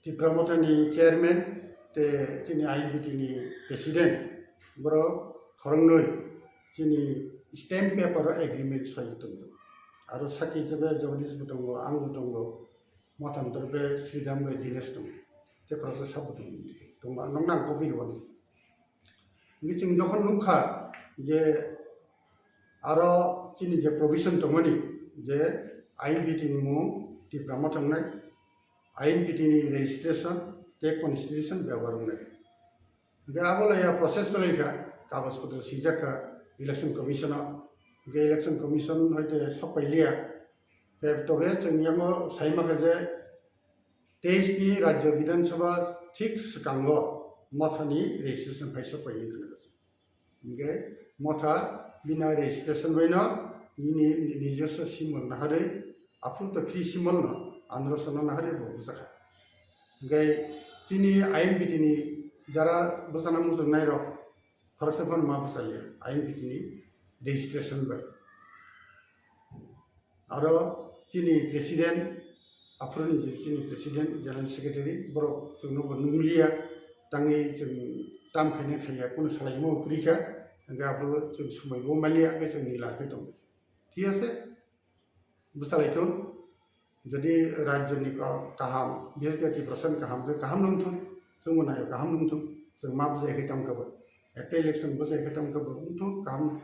Tipra Motha ni chairman tei chini I N P T ni president borok khoroknwi chini stamp paper o agreement soi tongo. Aro sakhi hisabe Jagadish bo tongo, ang bo tongo, Motha ni torofe Sridham bai Dinesh tongo, tei khoroksa sabo tongo, tongo, nokno ang kobui rwmani. Hwnkhe chwng jokhon nukha je aro chini je provision tongmani je I N P T ni mung Tipra Motha wngnai, I N P T ni registration tei constitution bebohar wngnai. Hwnkhe abo laiya process cholaikha, kagoj potro swijak kha election commission o, hwnkhe election commission hoite sokpai liya, tei tobe chwng yango saima kha je teis ni Rajya Bidhan Sabha thik swkango Motha ni registration phai sokpai wngkha. Hwnkhe Motha bina registration baino nini nijoswo symbol naharwi, aphuru to free symbol no, Androso no naharwi bo bwchakha. Hwnkhe chini I N P T ni jara bwchana muchungnai rok khoroksa phano ma bwchaliya I N P T ni registration bai. Aro chini president, aphuruni je chini president, general secretary, borok chwngno bo nungliya, tangwi chwng tam khaina khaiya, kunu salaimo kwrwi kha, hwnkhe aphuru chwng swmaibo maliya, hwnkhe chwng nila khe tongo. Thik ase? Bwchalaithun, jodi rajyoni ka-, kaham, bises khe Tiprasani kaham khe kaham nungthun, chwngbo naio kaham nungthun, chwng ma bwchai khe tongkha bo, ekta election bwchai khe tongkha bo, wngthun kaham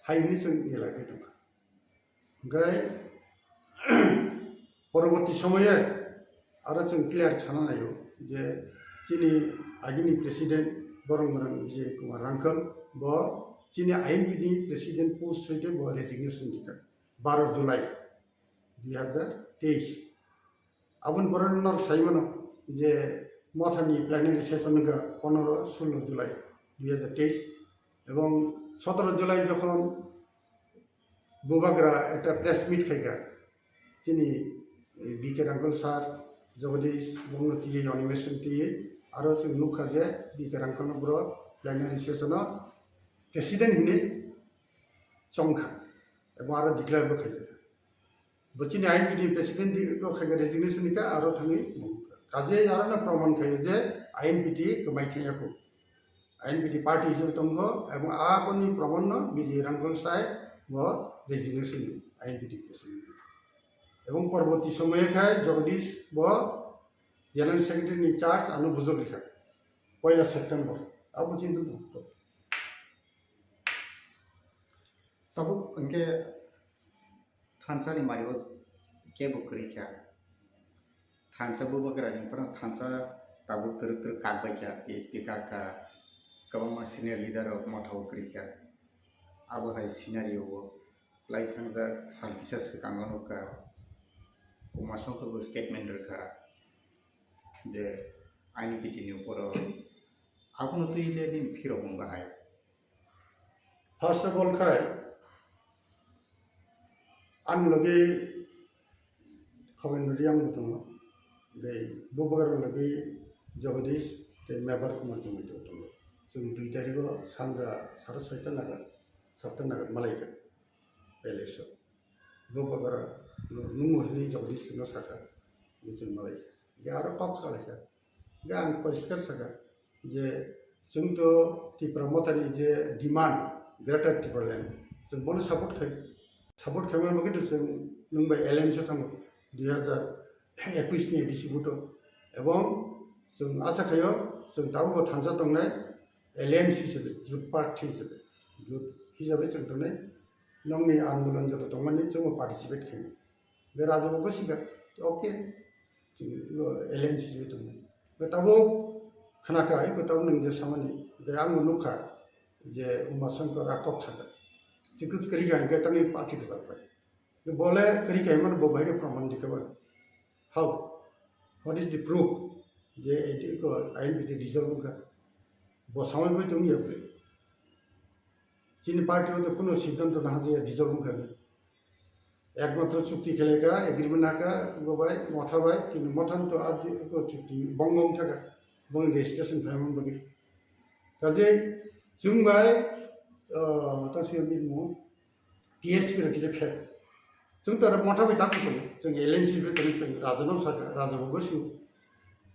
hai hwnwi chwng nila khe tongkha. Hwnkhe poroborti somoye aro chwng clear sana naio je chini agini president Borong Borong Vijay Kumar Rangkhal bo chini I N P T ni president post hoite bo resignation rikha baro July dui hazar teis. Aboni pore norok sai mano je Mothani plenary session wngkha pondro sullo July dui hazar teis ebong sotoro July jokhon Bubagra ekta press meet khaikha, chini, eh, B K Rangkhal sir, Jagadish, bongno twiwi animation twiwi, aro chwng nukha je B K Rangkhalno boro plenary session o president hinwi chongkha, ebong aro declare bo khaijak. Bo chini I N P T president di-, bo khaikha resignation ni ka aro thangwi mungkha. Kaje aro no proman khaio je I N P T kwmai thangya kho. I N P T party hisabe tongkho, ebong aboni proman no B J Rangkhal sai bo resignation di I N P T president. Ebong porborti somoye khai Jagadish bo general secretary ni charge ano bujok rikha. Poila September. Abo chini tongkho. Tabuk hwnkhe thansa ni mari o kebo kwrwi kha. Thansa bubagra ni phano thansa Tabuk twrwk twrwk kak bai kha, T S P kak kha, kwbangma senior leader rok motha o kwrwi kha. Abo hai scenario o lai thangjak sal kisa swkango nukha, Uma Songkor bo statement rwkha je I N P T ni upor o, abono twi le nini phirok wng bahai. First of all khai, ang logi Khabendra Reang bo tongo, tei Bubagra logi Jagadish tei Mebar Kumar Jamita tongo. Chwng dui tarikh o sanja sara soita nagar, satta nagar malai kha palace o. Bubagra nungo hwnwi Jagadish no sakha, chwng malai kha. Aro kok salai kha. Hingke ang poriskar sakha je, chwng to Tipra Mothani je demand Greater Tipraland, chwng bono support khai, support khaimani bagwi to chwng nwng bai alliance o thango dui hazar ekwis ni A D C vote o, ebong chwng asa khaio chwng tabukbo thansa tongnai alliance hisabe, jut party hisabe, jut hisabe chwng tongnai, nongni andolon joto tongmani chwngbo participate khainai. Be raja bo gosika, okay. Chini alliance sijui tongo. Be tabuk khna kha, iko tabuk nwng je samani, be ang nukha je Uma Shankar a kok saka. Chikis kwrwi kha hingke tangwi party kwtal phai. Be bole kwrwi kha himano bo bahai khe proman di khe ba. How? What is the proof? Je iko I N P T dissolve wngkha. Bo samai bai tongya ble. Chini party o to kuno siddhanto na hajaya dissolve wngkha. Ekmatro chukti khelai kha, agreement hakha, bo bai, motha bai, kintu motha to adi ko chukti bongong thaka, bongni registration phaimani bagwi. Kajei, chwng bai, ah, ta siyam ni mo, T S P rok kisa pher. Chwng to motha bai tak tongo, chwng L N C bai tongo, chwng raja no saka, raja bo gosu,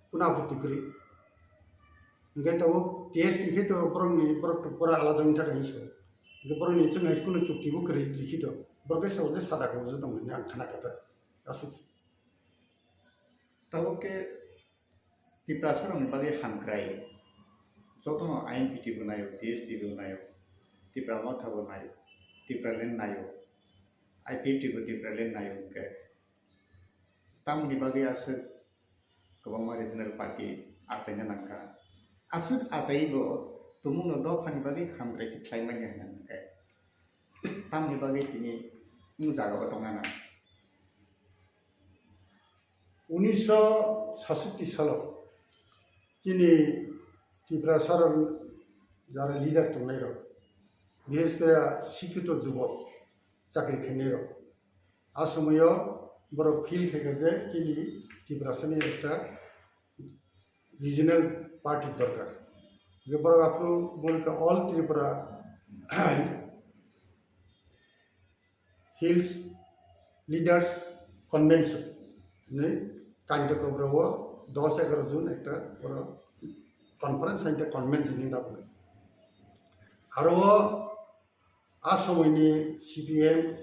kuna apatti kwrwi. Hingke tabuk T S P khe to borokni, borok to pura alada wngkha kaisa. Hingke borokni chwng hai kuno chukti bo kwrwi likhito. Borok khe sabo je sada kok je tongmani ang khna kha ta. Aswk. Tabuk khe Tiprasa rokni bagwi hamkrai. Jotono I N P T bo nayo, T S P bo nayo, Tipra Motha bo nayo, Tipraland nayo, I P F T bo Tipraland nayo hingke. Tamoni bagwi aswk kwbangma regional party achaina nangkha. Aswk achaibo tumungno dophani bagwi hamkrai se khlai manya hwnwi nangkhe. Tamoni bagwi tini o jaga o tongna nang. Unisho sasutti salo chini Tiprasa rok jara leader tongnai rok, bishes kore sikkito jubok chakri khainai rok, a somoyo borok feel khaikha je chini Tiprasani ekta regional party dorkar. Je borok aphuru buno kha All Tripura Hills Leaders Convention hinwi Kandikobra o dos egaroh June ekta borok conference hai convention hinwi daphuru. Aro o a somoini C P M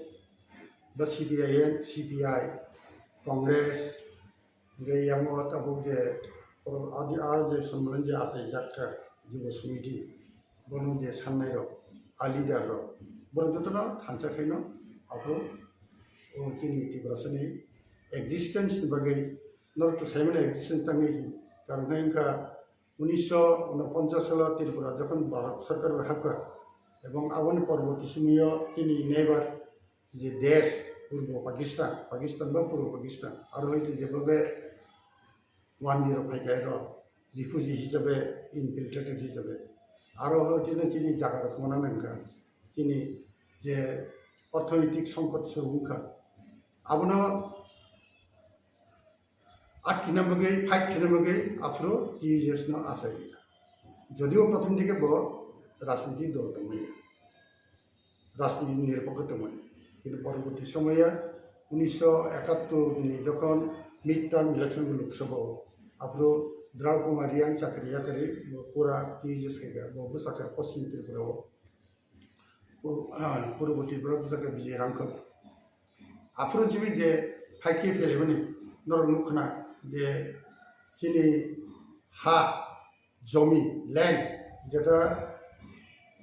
ba C P I M, C P I, Congress, hingke yango tabuk je oro adi a je Sommelan je achaijak kha Jubo Samiti, bono je sannai rok, a leader rok, borok jotono thansa khaino aphuru o chini Tiprasani existence ni bagwi norok to saimano existence tangwi hi, karon khe wngkha unisho unoponchas salo Tripura jokhon Bharat Sarkar bai hapkha, ebong aboni porborti somoyo chini neighbor je desh Purbo Pakistan, Pakistan ba Purbo Pakistan, aro hoi je bobe wanjwi rok phaikha ero refugee hisabe, infiltrated hisabe, aro hoi chini chini jaga rok mona nangkha, chini je orthonoitik songkot se wngkha, abono atkina bagwi, fight khina bagwi aphuru T U J S no achai rikha. Jodio prothom dike bo rajniti dol tongmani, rajniti nirpokho tongmani. Kintu porborti somoya unisho ekattor ni jokhon mid term election bo Lok Sabha o, aphuru Draw Kumar Reang chakri yakari bo pura T U J S khaikha, bo bwsakha Poschim Tripura o. Pur-, ah, Purbo Tripura bwsakhe Bijay Rangkhol. Aphuru chini je five K phelemani norok nukkhna je chini ha, jomi, land, jeta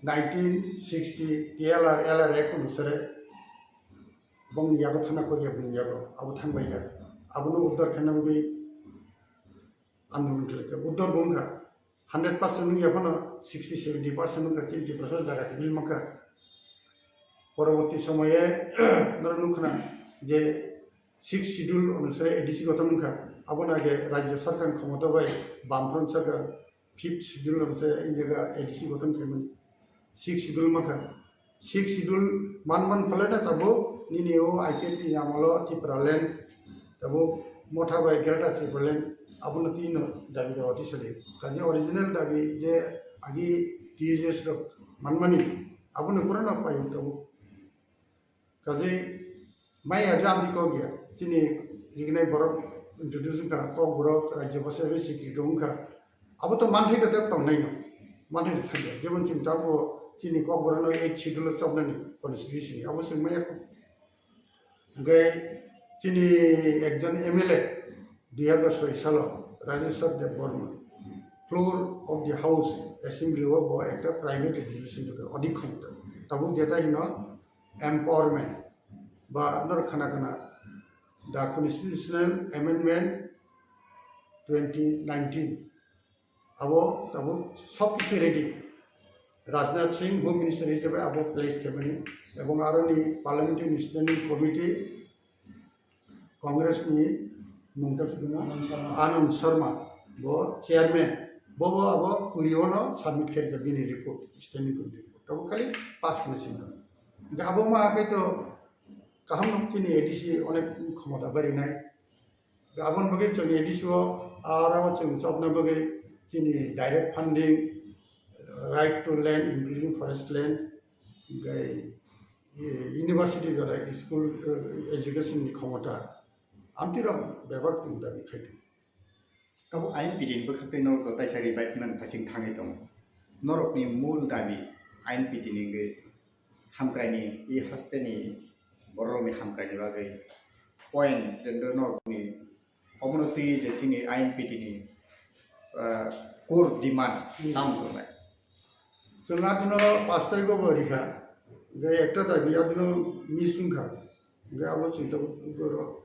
nineteen sixty T L R, L R Act onusare bongni yago thana koriya bongni yago abo thangbaikha. Abono uddar khaina bagwi andolon khlai kha. Uddor bo wngkha, hundred percent wngya phano sixty seventy percent wngkha chini Tiprasa jaga kibil mankha. Poroborti somoye norok nukkhana je sixth schedule onusare A D C gothon wngkha, abono age rajya sarkar khomota bai Bamfront sarkar fifth schedule onusare India A D C gothon khaimani. Sixth schedule mankha, sixth schedule man man phalena tabuk nini o I P F T ni amolo Tipraland tabuk motha bai Greater Tipraland abono tino dabi dawa tisali. Kaje original dabi je agi T S S rok manmani abono purana payo tabuk. Kaje maya je amtwi kok ya, chini rignai borok introduce wngkha, kok borok rajya bwsa bai sikri wngkha. Abo to manthai da tep tongnai no, manthai da thangya. Jemon chini tabo chini kok borok no eight schedule o chopnani constitution abo swng maya kho. Hwnkhe chini ekjon M L A dui hazar soi salo Rajeshwar Debbarma, floor of the House Assembly o bo ekta private resolution rwkha, odik khumta. Tabuk jeta hino empowerment ba norok khana khana the constitutional amendment twenty nineteen abo tabuk sob kisu ready. Rajnath Singh Home Minister hisabe abo place khaimani ebong aroni Parliamentary Standing Committee Congress ni mungta sudima Anand Sharma. Anand Sharma bo chairman, bo bo abo kurio no submit khaikha bini report, standing committee report. Abo khali pass khna singkha. Hingkhe abo ma hakai to kaham no chini A D C onek khomota barinai. Aboni bagwi chwng A D C o aro chwng chopna bagwi chini direct funding, right to land including forest land, hingkhe university jora school education ni khomota. Amtwi rok bebak chwng dabi khai tongo. Tabuk I N P T ni bwkhaktwi norok do taisa ri bai phimani phasing thangwi tongo. Norokni mul dabi I N P T ni wngwi hamkraini, i hasteni bororokni hamkraini bagwi point je norokni obono twi je chini I N P T ni, ah, core demand tamo tongnai. Chwng adino pash tarikh bo rikha, hingkhe ekta dabi adino miss wngkha, hingkhe abo chwng tabuk goro.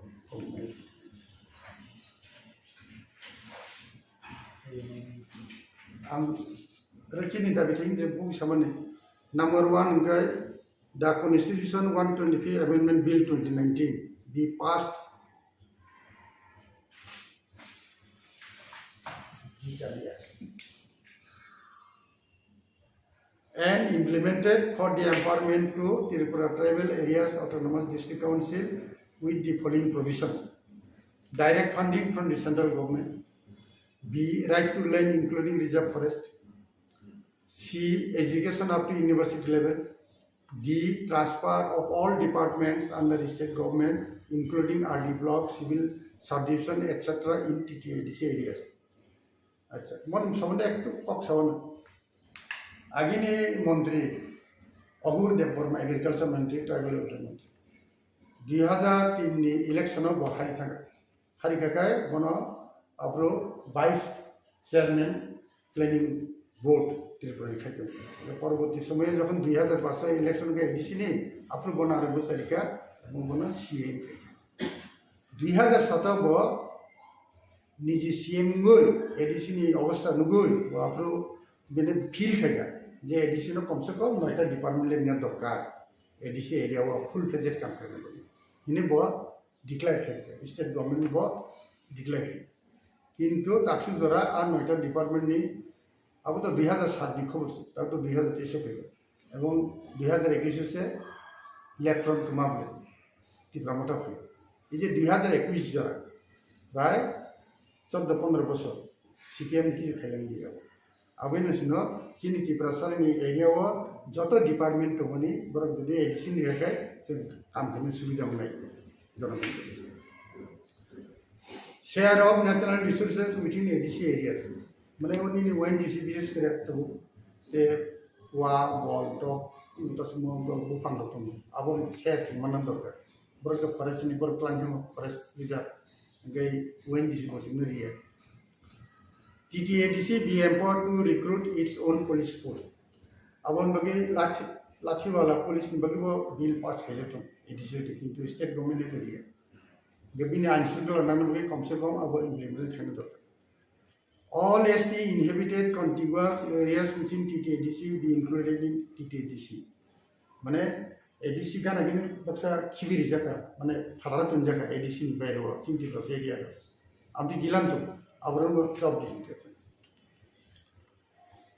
Ang rechini dabi thing je bung samani number one hingkhe the Constitution one twenty-five Amendment Bill twenty nineteen be passed and implemented for the empowerment to Tripura Tribal Areas Autonomous District Council with the following provisions. Direct funding from the central government. B. Right to land including reserve forest. C. Education up to university level. D. Transfer of all departments under state government including R D block, civil subdivision, et cetera in T T A D C areas. Acha, mon somonde ektu kok sawan. Agini montri Agur Debbarma, agriculture montri, tribal welfare montri. Dui hazar tin ni election o bo hari thangkha. Hari khakai bono aphuru vice chairman planning board Tripura ni khai tongo. Poroboti somoyo jokhon dui hazar pash election khe A D C ni aphuru bono aro bwsari kha, bono C M khai kha. Dui hazar sato bo niji C M wngwi A D C ni obostha nugwi bo aphuru bini feel khaikha je A D C no komse kom noita department le nina dorkar, A D C area o full fledged kam khaina bagwi hini bo declare khaikha, state government bo declare khaikha. Kintu taksuk jora a noita department ni abo to dui hazar sat ni khobor se, tabuk to dui hazar teis o phaikha. Ebong dui hazar ekush se left front kwma ble Tipra Motha phai. Ei je dui hazar ekush jora, prai choddo pondro bosor C P M ni kichu khailang di abo. Aboni sino chini Tiprasa ni area o joto department tongmani borok jodi A D C ni khe chwng kam khaina subida wngnai jonogon. Share of natural resources within A D C areas. Mane oni ni O N G C bises kre tongo. Te wa, bol, tok, tasmo, bol, buphang rok tongo. Abo share chwng manna dorkar. Borok khe forest ni borok twlang khe forest reserve. Hingke O N G C bo chwngno riya. T T A D C be empowered to recruit its own police force. Aboni bagwi lathi, lathiwala police ni bagwi bo bill pass khaijak thung A D C, kintu state government ni riya. Hingke bini ain shrunkhala nangna bagwi komse kom abo implement khaina dorkar. All S T inhabited contiguous areas within T T A D C be included in T T A D C. Mane A D C gana gini baksa khibi rijaka, mane phatara tunjaka A D C ni baire o, chinti bas area. Amti gilan tu, abraham job di.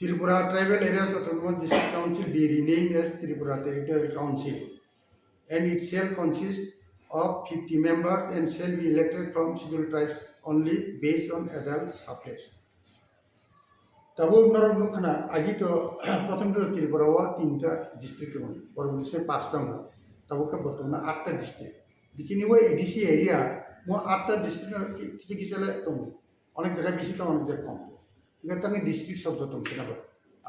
Tripura Tribal Areas Autonomous District Council be renamed as Tripura Territorial Council, and it shall consist of fifty members and shall be elected from Scheduled Tribes only based on adult suffrage. Tabuk norok nukha na, agi to prothom to Tripura o tinta district tong, poroboti se pasta tong, tabuk khe bortomane atta district. Bichini o A D C area mo atta district no kisa kisa le tongo. Onek jaga bisi tongo, onek jaga kom. Hingke tangni district shobdo tong sina bo.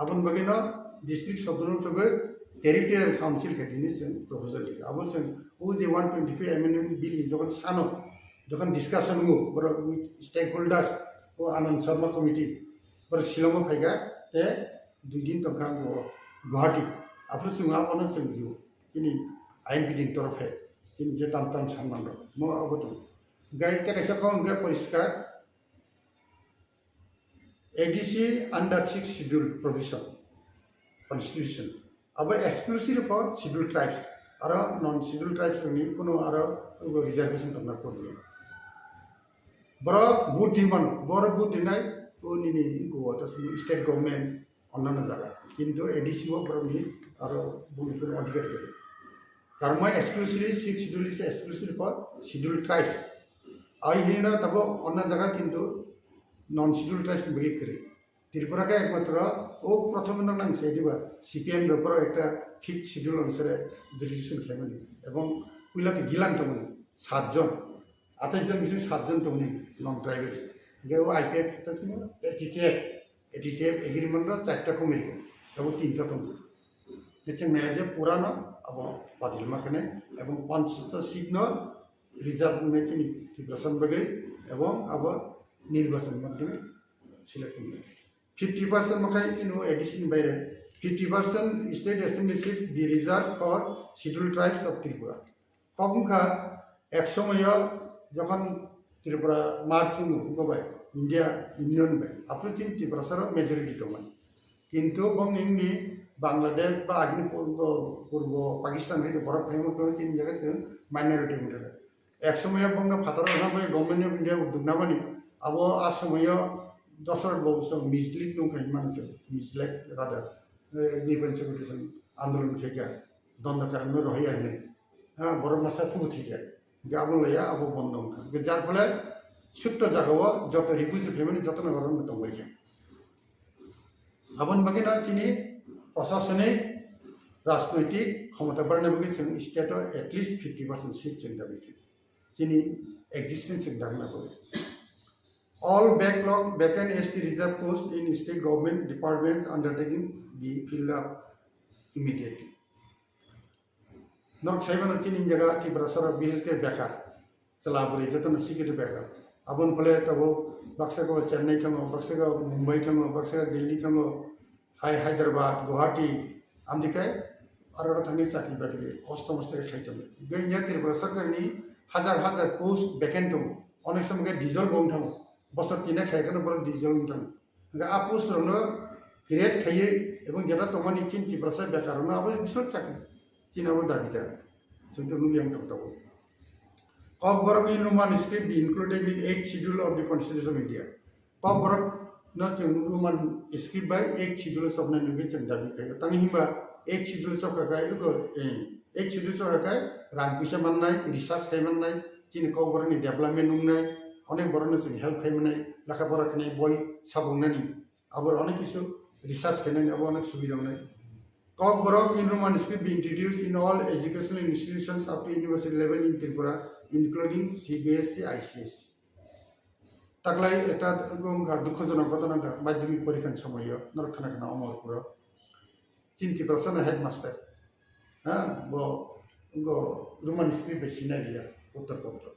Aboni bagwi no district shobdo no chugwi territorial council khe tini chwng proposal di. Abo chwng o je one twenty-five amendment bill ni jokhon sano, jokhon discussion wngo, borok stakeholders, o Anand Sharma committee, borok Shillong o phaikha, te dui din tongkha bo Guwahati. Aphuru chwng abono chwng rw, chini I N P D ni torofe, chini je tam tam sanman rok, mo abo tong. Gai te kaisa kok hwnkhe poriskar, A D C under six schedule provision, constitution. Abo exclusive for scheduled tribes. Aro non scheduled tribes ni kuno aro reservation tongna kodi. Borok vote di mano, borok vote dinai, o nini go to state government, onnanno jaga. Kintu A D C o borok ni aro vote ni kuno adhikar gaya. Karma exclusively six schedule is exclusive for scheduled tribes. Ai hino tabo onna jaga kintu non scheduled tribes ni bagwi kwrwi. Tripura khe ekmatro o prothom no nang se diba C P M do poro ekta fifth schedule onusare jurisdiction khlaimani. Ebong puila to gilan tongmani satjon, athais jon bising satjon tongmani non tribal. Ge o I P F ta simo, T T F, T T F agreement no charta committee, tabo tinta tongo. Kecheng naya je purano abo badil makhane ebong panchista seat no reserve wngwi chini Tiprasa bagwi ebong abo nirbachon madhyome selection wngwi. Fifty percent makhai chini A D C ni baire fifty percent state assembly seats be reserved for scheduled tribes of Tripura. Kok wngkha ek somoyo jokhon Tripura merge wngwi bai India Union bai, aphuru chini Tiprasa rok majority tongmani. Kintu bong nini Bangladesh ba agini purbo, purbo Pakistan hai borok phaima khe chini jaga chwng minority wngkha. Ek somoyo bongno phataro wngkha bai Government of India udduk nabani, abo a somoyo Dasarath Babu song mislead nung khai mano chwng, mislead rather, eh, Nipen Chaudhary song andolon khaikha, Dondakaran no rohai ya hinwi. Ha, borok masa thubu thikha. Hingke abo laya abo bondo wngkha. Hingke jar phole sukto jagao joto refugee phaimani jotono borok no tongbaikha. Aboni bagwi no chini prosasonik, rajnoitik khomota barna bagwi chwng state o at least fifty percent seat chwng dabi khe. Chini existence chwng dagna bagwi. All backlog vacant S T reserve post in state government departments undertaking be filled up immediately. Nok saimano chini jaga Tiprasa rok bises khe bekar. Chwla bwrwi jotono sikiri bekar. Aboni phole tabuk baksa go Chennai thango, baksa go Mumbai thango, baksa go Delhi thango, hai Hyderabad, Guwahati, amtwi khe aro oro thangwi chakri bakri kosto mosto khe khai tongo. Hingke India Tripura sarkarni hajar hajar post vacant tongo. Onek somo khe dissolve wng thango. Bosor tini khai kheno borok dissolve wng thango. Hingke a post rokno create khaiwi ebong jeta tongmani chini Tiprasa bekar rokno abo bisor chakri. Chini abo dabi da. Chwng to nukya wng tong tongo. Kokborok in Roman script be included in eighth schedule of the Constitution of India. Kokborok no chwng Roman script bai eighth schedule choknai nugwi chwng dabi khaio. Tamo himba eighth schedule chokha khai ego, eh, eighth schedule chokha khai rang puisa mannai, research khai mannai, chini kokborok ni development wngnai, onek borok no chwng help khai mannai, lekha pora khainai, boi sabung nani. Abo onek kisu research khainani abo onek subida wngnai. Kokborok in Roman script be introduced in all educational institutions up to university level in Tripura, including C B S E, I C S E. Taklai ekta wngkha dukhojonok ghotona wngkha madhyamik porikhani somoyo norok khna khna Omorpuro. Chini Tiprasano headmaster. Ha, bo, bo Roman script bai sinai liya, uttor patra.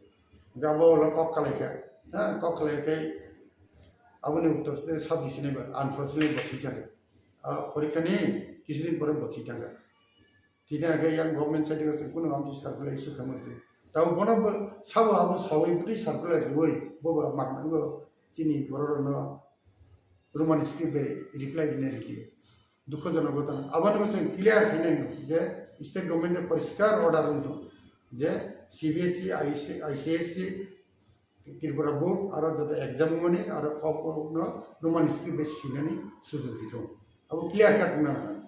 Hingke abo ulo kok kalaikha. Ha, kok kalaikhe aboni uttor se sabdi sinai ba, unfortunately bo thwi thangkha. A, porikha ni kisudin pore bo thwi thangkha. Thwi thangkhe yang government side o se kuno amtwi circular issue khamwi. Tabo bono bo sabo abo sawi bwtwi circular rwwi bo bo mak nango chini borok rokno Roman script bai reply rina rili. Dukhojonok ghotona. Aboni bo chwng clear khainai je state government ni poriskar order wngthung je C B S E, I C, I C S E, Tripura board aro joto exam mani aro kok no Roman script bai swinani sujog rithung. Abo clear cut wngna nangnai.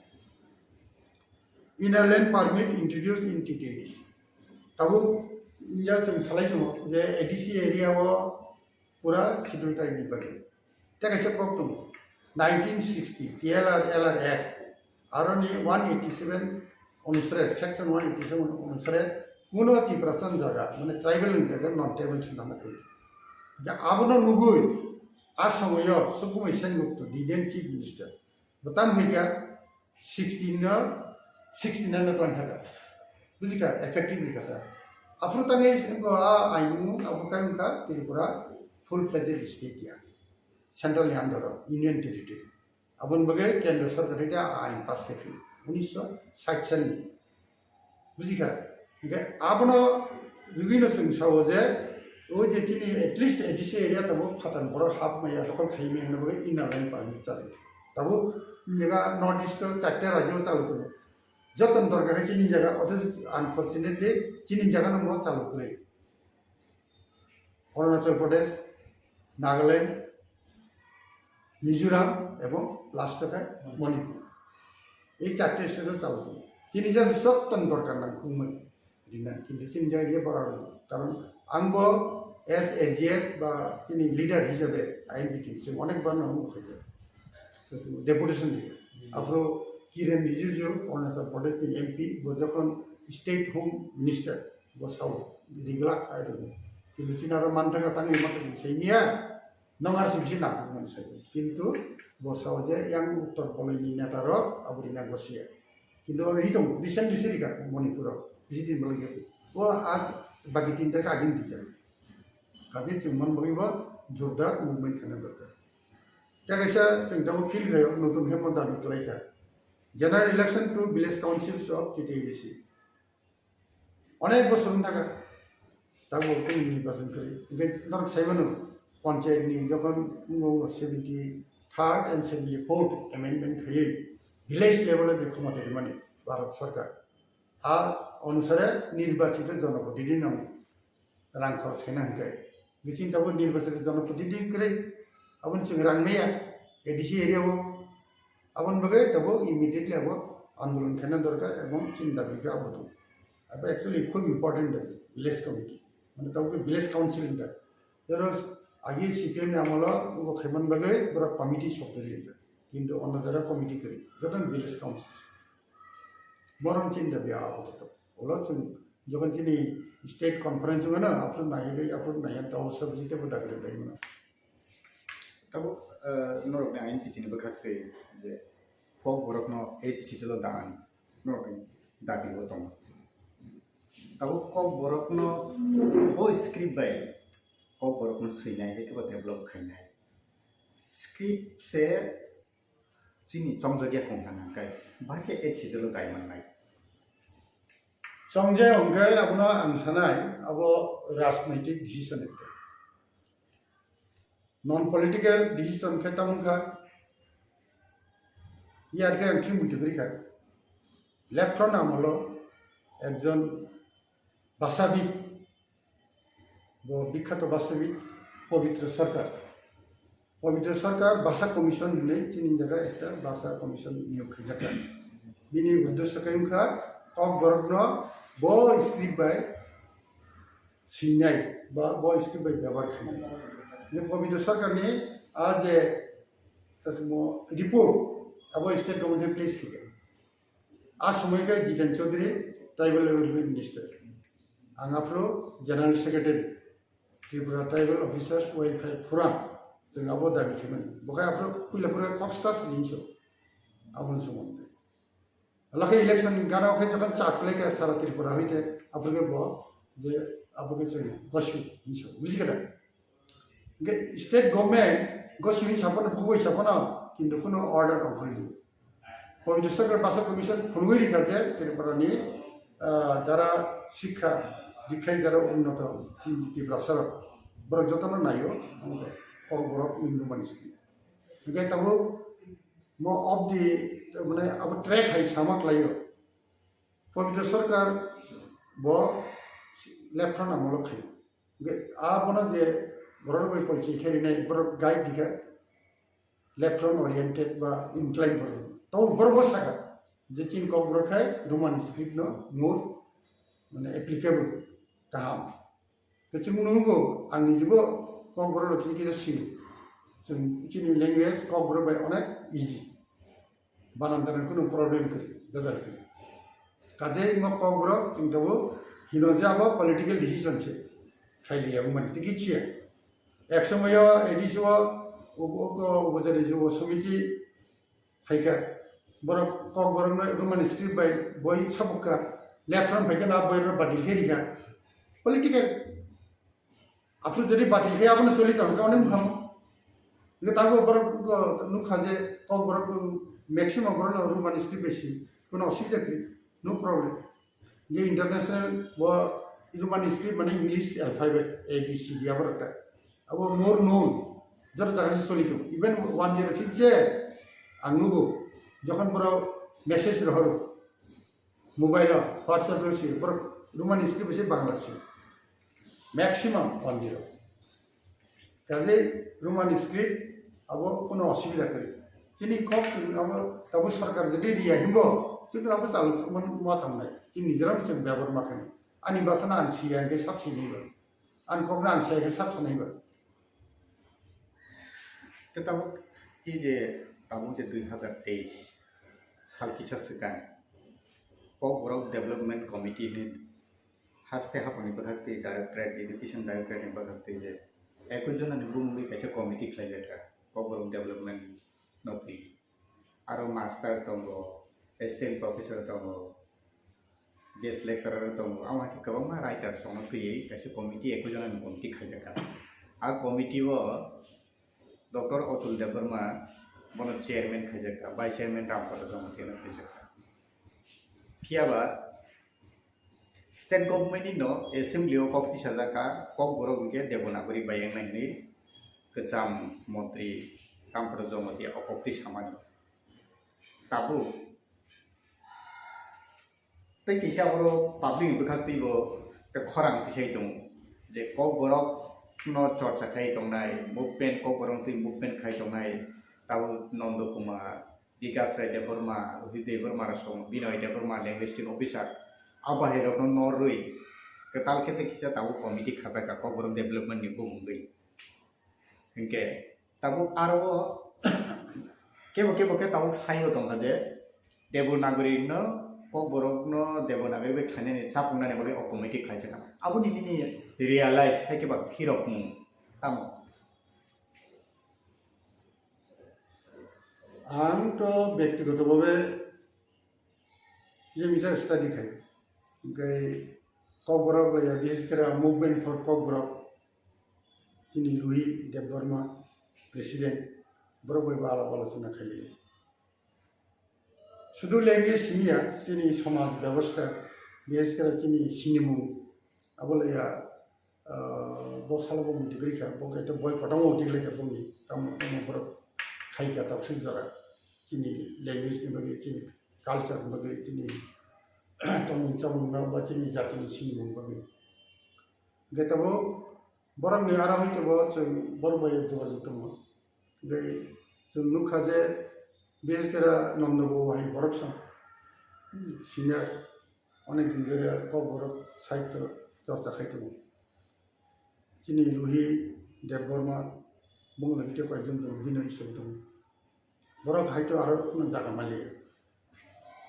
Inner line permit introduced in T T A D C. Tabuk ya chwng salai tongo je A D C area o pura schedule tribe ni bagwi. Tei kaisa kok tongo, nineteen sixty T L R L R Act, aroni one eighty seven onusare, section one eighty seven onusare kuno Tiprasa ni jaga, mane tribal ni jaga non tribal thwna nangwi. Abono nugwi a somoyo Sukumai Sengupt, the then chief minister, bo tamo hai kha sixteen no, sixty nine no tlang kha. Bujikha, effective ni kha. Aphuru tangwi sengko a aimung abo kai wngkha Tripura full fledged state ya. Central ni under o, Union Territory. Aboni bagwi Kendra Sarkar hai khe a ain pass khe phi. Unisho sait salni. Bujikha. Hingke abono rwino chwng sao je, o je chini at least A D C area tabuk phatani borok hap maya, lokol khai maya hwnwi bagwi inner line permit chali. Tabuk nega North East o chatta rajyo chalu tongo. Jotoni dorkar khe chini jaga, othocho unfortunately chini jaga no mo chalu kwrwi. Arunachal Pradesh, Nagaland, Mizoram ebong last o khe Manipur. Ei charta state o chalo tongo. Chini jaga jotoni dorkar nang khungmani rinani, kintu chini jaga ye bara rwdi. Karon ang bo as A G S ba chini leader hisabe I N P T ni simi onek bar no ang bo khaijak. Deputation di. Aphuru Kiren Rijiju, Arunachal Pradesh ni M P, bo jokhon State Home Minister, bo sao, riglak hai rwdi. Kintu chini aro manthaka tangwi maka chini saimiya, Nong R C B C nangkukmani sai. Kintu bo sao je yang uttor bolai ni neta rok abo rina gosia. Kintu abo ri tongo, recently se rika Manipur o, bisi din bolai gaya. O a bagi tinta ka agin dijak. Kaje chwng man bagwi bo jordar movement khana dorkar. Tei kaisa chwng tamo feel khayo, notun hemo dabi kwlai kha. General election to village councils of T T A D C. Onek bosor wng thaka, tabuk kunu nirbachon kwrwi. Hingke norok sai mano, panchayat ni jokhon wngkha seventy third and seventy fourth amendment khaiwi village level o je khomota rimani Bharat Sarkar, a onusare nirbachito jonoprotidini nang rang khorok saina hingke. Biching tabuk nirbachito jonoprotidini kwrwi, aboni chwng rang maya, A D C area o. Aboni bagwi tabuk immediately abo andolon khaina dorkar ebong chini dabi khe abo tong. Abo actually khub important dabi, village committee. Mane tabuk village council hinda. Jero agi C P M ni amolo bo khaiman bagwi borok committee sokdari hinda. Kintu ono jora committee kwrwi, joto village council. Borom chini dabi abo to. Olo chwng jokhon chini state conference wngmano, aphuru naiwi, aphuru naiwi, ta osa buji tebo dabi dabi mano. Tabuk, eh, norokni ain pitini bwkha twi je kok borokno eight schedule o dan norokni dabi o tongo. Tabuk kok borokno bo script bai kok borokno swinai hai khe bo develop khainai. Script se chini chongjagya kong thang hwnkhe bahai khe eight schedule o dai mannai. Chongjaya hwnkhe abono ang sanai abo rajnaitik decision ekta. Non political decision khe tamo wngkha, yar khe ang thwi muitu kwrwi kha. Left front amolo ekjon bhasavid, bo bikhyato bhasavid Pabitra Sarkar. Pabitra Sarkar Bhasa Commission hinwi chini jaga ekta Bhasa Commission niyok khaijakha. Bini uddesho khe wngkha kok borokno bo script bai singnai ba bo script bai byabar khainai. Je Pabitra Sarkar ni a je kasimo report abo state government place khe. A somoi khe Jiten Chaudhary, Tribal Welfare Minister. Ang aphuru General Secretary, Tripura Tribal Officers Welfare Forum, chwng abo dabi khaimani. Bo khe aphuru puila phuru kok stas hinso. Aboni somondo. Alakhe election gana khe jokhon cha khlai kha sara Tripura hoite, aphuru khe bo je abo khe chwng gosu hinso. Buji kha da? Hingke state government go simi sapono, bugui sapono, kintu kuno order ongkhorli. Pabitra Sarkar Bhasa Commission phunugui rikha je Tripura ni, ah, jara sikha dikhai jara unnoto Tiprasa rok, borok jotono naio, kok borok Hindu mani sini. Hingke tabuk mo of the, mane abo track hai sama khlaio. Pabitra Sarkar bo left front amolo khaio. Hingke abono je borok bai porichai khe rinai, borok guide dikha, left front oriented ba inclined borok. To borok bo saka je chini Kokborok khai Roman script no more, mane, applicable, kaham. Khe chwng nukgo, ang nijibo Kokborok rok kisa kisa sio. Chwng chini language Kokborok bai onek easy. Banan tana kunu problem kwrwi, bejal kwrwi. Kaje imo Kokborok chwng tabuk hino je abo political decision se khailiya wngmani tei kichiya. Ek somoyo A D C o ubo, ubo, ubo jani jubo somiti phaikha, borok Kokborokno Roman script bai boi sabukha, left front phaikha na boi rok batil khe rikha. Political. Aphuru jodi batil khe abono choli tong kha, onek mungkha. Nge tabuk borok nukha je Kokborok maximum borokno Roman script bai si, kono osubida kwrwi, no problem. Nge international bo Roman script mane English alphabet A B C D aborok ta. Abo more known, joto jaga se choli tongo. Even one year sing je ang nugo, jokhon borok message rohoro, mobile o, WhatsApp o se, borok Roman script se Bangla se. Maximum one year. Kaje Roman script abo kono osubida kwrwi. Chini kok chwng abo tabuk sarkar jodi riya himbo, chwng abo chalo thangma thangnai. Chini nijera chwng byabar ma khani. Ani bwsano ang siya hingke sab sinai ba. Ang kokno ang siya hingke sab sinai ba. Khe tabuk, e je tabuk je dui hazar teis sal kisa swkang Kokborok Development Committee ni haste haphangni bwkhak twi Directorate, Education Directorate ni bwkhak twi je ekoi jona ni bumungwi kaisa committee khlaijak kha Kokborok Development no twi. Aro master tongo, assistant professor tongo, guest lecturer tongo, amo hai khe kwbangma writers rokno twiwi kaisa committee, ekoi jona ni committee khaijak kha. A committee o Doctor Atul Debbarma bono chairman khaijak kha, vice chairman Rampada Jamatia no khaijak kha. Phiya ba state government ni no assembly o kok tisajak kha, Kokborok hwnkhe Devanagari bai wngnai hwnwi kwcham montri Rampada Jamatia o kok tisamani. Tabuk tei kisa oro public ni bwkhak twibo tei khorang tisai tongo je Kokborok no chorcha khai tongnai, movement, Kokborok twi movement khai tongnai, tabuk Nondo Kumar, Bikas Rai Debbarma, Rohit Debbarma rok song, Binoy Debbarma, linguistic officer, abo hai rokno norwi kwtal khe tei kisa tabuk committee khajak kha Kokborok development ni bumungwi. Hinkhe tabuk aro o kebo kebo khe tabuk saibo tongkha je Devanagari no, Kokborok no Devanagari bai khlainani chapungnani bagwi o committee khlaijak kha. Aboni bini realize hai khe ba phirokmung tamo? Ang to bektigoto bhabe je misa study khai, hingke Kokborok laiya, bises khe Movement for Kokborok, chini Ruhi Debbarma, president, borok bai bo alap alochona khai lai. Sudu language simi ya, chini somaj bebosta, bises khe chini sinimung, abo laiya, ah, bo salo bo muitu kwrwi kha, bo khe to boi kotorma muitu kwrwi kha boni, tamo tamo borok khai kha tok swijak jora. Chini language ni bagwi, chini culture ni bagwi, chini tongmung chamung no ba chini jati ni sinimung bagwi. Hingke tabuk borok ni aro hai tabuk chwng borok bai jogajog tongo. Hingke chwng nukha je bises khe Nondo bo hai borok song, hmm, senior. Onek din dhori Kokborok sahityo chorcha khai tongo. Chini Ruhi Debbarma, bung lagi tei koyekjon tongo, Binoy Ishwar tongo. Borok hai to aro kunu jaga mali.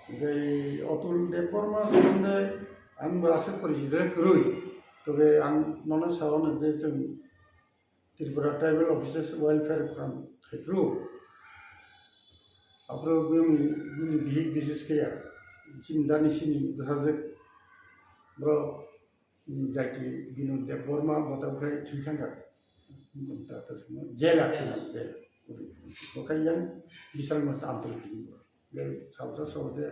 Tei Atul Debbarma somonde ang bo aswk porichito kwrwi. Tobe ang nono sao no je chwng Tripura Tribal Officers Welfare Forum khaipru. Aphuru bini, bini bihik bises khe ya. Chini dani sini bwsajwk borok, bini jati Binod Debbarma bo tabuk khai thwi thangkha. Tata simo jela, jela. Bo khai yang bisal mas ampul kini. Gai salsa sabo je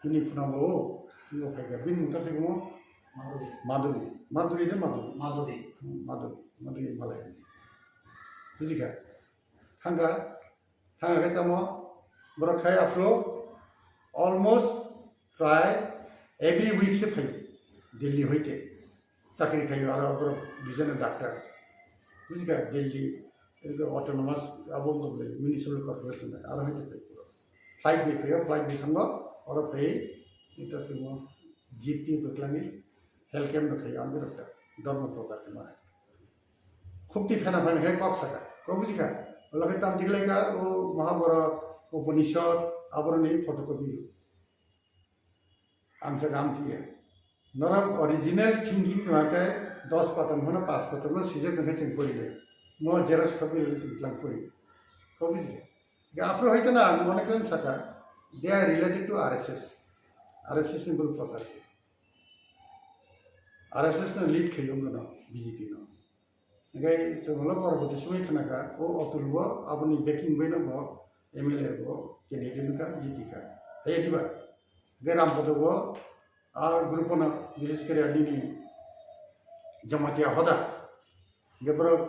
hini phuna bo, bo khai ga bin muta se mo Madhuri. Madhuri, Madhuri de Madhuri. Madhuri. Hmm, Madhuri, Madhuri malai. Bujikha? Thangkha, Thang khe tamo borok khai aphuru almost prai every week se phaio Delhi hoite. Chakri khaio aro borok bijana doctor. Bujikha Delhi, ego autonomous abo municipal corporation aro hoite phai. Flight bai phaio, flight bai thango, oro phai ita simo jeep ti bwkhlani health camp no khaio ang doctor. Dharma prochar khaima. Khukti khana phai khe kok saka. Kok buji kha. Ola khe tam tiglai ka o Mahabharata, Upanishad, aboroni photocopy. Ang saka am thiya. Norok original thinking no khe dos patam hono pas patam no sijak no khe chwng pori le. Mo xerox copy le chwng tlang pori. Kok buji kha. Ga aphro hoito na ang onek jon saka. They are related to R S S. R S S ni bul prochar. R S S no lead khayo no B J P no. Hingke chwng ulo porborti somoi khna kha, o Atul bo aboni backing bai no bo M L A bo candidate wngkha, jiti kha. Hai diba? Hingke Rampada bo a group no bises kare nini Jamatia hoda. Hingke borok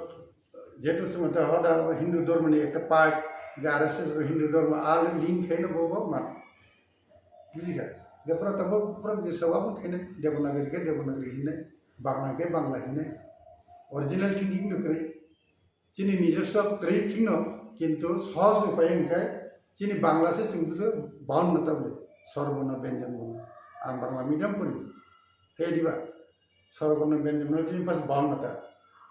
jehetu Jamatia hoda Hindu dhormo ni ekta part, hingke R S S bo Hindu dhormo a link khai no bo bo man. Bujikha. Jepra tabuk pura je sabo khaina Devanagari khe Devanagari hinai, Bangla khe Bangla hinai. Original thinking no kwrwi. Chini nijoswa kwrwi thwino, kintu sohoj upai hwnkhe chini Bangla se chwng bujo bahanna tabule. Swarborno, Byanjanborno. Ang Bangla medium pori. Khe diba? Swarborno, Byanjanborno chini pas bahanna ta.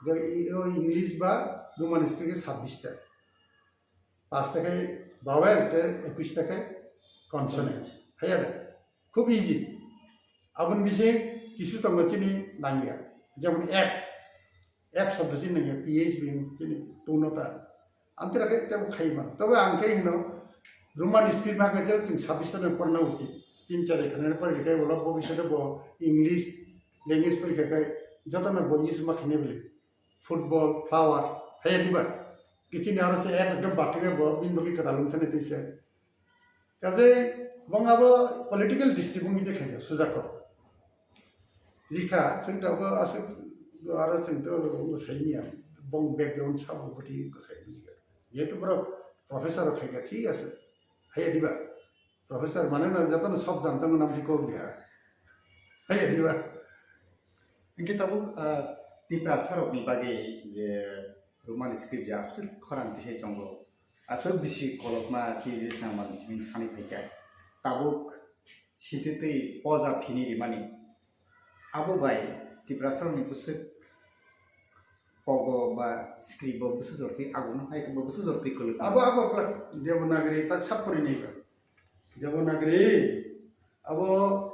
English ba Roman script khe sabbish ta. Pasta khe vowel tei ekush ta khe consonant. Haiya de? Khub easy. Aboni bising kisu tongo chini nangya. Jemon app. App shobdo chini nangya. P H P chini tungno ta. Amtira khe tebo khai man. Tobe ang khe hino Roman script ma khe chwng sabbish ta porna uchi. Tin char khana porikhe ulo bobishote bo English language porikhe jotono bo use ma khine bili. Football, flower, haiya diba? Kichini aro se ek ekdom bathwkhe bo bini bagwi kwtal wngthani twi se. Kaje bong abo political distribution ni khayo sujako. Rikha, chwng tabuk aswk aro chwng to saimya bong background sabo bwtwi wngkha khai bujikha. Jehetu borok professor rok khaikha thik ase. Haiya diba? Professor mane na jotono sob janta mwnam di kok dia. Haiya diba? Hingke tabuk, ah, Tiprasa rokni bagwi je Roman script je aswk khorang tisai tongo, aswk bisi kolokma twi rijak nangma hinwi sanwi phaikha. Tabuk site twi poja phini rimani. Abo bai Tiprasa rokni bwswk kogo ba script bo bwswk jortwi agono hai bo bwswk jortwi kwlwk. Abo, abo kwlwk Devanagari tak sap pori nai ba. Devanagari abo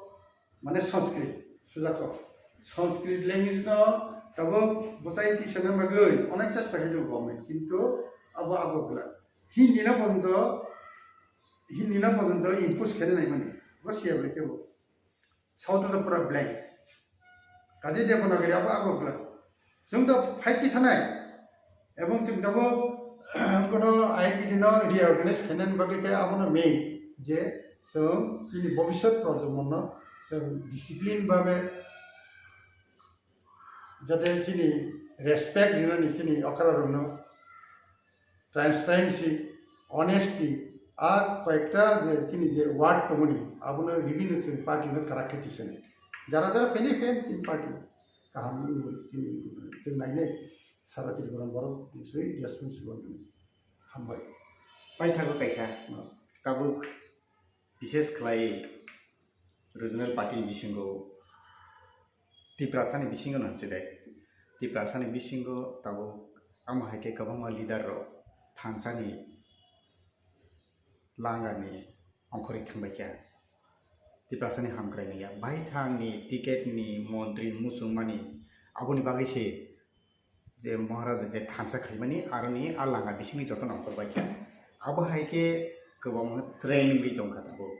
mane Sanskrit, sujako. Sanskrit language no tabuk bwsai tisana bagwi onek chesta khai tongo government, kintu abo, abo bwla. Hindi no pojonto, Hindi no pojonto impose khaina nai mani. Bo siya bai kebo. South no pura blank. Kaje Devanagari abo, abo bwla. Chwng to fight khe thanai. Ebong chwng tabuk kono identity no reorganize khainani bagwi khe abono main je chwng chini bobiswt projomonno chwng discipline babe jate chini respect rinani chini okra rokno transparency, honesty, a koyekta je chini je word tongmani abono ribini chwng party no kwrak khe tisani. Jara jara phainai phai chini party kaham wngwi chini chwng nainai. Sara Tripura borok twi responsible wngwi hambai. Paithago kaisa tabuk bises khlai regional party ni bisingo Tiprasani bisingo no hwnchidai. Tiprasani bisingo tabuk amo hai khe kwbangma leader rok thansani langani ongkhorwi thangbaikha. Tiprasani hamkrai naiya. Baithangni ticket ni montri muchungmani aboni bagwi se je Maharaja je thansa khaimani aroni a langa bisingni jotono ongkhorbaikha. Abo hai khe kwbangma train wngwi tongkha tabuk.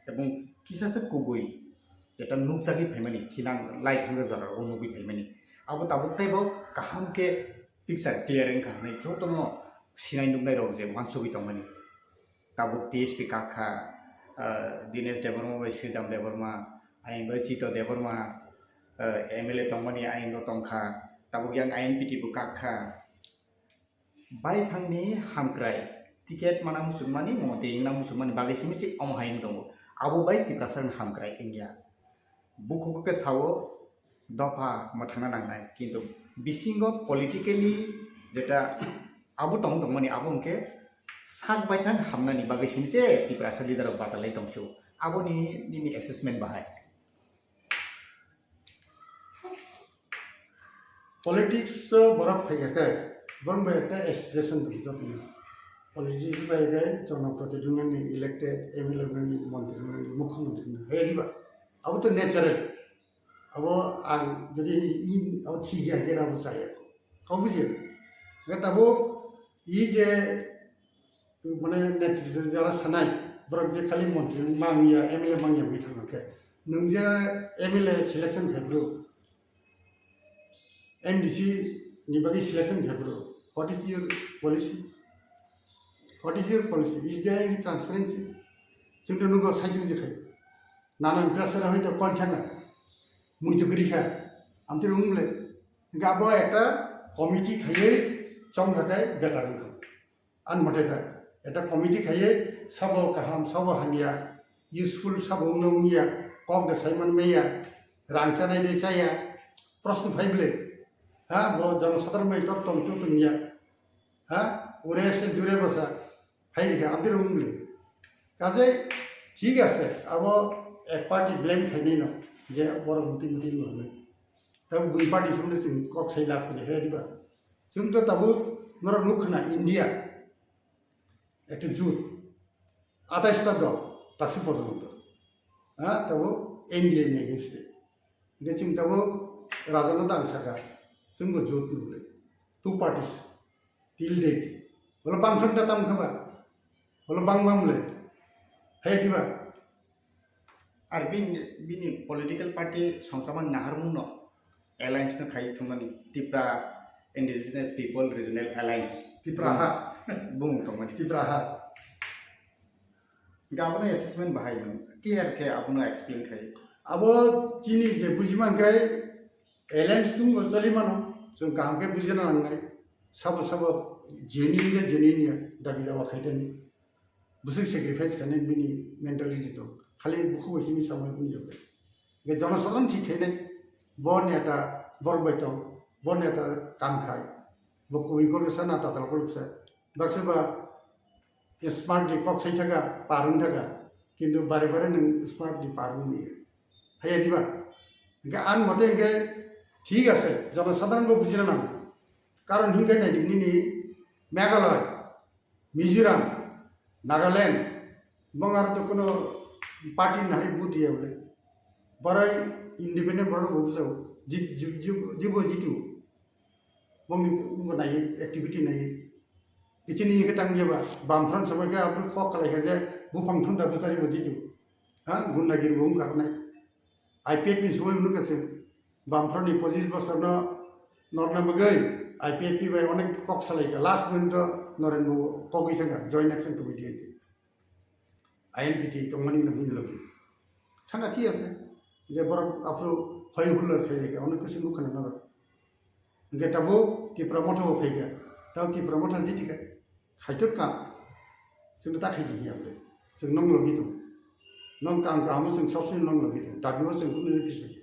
Ebong kisa se kubui jeta nukjagwi phaimani thinang lai thangjak jora rogo nugwi phaimani. Abo tabuk teibo kaham khe picture clear wngkha hinwi jotono sinai nuknai rok je uansugwi tongmani. Tabuk T S P kak kha, ah, Dinesh Debbarma bai Sridham Debbarma, ayang bai Chito Debbarma, ah, M L A tongmani ayang o tongkha, tabuk yang I N P T bo kak kha. Baithangni hamkrai, ticket mana muchungmani, Mohamati wngna muchungmani bagwi simi se omo hai wng tongo. Abo bai Tiprasa rok hamkrai wngya. Bukhuk khe sao dopha mwthangna nangnai, kintu bisingo politically jeta abo tong tongmani abo hwnkhe sak baithang hamnani bagwi simi se Tiprasa leader rok batalai tongsu. Aboni nini assessment bahai? Politics o borok phaikha khe, borok bai ekta aspiration dong jotoni. Politics bai khe jonoprotidhi wngnani, elected M L A wngnani, montri wngnani, mukhyamantri wngnani, hai diba? Abo to natural. Abo ang jodi in, abo thik ya, khe abo chaya. Kau buji? Khe tabo i je mane netritwo jara sanai, borok je khali montri mangya, M L A mangya wngwi thangkha khe, nwng je M L A selection khai bro, M D C ni bagwi selection khai bro, what is your policy? What is your policy? Is there any transparency? Chwng to nugo sai chwng je khai. Nana pressure hoi to kon thanga. Mui to gri kha. Amtwi rung le. Ga bo ekta committee khaiwi chong kha khai better wngkha. An mote ta, eta committee khaiye sabo kaham, sabo hamya, useful sabo wngno wngya, kok de saiman meya, rang chanai de chaya, proshno phai bwle. Ha, bo jono sadharon bai tok tong tu tongya. Ha, ure se jure basa, phai rikha, abdi rung bwle. Kaje, thik ase, abo ek party blame khainai no, je borok muti muti no hwnwi. Tei bui party somondo chwng kok sai lab khainai, he diba? Chwng to tabuk norok nuk khna India, ekta jut, atais ta dol, taksi porjonto. Ha, tabuk India ni against e. Hingke chwng tabuk raja no tang saka, chwng bo jut nuk le. Two parties, till date. Bolo bangtham ta tam kha ba? Bolo bang bang le. Hai diba? Ar bini, bini political party songchaman naharmung no alliance no khai thumnani Tipra Indigenous People Regional Alliance. Tipraha. Bung tongmani. Tipraha. Gabana assessment bahai no clear khe abono explain khai. Abo chini je bujiman kai alliance tung bo choli mano, chwng kaham khe bujina nangnai. Sabo sabo genuine ya genuine ya dabi dawa khaitani. Bwswk sacrifice khainai bini mentality tong. Khali bukhuk bai simi samung wng ya. Ge jonosadharon thik khainai. Bo neta, bor bai tong, bo neta kam khai. Bo kubui koloksa na tatal koloksa. Baksa ba smart di kok sai thaka, parung thaka. Kintu bare bare nung smart di parung ni. Haya diba? Ge an mote ge thik ase, jonosadharon bo bujina nang. Karon hinkai nai di nini Meghalaya, Mizoram, Nagaland, bong aro to kono party ni hari vote ya bole. Borai independent borai bo bujao, jit-, jit-, jit-, jibo jitu. Bongni bo nai activity nai. Kichini ke tang ya ba, bam front samai ke abro kok kalai ke je, buphang thunda bwsari bo jitu. Ha, gunda giri bo wngkha nai. I P F ni sumai wngkha se. Bamphorni pochis bosorno norna bagwi I P F T bai onek kok salai kha. Last moment o Noren bo kogwi thangkha Joint Action Committee hai khe. I N P T tongmani no buini logi. Thangkha thik ase. Je borok aphuru hoi hulla khailai kha, onek kisi nukha na norok. Hingke tabuk Tipra Motha bo phaikha. Tabuk Tipra Motha jiti kha. Khaitor ka. Chwng ta khaidi hiya ble. Chwng nong logi tong. Nong kam kam chwng sab sini nong logi tong. Dabi bo chwng kunu ni bising.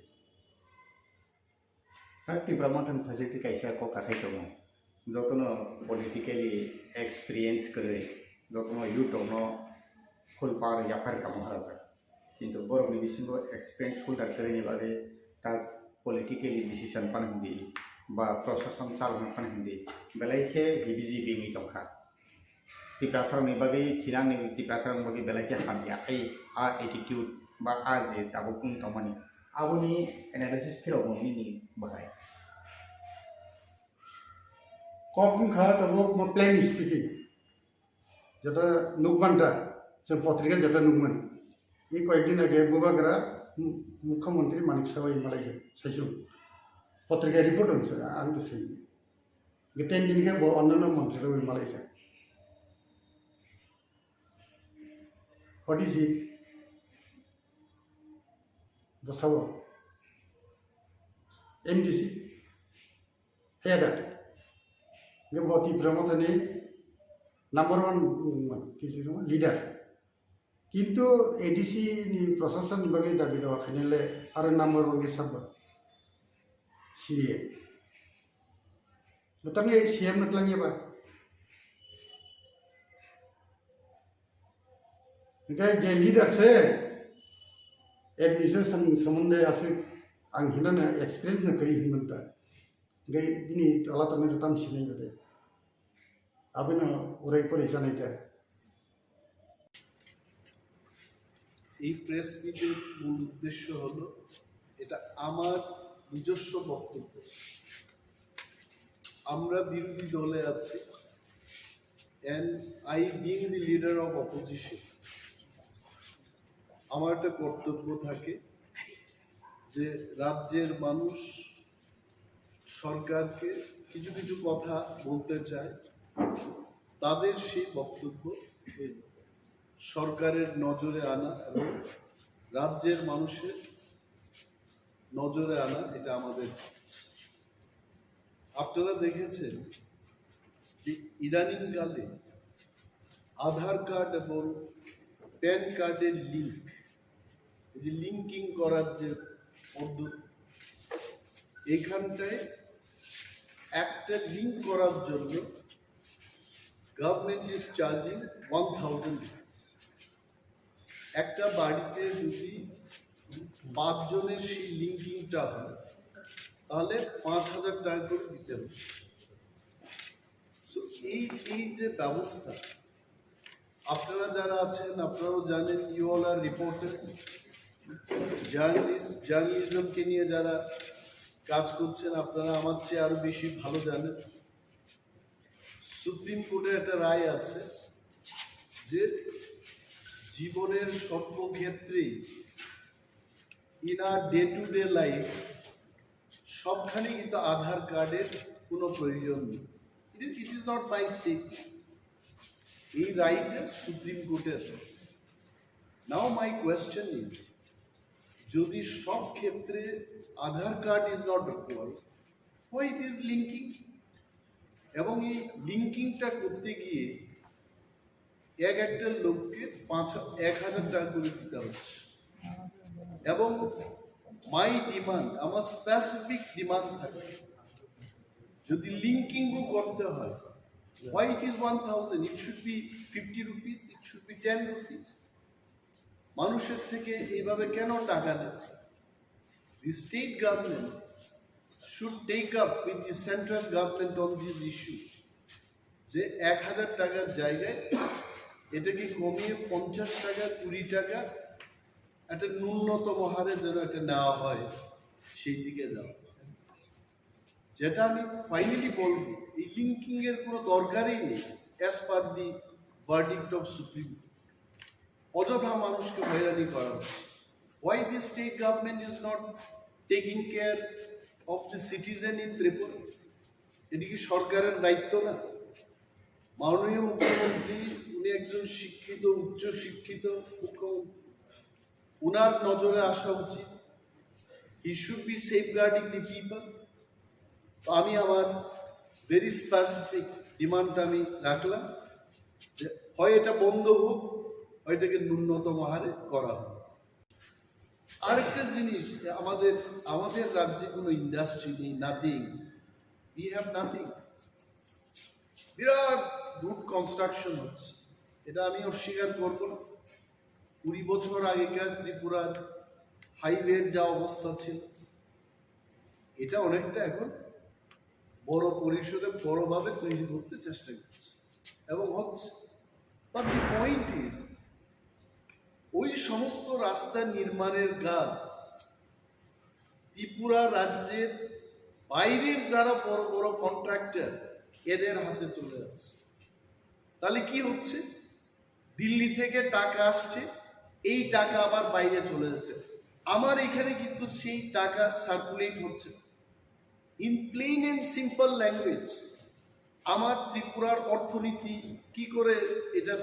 Kha Tipra Motha ni phaijak tei kaisa kok kasai tongo. Jotono politically experience kwrwi, jotono youth rokno phul par yaphar kamo harajak. Kintu borokni bisingo experience holder kwrwini bagwi ta politically decision phano hindi, ba prosason chalokna phano hindi, belai khe heavy jibi wngwi tongkha. Tiprasarokni bagwi, thinangni Tiprasarokni bagwi belai khe hamya, ai a attitude ba a je tabuk wng tongmani, aboni analysis phirokno nini bahai. Kok wngkha tabuk mo plain speaking. Jeta nukmanta, chwng potrika jeta nukmani. I koyekdin age Bubagra mu-, Mukhyamantri Manik Saha bai malaikha, saichung. Potrika report onse, ang to sai. Geten din khe bo onnanno montri rok bai malaikha. What is he? Bo sabo. M D C. Header. Ge bo Tipra Mothani Number one, um, kisi leader. Kintu A D C ni prosason ni bagwi dabi dawa khainai le aro number one ni sabo C A. Bwtangni C M no twlangya ba. Hingke je leader se administration somonde aswk ang hinana experience no kwrwi hinmanta. Hingke bini tola tongmani tam sinai bade. Abono urai porai sanai ta. এই প্রেস মিটের মূল উদ্দেশ্য হলো, এটা আমার নিজস্ব বক্তব্য। আমরা বিরোধী দলে আছি, and I being the leader of opposition, আমার একটা কর্তব্য থাকে যে রাজ্যের মানুষ সরকারকে কিছু কিছু কথা বলতে চায়, তাদের সেই বক্তব্য সরকারের নজরে আনা এবং রাজ্যের মানুষের নজরে আনা, এটা আমাদের কাজ। আপনারা দেখেছেন যে ইদানিংকালে আধার কার্ড এবং প্যান কার্ডের লিংক, এই যে লিঙ্কিং করার যে পদ্ধতি, এখানটায় একটা লিংক করার জন্য government is charging one thousand rupees। একটা বাড়িতে যদি পাঁচজনের সেই লিঙ্কিংটা হয়, তাহলে পাঁচ হাজার টাকা করে দিতে হবে। তো এই এই যে ব্যবস্থা, আপনারা যারা আছেন, আপনারাও জানেন, you all are reporters, journalist, জার্নালিজমকে নিয়ে যারা কাজ করছেন, আপনারা আমার চেয়ে আরো বেশি ভালো জানেন। সুপ্রিম কোর্টের একটা রায় আছে যে জীবনের সর্বক্ষেত্রেই, in our day to day life, সবখানে কিন্তু আধার কার্ডের কোনো প্রয়োজন নেই। It is, it is not my statement, এই রায়টা সুপ্রিম কোর্টের। Now my question is, যদি সব ক্ষেত্রে Aadhaar card is not required, why this linking? এবং এই লিঙ্কিংটা করতে গিয়ে এক একটা লোককে পাঁচ এক হাজার টাকা করে দিতে হচ্ছে। এবং মাই ডিমান্ড, আমার স্পেসিফিক ডিমান্ড থাকে, যদি লিঙ্কিংও করতে হয়, why it is one thousand? It should be fifty rupees, it should be ten rupees। মানুষের থেকে এইভাবে কেন টাকা নেবে? The state government should take up with the central government on this issue, যে এক হাজার টাকার জায়গায় এটাকে কমিয়ে পঞ্চাশ টাকা, কুড়ি টাকা, একটা ন্যূনতম হারে যেন এটা নেওয়া হয়, সেই দিকে যাওয়া। যেটা আমি ফাইনালি বলবো, এই লিঙ্কিং এর কোনো দরকারই নেই, as per the verdict of Supreme Court। অযথা মানুষকে হয়রানি করা হচ্ছে। Why the state government is not taking care of the citizen in Tripura? এটি কি সরকারের দায়িত্ব না? মাননীয় মুখ্যমন্ত্রী, উনি একজন শিক্ষিত, উচ্চ শিক্ষিত মুখ্যমন্ত্রী, উনার নজরে আসা উচিত। He should be safeguarding the people। তো আমি আমার ভেরি স্পেসিফিক ডিমান্ডটা আমি রাখলাম যে হয় এটা বন্ধ হোক, হয় এটাকে ন্যূনতম হারে করা হোক। আরেকটা জিনিস, আমাদের আমাদের রাজ্যে কোনো ইন্ডাস্ট্রি নেই, নাথিং, we have nothing। বিরাট রুট কনস্ট্রাকশন হচ্ছে, এটা আমি অস্বীকার করব না। কুড়ি বছর আগেকার ত্রিপুরার হাইওয়ের যা অবস্থা ছিল, এটা অনেকটা এখন বড় পরিসরে বড়ভাবে তৈরি করতে চেষ্টা করছে এবং হচ্ছে। But the point is, ওই সমস্ত রাস্তা নির্মাণের কাজ ত্রিপুরা রাজ্যের বাইরের যারা বড় বড় কন্ট্রাক্টর, এদের হাতে চলে যাচ্ছে। তাহলে কি হচ্ছে? দিল্লি থেকে টাকা আসছে, এই টাকা আবার বাইরে চলে যাচ্ছে। আমার এখানে কিন্তু সেই টাকা সার্কুলেট হচ্ছে না। In plain and simple language, আমার ত্রিপুরার অর্থনীতি কি করে এটা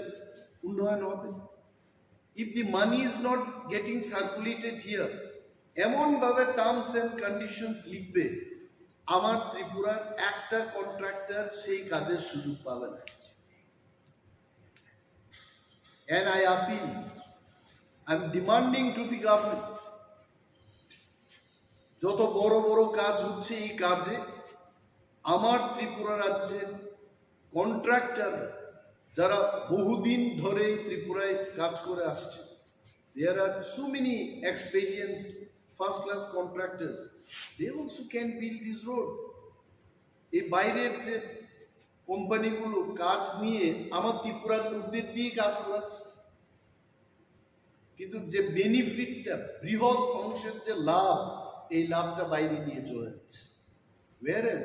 উন্নয়ন হবে? If the money is not getting circulated here, এমনভাবে টার্মস অ্যান্ড কন্ডিশনস লিখবে, আমার ত্রিপুরার একটা কন্ট্রাক্টর সেই কাজের সুযোগ পাবে না। And I appeal, I am demanding to the government, যত বড় বড় কাজ হচ্ছে এই কাজে আমার ত্রিপুরা রাজ্যের কন্ট্রাক্টর, যারা বহুদিন ধরে এই ত্রিপুরায় কাজ করে আসছে, there are so many experienced first class contractors, they also can build this road. এই বাইরের যে কোম্পানিগুলো কাজ নিয়ে আমার ত্রিপুরার লোকদের দিয়ে কাজ করাচ্ছে, কিন্তু যে বেনিফিটটা, বৃহৎ অংশের যে লাভ, এই লাভটা বাইরে নিয়ে চলে যাচ্ছে। Whereas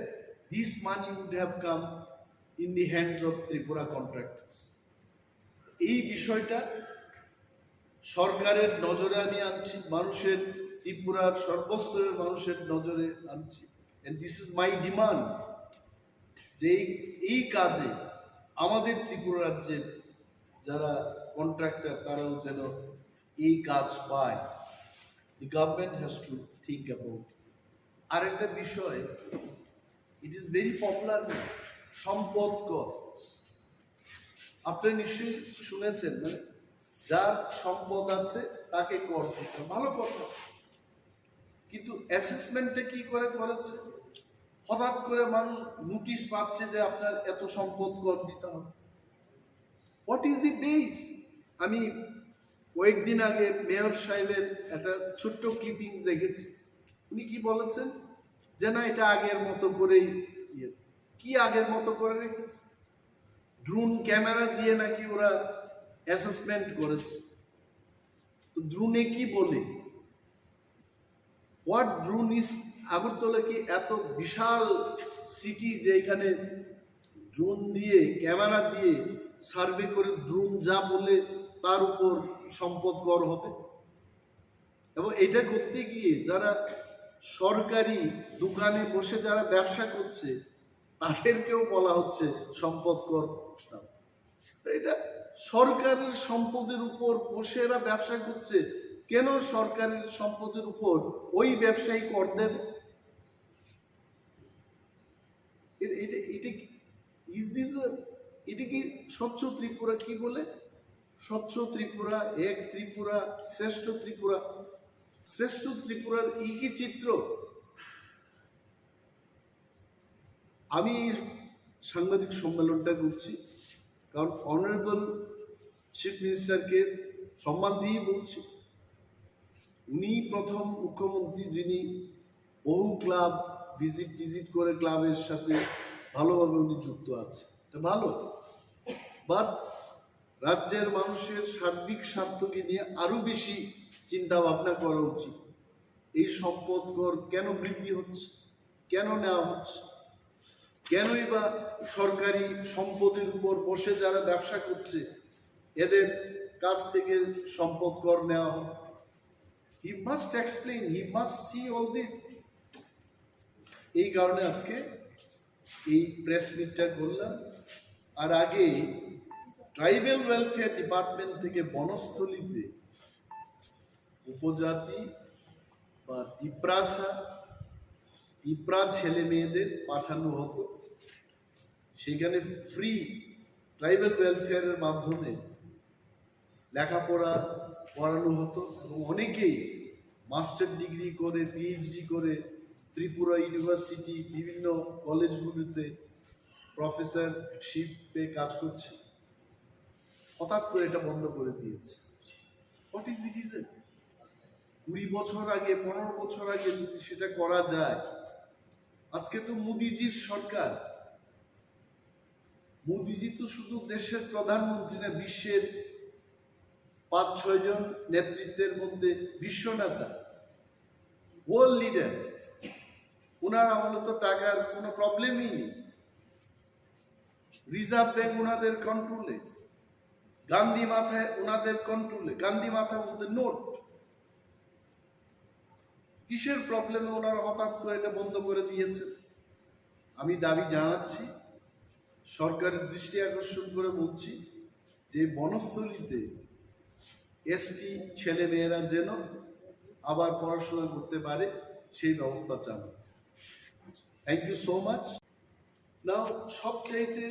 this money would have come in the hands of Tripura contractors. এই বিষয়টা সরকারের নজরে আমি আনছি, মানুষের, ত্রিপুরার সর্বস্তরের মানুষের নজরে আনছি। And this is my demand, যে এই, এই কাজে আমাদের ত্রিপুরা রাজ্যের যারা কন্ট্রাক্টর, তারাও যেন এই কাজ পায়। The government has to think about it. আরেকটা বিষয়, it is very popular, সম্পদ কর। আপনি নিশ্চয়ই শুনেছেন, মানে, যার সম্পদ আছে তাকে কর দিতে হয়। ভালো কথা, কিন্তু অ্যাসেসমেন্টটা কি করে করেছে? হঠাৎ করে মানুষ নোটিশ পাচ্ছে যে আপনার এত সম্পদ কর দিতে হবে। What is the base? আমি কয়েকদিন আগে মেয়র সাহেবের একটা ছোট্ট ক্লিপিংস দেখেছি। উনি কি বলেছেন যে না, এটা আগের মতো করেই ইয়ে। কি আগের মতো করে রেখেছে? ড্রোন ক্যামেরা দিয়ে নাকি ওরা অ্যাসেসমেন্ট করেছে। তো ড্রোনে কি বলে? What drone is? আগরতলা কি এত বিশাল সিটি যে এখানে ড্রোন দিয়ে, ক্যামেরা দিয়ে সার্ভে করে ড্রোন যা বলে তার উপর সম্পদ কর হবে? এবং এটা করতে গিয়ে যারা সরকারি দোকানে বসে যারা ব্যবসা করছে, তাদেরকেও বলা হচ্ছে সম্পদ কর দাও। তো এটা সরকারের সম্পদের উপর বসে এরা ব্যবসা করছে, কেন সরকারের সম্পদের উপর ওই ব্যবসায়ী কর দেবে? এটা, এটা, এটা কি, is this a, এটা কি স্বচ্ছ ত্রিপুরা? কি বলে? স্বচ্ছ ত্রিপুরা, এক ত্রিপুরা, শ্রেষ্ঠ ত্রিপুরা। শ্রেষ্ঠ ত্রিপুরার এই কি চিত্র? আমি এই সাংবাদিক সম্মেলনটা করছি কারণ অনারেবল চিফ মিনিস্টারকে সম্মান দিয়েই বলছি। উনি প্রথম মুখ্যমন্ত্রী যিনি বহু ক্লাব ভিজিট টিজিট করে ক্লাবের সাথে ভালোভাবে উনি যুক্ত আছেন, এটা ভালো। বাট রাজ্যের মানুষের সার্বিক স্বার্থকে নিয়ে আরো বেশি চিন্তা ভাবনা করা উচিত। এই সম্পদ কর কেন বৃদ্ধি হচ্ছে, কেন নেওয়া হচ্ছে, কেনই বা সরকারি সম্পদের উপর বসে যারা ব্যবসা করছে এদের কাছ থেকে সম্পদ কর নেওয়া হয়? He must explain, he must see all this. এই কারণে আজকে এই প্রেস মিটটা করলাম। আর আগে ট্রাইবাল ওয়েলফেয়ার ডিপার্টমেন্ট থেকে বনস্থলীতে উপজাতি বা তিপ্রাসা, তিপ্রা ছেলে মেয়েদের পাঠানো হতো, সেখানে ফ্রি ট্রাইবাল ওয়েলফেয়ারের মাধ্যমে লেখাপড়া করানো হতো এবং অনেকেই মাস্টার ডিগ্রি করে, পিএইচডি করে ত্রিপুরা ইউনিভার্সিটি, বিভিন্ন কলেজগুলিতে প্রফেসরশিপে কাজ করছে। হঠাৎ করে এটা বন্ধ করে দিয়েছে। What is the reason? কুড়ি বছর আগে, পনেরো বছর আগে যদি সেটা করা যায়, আজকে তো মোদিজির সরকার। মোদিজি তো শুধু দেশের প্রধানমন্ত্রী না, বিশ্বের পাঁচ ছয় জন নেতৃত্বের মধ্যে বিশ্ব নেতা, ওয়ার্ল্ড লিডার। ওনার আমলে তো টাকার কোনো প্রবলেমই নেই। রিজার্ভ ব্যাংক ওনাদের কন্ট্রোলে, গান্ধী মাথায় ওনাদের কন্ট্রোলে। গান্ধী মাথা বলতে নোট। কিসের প্রবলেমে ওনারা হঠাৎ করে এটা বন্ধ করে দিয়েছেন? আমি দাবি জানাচ্ছি, সরকারের দৃষ্টি আকর্ষণ করে বলছি যে বনস্থলীতে এসটি ছেলে মেয়েরা যেন আবার পড়াশোনা করতে পারে, সেই ব্যবস্থা চালাচ্ছে। Thank you so much. Now, সবচাইতে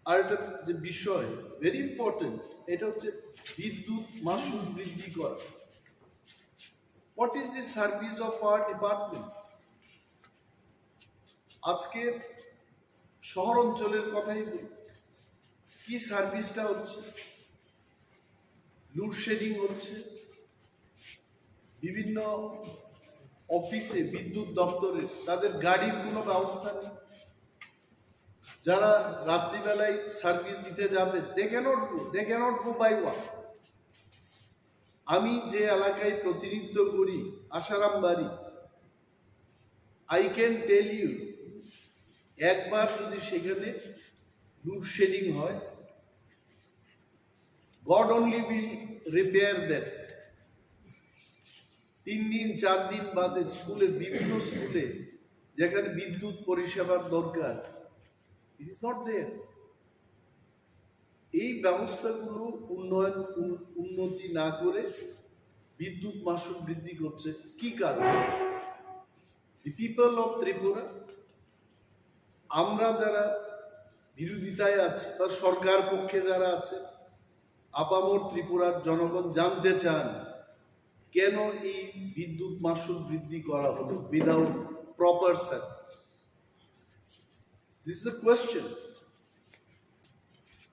আর একটা যে বিষয়, ভেরি ইম্পর্টেন্ট, এটা হচ্ছে বিদ্যুৎ মাশুল বৃদ্ধি করা। What is the service of our department? আজকে শহর অঞ্চলের কথাই বলি, কি সার্ভিসটা হচ্ছে? লোডশেডিং হচ্ছে, বিভিন্ন অফিসে, বিদ্যুৎ দপ্তরে তাদের গাড়ির কোনো ব্যবস্থা নেই। যারা রাত্রিবেলায় সার্ভিস দিতে যাবে, they cannot go, they cannot go by walk. আমি যে এলাকায় প্রতিনিধিত্ব করি, আশারাম বাড়ি, I can tell you, একবার যদি সেখানে লোডশেডিং হয়, God only will repair that. তিন দিন, চার দিন বাদে স্কুলের, বিভিন্ন স্কুলে যেখানে বিদ্যুৎ পরিষেবার দরকার, it is not there. এই ব্যবস্থাগুলো উন্নয়ন, উন- উন্নতি না করে বিদ্যুৎ মাশুল বৃদ্ধি করছে কি কারণে? The people of Tripura, আমরা যারা বিরোধিতায় আছি বা সরকার পক্ষে যারা আছে, আপামর ত্রিপুরার জনগণ জানতে চান কেন এই বিদ্যুৎ মাশুল বৃদ্ধি করা হলো without proper service. This is a question.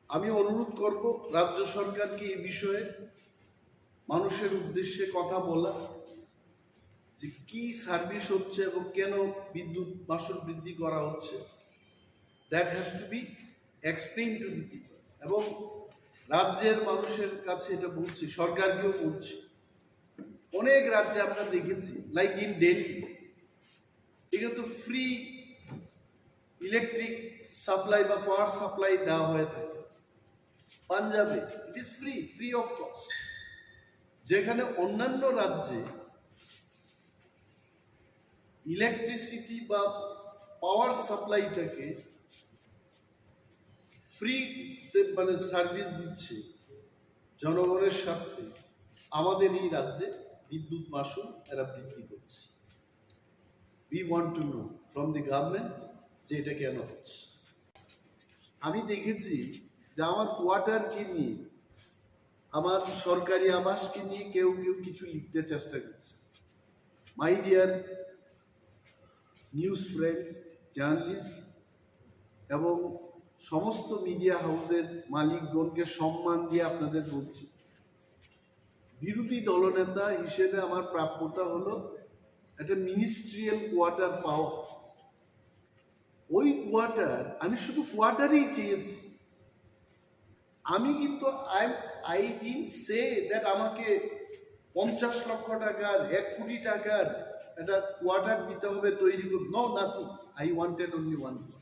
আমি অনুরোধ করব রাজ্য সরকারকে এই বিষয়ে মানুষের উদ্দেশ্যে কথা বলা, যে কি সার্ভিস হচ্ছে এবং কেন বিদ্যুৎ মাশুল বৃদ্ধি করা হচ্ছে। That has to be explained to the people. এবং রাজ্যের মানুষের কাছে এটা বলছি, সরকারকেও বলছি। অনেক রাজ্যে আমরা দেখেছি, লাইক ইন দিল্লি, এটা তো ফ্রি ইলেকট্রিক সাপ্লাই বা পাওয়ার সাপ্লাই দেওয়া হয়ে থাকে। পাঞ্জাবে it is free, free of cost. যেখানে অন্যান্য রাজ্যে ইলেকট্রিসিটি বা পাওয়ার সাপ্লাইটাকে ফ্রিতে, মানে, সার্ভিস দিচ্ছে জনগণের স্বার্থে, আমাদের এই রাজ্যে বিদ্যুৎ মাশুল এরা বৃদ্ধি করছে। We want to know from the government যে এটা কেন হচ্ছে। আমি দেখেছি যে আমার কোয়ার্টারকে নিয়ে, আমার সরকারি আবাসকে নিয়ে কেউ কেউ কিছু লিখতে চেষ্টা করছে। My dear news friends, journalist এবং সমস্ত মিডিয়া হাউসের মালিকগণকে সম্মান দিয়ে আপনাদের বলছি, বিরোধী দলনেতা হিসেবে আমার প্রাপ্যটা হলো একটা মিনিস্ট্রিয়াল কোয়ার্টার পাওয়া। ওই কোয়ার্টার, আমি শুধু কোয়ার্টারই চেয়েছি। আমি কিন্তু, I, I didn't say that আমাকে পঞ্চাশ লক্ষ টাকার, এক কোটি টাকার একটা কোয়ার্টার দিতে হবে তৈরি করতে। No, nothing. I wanted only one quarter.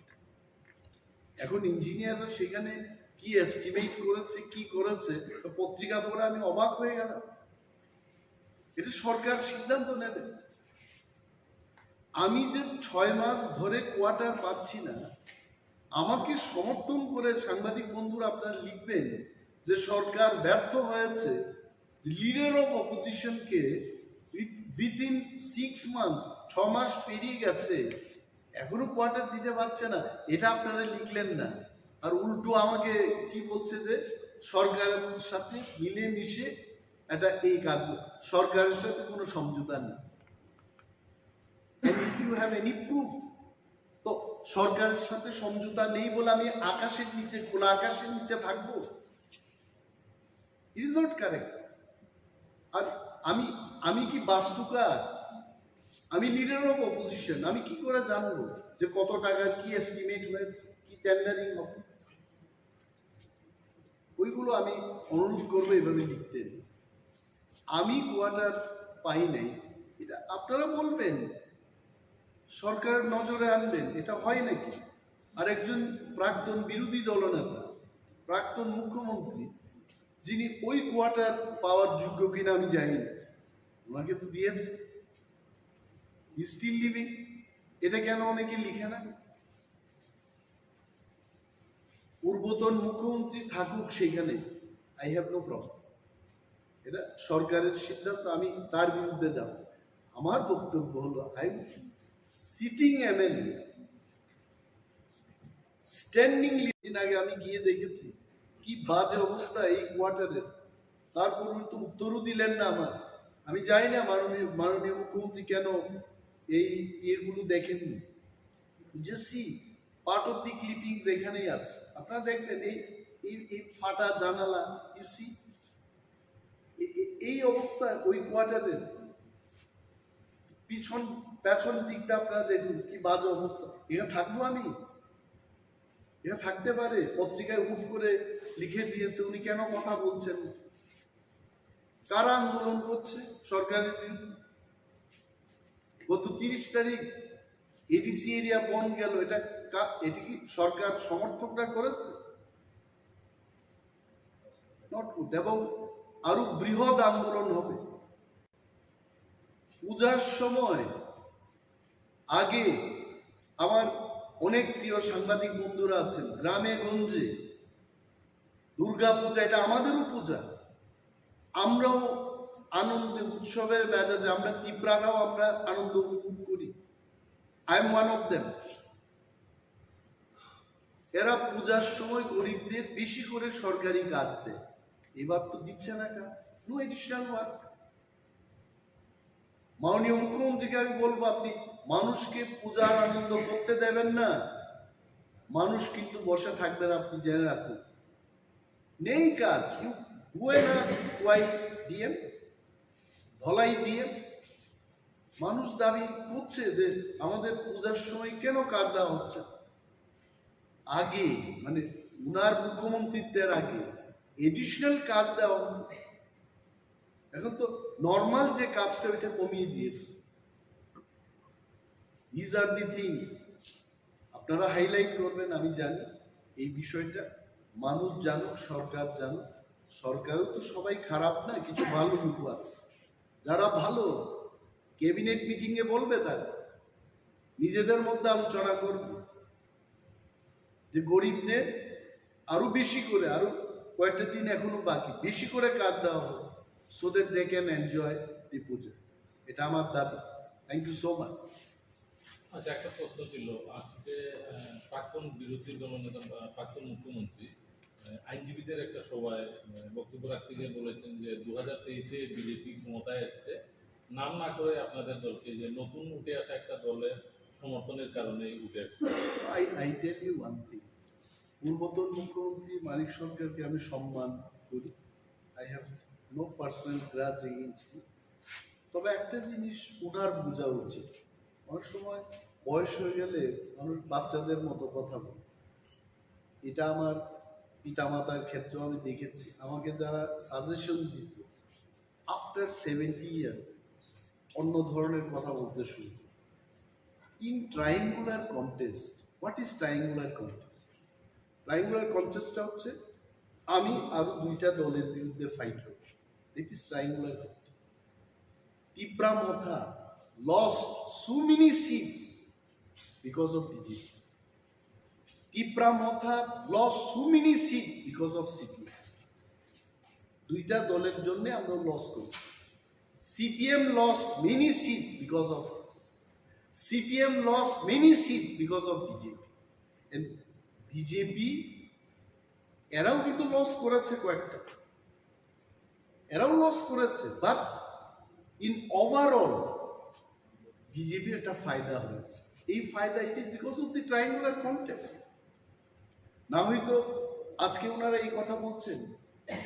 এখন ইঞ্জিনিয়াররা সেখানে কি এস্টিমেট করেছে, কি করেছে, তো পত্রিকা পড়ে আমি অবাক হয়ে গেলাম। এটা সরকার সিদ্ধান্ত নেবে। আমি যে ছয় মাস ধরে কোয়ার্টার পাচ্ছি না, আমাকে সমর্থন করে সাংবাদিক বন্ধুরা আপনারা লিখবেন যে সরকার ব্যর্থ হয়েছে, যে লিডার অফ অপোজিশনকে উইথিন সিক্স মান্থস, ছ মাস পেরিয়ে গেছে, এখনো কোয়ার্টার দিতে পারছে না, এটা আপনারা লিখলেন না। আর উল্টো আমাকে কি বলছে যে সরকারের সাথে মিলেমিশে এটা এই কাজ, সরকারের সাথে কোনো সমঝোতা নেই। And if you have any proof, তো সরকারের সাথে সমঝোতা নেই বলে আমি আকাশের নিচে, খোলা আকাশের নিচে থাকবো? It is not correct. আর আমি, আমি কি বাস্তুকার? আমি লিডার অফ অপোজিশন, আমি কি করে জানবো যে কত টাকার কি এস্টিমেট হয়েছে, কি টেন্ডারিং হবে? ওইগুলো আমি অনুরোধ করবো এইভাবে লিখতে। আমি কোয়ার্টার পাই নাই, এটা আপনারা বলবেন, সরকারের নজরে আনবেন, এটা হয় নাকি? আর একজন প্রাক্তন বিরোধী দলনেতা, প্রাক্তন মুখ্যমন্ত্রী, যিনি ওই কোয়ার্টার পাওয়ার যোগ্য কিনা আমি জানি না, ওনাকে তো দিয়েছে, হি স্টিল লিভিং, এটা কেন অনেকে লিখে না? পূর্বতন মুখ্যমন্ত্রী থাকুক সেখানে, I have no problem. এটা সরকারের সিদ্ধান্ত, আমি তার বিরুদ্ধে যাব। আমার বক্তব্য হলো, I am sitting MLA, standing দিন আগে আমি গিয়ে দেখেছি কি বাজে অবস্থা এই কোয়ার্টারের। তারপর উনি তো উত্তরও দিলেন না আমার। আমি জানি না মাননীয় মাননীয় মুখ্যমন্ত্রী কেন এই ইয়েগুলো দেখেননি। যে সি পার্ট অফ দি ক্লিপিংস এখানেই আছে, আপনারা দেখবেন এই এই এই ফাটা জানালা। ইউ সি এই অবস্থা ওই কোয়ার্টারের পিছন পেছন দিকটা আপনারা দেখুন কি বাজে অবস্থা। এখানে থাকবো আমি? এটা থাকতে পারে? পত্রিকায় হুট করে লিখে দিয়েছে, উনি কেন কথা বলছেন না? কারা আন্দোলন করছে সরকারের বিরুদ্ধে? গত তিরিশ তারিখ এডিসি এরিয়া বন্ধ গেল, এটা কা- এটা কি সরকার সমর্থকরা করেছে? Not good. এবং আরো বৃহৎ আন্দোলন হবে। পূজার সময় আগে আমার অনেক প্রিয় সাংবাদিক বন্ধুরা আছেন, গ্রামে গঞ্জে দুর্গা পূজা, এটা আমাদেরও পূজা, আমরাও আনন্দে উৎসবের মেজাজে আমরা তিপ্রারাও আমরা আনন্দ উপভোগ করি। I am one of them. এরা পূজার সময় গরিবদের বেশি করে সরকারি কাজ দেয়, এবার তো দিচ্ছে না কাজ, নো এডিশনাল ওয়ার্ক। মাননীয় মুখ্যমন্ত্রীকে আমি বলবো, আপনি মানুষকে পূজার আনন্দ করতে দেবেন না, মানুষ কিন্তু বসে থাকবে না, আপনি জেনে রাখুন। নেই কাজ। You go and ask why DM, Dhalai DM. মানুষ দাবি করছে যে আমাদের পূজার সময় কেন কাজ দেওয়া হচ্ছে। আগে, মানে, উনার মুখ্যমন্ত্রীত্বের আগে এডিশনাল কাজ দেওয়া হতো। এখন তো নর্মাল যে কাজটা, ওইটা কমিয়ে দিয়েছে। দিজ আর দি থিংস আপনারা হাইলাইট করবেন, আমি জানি এই বিষয়টা। মানুষ জানুক, সরকার জানুক। সরকারও তো সবাই খারাপ না, কিছু ভালো লোক আছে। যারা ভালো, ক্যাবিনেট মিটিং এ বলবে, তারা নিজেদের মধ্যে আলোচনা করবে যে গরিবদের আরো বেশি করে, আরো কয়েকটা দিন এখনো বাকি, বেশি করে কাজ দেওয়া হোক, so that they can enjoy the puja। এটা আমার দাবি। Thank you so much. আচ্ছা, একটা প্রশ্ন ছিল, আজকে আহ, প্রাক্তন বিরোধী দলনেতা বা প্রাক্তন মুখ্যমন্ত্রী আহ, আইনজীবীদের একটা সভায় আহ, বক্তব্য রাখতে গিয়ে বলেছেন যে দু হাজার তেইশে বিজেপি ক্ষমতায় এসছে, নাম না করে আপনাদের দলকে যে নতুন উঠে আসা একটা দলের সমর্থনের কারণে উঠে আসছে। I, I tell you one thing, পূর্বতন মুখ্যমন্ত্রী মানিক সরকারকে আমি সম্মান করি। I have no personal grudge against him। তবে একটা জিনিস ওনার বোঝা উচিত, অনেক সময় বয়স হয়ে গেলে মানুষ বাচ্চাদের মতো কথা বলে। এটা আমার পিতামাতার ক্ষেত্রেও আমি দেখেছি। আমাকে যারা সাজেশন দিত, আফটার সেভেন্টি ইয়ার্স অন্য ধরনের কথা বলতে শুরু করে। In triangular contest, what is triangular contest? Triangular কন্টেস্টটা হচ্ছে আমি আরো দুইটা দলের বিরুদ্ধে ফাইট করব। It is triangular contest. Tipra Motha lost so many seats because of BJP. Tipra Motha lost so many seats because of CPM. দুইটা দলের জন্য আমরা লস করি। CPM lost many seats because of us. CPM lost many seats because of BJP. And BJP এরাও কিন্তু লস করেছে কয়েকটা, এরাও লস করেছে, but in overall বিজেপির একটা ফায়দা হয়েছে। এই ফায়দা, it is because of the triangular contest। না হয়তো আজকে ওনারা এই কথা বলছেন,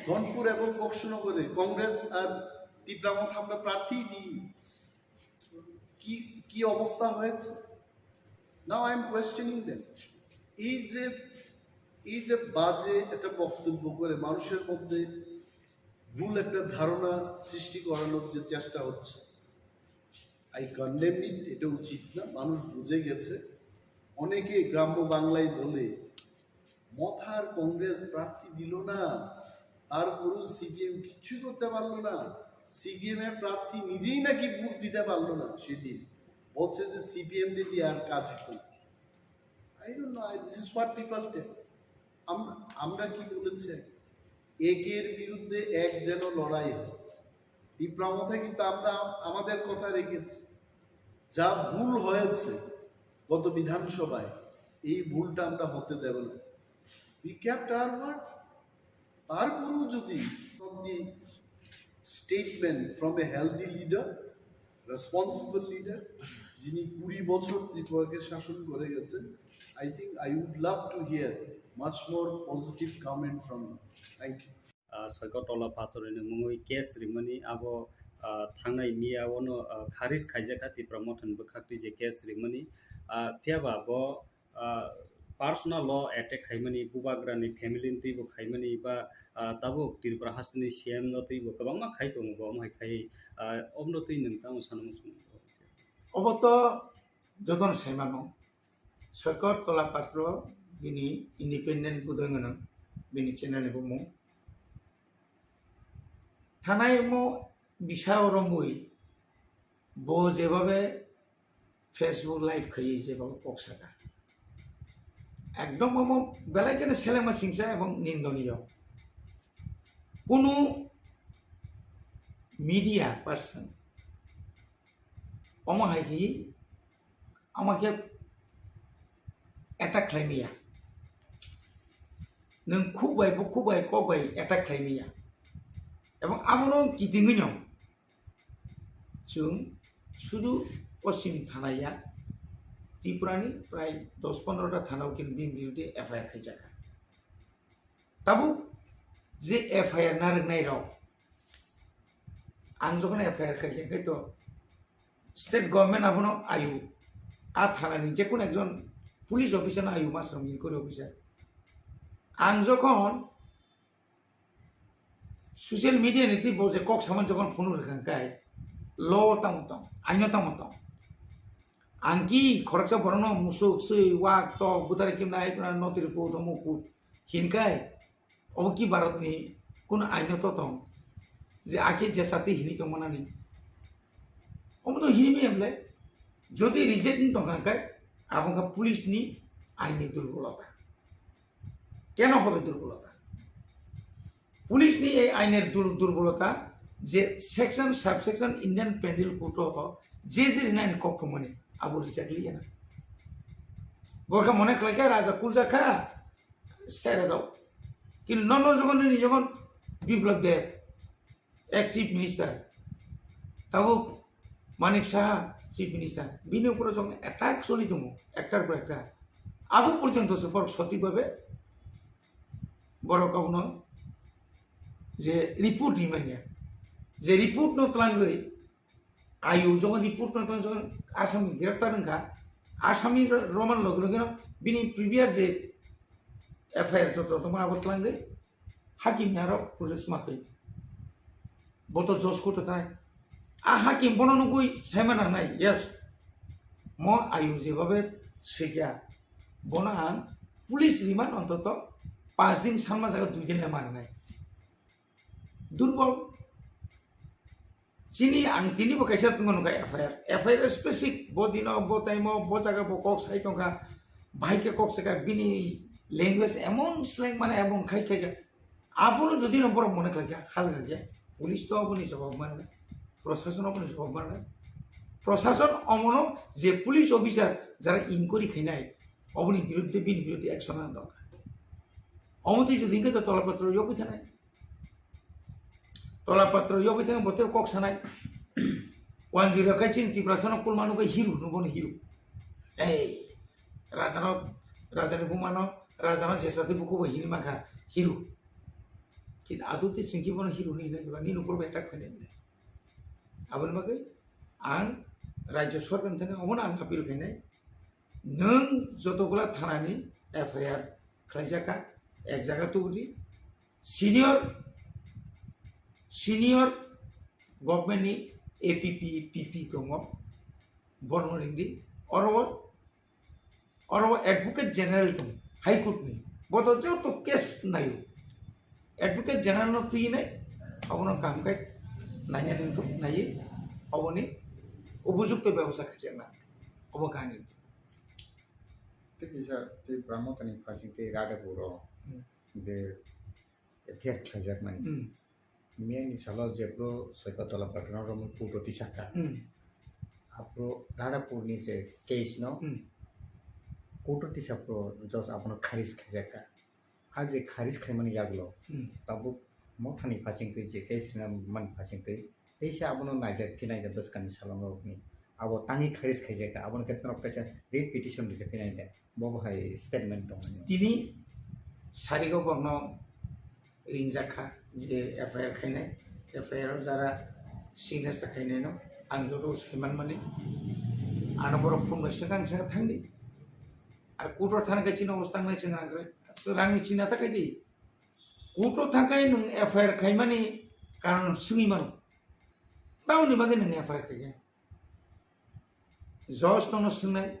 ধনপুর এবং বক্সনগরে কংগ্রেস আর তিপ্রা মথা আমরা প্রার্থী দিই, কি কি অবস্থা হয়েছে। Now I am questioning them। এই যে এই যে বাজে একটা বক্তব্য করে মানুষের মধ্যে ভুল একটা ধারণা সৃষ্টি করানোর যে চেষ্টা হচ্ছে, আই কন্ডেম ইট। এটা উচিত না। মানুষ বুঝে গেছে। অনেকে গ্রাম্য বাংলায় বলে, মথার কংগ্রেস প্রার্থী দিল না, তারপরেও সিপিএম কিচ্ছু করতে পারলো না। সিপিএম এর প্রার্থী নিজেই নাকি ভোট দিতে পারলো না সেদিন, বলছে যে সিপিএম যদি আর কাজ হতো না। I don't know, I, this is what people tell। আমরা আমরা কি বলেছি? একের বিরুদ্ধে এক যেন লড়াই হয়। তিপ্রা মথা কিন্তু আমরা আমাদের কথা রেখেছি। যা ভুল হয়েছে গত বিধানসভায়, এই ভুলটা আমরা হতে দেব না। We kept our word. তারপরেও যদি statement from a healthy leader, responsible leader, যিনি কুড়ি বছর ত্রিপুরাকে শাসন করে গেছেন, I think I would love to hear much more positive comment from you. Thank you. Ah, Soiko Tola Pator ni mungwi case rimani abo, ah, thangnai miya ono, ah, kharis khaijak kha Tipra Mothani bwkhak twi je case rimani, ah, phiya ba bo, ah, personal law attack khaimani, bubagrani family ni twibo khaimani ba, ah, tabuk Tripura hasteni C M no twibo kwbangma khai tongo bo, omo hai khai, ah, omno twi nwng tamo sanamo chwng. Obo to jotono sai mano. Soikot Tola Patro bini independent budoi gwnang bini channel ni bumung. Thanai mo bisa romwi bo jebabe Facebook live khaiwi jebabe kok saka. Ekdom omo belai kheno selengma singsa ebong nindoniyo. Kunu media person omo hai khe ama khe attack khlai maya. Nwng khuk bai, bukhuk bai, kok bai attack khlai maya. Ebong abono kitingwi no chwng sudu Poschim thana ya, Tripura ni prai dos pondro ta thana o khe bini biruddhe F I R khaijakha. Tabuk je F I R narwknai rok, ang jokhon F I R khaikha, khe to state government abono ayu, a thanani je kono ekjon police officer no ayu, masrom inquiry officer. Ang jokhon social media ni twi bo je kok samani jokhon phone rwkha khe, law tamo tong, aino tamo tong. Ang ki khoroksa borokno musuk, swi, wak, tok, butari kimna, ai kuna notiri pu, tomo pu. Hinkai, obo ki Bharatni kuno aino to tong? Je akhe je sati hini tongmanani. Omo to hini mi emle, jodi reject ni tongkha khe, abo kha police ni aini durbolota. Keno hobe durbolota? Police ni ei ainer dur-, durbolota je section, subsection Indian Penal Code o je je rinani kok thumani abo rijak liya na. Borkha mone khlai kha raja kulja kha sere dao. Kintu nono jogon ni jogon Biplab Deb, ex chief minister, tabuk Manik Saha chief minister, bini upore jogon attack choli tongo, ektar por ekta. Abo porjonto se borok sotik babe borok abono je report rimanya, je report no twlangwi ayu jogon report no twlang jogon asami greptar wngkha, asami ro-, roman loge loge no bini previous je F I R joto tongma abo twlangwi hakim ni aro process ma khe. Bo to judge court o thai. A hakim bono nugwi saima nangnai, yes. Mo ayu jebabe swikya. Bono ang police remand ontoto panch din sanma jaga dui din le mananai. Durbol. Chini ang tini bo kaisa tongmani kha F I R. F I R specific bo dino, bo time o, bo jaga bo kok sai tongkha. Bahai khe kok saka bini language emon slang mane emon khai khai kha. Abono jodi no borok mone khlai kha, halga khe police to aboni jawab manai, prosason aboni jawab manai. Prosason omono je police officer jara inquiry khainai, oboni biruddhe, bini biruddhe action nang dorkar. Omo twi jodi hwnkhe to Tola Patro yogwi thanai. Tola Patro yogwi thang bote kok sanai. Wanjui rok khai chini Tiprasa no kulma nugwi hero hwnwi bono hero. Ei, raja no, raja ni buma no, raja no jesa tei buku bo hini mankha hero. Kintu adu tei chwng ki bono hero hwnwi hinai ba nini ukor bai tak khainai. Aboni bagwi ang Rajya Sorkar ni thani omono ang appeal khainai. Nwng joto gula thanani F I R khlaijak kha, ek jaga tubudi, senior, senior government ni A P P, P P tongo, bono ringdi, oro, oro Advocate General tong, High Court ni, boto joto case nayo, Advocate General no twi nai, abono kaham khai naina ringthok naiwi, aboni upojukto bebosta khaijakna, obo kaham. Tei kisa tei Brahmotani phasing tei Radhapur o Hmm. je F I R khlaijakmani. Hmm. Miyani salo jephru Soikotola Patro no romwi court o tisakha. Hmm. Aphru Radhapur ni je case no Hmm. Kutu tisa pro jos abono kharis khaijak kha. A je kharis khaimani yagulo Hmm. tabuk mothani phachingtwi je case rina mani phachingtwi teisa abono naijak phinai da bwskangni salongrokni. Abo tangwi kharis khaijak kha, abono khe norok kaisa writ petition rikha phinai da. Bobo hai statement tongmani. Tini sarigo borno ringjak kha je F I R khainai, F I R o jara signature khainai no ang joto saiman mani. Ano borok phone bai swkang swkang thangdi. Ar kutor thana kai chini obostha nai chwng rang rang ni china ta kai di. Kutor thakai nwng F I R khaimani karon swngwi mano. Tamoni bagwi nwng F I R khaikha. Judge tongno swngnai,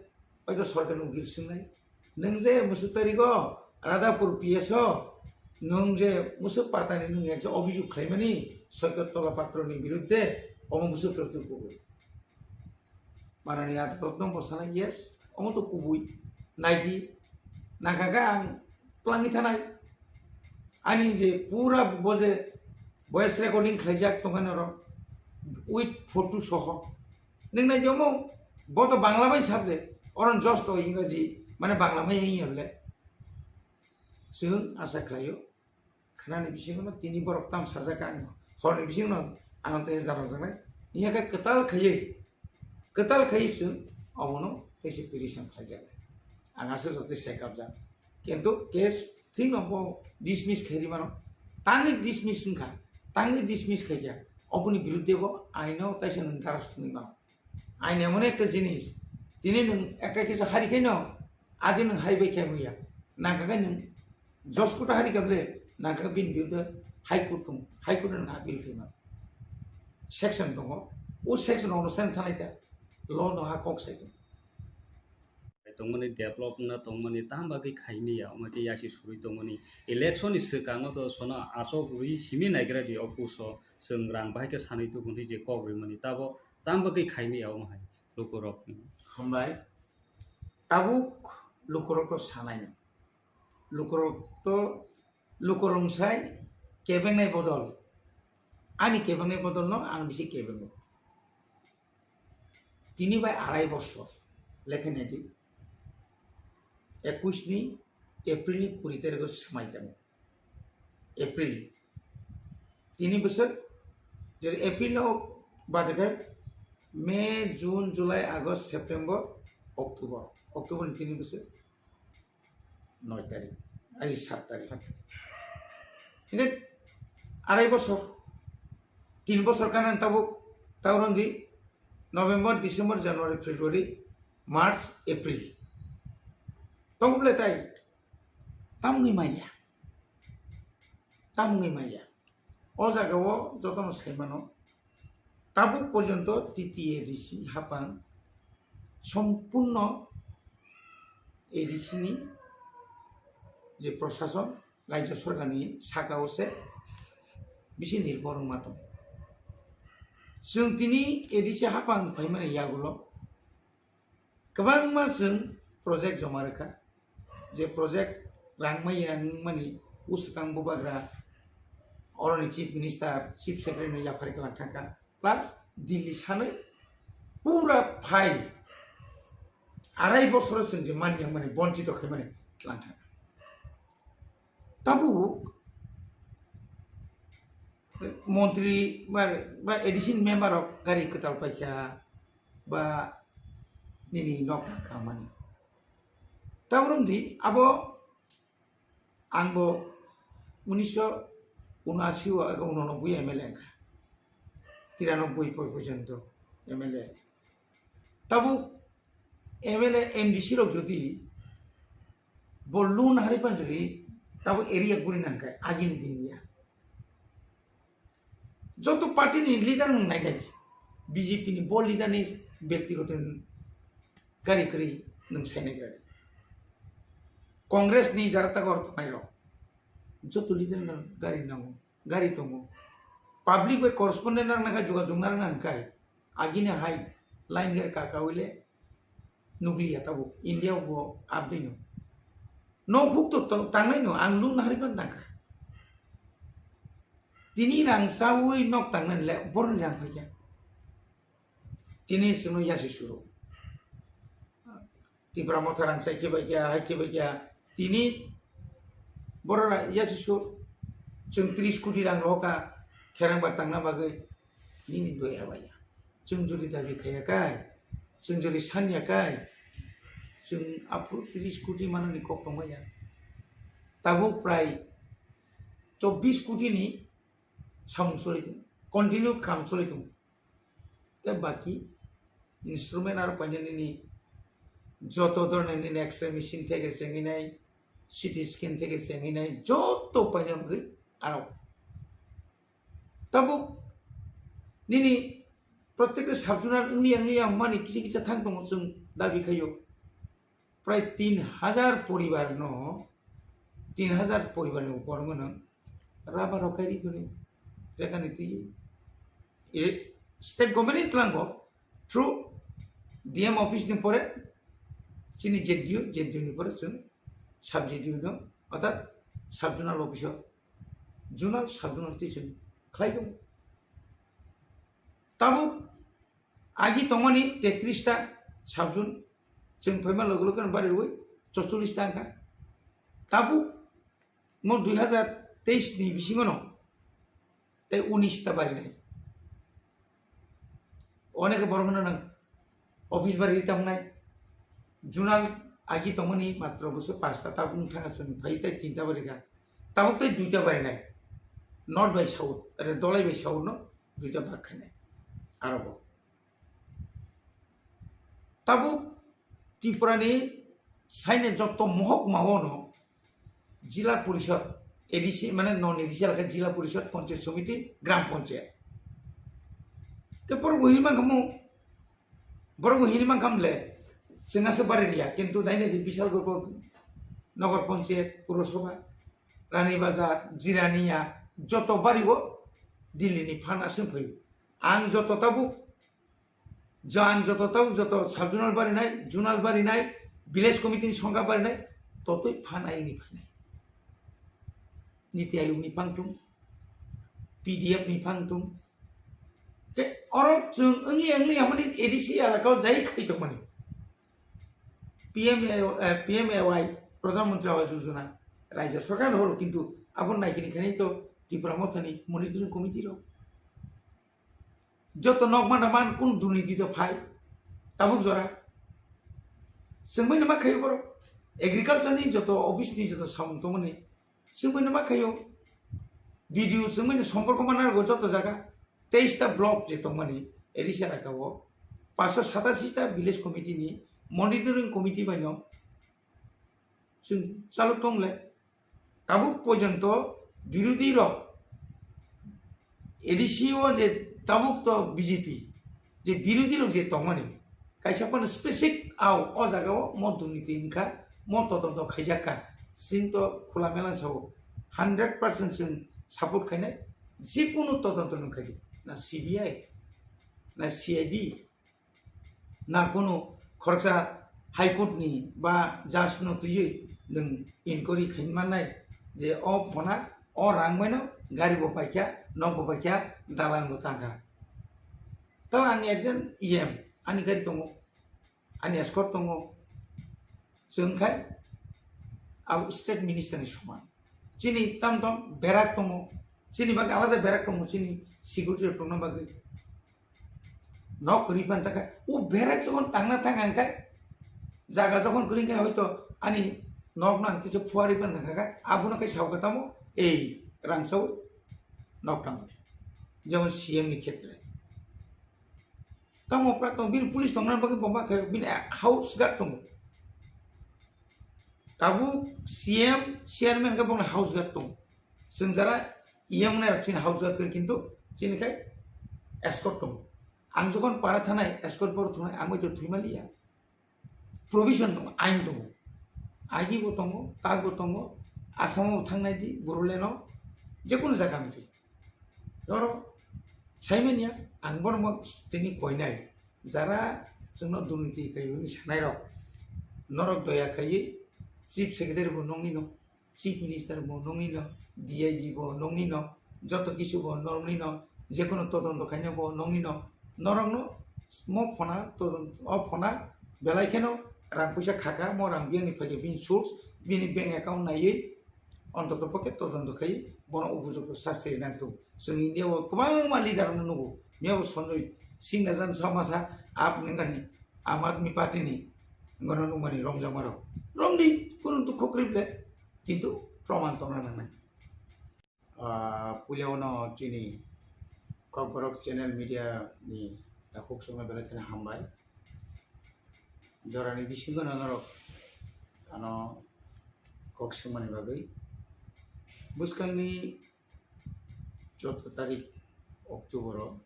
oito sorkar ni ukil swngnai. Nwng je musu tarigo Radhapur P S o nwng je musu patani nwng ekja obhijog khlaimani Soikot Tola Patro ni birudde omo musu tari tu kubui. Manani adalat no bosana yes, omo to kubui. Naidi, nangkha khe ang twlangwi thanai. Ani je pura bo je voice recording khlaijak tongkha norok with photo soho. Nwng nai jomo, bo to Bangla bai sable, oron jos to Ingraji, mane Bangla bai hiya le. Chwng asa khlaio, khnani bisingo no tini borok tam sajak ang, horni bisingo no ano tei jarok janai. Iya khe kwtal khaiye, kwtal khaiye chwng omono tei se petition khlaijaknai. Ang asa joto sai kapjak. Kintu case thik no bo dismiss khairi mano. Tangwi dismiss wngkha, tangwi dismiss khaikha. Oboni birudde bo aino taisa nwng daras thwngwi mano. Ain emon ekta jinis, tini nwng ekta kisa hari khaino, adi nwng hai bai khe muya. Nangkha khe nwng jos kuta hari kable, nangkha khe bini birudde High Court tong, High Court nwng appeal khaima. Section tongo, o section ono sen thanai ta, law no ha kok sai tong. Tongmani develop wngna tongmani tam bagwi khaimaya, omo khe yasi surwi tongmani election ni swkango do sono asok rwi simi naigra di o puso chwng rang bahai khe sanwi tubun hi je kok rwimani tabo tam bagwi khaimaya omo hai lukurok ni. Hambai. Tabuk lukurok to sanai no. Lukurok to lukurok sai kebengnai bodol. Ani kebengnai bodol no ang bisi kebengo. Tini bai arai bosor lekha nai di. Ekush ni April ni kuri tarikh o swmai tongo. April. Tini bosor, je April o bade khe May, June, July, August, September, October. October ni tini bosor. Noi tarikh, ai sat tarikh. Hingke arai bosor, tin bosor kanan tabuk, tauron di November, December, January, February, March, April. Tongble tai, tamni maya, tamni maya. O jaga o jotono sai mano, tabuk porjonto T T A D C hapang sompurno A D C ni je prosason, rajya sorkar ni saka o se bisi nirbor wngma tongo. Chwng tini A D C hapang phaimani yagulo kwbangma chwng project joma rwkha, je project rang maya wngmani bwswkang bubagra oroni chief minister, chief secretary no yaphar khe lang thangkha, plus Delhi sanwi pura file arai bosoro chwng je manya wngmani bonchito khaimani lang thangkha. Tabuk montri ba, ba A D C ni member rok gari kwtal paikha ba nini nok khamani. Tabuk romdi abo ang bo unisho unasi o ego unonoboi M L A wngkha. Tiranobboi porjonto M L A. Tabuk M L A M D C rok jodi bo loan hari panjori tabuk area guri nangkha agini din ya. Joto party ni leader nwng nai nai, B J P ni bo leader ni byaktigoto gari kwrwi nwng sai nai gari. Congress ni jara tago tongnai rok joto leader no gari nango, gari tongo. Public bai correspondent rok nangkha, jogajog narwkna hwnkhai agini hai line gari kaka wile nukliya tabuk India o bo abdino. Nok huk to to tangnai no, ang lun hari ban tangkha. Tini rang sawi nok tangnai le borni rang phaikha. Tini chwngno yasi suru. Tipra Motha rang chai khe bai kha, hai khe bai kha. Tini borok ra-, yasisu chwng tris koti rang rohor kha kherang ba tangna bagwi nini doi abaya. Chwng jodi dabi khaiya kai, chwng jodi sanya kai, chwng aphuru tris koti manani kok tongmaya. Tabuk prai chobbish koti ni samung choli tongo, continue kam choli tongo. Tei baki instrument aro painani ni joto dhoroner nini X-ray machine theke chengwi nai, C T scan theke chengwi nai, joto paina bagwi aro. Tabuk nini protekta sub-zonal wngya wngya mani kisa kisa thang tongo chwng dabi khaio. Prai tin hajar poribar no, tin hajar poribar ni upor wngno rubber rok khai ri tongo. Rekha ni twi, e, state government ni tlango through D M office ni pore chini Z D O, Z D O ni pore chwng sub Z D O no, orthat sub-zonal office o zonal, sub-zonal twi chwng khlai tongo. Tabuk agi tongmani tetris ta sub-zone, chwng phaima loge loge no bari rwi chorchollis ta wngkha. Tabuk mo dui hajar teis ni bisingo no tei unis ta barinai. Onekhe borok hwnno nang office bari ri tamnai. Zonal agi tongmani matro bwswk pasta, tabuk wng thangkha chwng phai tei tinta bari kha. Tabuk tei duita barinai. North bai south, ere Dholai bai south no duita bak khainai. Aro bo. Tabuk Tripura ni saini jotto mohokma o no Jila Porishod, A D C, mane non A D C alakha Jila Porishod, Panchayat Samiti, Gram Panchayat. Te borok bo hini mankha mo, borok bo hini mankha mle, chwng aswk bari riya, kintu daini di Bishalgarh bo Nagar Panchayat, Purosabha, Rani Bazar, Jirania, joto bari o Delhi ni phan aswk phaio. Ang joto tabuk Jang joto tau joto sub-zonal barinai, zonal barinai, village committee ni songkha barinai, totwi phanai ni phanai. Niti Ayog ni phang tung, P D F ni phang tung. Ke oro chwng wngya wngya hamani A D C alaka o jai khai tongmani. P M A, eh, P M A Y, Pradhan Mantri Awas Yojana, Rajya Sarkar horo kintu abo naikini khainai to Tipra Mothani monitoring committee rok. Joto nok manda man kun durniti to phai. Tabuk jora. Chwngbai no ma khaio borok. Agriculture ni joto office ni joto samung tongmani. Chwngbai no ma khaio. B D O chwngbai no somporko mana rwgo joto jaga. Teis ta block je tongmani. A D C alaka o. Paanso satasi ta village committee ni monitoring committee bai no. Chwng chalok tong le. Tabuk porjonto birodhi rok, A D C o je tabuk to B J P, je birodhi rok je tongmani, kaisa phano specific au o jaga o mo durniti wngkha, mo todonto khaijak kha, chwng to khula mela sao, hundred percent chwng support khainai, jekunu todonto nwng khaidi, na C B I, na C I D, na kunu khoroksa High Court ni ba judge no twiwi nwng inquiry khaimannai je o phona o rang baino gari bo paikha, nok bo paikha, dalang bo tangkha. Tamo ani ekjon E M, ani gari tongo, ani escort tongo, chwng khai abo state minister ni soman. Chini tam tam berak tongo, chini bagwi alada berak tongo, chini security rok tongna bagwi. Nok kwrwi phan ta khe, o berak jokhon tangna thang ang khe, jaga jokhon kwrwi khe hoito ani nok nang kisa phuarwi phan thang kha, abono khe sao khe tamo, ei rang sao nok tang. Jemon C M ni khetre. Tamo pra tong, bini police tongna bagwi bomba khe, bini house guard tongo. Tabuk C M, chairman khe bongni house guard tongo. Chwng jara E M nai rok chini house guard khe kintu chini khai escort tongo. Ang jokhon para thanai escort boro thunai ang bai to thwima liya. Provision tongo, ain tongo. Agi bo tongo, tak bo tongo, Assam o thangnai di, Bodoland o, jekunu jaga wngsi. Oro saimanya ang borok tini koinai jara chwngno durniti kaiwi sanai rok norok doya kaiwi chief secretary bo nongni no, chief minister bo nongni no, D I G bo nongni no, joto kisu bo nongni no, jekono todonto khaina bo nongni no, norokno mo phona todonto o phona belai kheno rang puisa khaka, mo rang biyangni phaikhe bini source, bini bank account naiwi, ontoto pokhe todonto khai bono upojukto sasti rinai thung. Chwng India o kwbangma leader no nugo, miyabo Sanjay Singh na jan sama sa, ap nengani Aam Aadmi Party ni, ngono nungmani romjakma rok. Romdi, kurung tu khok rible, kintu proman tongna nangnai. Ah, puila ono chini Kokborok channel media ni takhuk songno belai kheno hambai. Jorani bisingo no norok ano kok swngmani bagwi. Bwskangni chwddo tarik October o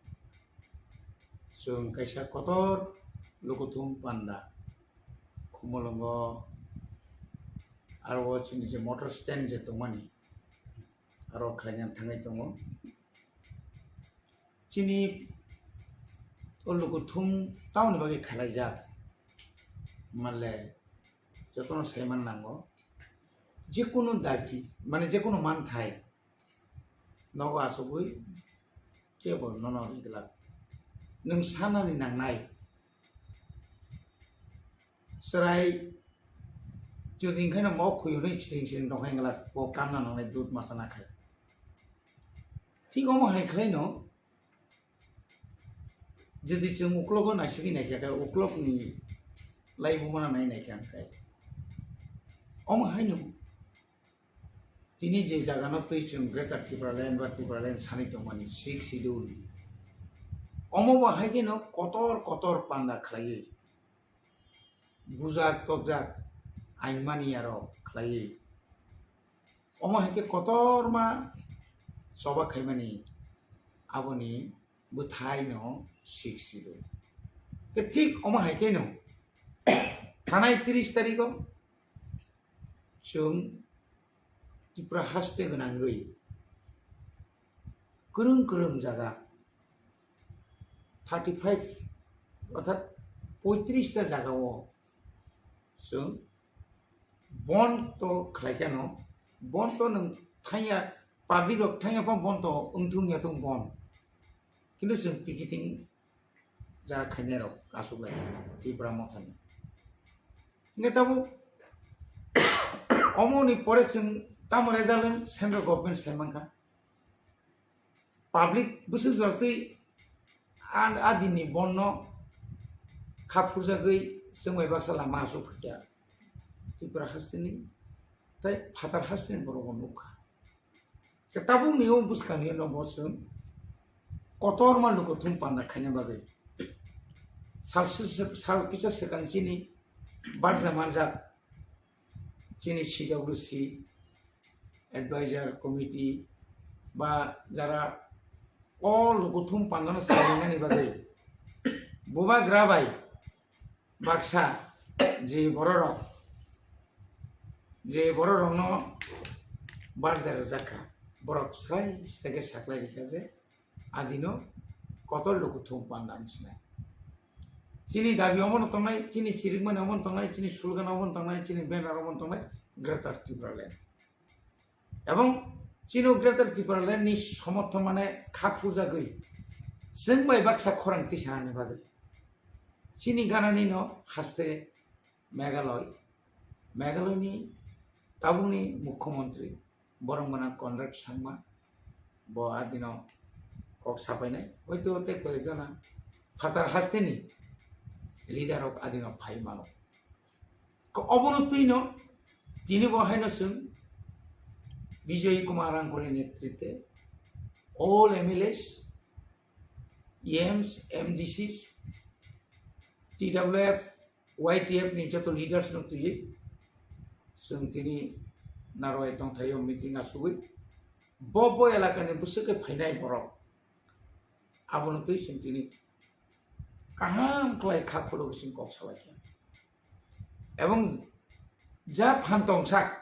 chwng kaisa kotor lukuthum panda Khumulwngo aro o chini je motor stand je tongmani aro khlaina thangwi tongo. Chini o lukuthum tamoni bagwi khalaijak manle jotono saiman nango. Jekunu dabi, mane jekunu manthai nogo achugwi kebo nono ri glak. Nwng sanani nangnai. Chwrai jodi hwnkhe no mok khuyunwi siring siring tongkha hwnkhe bo kamna nangnai dud masa nakhai. Thik omo hai khlaino jodi chwng uklogo naisigwi naikha khe uklokni laibumano nai naikha hwnkhe omo haino tini je jagano twi chwng Greater Tipraland ba Tipraland sanwi tongmani Sixth Schedule, omo bo hai kheno kotor kotor panda khlaiwi bujak tokjak ain mani aro khlaiwi. Omo hai khe kotorma choba khaimani aboni bwthai no Sixth Schedule. Khe thik omo hai kheno thanai tris tarikh o chwng Tripura haste gwnangwi kwrwng kwrwng jaga thirty five orthat poitris ta jaga o chwng bon to khlai khe no, bon to nwng thangya, public rok thangya pha bon to wngthung ya thung bon, kintu chwng picketing jara khainai rok aswk lai Tripura mothani. Hingke tabuk omo ni pore chwng tamo result wng central government sai mankha. Public bwswk jora twi a, a din ni bon no kha phurjagwi chwng bai baksa lama aswk phaikha Tripura haste ni tei phatar haste ni borok bo nukha. Khe tabukni o bwskangni no bo chwng kotorma lukuthum panda khaina bagwi sal si-, sal kisa swkang chini barja manjak chini C W C advisor committee ba jara o lukuthum pandano salinani bagwi bubagra bai baksa je bororok, je bororokno barja rwjak kha, borok srai srai khe saklai rikha je adino kotor lukuthum panda wng sinai. Chini dabi omono tongnai, chini chirikmani omono tongnai, chini slogan omono tongnai, chini banner omono tongnai, Greater Tipraland. Ebong chini Greater Tipraland ni somorthon mane kha phurjagwi chwng bai baksa khorang tisanani bagwi. Chini ganani no haste Meghalaya, Meghalaya ni tabukni mukhyamantri borok gwnang Conrad Sangma bo adino kok sapainai, hoito tei koi jona phatar hasteni leader rok adino phai mano. Ko obono twino tini bo haino chwng Bijoy Kumar Rangkoli netrite all M L As, E Ms, M D Cs, T W F, Y T F ni joto leaders no twiwi chwng tini narwai tongthaio meeting asugwi bo bo elakani bwswk khe phainai borok abono twi chwng tini kaham khlai kha khulugwi chwng kok salaikha. Ebong ja phan tongsak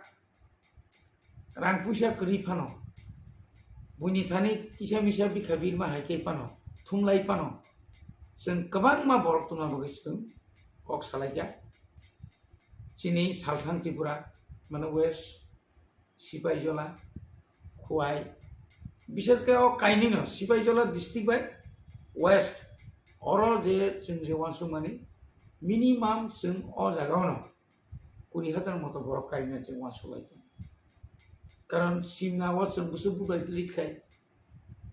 rang puisa kwrwi phano, buini thani kisa misa bikha birma hai khe phano, thumlai phano, chwng kwbangma borok tongna bagwi chwng kok salaikha. Chini Salthang Tripura, mane West, Sipaijola, Khowai, bishes khe o kainwino Sipaijola district bai West, oro je chwng je uansukmani Minimum chwng o jaga ono kuri hajar moto borok karina chwng uansuk lai tongo. Karon simna o chwng bwswk bubai lit khai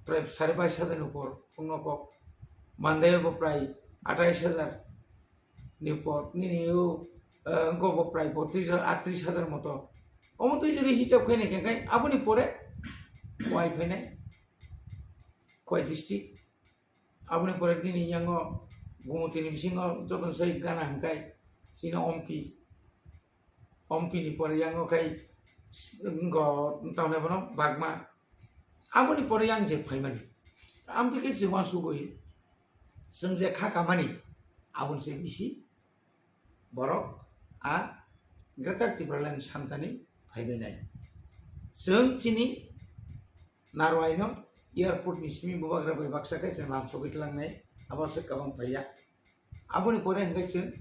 prai sare bais hajar ni upor, wngno kok Mandai o bo prai atais hajar ni upor, nini o, eh, wngko bo prai botris hajar, atris hajar moto. Omo twi jodi hisab khainai khe khai aboni pore wai phainai Khowai district. Aboni pore nini yango Gumutini bisingo jotono sai gana hwnkhai chini Ompi. Ompi ni pore yango khai s-, wngko tamni bono Bagma. Aboni pore yang je phaimani. Amtwi khe chwng uansugwi chwng je kha kamani aboni se bisi borok a Greater Tipraland santani phaibainai. Chwng chini Narwai no airport ni simi bubagra bai baksa khe chwng lamsogwi tlangnai, abo se kabang phaiya. Aboni pore hwnkhe chwng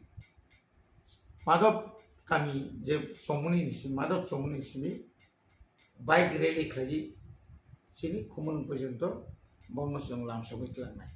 Madhop kami je chongmani ni simi, Madhop chongmani ni simi bike rally khlaiwi chini Khumulwng porjonto bono chwng lamsogwi tlangnai.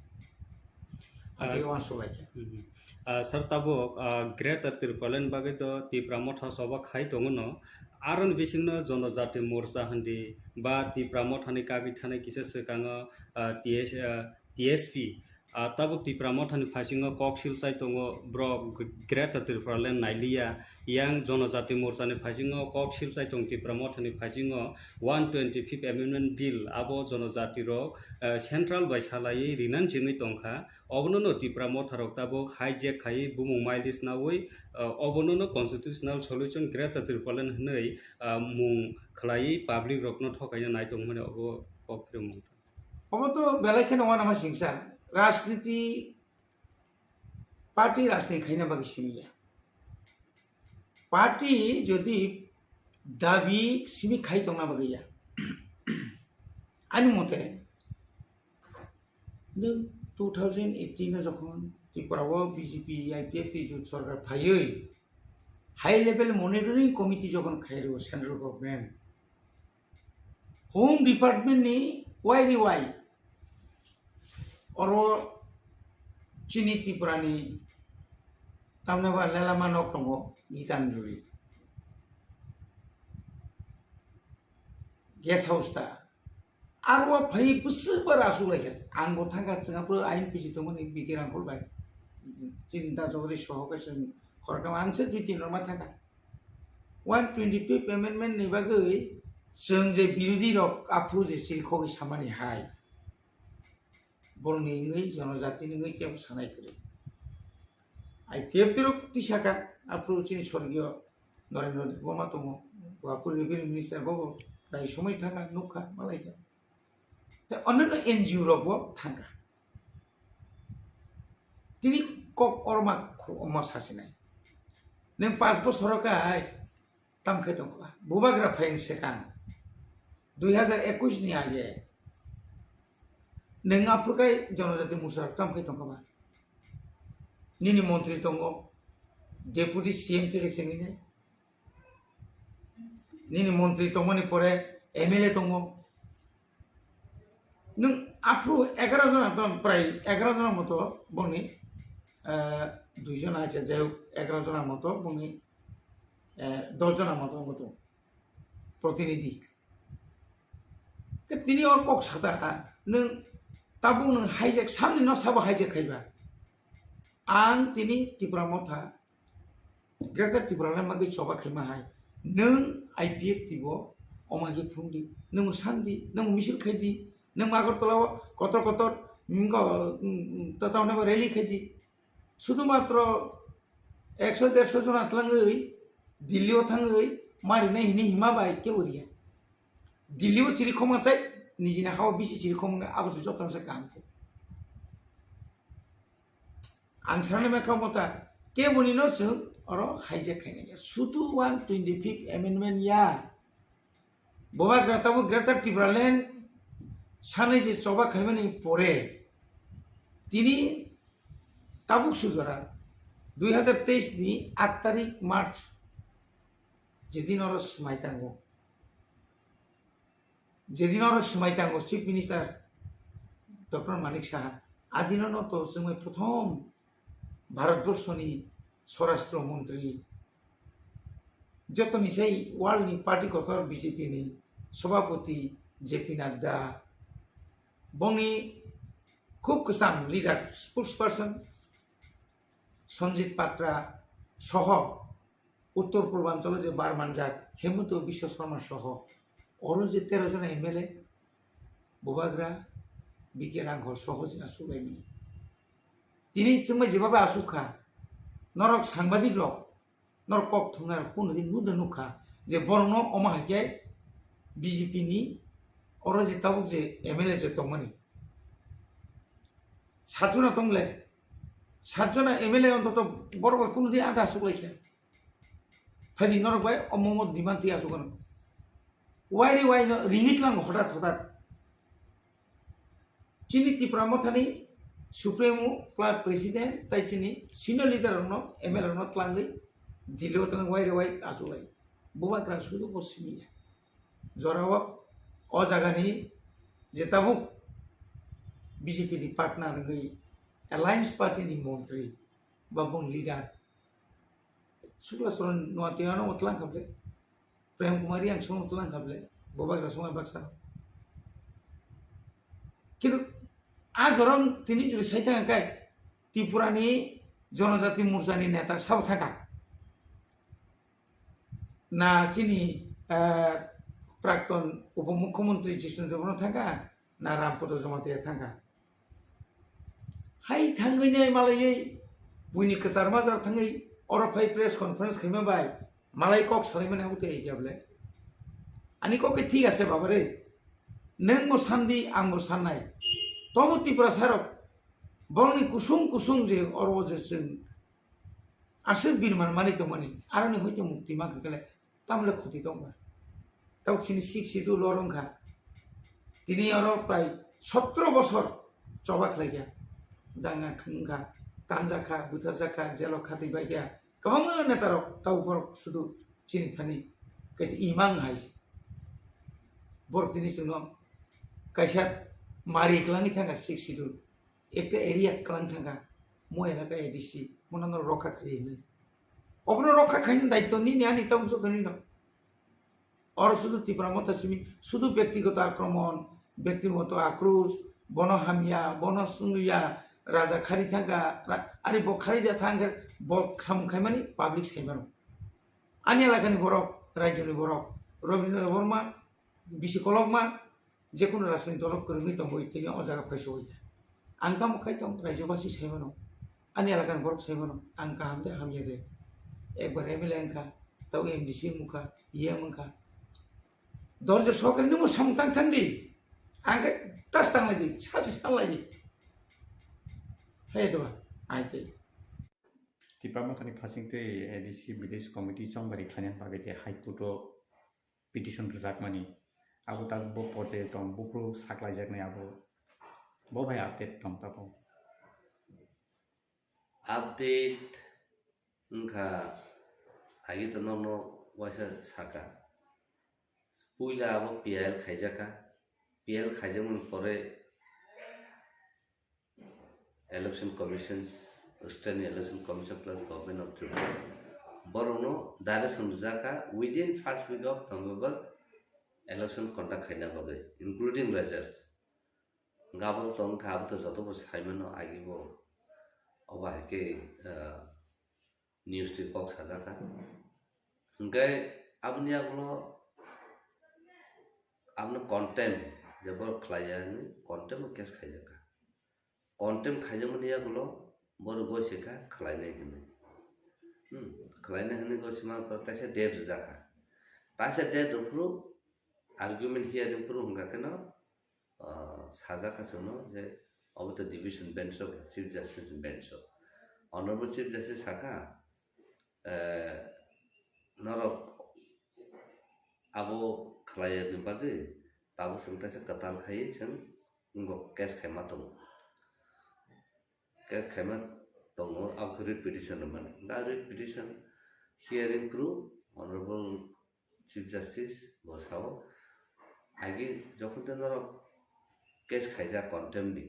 Ah, Amtwi uansuk lai khe. Mhm. Ah, sir, tabuk, ah, Greater Tipraland bagwi do Tipra Motha choba khai tongo no. Aroni bisingno Jonojati Morcha hindi ba Tipra Mothani kagwi thanai kisa swkango, ah, T S, ah, T S P. Ah, tabuk Tipra Mothani phaisingo kok silchai tongo, borok Greater Tipraland nailiya. Yang Jonojati Morchani phaisingo kok silchai tong Tipra Mothani phaisingo one twenty-fifth Amendment Bill, abo Jonojati rok, eh, central bai salaiwi rinani chengwi tongkha. Obono no Tipra Motha rok tabuk hijack khaiwi bumung mileage nawi, eh, obono no constitutional solution Greater Tipraland hwnwi, ah, mung khlaiwi public rokno thokaina nai tongmani obo kok phirwngmung. Obo to belai kheno uanama singsa. Rajniti party rajniti khaina bagwi simi ya. Party jodi dabi simi khai tongna bagwi ya. Ani mote, nwng two thousand eighteen o jokhon Tripura o B J P, I P F T jot sorkar phaiwi, high level monitoring committee jokhon khai rwo central government, Home Department ni wai ri wai oro chini Tripura ni tamni ba lelama nok tongo Gitanjali guest house ta. Aro phai bwswk ba rasuk lai kha. Ang bo thangkha, chwng aphuru I N P C tongmani B K Rangkhol bai. Chini da Jagadish Saha kaisa khoroknama ang se dui tin rok ma thangkha. One twenty-fifth Amendment ni bagwi chwng je birodhi rok aphuru je chirikhogwi samani hai. Borokni wngwi, Jonojatini wngwi kebo sanai kwrwi. I P F T rok tisaka, aphuru chini sorgiyo Narendra Debbarma tongo, bo aphuru revenue minister, bo bo prai somoi thangkha, nukha, malaikha. Tei onno N G O rok bo thangkha. Tini kok orma khu-, omo sasinai. Nwng panch bosoro kai tam khai tongkha. Bubagra phaini swkang dui hazar ekush ni age nwng aphuru kai Jonojati Morcha rok tam khai tongkha ba? Nini montri tongo, deputy C M theke sengwi nai. Nini montri tongmani pore M L A tongo. Nwng aphuru egaroh jona ton, prai egaroh jona moto bongni, eh, dui jona acha, jai hok, egaroh jona moto bongni, eh, dosh jona moto wngkha tongo protinidhi. Ke tini or kok sata kha, nwng tabuk nwng hijack, samni no sabo hijack khaiba. Ang tini Tipra Motha Greater Tipraland bagwi choba khaima hai. Nwng I P F T bo omo hai khe phung di, nwng san di, nwng misil khai di, nwng Agartala o kotor kotor, mm, ko, mm, mm, ta, ta, rally khai di. Sudhumatro ekso derso jona tlangwi Delhi o thangwi marinai hini hima bai kebo riya. Delhi o chiri khoma chai, nijini hao bisi chiri khoma abo se jotono se kaham khe. Ang sanai mankha omo ta, keboni no chwng oro hijack khainai ya. Sudu one twenty-fifth amendment ya. Bubagra tabuk Greater Tipraland sanai je choba khaimani pore tini tabuk sujora dui hazar teis ni aat tarik March jedin oro swmai tango. Jedin oro swmai tango Chief Minister Doctor Manik Saha, adino no to chwngbai prothom Bharatborsho ni Swarashtra Montri, jotoni sai world ni party kotor B J P ni Sabhapati J P Nadda, bongni khub kwcham leader, spokesperson Sanjit Patra soho Uttor Purbanchalo je bar manjak Hemanta Biswa Sarma soho oro je tero jona M L A, Bubagra, B K Ranghor soho je asuk laimani. Tini chwngbai jeba bai asuk kha. Norok sangbadik rok, norok kok thumnai rok phone di nudra nukha je borokno omo hai khe B J P ni oro je tabuk je M L A je tongmani. Satjona tongle, satjona M L A ontoto borok bai kunu di ada asuk lai khe. Phaidi norok bai omo omo demand twi asuk ano. Wairi waino ringit lang hodat hodat. Chini Tipra Mothani Supremo Club President tai chini senior leader rokno M L A rokno tlangwi Delhi o tlang wairi wai asuk lai. Bubagra sudu bo simi ya. Jorao o jagani je tabuk B J P ni partner wngwi Alliance Party ni montri ba bung leader Sukla Saran Noatia no tlang kha ble, Prem Kumar Reang song tlang kha ble, Bubagra song baksa. Kintu a jorom tini juri sai thang kai Tripura ni Jonojati Morcha ni neta sabo thang kha. Na chini, eh, Prakton Upomukhyamantri Jishnu Debbarma thang kha, na Rampada Jamatia thang kha. Hai thangwi nai malaiwi buini kwchar majra thangwi oro phai press conference khaima bai malai kok salaimani abo tei ya ble. Ani kok khe thik ase baba re. Nwng bo sandi, ang bo sannai. Tobo Tiprasa rok borokni kusung kusung je oro je chwng aswk birman manwi tongmani, aroni hoite mukti mankha kele tamle khoti tongma. Tabuk chini Sixth Schedule oro wngkha. Tini oro prai sotro bosor choba khlaikha. Danga wngkha, tanjakha, butharjakha, jelo khatwi baikha. Kwbangma netarok tabuk borok sudu chini thani kaisa imang hai. Borok tini chwngno kaisa mari kwlangwi thangkha Sixth Schedule. Ekta area kwlang thangkha, mo elaka A D C, mo nang rokha khairi hinwi. Obono rokha khaini daityo nini ani tamo joto nino. Oro sudu Tipra Motha simi, sudu byaktigoto akromon, byaktigoto akrosh, bono hamya, bono swngliya, raja khari thangkha, ra-, ari bo khari ja thangkhe bo samung khaimani public saimano. Ani elakani borok, rajyoni borok, Rabindra Debbarma, bisi kolokma, jekunu rajniti dolo kwrwngwi tongwi tini o jaga phaiso hoi kha. Ang tamo khai tong, rajyobasi saimano, ani elakani borok saimano, ang kaham de hamya de. Ekbar M L A wngkha, tabo M D C wngkha, E M wngkha. Dorje sokre nungbo samung tang thang di. Ang khe tas tang lai di, sachi sal lai di. Hai de ba, ai te. Tipra Mothani phasing tei A D C Village Committee chongbari khlainani bagwi je High Court o petition rwjakmani, abo tabuk bo porjai tong, buphuru saklaijaknai abo, bo bai update tong tabuk. Update wngkha, agi to nono waisa saka. Puila abo P I L khaijaka, P I L khaijakmani pore Election Commission, State Election Commission plus Government of Tripura, borokno direction rwjakha within first week of November election conduct khaina bagwi, including results. Gabon tong kha, abo to joto bo saimano, agi bo obo hai khe, ah, news twi kok sajak kha. Hwnkhe aboni yagulo abono contempt, je borok khlai ya hwnwi contempt o case khaijak kha. Contempt khaijakmani yagulo borok goi se kha khlainai hwnwi. Hmm, khlainai hwnwi goi se ma borok kaisa date rijak kha. Kaisa date rwphuru argument hearing phuru hwnkha kheno, ah, sajak kha chwngno je obo to division bench o, Chief Justice bench o. Honorable Chief Justice sakha, eh, norok abo khlai ya ni bagwi tabuk chwng kaisa kwtal khai chwng wngkok case khaima tongo. Case khaima tongo, abo khe writ petition rwmani. Da writ petition hearing phuru Honorable Chief Justice bo sao, agi jokhon tei norok case khaijak contempt ni,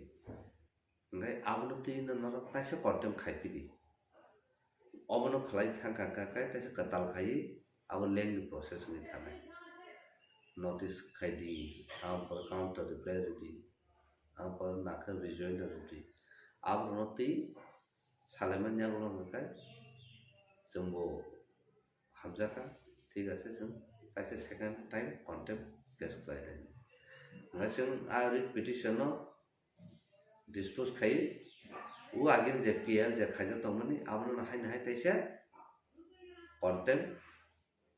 hwnkhe abono twi no norok kaisa contempt khai phidi. Obono khlai thang kha kha khe teisa kwtal khaiwi abo lengni process wngwi thanai. Notice khai di, aboni pore counter reply rw di, aboni pore nakhe rejoinder rw di. Aborokno twi salaimani yagulo hwnkhe chwngbo hamjakha, thik ase, chwng kaisa second time contempt case khlai lainai. Hwnkhe chwng a writ petition no dispose khai, o agini je P L je khaijak tongmani, abono haino hai teisa contempt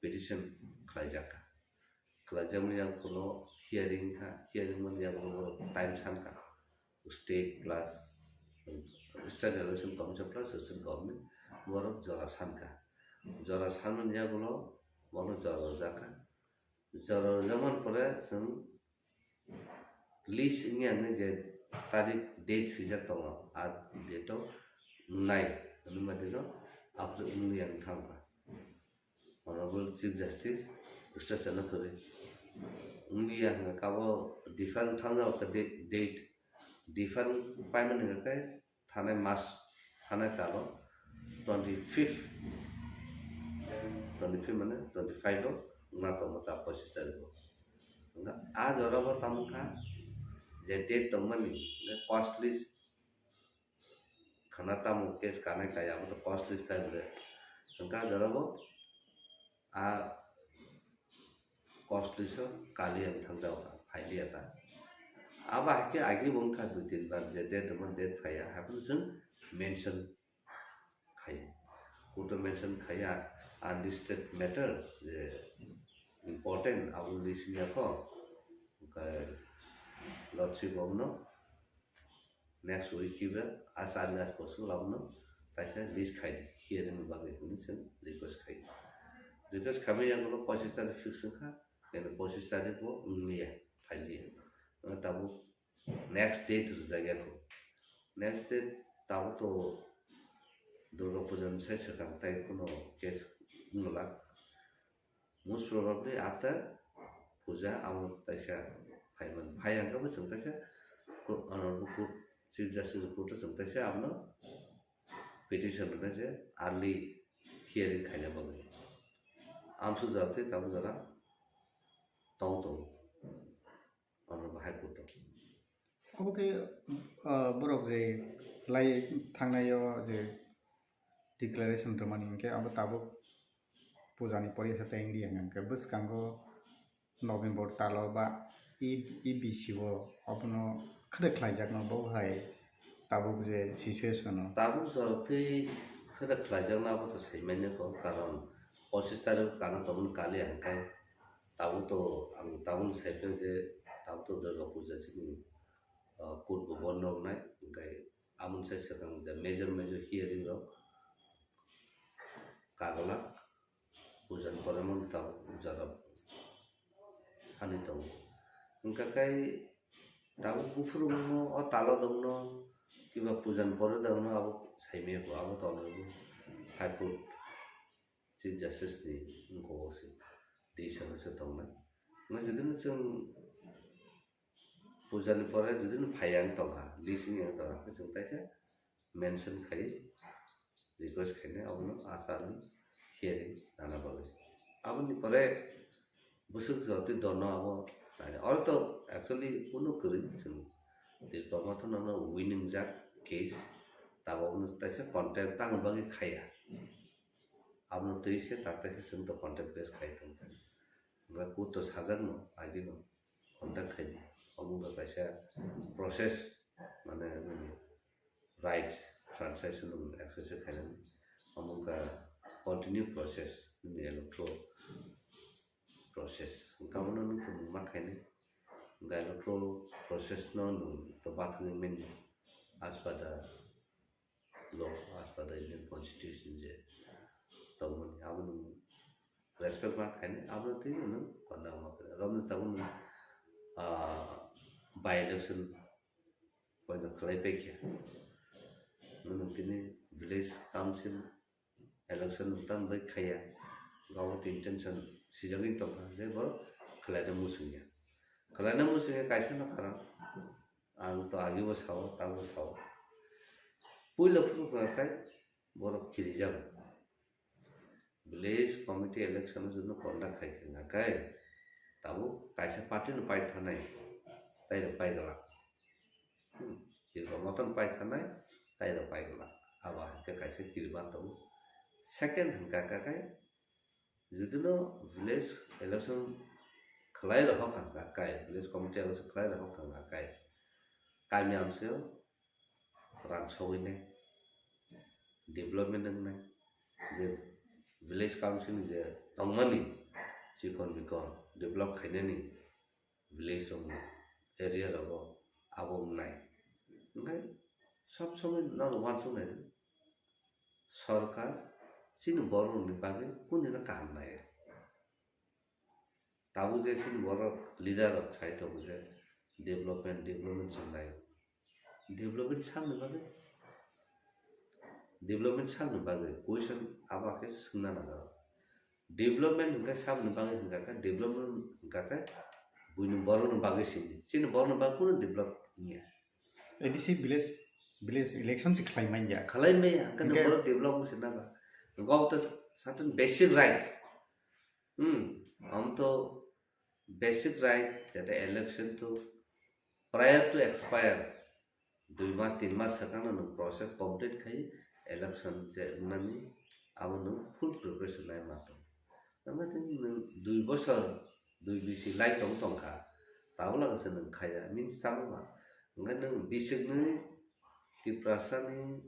petition khlaijak kha. Khlaijakmani yagulo hearing kha, hearing mani yagulo time san kha. State plus State Election Commission plus state government borok jora san kha. Jora sanmani yagulo bono jora rwjak kha. Jora rwjakmani pore chwng list wngya hwnwi je tarik date swijak tongo, a date o wngnai hwnwi ma dino aphuru wngya wng thang kha. Honorable Chief Justice Mister Chana kwrwi wngya hwnwi kabo defer wng thang jao kha date, date. Defer wng paimani hwnkhe thanai mas, thanai talo twenty fifth, twenty fifth mane twenty five o wngna tongo ta pochis tarikh o. Wngkha a jora bo tamo kha je date tongmani, hwnkhe cost list khana tamo case kanai kaya abo to cost list file re. Wngkha a jora bo a cost list o kali ang thang jao kha, phailiya ta. Abo hai khe agi bo wngkha dui tin bar je date tongmani date phaiya, haphano chwng mention khai. Court o mention khaiya unlisted matter je important abo list wngya kho. Okai lordship omno next week kiba as early as possible abono taisa list khai di, hearing ni bagwi hwnwi chwng request khai. Request khaimani yagulo pochis tarik fix wngkha, kene pochis tarik bo wngliya, phailiya. Wngkha tabuk next date rwjak ya kho. Next date tabuk to Durga Puja ni sai swkang tai kuno case wngla. Most probably after puja amo taisa phaiman. Phai hwnkhe bo chwng taisa court, honorable court, Chief Justice court o chwng taisa abono petition rwnai je early hearing khaina bagwi. Amsuk jora tei tabuk jora tong tongo. Honorable High Court o. Obo khe, ah, borok je lai thangnai o je declaration rwmani hwnkhe abo tabuk puja ni poriya se tei wngya hwnkhe bwskango November talo ba E, E B C o obono khwrwk khlaijakno bo hai tabuk je situation o. Tabuk jora twi khwrwk khlaijakno abo to saimanya kho, karon pochis tarik o kana tongmani kali hwnkhe tabuk to ang tabuk sai phai je tabuk to Durga Puja chini, ah, court bo bondo wngnai, hwnkhe aboni sai swkang je major major hearing rok kagwlak puja ni pore mano tabuk jora sani tongo. Wngkha khe tabuk buphuru wngno o talo dongno kiba puja ni pore dongno abo saimaya kho, abo tongo High Court Chief Justice ni wngkha o se decision o se tongnai. Wngkha jodi no chwng puja ni pore jodi no phaiya wng tongkha, listing wng tongkha, khe chwng taisa mention khai request khainai abono achar ni hearing nana bagwi. Aboni pore bwswk jotwi dono abo naina. Oro to actually kunu kwrwi chwng Tipra Motha no winning jak case, tabuk no taisa contempt tangwi bagwi khaiya. Abono twi se tak taisa chwng to contempt case khai tong. Hwnkhe court to sajakno agino contact khai di. Omo wngkha kaisa process, mane nini right, franchise no exercise khainani. Omo wngkha continue process, nini electoral process. Wngkha omo no nwng tongmung ma khainai. Wngkha electoral process no nwng to bathangwi manya as per the law, as per the Indian Constitution je tongmani, abo nwng respect ma khainai, abo twi nwng conduct ma khainai. Romni tabuk nwng, ah, by election poino khlai paikha. Nwng tini village council election nwng tamo bai khaiya, gabo twi intention sijagwi tongkha je borok khlaina muchungya. Khlaina muchungya kaisa no karon. Ang to agi bo sao, tabo sao. Puila phuru kha khai borok kirijago. Village committee election no jono conduct khai kha kai, tabuk kaisa party no pai thanai, tai rok pai gala. Hmm. Tirko moton pai thanai, tai rok pai gala. Aba hwnkhe kaisa kiriba tongo. Second hwnkha kha kai, jodi no village election khlai rok hokha hwnkha kai, village committee election khlai rok hokha hwnkha kai, kami amseo rang sogwi nai, development wngnai, je village council ni je tongmani chikon mikon develop khainani village rok area rogo abo wngnai. Hwnkhe sob somoi norok uansuknai, sorkar chini borok rokni bagwi kunino kaham nai. Tabuk je chini borok leader rok sai tongo je development, development se nai. Development sakni bagwi, development sakni bagwi question abo khe swngna nango. Development hwnkhe sakni bagwi hwnkha khe, development hwnkha khe buini borokni bagwi simi. Chini borokni bagwi kunu develop wngya. A D C village, village election se khlai manya. Khlai manya, hwnkhe Hwnkhe- borok develop wngse naba. Hwnkhe obo to certain basic right. Hmm, omo to basic right, jeta election to prior to expire, dui mas, tin mas swkangno nwng process complete khai election je wngnani, abo nwng full preparation lai ma tong. Tamo tei nwng dui bosor, dui bisi lai tong tongkha, tabuk lagase nwng khaiya, means tamo ba? Hwnkhe nwng bisiknwi Tiprasani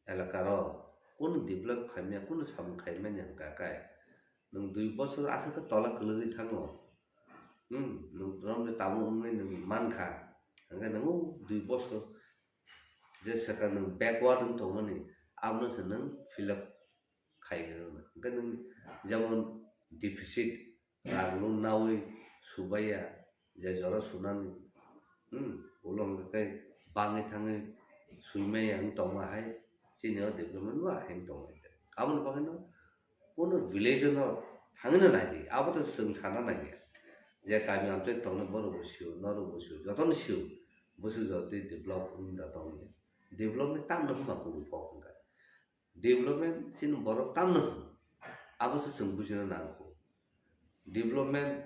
elakaro kunu develop khaimya, kunu samung khaimani hwnkha khe, nwng dui bosor aswk khe tola kwlwgwi thango. Hmm, nwng romni tabuk wngwi nwng mankha. Hwnkhe nwng o dui bosor je swkang nwng backward wng tongmani, abono se nwng fill up khai rwna. Hwnkhe nwng jemon deficit, rang no nawi subaiya, je jora sunani, hmm, ulo hwnkhe bangwi thangwi suimaya wng tongma hai, chini o development ba hai wng tongmani. Aboni bagwino kunu village no thangwino naidi, abo to chwng sana naiya. Je kami amchai tongnai borok bo sio, norok bo sio, jotono sio, bwswk jotoi develop wng da tongya. Development tamno hwnba kubui kok hwnkha. Development chini borok tamno hwn, abo se chwng bujina nangkho. Development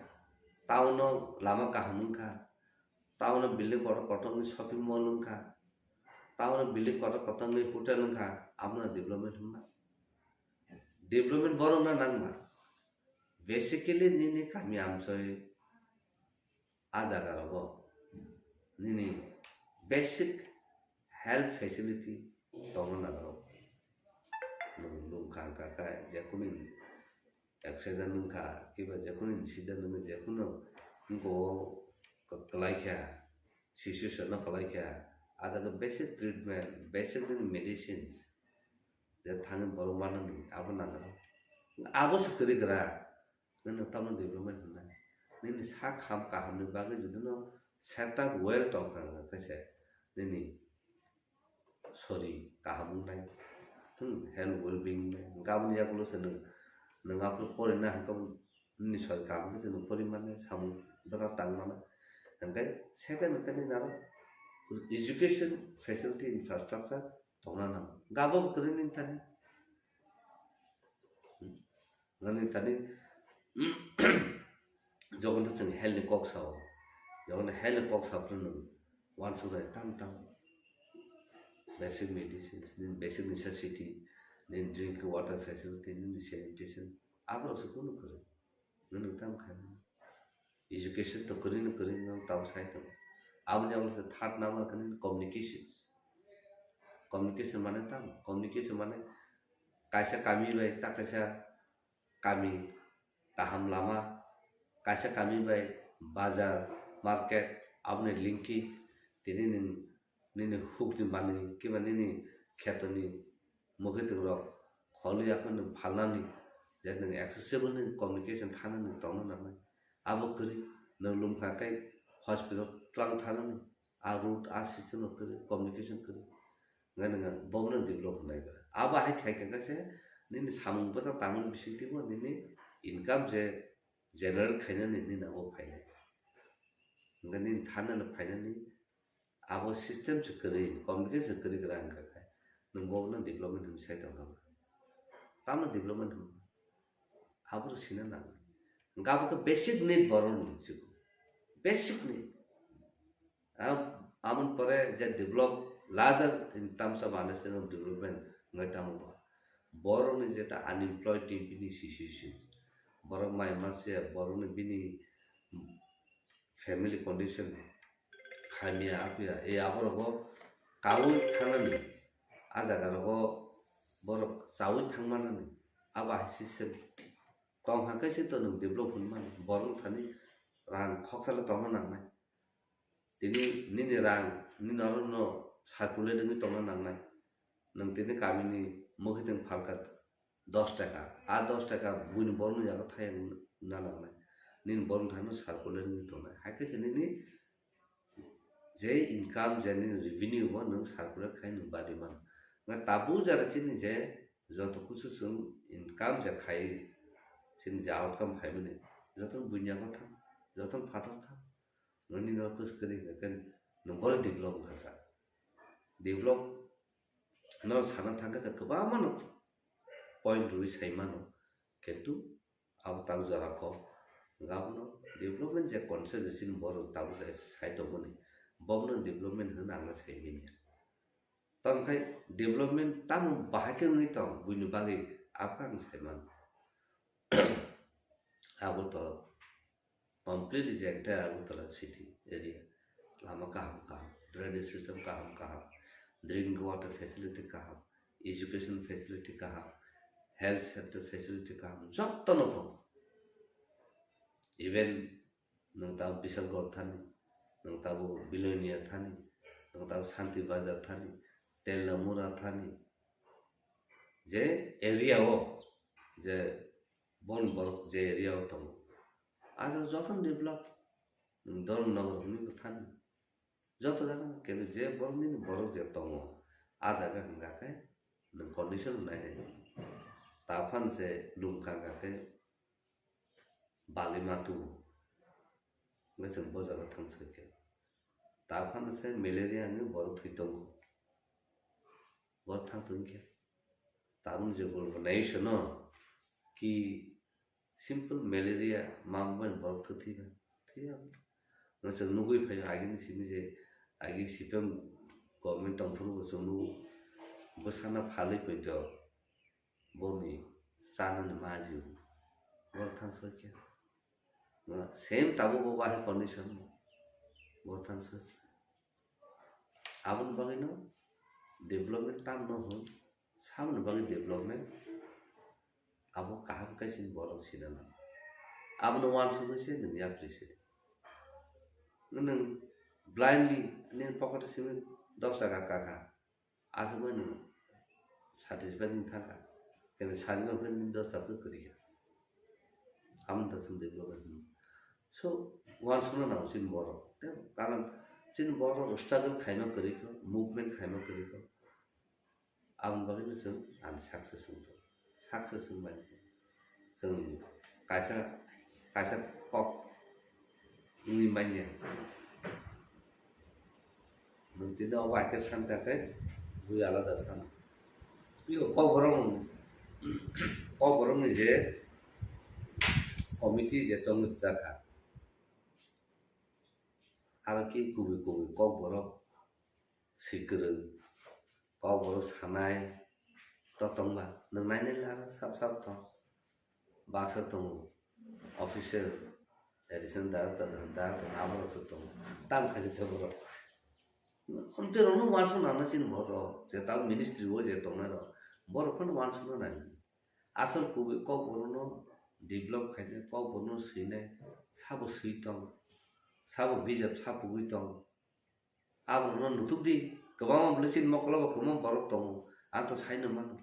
town o lama kaham wngkha, town o building kotor kotor ni shopping mall wngkha, town o building kotor kotor ni hotel wngkha, abono development hwnba? Development borok no nangma. Basically nini kami amchoi a jaga rogo nini basic health facility tongna nango. Nwng lungkha wngkha khe, jekunu accident wngkha, kiba jekunu incident wngwi jekunu wngkha o kwlai kha, situation no kwlai kha, a jaga basic treatment, basic nini medicines je thani borok manani abo nango. Abo se kwrwi kwrwi. Nini tamo development hwnmani. Nini sak ham kahamni bagwi jodi no setup well tongkha hwnkhe se nini sori kaham wngnai. Hmm, health well being wngnai. Hwnkhe aboni yagulo se nwng, nwng aphuru porina hwnkhe nini sori kaham khe se nwng pori mannai, samung bwkha tang mannai. Hwnkhe second hwnkhe nini aro education facility infrastructure tongna nango. Hwnkhe abo bo kwrwi nini thani. Hmm. Nani tani jogon to chwng health ni kok sao, jogon health ni kok sao phano nwng uansuknai tam tam basic medicines, nini basic necessity, nini drink water facility, nini sanitation, aborok se kunu kwrwi. Nwng tam khaimani. Education to kwrwi no kwrwi no tam sai tongo. Aboni abo se third number khe nini communications. Communication mane tam, communication mane kaisa kami bai ta kaisa kami kaham lama, kaisa kami bai bazar, market, aboni linkage, tini nwng nini hukni manwi kiba nini khetoni mwkhwtwng rok kholi yakhwno phalnani, je nwng accessible ni communication thanani tongna nangnai. Abo kwrwi nwng lwmkha khe hospital twlang thanani, a route, a system no kwrwi, communication kwrwi. Hwnkhe nwng bobono develop hwnlai ba. Abo hai khai khe se nini samung bwtang tangmani bisingtwi bo nini income je generate khainani nini abo phainai. Hwnkhe nini thanani phainani abo system se kwrwi, communication kwrwi kwrwi hwnkha khe nwng bobono development hwnwi sai tongkha ba. Tamo development hwn. Aboro sina nang. Gabo khe basic need borok ni chukgo. Basic need. Am-, amon pore je develop larger in terms of understanding of development ngai tamo ba. Borok ni jeta unemployed ni bini situation. Borok mai mase borok ni bini family condition hamya apya e aborogo kaui thangnani a jaga rogo borok chaui thangmanani abo hai system tong hwnkhe se to nwng develop hwnmani borok thani rang khoksa le tongna nangnai tini nini rang nini oro no circulate wngwi tongna nangnai nwng tini kamini mwkhitwng phalkha dos taka, a dos taka buini borokni yago thayang na nangnai. Nini borokni thani circulate wngwi tongnai. Hai khe se nini je income, je nini revenue bo nwng circulate khai nwng badi mano. Nga tabuk jara chini je joto kusu chwng income je khai, chini je outcome phaimani, joto buini yago thang, joto phatar thang. Nini no kus kri khe nwng boro develop wngkha sa. Develop no sana thangkhe kwbangma no point rwi sai mano, kintu abo tak jora kok. Hwnkhe abono development je concept chini borok tabuk jai sai tongmani, bobono development hwnwi ang sai manya. Tamo khai development tamo bahai khe wngwi tong, buini bagwi abo khe ang sai mano. Abo to completely je entire Agartala city area. Lama kaham kaham, drainage system kaham kaham, drinking water facility kaham, education facility kaham, health center facility kaham, jotto no tongo. Even nwng tabuk Bisalgor thani, nwng tabuk Bilonia thani, nwng tabuk Santi Bazar thani, Telamura thani, je area o, je bon borok je area o tongo, a jaga jotono develop, nwng Dharmanagar hwnwi bo thani, joto jaga khe je borok nini borok je tongo, a jaga hwnkha khe nwng condition nai nai. Ta phan se lum kha kha khe bali ma tubu. Hwnkhe chwng bo jaga thang soi khe. Ta phano se malaria ni borok thwi tongo. Borok thang tong khe. Tabuk je gulbo nai sono ki simple malaria ma bai borok thwi thwi ba. Thwi ya. Hwnkhe chwng nugui phai agini simi je agi C P M government tong phuru bo chwng nugo. Bwsana phalwi poito. Boni chanani maji borok thang soi khe. Same tabuk bo bahai condition borok thang soi. Aboni bagwi no development tam no hwn, samani bagwi development abo kaham khe chini borok sina nango. Abono uansugwi se nwng yapri se. Nwng blindly nini pocket o simi dos taka kaka. Aswk bai nwng satisfied wng thangkha. Kene sari no hwnwi dos chapter kwrwi kha. Amoni tak chwng development hwnwi. So, uansukna nango chini borok. Tei karon chini borok struggle khaima kwrwi kho, movement khaima kwrwi kho. Aboni bagwi no chwng unsuccess wng thang. Success wng bai. Chwng kaisa, kaisa kok wngwi manya. Nwng tini obo hai khe san kha khe bui alada san. Tei o Kokborok, Kokborokni je committee je chongwi rwjak kha, aro khe kubui kubui Kokborok swi kwrwng, Kokborok sanai to tongba, nwng nainai le aro sap sap thong. Baksa tongo, official, additional director, director, aborok se tongo. Tam khaini se borok. Amtwi rokno uansukna nangna chini borok, je tam ministry o je tongnai rok, borok phano uansukna nai. Asol kubui Kokborokno develop khainai, Kokborokno swinai, sabo swi tong, sabo bijap sapugwi tong. Aborokno nutuk di, kwbangma bwlwi chini mokolo bo kwbangma borok tongo. Ang to saino mano.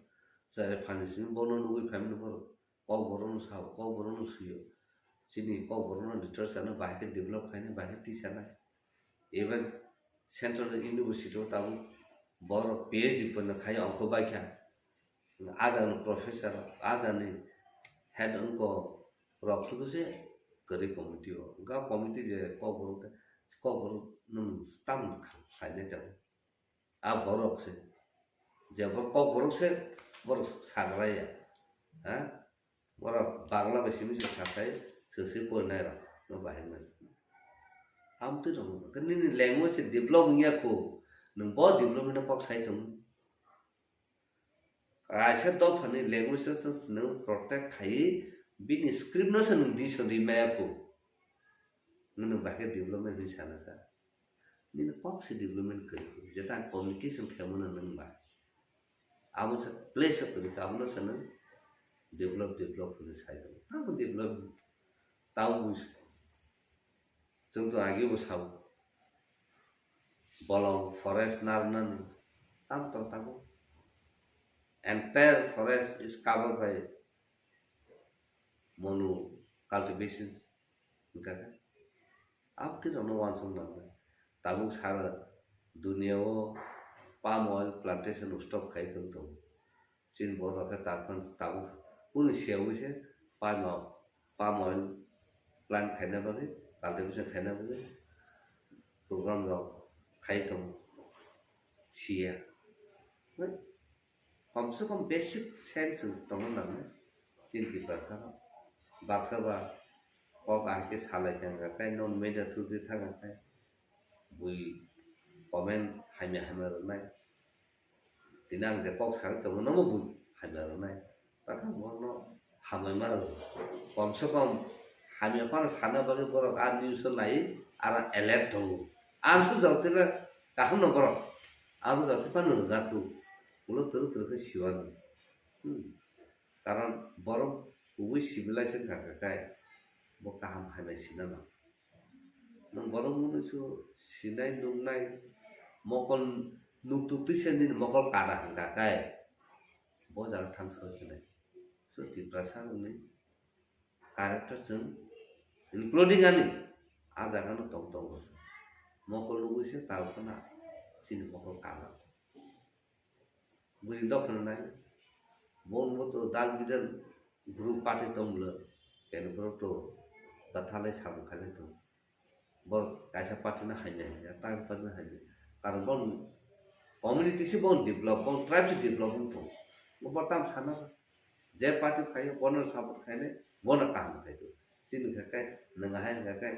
Chare phani simi bono nugwi phaimani borok. Kokborokno sao, Kokborokno sio. Chini Kokborokno literature no bahai khe develop khainai, bahai khe tisanai. Even Central University o tabuk borok P H D pono khai ongkho bai kha. Ajani professor, ajani head wngkha rok sudu se kwrwi committee o. Wngkha committee je Kokborok, Kokborok no tam khlainai tongo. A borok se, je borok Kokborok se, borok sagra ya. Ha? Borok Bangla bai simi se sakai, se se porinai rok, no bahai masa. Amtwi rok no, nini language se develop wngya kho, nwng bo development no kok sai tong. Kaisa dophani language no se nwng protect khai, bini script no se nwng dison ri maya kho. Nwng bahai development hinwi sana sa. Nini kok se development kwrwi kho, jeta communication khaimano nwng bai. Abo se place kwrwi kha, abono se nwng develop, develop hwnwi sai tongo. Tamo develop, tamo bui-, chwng to agi bo sao. Bolong forest narnani, tamo tong tamo. Entire forest is covered by mono cultivation. Hwnkha khe amtwi rokno uansuk nangnai. Tabuk sara dunia o palm oil plantation stop khai tong tongo. Chini borok khe tarphan tabuk kunu siyaui se palm o-, palm oil plant khaina bagwi, cultivation khaina bagwi program rok khai tongo. Siya. Komse kom basic sense tongna nangnai chini Tiprasa rok. Baksa ba kok ahai khe salai thangkha khe, non media through di thangkha khe, bui comment hamya hamya rwnai. Tini ang je kok sagwi tongo, nomo bui hamya rwnai. Takham borokno hamai ma rw. Komse kom hamya phano sana bagwi borok a news o nai, aro alert tongo. Ang sujak tila kaham no borok. Ang sujak tila no rwgatu. Ulo twrwk twrwk khe siwano. Hmm. Karon borok kubui civilization kha kha khai bo kaham hamya sina nango. Nwng borok mwnwi su sinai nuknai mokol nuktuk twisa nini mokol kada hwnkha khe bo jaga thang soi khenai. So Tiprasa rokni character chwng including ani a jaga no tong tongo se. Mokol nugwi se tabuk phano chini mokol kada. Bini dophano nai. Bo wngbo to dal bidal group party tong bwlw. Keno borok to gathalai samung khailai tong. Bo kaisa party no hamya hamya, ta party no hamya. Karon bo community se bo develop, bo tribe se develop wng tong. Bo tam sana je party phaio bono support khainai, bono kaham khai tong. Chini khe kai nwng ahai hwnkha khe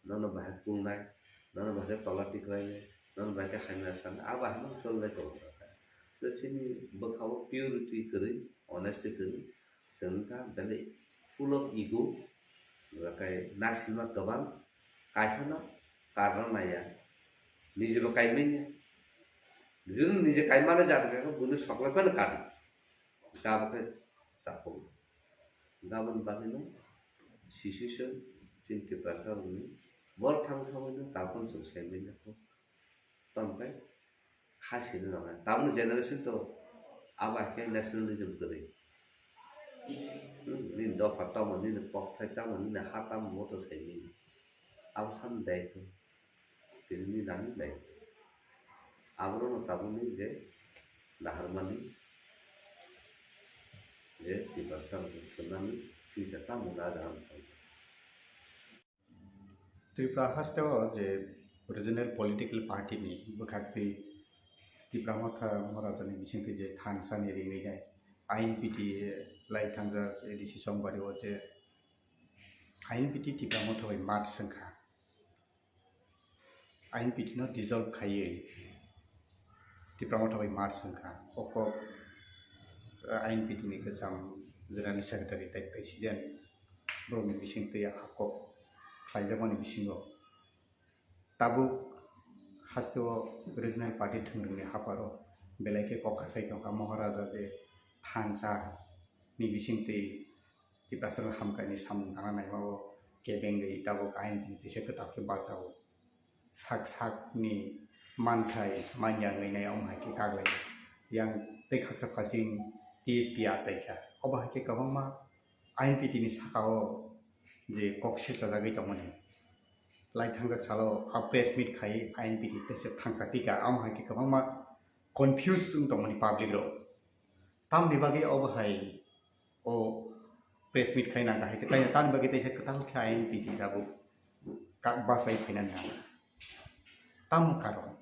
nono bahai kulnai, nono bahai tola tiklainai, nono bahai khe hamya sanai, a bahai no cholnai tongo. So chini bwkha o purity kwrwi, honesty kwrwi, chwng wngkha belai full of ego, hwnkha khe nasilma kwbang, kaisa no karna naiya, niji bo kaimanya. Juni niji kaimani jat khe buino soklai phano kadi. Gabo khe chapung. Gaboni bagwi no sisiswk chini Tiprasa rokni bor thang samwi no tabukno chwng saimanya kho. Tamo khe kha sini rwnai. Tabukni generation to abo hai khe nationalism kwrwi. Hmm, nini dopha tamo, nini kokthai tamo, nini ha tamo, bo to saimanya. Abo samni daitw. Tini nani lai. Aborokno tabukni je naharmani je Tiprasa rokni swnamwi future tamo da da. Tripura hasteo je regional political party ni bwkhaktwi Tipra Motha Maharaja ni bisingtwi je thansa ni ringwi nai I N P T lai thangjak A D C Chongbario je I N P T Tipra Motha bai merge wngkha. I N P T no dissolve khaiwi Tipra Motha bai merge wngkha. O kok, eh, I N P T ni kwcham General Secretary tei President borokni bisingtwi a kok khlaijakmani bisingo tabuk hasteo regional party thwngmungni hapharo belai khe kok kasai tongkha Maharaja je thansa ni bisingtwi Tiprasa hamkrai ni samung tangna naima o kebengwi tabuk I N P T teisa kwtal khe bachao. Sak sak ni manthai manya wngwi nai omo hai khe kaglai. Yang tei khaksa khasing T S P achaikha. Obo hai khe kwbangma I N P T ni saka o je kok silchajagwi tongmani. Lai thangjak salo a press meet khai I N P T teisa thangsa pika. Omo hai khe kwbangma confuse wng tongmani public rok. Tamni bagwi obo hai o press meet khai nang hai khe tai tamni bagwi teisa kwtal khe I N P T tabuk kak bachai phaina nang. Tamo karon.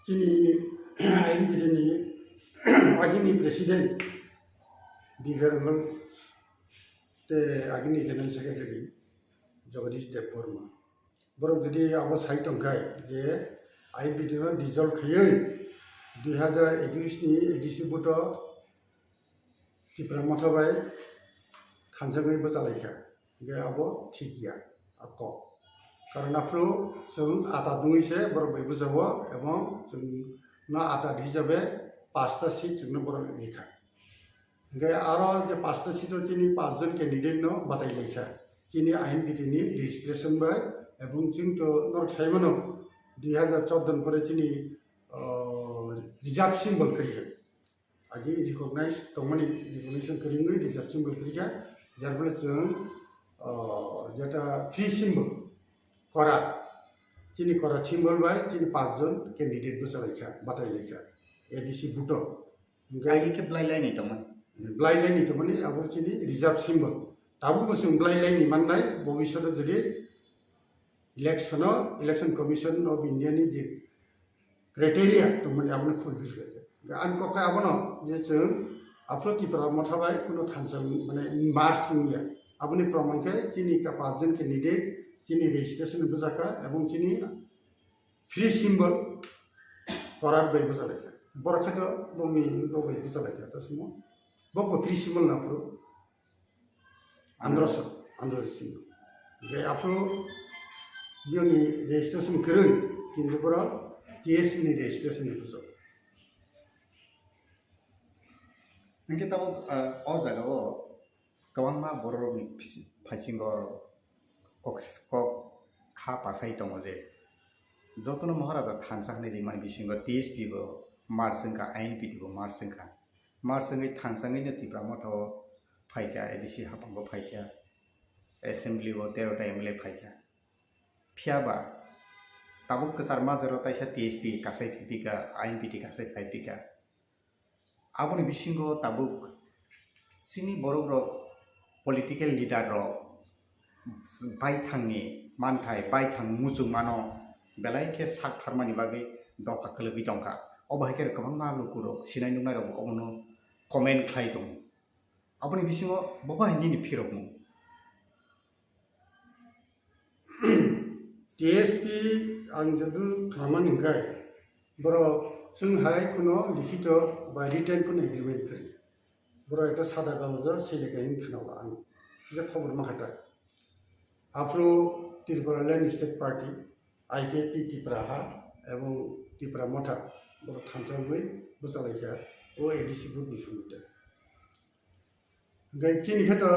Chini I N P T ni agini president Bihar Hall te agini General Secretary Jagadish Debbarma. Borok jodi abo sai tongkhai je I N P T no dissolve khaiwi dui hazar ekush ni A D C buto Tipra Motha bai thansa bai bwchalaikha. Hingke abo thik ya, a kok. Karon aphuru chwng ata dungwi se borok bai bwchago, ebong chwng no ata hisabe pasta seat chwngno borok rikha. Hingke aro je pasta seat o chini pachjon candidate no batai laikha. Chini I N P T ni registration bai, ebong chwng to norok sai mano, dui hazar chordo ni pore chini, o, reserve symbol kwrwi kha. Agi recognize tongmani recognition kwrwngwi reserve symbol kwrwikha, jar phole chwng, o, jeta free symbol, kora, chini kora symbol bai chini pachjon candidate bwchalaikha, batailaikha A D C buto. Hingke agi khe blai laini tongmani. Blai laini tongmani abo chini reserve symbol. Tabukbo chwng blai laini mannai, bobishoto jodi election o, Election Commission of India ni je criteria tongmani abono fulfill khaijak. Ang kok khe abono je chwng aphuru Tipra Motha bai kuno thansa mane merge wngya. Aboni proman khe chini ka pachjon candidate chini registration bwjakha ebong chini free symbol korat bai bwchalaikha. Borok khe to bongni rok bai bwchalaikha to simo. Bokbo free symbol na phuru. Androso, Androso Singh. Hingke aphuru biyoni registration kwrwi, kintu borok T S P ni registration ni bwswk. Hingke tabuk, ah, o jaga o kwbangma borok rokni phaisingo kok, kok kha pasai tongo je jotono Maharaja thansa hinwi rimani bisingo T S P bo merge wngkha, I N P T bo merge wngkha. Merge wngwi thansa wngwino Tipra Motha o phaikha, A D C haphango phaikha, assembly o tero ta M L A phaikha. Phiyaba tabuk kwchar majaro taisa T S P kasai phipikha, I N P T kasai phaipikha. Aboni bisingo tabuk chini borok rok, political leader rok, baithangni manthai, baithang muchungmano belai khe sak tharmani bagwi dopha kwlwgwi tongkha. Obo hai khe kwbangma lukurok, sinai nuknairokbo obono comment khlai tongo. Aboni bisingo bo bai nini phirokmung? T S P ang joto khnamani hwnkhe borok chwng hai kheno likhito bai written kheno agreement kwrwi. Borok ekta sada kagojo side kaini khwnao ang kisa khobor mankha ta. Aphuru Tripura Land State Party, I P F T Tipra ha ebong Tipra Motha borok thansa wngwi bwchalaikha o A D C vote ni somoi tei. Hingke chini khe to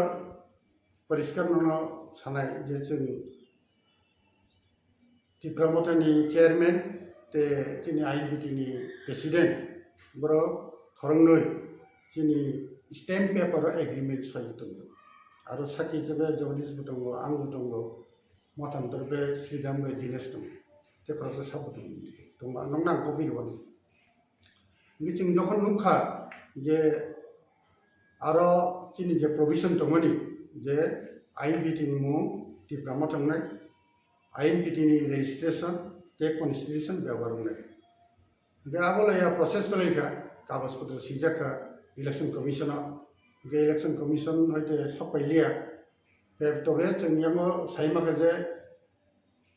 poriskar nono sanai je chwng Tipra Motha ni chairman tei chini I N P T ni president borok khoroknwi chini stamp paper o agreement soi tongo. Aro sakhi hisabe Jagadish bo tongo, ang bo tongo, Motha ni torbe Sridham bai Dinesh tongo, tei khoroksa sabo tongo, tongo, nokno ang kobui rwani. Hingke chwng jokhon nukha je aro chini je provision tongmani je I N P T ni mung Tipra Motha wngnai, I N P T ni registration tei constitution bebohar wngnai. Hingke abo laiya process cholaikha, kagoj potro swijak kha Election Commission o, hingke Election Commission hoite sokpai liya, tei tobe chwng yango sai mankha je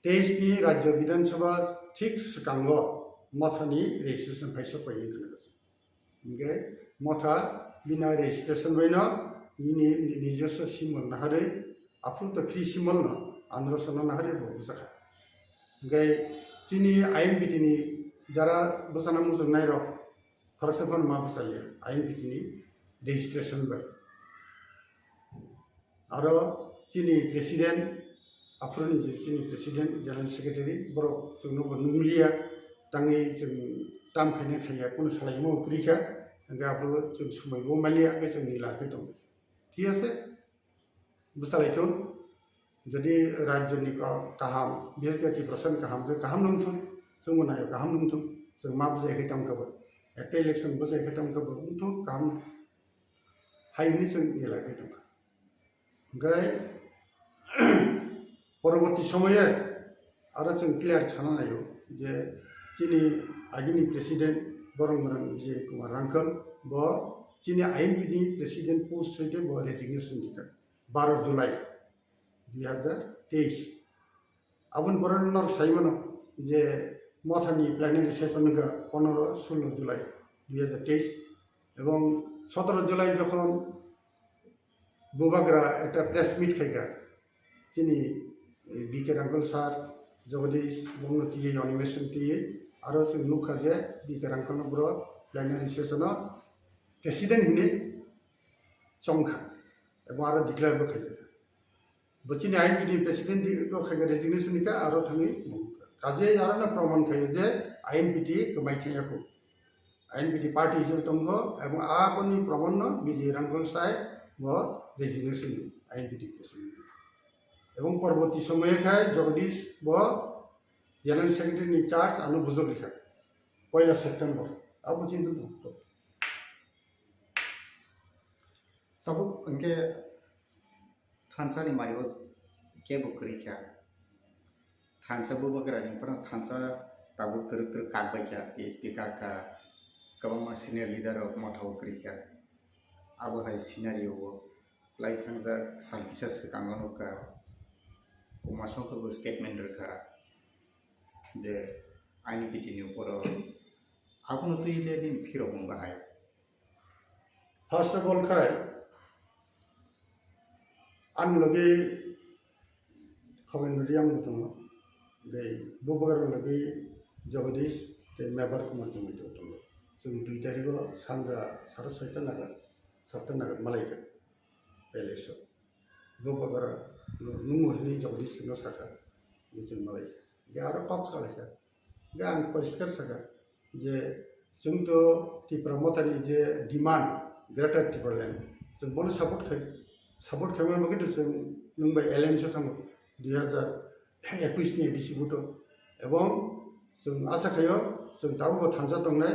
teis ni Rajya Bidhan Sabha thik swkango Motha ni registration phai sokpai wngkha. Hingke Motha bini registration bai no nini nijoswo symbol naharwi, aphuru to free symbol no Androso no naharwi bo bwchakha. Hingke chini I N P T ni jara bwchana muchungnai rok khoroksa phano ma bwchaliya I N P T ni registration bai. Aro chini president, aphuruni je chini president, general secretary, borok chwngno bo nungliya, tangwi chwng tam khaina khaiya, kunu salaimo kwrwi kha, hingkhe aphuru chwng swmaibo maliya, hingkhe chwng nila khe tongo. Thik ase? Bwsalaithun, jodi rajyoni ka-, kaham, bihaikhe Tiprasani kaham khe kaham nungthun, chwngbo naio kaham nungthun, chwng ma bwjai khe tongkha bo, ekta election bwjai khe tongkha bo, wngthun kaham hai hwnwi chwng nila khe tongkha. Hingkhe poroborti somoye aro chwng clear sana naio je chini agini president borok mwrang Vijay Kumar Rangkhal bo chini I N P T ni president post hoite bo resignation rikha baro July dui hazar teis. Aboni pore norok sai mano je Mothani plenary session wngkha pondro sullo July dui hazar teis, ebong sotoro July jokhon Bubagra ekta press meet khaikha, chini B K Rangkhol sir, Jagadish, bongno twiwi, animation twiwi, aro chwng nukha je B K Rangkhol no bro plenary session o president hinwi chongkha, ebong aro declare bo khaikha. Bo chini I N P T ni president di-, bo khaikha resignation ni ka aro thangwi mungkha. Kaje aro no proman khayo je I N P T kwmai thangya kho. I N P T party hisabe tongkho, ebong aboni proman no B J Rangkhol sai bo resignation ni I N P T president. Ebong porborti somoye khai Jagadish bo General Secretary ni charge ano bujok rikha. Poila September. Abo chini tongkho. Tabuk hwnkhe thansa ni mari o kebo kwrwi kha. Thansa Bubagra ni phano thansa tabuk twrwk twrwk kak bai kha, T S P kak kha, kwbangma senior leader rok motha o kwrwi kha. Abo hai scenario o lai thangjak sal kisa swkang o nukha, Uma Songkor bo statement rwkha je I N P T ni upor o abono twi le nini phirok wng bahai. First of all khai, ang logi Khovendra Reang bo tongo, tei Bubagra logi Jagadish tei Mebar Kumar Jamita tongo. Chwng dui tarikh o sanja sara soita nagar, satta nagar malaikha palace o. Bubagra nungmo hwnwi Jagadish no sakha, chwng malaikha. Ge aro kok salaikha. Ge ang poriskar sakha je chwng to Tipra Mothani je demand Greater Tipraland, chwng bono support khai, support khaima bagwi to chwng nwng bai alliance o thango dui hazar ekush ni A D C vote o, ebong chwng asa khaio chwng tabukbo thansa tongnai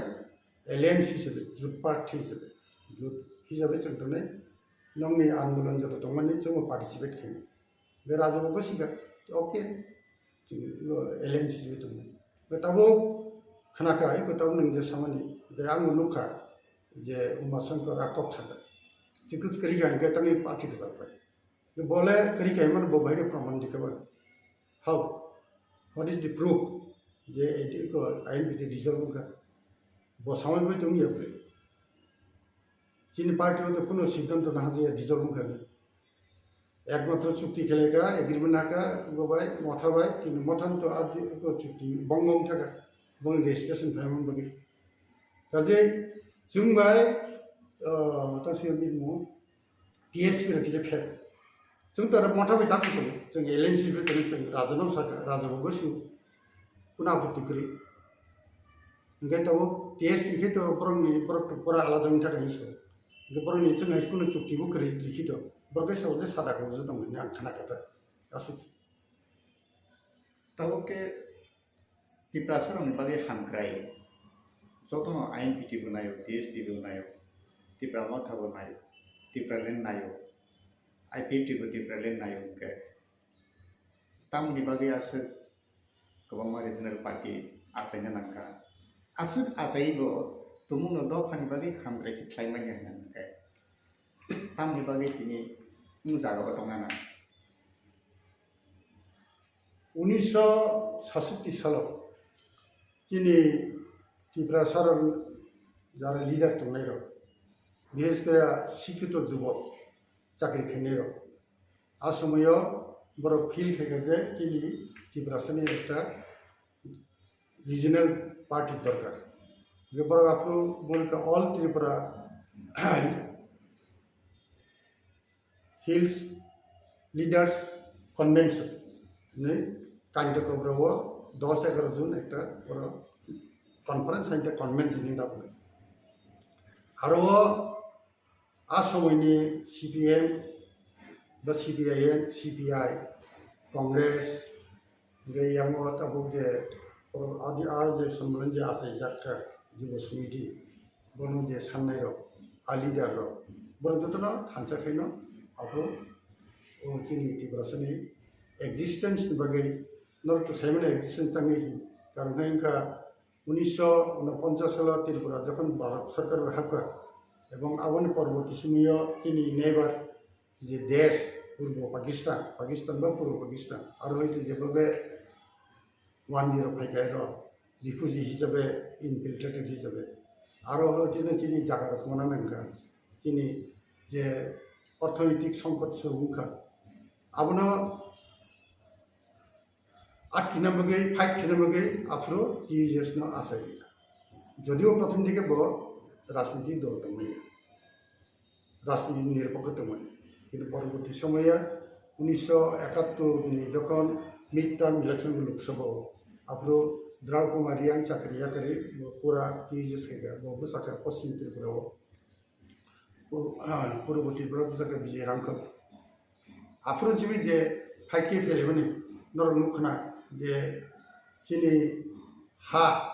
alliance hisabe, jut party hisabe, jut hisabe chwng tongnai nokni andolon joto tongmani chwngbo participate khainai. Be raja bo gosi ga, okay. Chini alliance simi tongmani. Be tabo khna kha, iko tabo nwng je samani, be ang nukha je Uma Shankar a kok saka. Chikus kari ga hingke tangni party de pai. Be bole kari ga man bo bai ke praman dikha ba. How? What is the proof? Je eti ko I N P T dissolve wngkha. Bo samai bai tong ya ble. Chini party o to kuno siddhanto na hajiya dissolve wngkha ni. Ekmatro chukti kheleka, agreement naka, go bai, motha bai, kintu mothan to adi ko chukti bong bong thaka, bong registration phaimani bagwi. Kaje chwng bai, ah, ta simi mo, T S P rok kisa pher. Chwng to motha bai tak to, chwng L N C bai to, chwng raja no saka, raja bo gosu, kuna apatti kwrwi. Hingke tabuk T S P khe to borokni, borok to pura alada wngwi thaka hinwi sao. Hingke borokni chwng hai kheno chukti bo kwrwi likhito. Borok khe sao je sada kok je tongmani ang khna kha ta. Aswk. Tabuk khe Tiprasa rokni bagwi hamkrai. Jotono I N P T bo naio, T S P bo naio, Tipra Motha bo naio, Tipraland naio, I P F T bo Tipraland naio hingke. Tamoni bagwi aswk kwbangma regional party achaina nangkha. Aswk achaibo tumungno dophani bagwi hamkrai se khlai manya hwnwi nangkhe. Tamoni bagwi tini wng jagao tongna nang. Unisho sasatti salo chini Tiprasa rok jara leader tongnairok, bishes kore sikhito jubok chakri khainairok, a somoyo borok feel khaikha je chini Tiprasani ekta regional party dorkar. Hingke borok aphuru buno kha All Tripura Hills Leaders Convention hinwi Kandikobra o dos egaroh June ekta borok conference hai khe convention hinwi dapnai. Aro o a somoini C P M ba C P I M, C P I, Congress, hingke yango tabuk je oro adi aro je Somaliland je achaijak kha Jubo Samiti, bono je sannairok, a leader rok, borok jotono thansa khaino abo o chini Tiprasani existence ni bagwi norok to saimano existence tangwi hi, karon khe wngkha unisho unoponchas salo Tripura jokhon Bharat Sarkar bai hapkha, Ebong aboni porborti somoyo chini neighbor je desh, Purbo Pakistan, Pakistan ba Purbo Pakistan, aro hoite jebobe one zero phaikai rok, refugee hisabe, infiltrated hisabe. Aro hoite chini jaga rok mona nangkha, chini je orthonoitik songkot se wngkha. Abono atkina bagwi, fight khina bagwi aphuru T U J S no achai rikha. Jodio prothom dike bo rajnitik dol tongmani, rajnitik nirpokho tongmani. Kintu poroborti somoye unisho ekattor ni jokhon mid term election Lok Sabha o, aphuru Draw Kumar Reang chakri yakari bo pura T U J S khaikha, bo bwsakha Poschim Tripura o. Pur-, ah, Purbo Tripura bwsakhe Bijay Rangkhol. Aphuru chini je phaikhe phelemani norok nukhna je chini ha,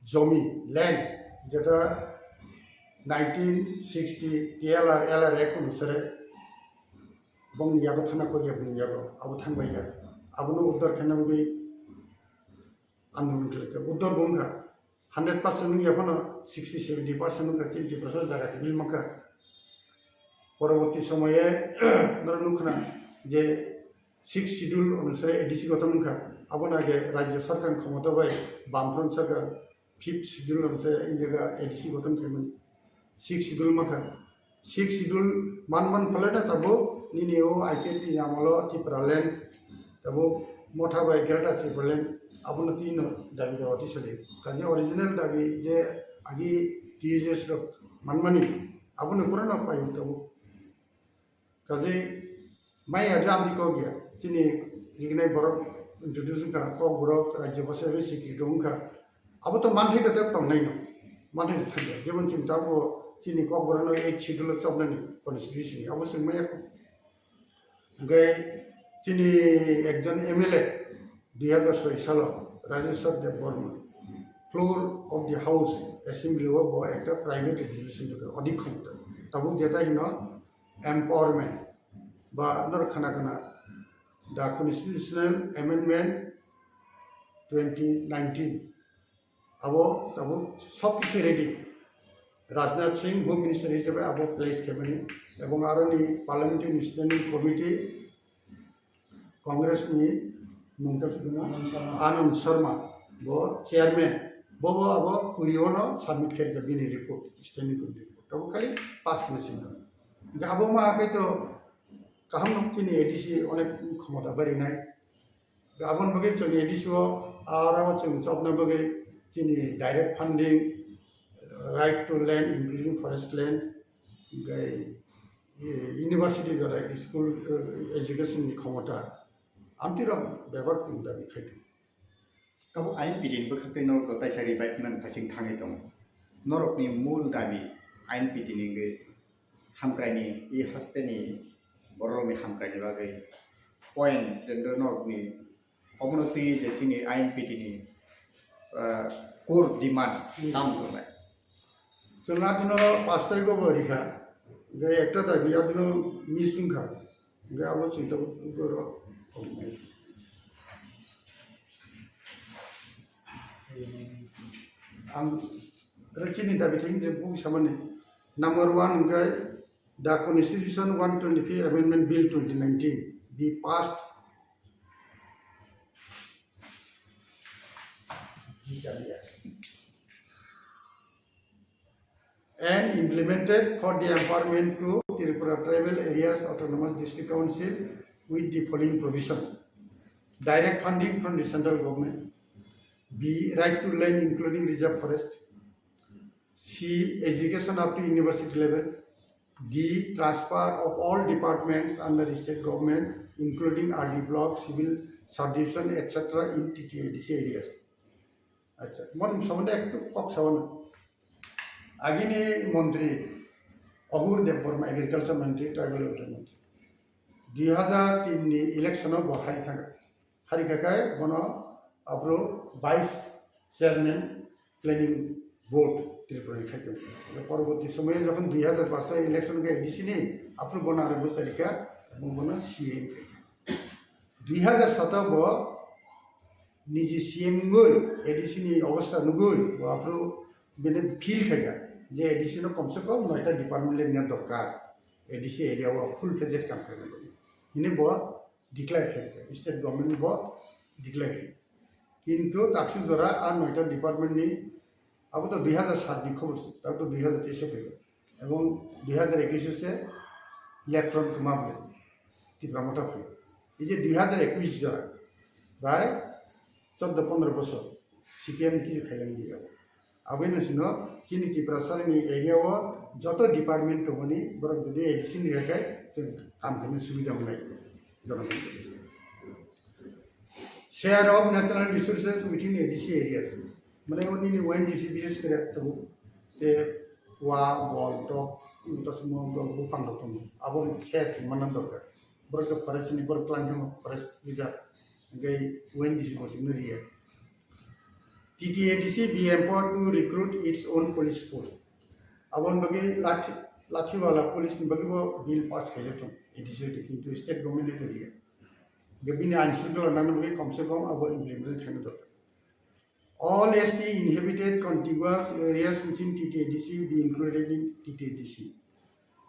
jomi, land, jeta nineteen sixty T L R, L R Act onusare bongni yago thana kok ya bini yago abo thangbaikha. Abono uddar khaina bagwi andolon khlaikha. Uddar bongkha. Hundred percent wngya phano sixty seventy percent wngkha chini Tiprasa jaga kibil mankha. Poroborti somoye norok nukhna je sixth schedule onusare A D C gothon wngkha. Abono age rajya sarkar khomota bai Bamfront sarkar fifth schedule onusare injaga A D C gothon khaimani. Sixth schedule mankha. Sixth schedule man man phalena tabuk nini o I P F T ni amolo Tipraland tabuk motha bai Greater Tipraland abono twi no dabi dawa tisali. Kaje original dabi je agi T U J S rok manmani abono pura no payo tabuk. Kaje maya jam di kok ya chini rignai borok introduce wngkha kok borok rajya basa bai sikri wngkha. Abo to manthai da tong nai no. Manthai da thangya. Jemon chini tabo chini kokborok no eight schedule o chopnani constitution ni. Abo swng maya ko. Hingke chini ekjon M L A dui hazar soi salo Rajeshwar Debbarma floor of the house assembly o bo ekta private resolution tongkha. Odik khomta. Tabuk jeta hino empowerment ba norok khana khana the constitutional amendment twenty nineteen. Abo tabuk sob kisu ready. Rajnath Singh Home Minister hisabe abo place khaimani ebong aroni Parliamentary Standing Committee Congress ni mungta suduma Anand Sharma. Anand Sharma bo chairman, bo bo abo kurio no submit khaikha bini report, standing committee report. Abo khali pass khna singkha. Hingke abo ma khaito kaham no chini A D C onek khomota barinai. Aboni bagwi chwng A D C o aro chwng chopna bagwi chini direct funding, right to land including forest land, hingke, eh, university jora school, eh, education ni khomota amtwi rok bebak chwng dabi khai tongo. Tabuk I N P T ni bwkhaktwi norok to taisa revive nang phasing thangwi tongo. Norokni mul dabi I N P T ni wngwi hamkraini, i hasteni bororokni hamkraini bagwi point jendro norokni obono twi je chini I N P T ni, ah, core demand tam tongnai. Chwng abono pash tarikh o bo rikha, hingke ekta dabi abono miss wngkha. Hingke abo chwng tabuk borok ang rechini dabi thing je bung samani number one hingke the Constitution one twenty-five Amendment Bill twenty nineteen be passed and implemented for the empowerment to Tripura Tribal Areas Autonomous District Council with the following provisions. Direct funding from the central government. B, right to land including reserve forest. C, education up to university level. D, transfer of all departments under state government, including R D block, civil subdivision, et cetera in T T A D C areas. Acha, mon somonde ektu kok sawan. Agini montri, Agur Debbarma, agriculture montri, tribal welfare montri. Dui hazar tin ni election o bo hari thangkha. Hari khakai bono aphuru vice chairman planning board Tripura ni khai tongo. Poroboti somoyo jokhon dui hazar pash election khe A D C ni, aphuru bono aro bwsari kha, bono C M khaikha. Dui hazar sat o bo niji C M wngwi, A D C ni obostha nugwi, bo aphuru bini feel khaikha. je A D C no komse kom noita department le nina dorkar, A D C area o full fledged kam khaina bagwi. Hini bo declare khe, state government bo declare khe. Kintu taksi jora a noita department ni, abo to dui hazar sat ni khobor se, abo to dui hazar teis o phaibo. Ebong dui hazar ekush o se left front kwma bwle Tipra Motha phai. Ei je dui hazar ekush jora bai chordo pondro bosor C P M ni kisu khailang di abo. Aboni sino chini Tiprasa ni area o joto department tongmani borok jodi A D C ni rekai chwng kam khaina subida wngnai jonogon. Share of natural resources within A D C areas. Mane oni ni O N G C bises kare tongo. Te wa, bol, tok, tasmo, bol, buphang rok tongo. Abo share manna dorkar. Borok forest ni borok tlang khe forest reserve. Hingke O N G C bo chwngno riya. T T A D C be empowered to recruit its own police force. Aboni bagwi lathi, lathiwala police ni bagwi bo bill pass khaijak thung A D C te, kintu state government ni riya. Hingke bini ain shrunkhala nangna bagwi komse kom abo implement khaina dorkar. All S T inhabited contiguous areas within T T A D C be included in T T A D C.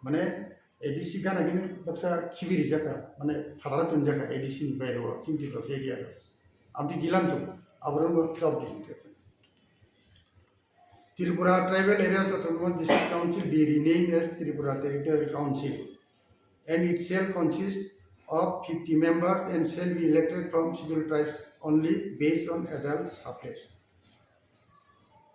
Mane A D C gana gini baksa khibi rijaka, mane phatara tunjaka A D C ni baire o, chini Tiprasa area ro. Amtwi gilam tu, aborok no job di hinke se. Tripura Tribal Areas Autonomous District Council be renamed as Tripura Territorial Council, and it shall consist of fifty members and shall be elected from Scheduled Tribes only based on adult suffrage.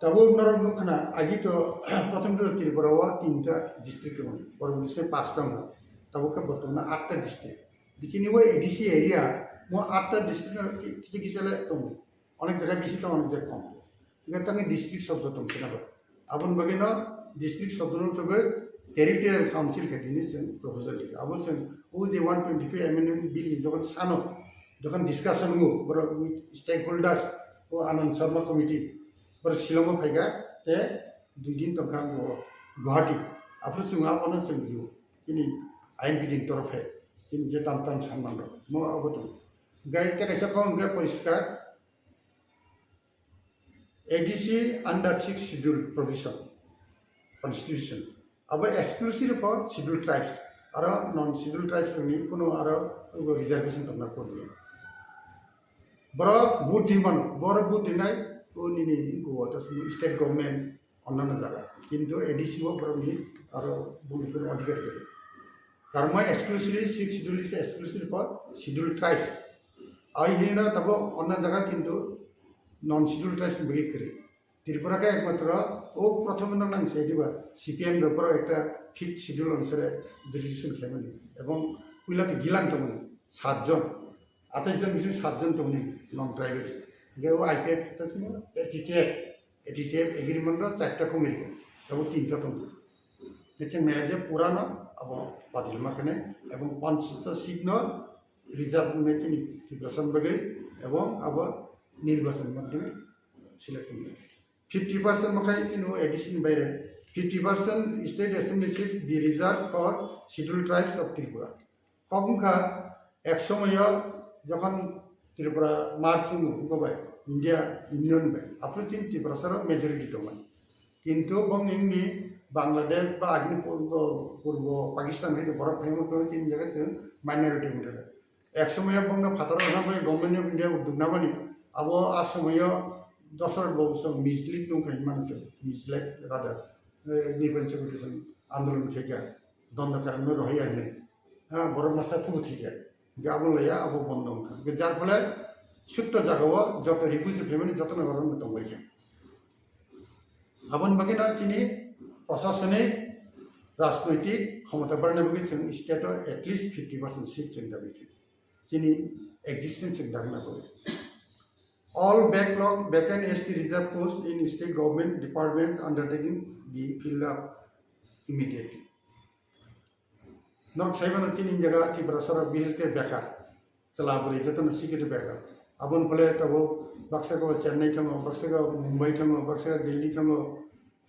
Tabuk norok nukha na, agi to prothom to Tripura o tinta district tongo, poroboti se pasta tongo, tabuk khe bortomano atta district. Bichini o A D C area mo atta district no kisa kisa le tongo, onek jaga bisi tongo, onek jaga kom. Hingke tangni district sobdo tong sina bo. Aboni bagwi no district sobdo no chogwi territorial council khe tini chwng proposal dikha. Abo chwng o je one twenty-five amendment bill ni jokhon sano, jokhon discussion wngo, borok with stakeholders, o Anand Sharma committee, borok Shillong o phaikha, te dui din tongkha bo Guwahati. Aphuru chwng abono chwng rw, chini I N P D ni torofe, chini je tam tam sanman rok, mo abo tong. Gai te kaisa kok hingke poriskar, A D C under sixth schedule provision, constitution. Abo exclusive for scheduled tribes. Aro non scheduled tribes ni kuno aro reservation tongna problem. Borok vote rimano, borok vote rinai, o nini go ta state government onnano jaga. Kintu A D C o borok ni aro bumi kuno adhikar gede. Karma exclusively sixth schedule is exclusive for scheduled tribes. Ai hino tabo onna jaga kintu non scheduled tribes ni bagwi kwrwi. Tripura khe ekmatro o prothom no nang se diba C P M ro poro ekta fifth schedule onusare jurisdiction khlaimani ebong puila to gilang tongmani satjon, atais jon bising satjon tongmani non tribal. Hingke o I P F ta simo A T T F, A T T F agreement ro charta committee tabo tinta tongo. Hingke chwng nai je purano abo badilma khene ebong panchshito seat no reserve wngwi chini Tiprasa ni bagwi ebong abo nirbachan madhyame selection wngwi. Fifty percent mokhai chini A D C ni baire fifty percent state assembly seats be reserved for scheduled tribes of Tripura. Kok wngkha ek somoyo jokhon Tripura merge wngwi wngkha bai India Union bai, aphuru chini Tiprasa rok majority tongmani. Kintu bong wngni Bangladesh ba agini purbo, purbo Pakistan hai borok phaima khe chini jaga chwng minority wngkha. Ek somoyo bongno phataro rwna bai Government of India udduk namani, abo a somoyo Dosarot Babu song mislead nung khai mano chwng, mislead rather, eh, Nipen Chaudhary song andolon khaikha, dondo karam no rohai ahinai. Ha, borok masa thubu thikha. Hingke abo laya abo bondo wngkha. Hingke jar phole sutto jagao joto refugee phaimani jotono borok no tongbaikha. Aboni bagwi no chini prosasonik, rajnoitik khomota barna bagwi chwng state o at least fifty percent seat chwng dabi khe. Chini existence chwng dagna bagwi. All backlog vacant S T reserve post in state government departments undertaking be filled up immediately. Nok saibano chini jaga Tiprasa rok bises khe bekar. Chwla bwrwi jotono sikhe bekar. Aboni phole tabuk baksa go Chennai thango, baksa go Mumbai thango, baksa go Delhi thango,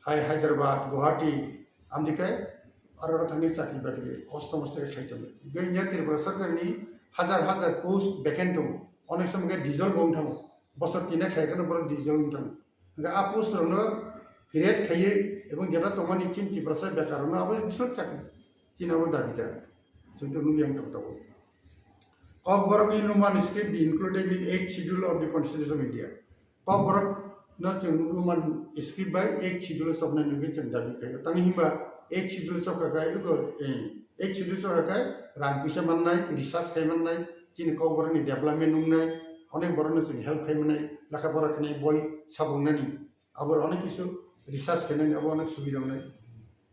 hai Hyderabad, Guwahati, amtwi khe aro oro thangwi chakri bakri kosto mosto khe khai tongo. Hingke India Tripura sarkar ni hajar hajar post vacant tongo. Onek somo khe dissolve wng thango. Bosor tini khai kheno borok dissolve wng thango. Hingke a post rokno create khaiwi Ebong jeta tongmani chini Tiprasa bekarno abo biswk chakri. Chini abo dabi da. Chwng to nukya wng tong tabuk. Kokborok in Roman script be included in eighth schedule of the Constitution of India. Kokborok no chwng Roman script bai eighth schedule choknai nugwi chwng dabi khaio. Tamo himba eighth schedule chokha khai ego, eh, eighth schedule chokha khai rang puisa mannai, research khai mannai, chini kokborok ni development wngnai, onek borok no chwng help khai mannai, lekha pora khainai, boi sabung nani, abo onek kisu research khainani, abo onek subida wngnai.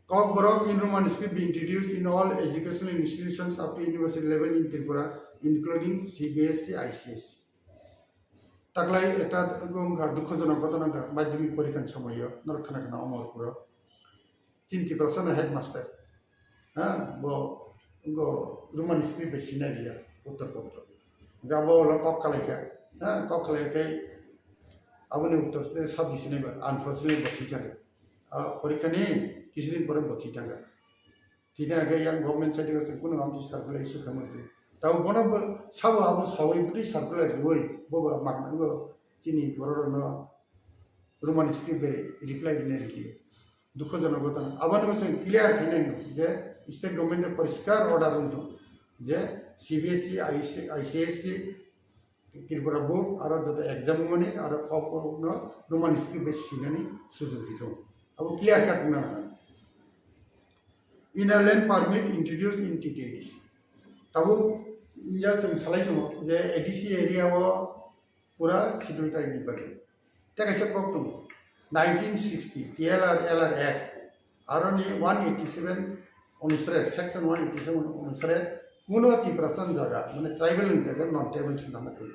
Kokborok in Roman script be introduced in all educational institutions up to university level in Tripura, including C B S E, I C S E. Taklai ekta wngkha dukhojonok ghotona wngkha madhyamik porikha ni somoyo norok khna khna Omorpuro. Chini Tiprasa no headmaster. Ha, bo, bo Roman script bai sinai liya, uttor pratto. Ga bo lo kok kalai kha. Ha, kok kalai kha. Aboni uttor se sab di sinai ba, unfortunately bo thwi thang kha. Ah, porikha ni kisu din pore bo thwi thang kha. Tini hwnkhe yang government side o se kunu amtwi circular issue khaimani. Tabo bono bo sabo abo sawi bwtwi circular riwi bo bo mak nango chini borok rokno Roman script bai reply rina rili. Dukhojonok ghotona. Aboni bo chwng clear khainai je state government ni poriskar order wngthung je C B S E, I C S E, Tripura board aro joto exam mani aro kok no Roman script bai sinani sujog di thung. Abo clear cut wngna nango. Inner line permit introduced in T T A D C. Tabuk ya chwng salai tongo je A D C area o pura schedule tribe ni bagwi. Tei kaisa kok tongo, nineteen sixty T L R L R Act, aroni one eighty seven onusare, section one eighty seven onusare kuno Tiprasa ni jaga, mane tribal ni jaga non tribal thwna nangkuk.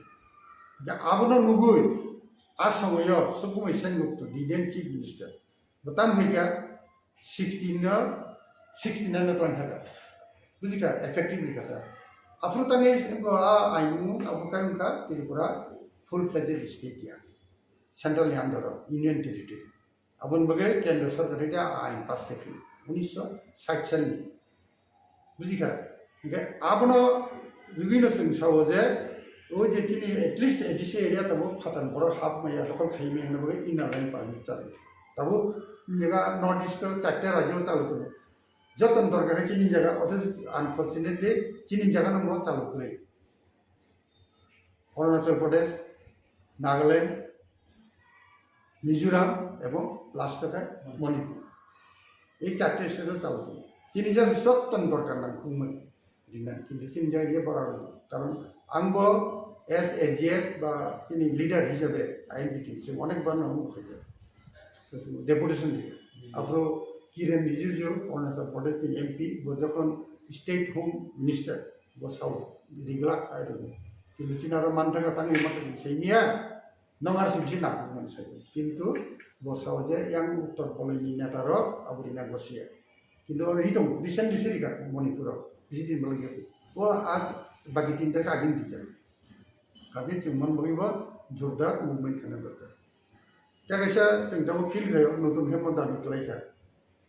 Abono nugwi a somoyo Sukumai Sengupt, the then chief minister, bo tamo hai kha sixteen no, sixty nine no twlang kha, bujikha, effective ni kha. Aphuru tangwi wngkha a ain, abo kai wngkha Tripura full fledged state ya, central ni under o, union territory. Aboni bagwi kendra sarkar hai a ain pass khe phino unisho sait salni. Bujikha? Hingke abono rwino chwng sao je, o je chini at least A D C area tabuk phatar borok hap maya dokol khaimani hwnwi bagwi inner line permit chari. Tabuk jaga North East o charta rajyo chalo tongo. Joto ni dorkar khe chini jaga, othocho unfortunately chini jaga no mo chalo kwrwi. Arunachal Pradesh, Nagaland, Mizoram ebong last o khe Manipur. Ei charta state o chalo tongo. Chini just joto ni dorkar nang khungmani rinani, kintu chini jaga ye bara rw. Karon ang bo as A G S ba chini leader hisabe I N P team se onek bar no ang bo khaijak. Deputation di. Aphuru Kiren Rijiju, Arunachal Pradesh ni M P, bo jokhon state home minister, bo sao, riglak hai rw. Kintu chini aro manthaka tangwi maka chwng saimia, nong R C B C nangkukmani sai. Kintu bo sao je yang uttor boloi ni neta rok abo rina gosia. Kintu oro hitong recently se rika Manipur o, bisi din bolai gaya. O a bagi tinta ka agin dijak. Kaje chwng man bagwi bo jordar movement khana dorkar. Tei kaisa chwng tamo feel khayo, notun khe mo dabi kwlai kha.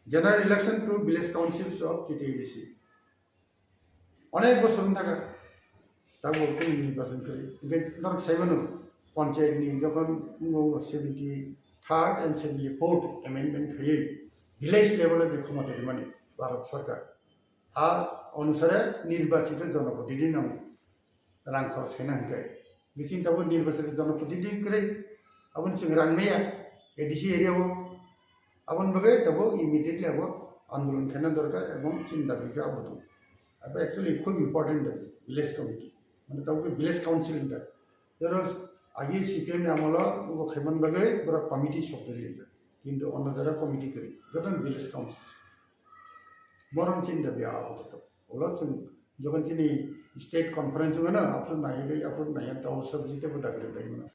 General election to village councils of T T A D C. Onek bosor wng thaka. Tabuk kunu nirbachon kwrwi. Hingke norok sai mano, panchayat ni jokhon wngkha seventy third and seventy fourth amendment khaiwi village level o je khomota rimani Bharat Sarkar. A onusare nirbachito jonoprotidini nang rang khorch khaina hwnkhe. Bising tabuk nirbachito jonoprotidini kwrwi. Aboni chwng rang maya A D C area o. Aboni bagwi tabuk immediately abo andolon khaina dorkar ebong chini dabi khe abo tong. Abo actually khub important dabi, village committee. Mane tabuk village council hinda. Jero agi C P M ni amolo bo khaiman bagwi borok committee sok dili. Kintu ono jora committee kwrwi. Joto village council. Borom chini dabi abo to. Ulo chwng jokhon chini state conference wngmano, aphuru naiwi, aphuru naiya, ta ulo sabji tebo dabi dabi mano.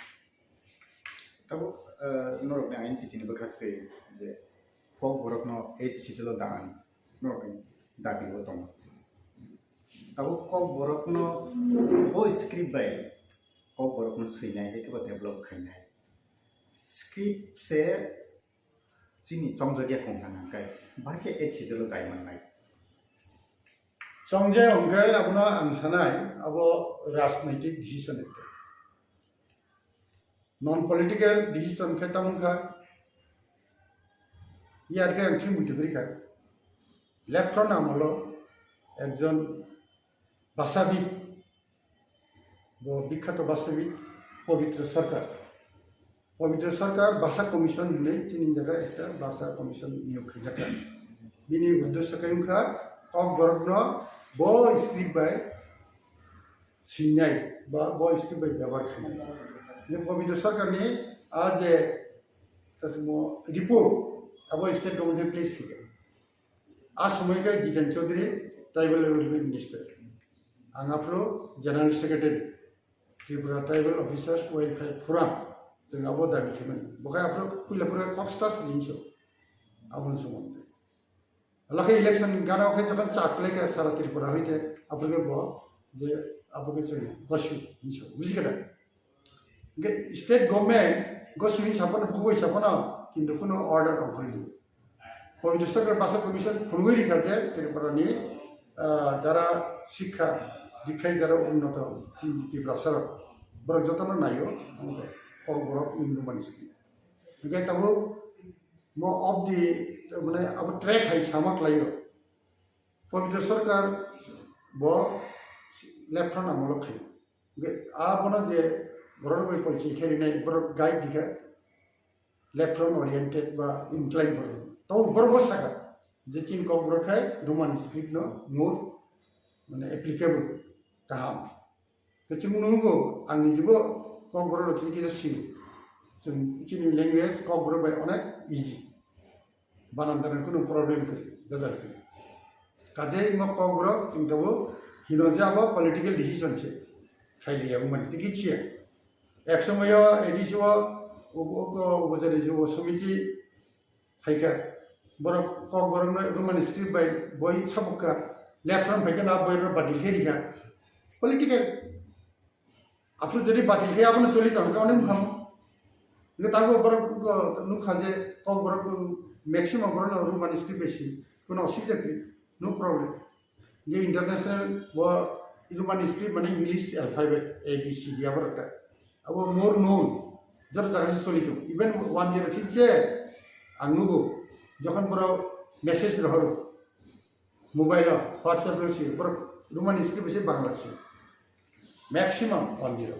Tabuk, eh, norokni ain pitini bwkhak tei je Kokborokno eighth schedule o dan norokni dabi o tongo. Tabuk Kokborokno bo script bai Kokborokno swinai hai khe bo develop khainai. Script se chini chongjagya kongthang hwnkhe, bahai khe eighth schedule o dai mannai. Chongjaya hwnkhe abono ang sanai, abo rajnaitik decision ekta. Non political decision khe tamo wngkha. Iyar khe ang thwi muitu kwrwi kha. Left front amolo ekjon bhashabid, bo bikhyato bhashabid Pabitra Sarkar. Pabitra Sarkar Bhasha Commission hinwi chini jaga ekta Bhasha Commission niyog khaijak kha. Bini uddesyo khe wngkha Kokborokno bo script bai sinai ba bo script bai byabar khainai. Ni Pabitra Sarkar ni a je kasimo report abo state government place khaijak. A somoi khe Jiten Chaudhary, Tribal Welfare Minister. Ang aphuru General Secretary, Tripura Tribal Officers Welfare Forum. Chwng abo dabi khaimani. Bo khe aphuru puila phuru kok stas rinso. Aboni somondo. Lakhe election gana khe jokhon cha khlai khe sara Tripura hoite aphuru khe bo je abo khe chwng gosu hinso. Buji khe da? Hingke state government go simi sapono, bugui sapono, kintu kuno order ongkhorli. Pabitra Sarkar Bhasha Commission phunugui rikha je Tripura ni, ah, jara sikha dikhai jara unnoto Tiprasa rok, borok jotono naio, ongkha Kokborok Hindu Manistry. Hingke tabuk mo of the, mane abo track hai sama khlaio. Pabitra Sarkar bo left front amolo khaio. Hingke abono je borok bai porichoi khe rinai, borok guide dikha left front oriented ba incline borok. Tamo borok bo saka je chini Kokborok khai Roman script no more mane applicable kaham. Khe chwng nukgo, ang nijibo Kokborok rok kisa kisa sio. Chwng chini language Kokborok bai onek easy. Banan tangwi kunu problem kwrwi, bejal kwrwi. Kaje imo Kokborok chwng tabuk hino je abo political decision se. Khailiya wngmani tei kichiya. Ek somoyo A D C o ubo, ubo, ubo jari jubo somiti phaikha. Borok Kokborokno Roman script bai boi sabukha. Left front phaikha na boi rok badil khe rikha. Political. Aphuru jodi batil khe abono choli tong khe onek mungkha. Hingke tabuk borok nukha je Kokborok maximum borok no Roman script bai si. Kono osubida kwrwi. No problem. Hingke international bo Roman script mane English alphabet A B C D aborok ta. Abo more known. Joto jaga se choli tong. Even one year sing se ang nugo. Jokhon borok message rohoro. Mobile o WhatsApp o si borok Roman script se Bangla si. Maximum one zero.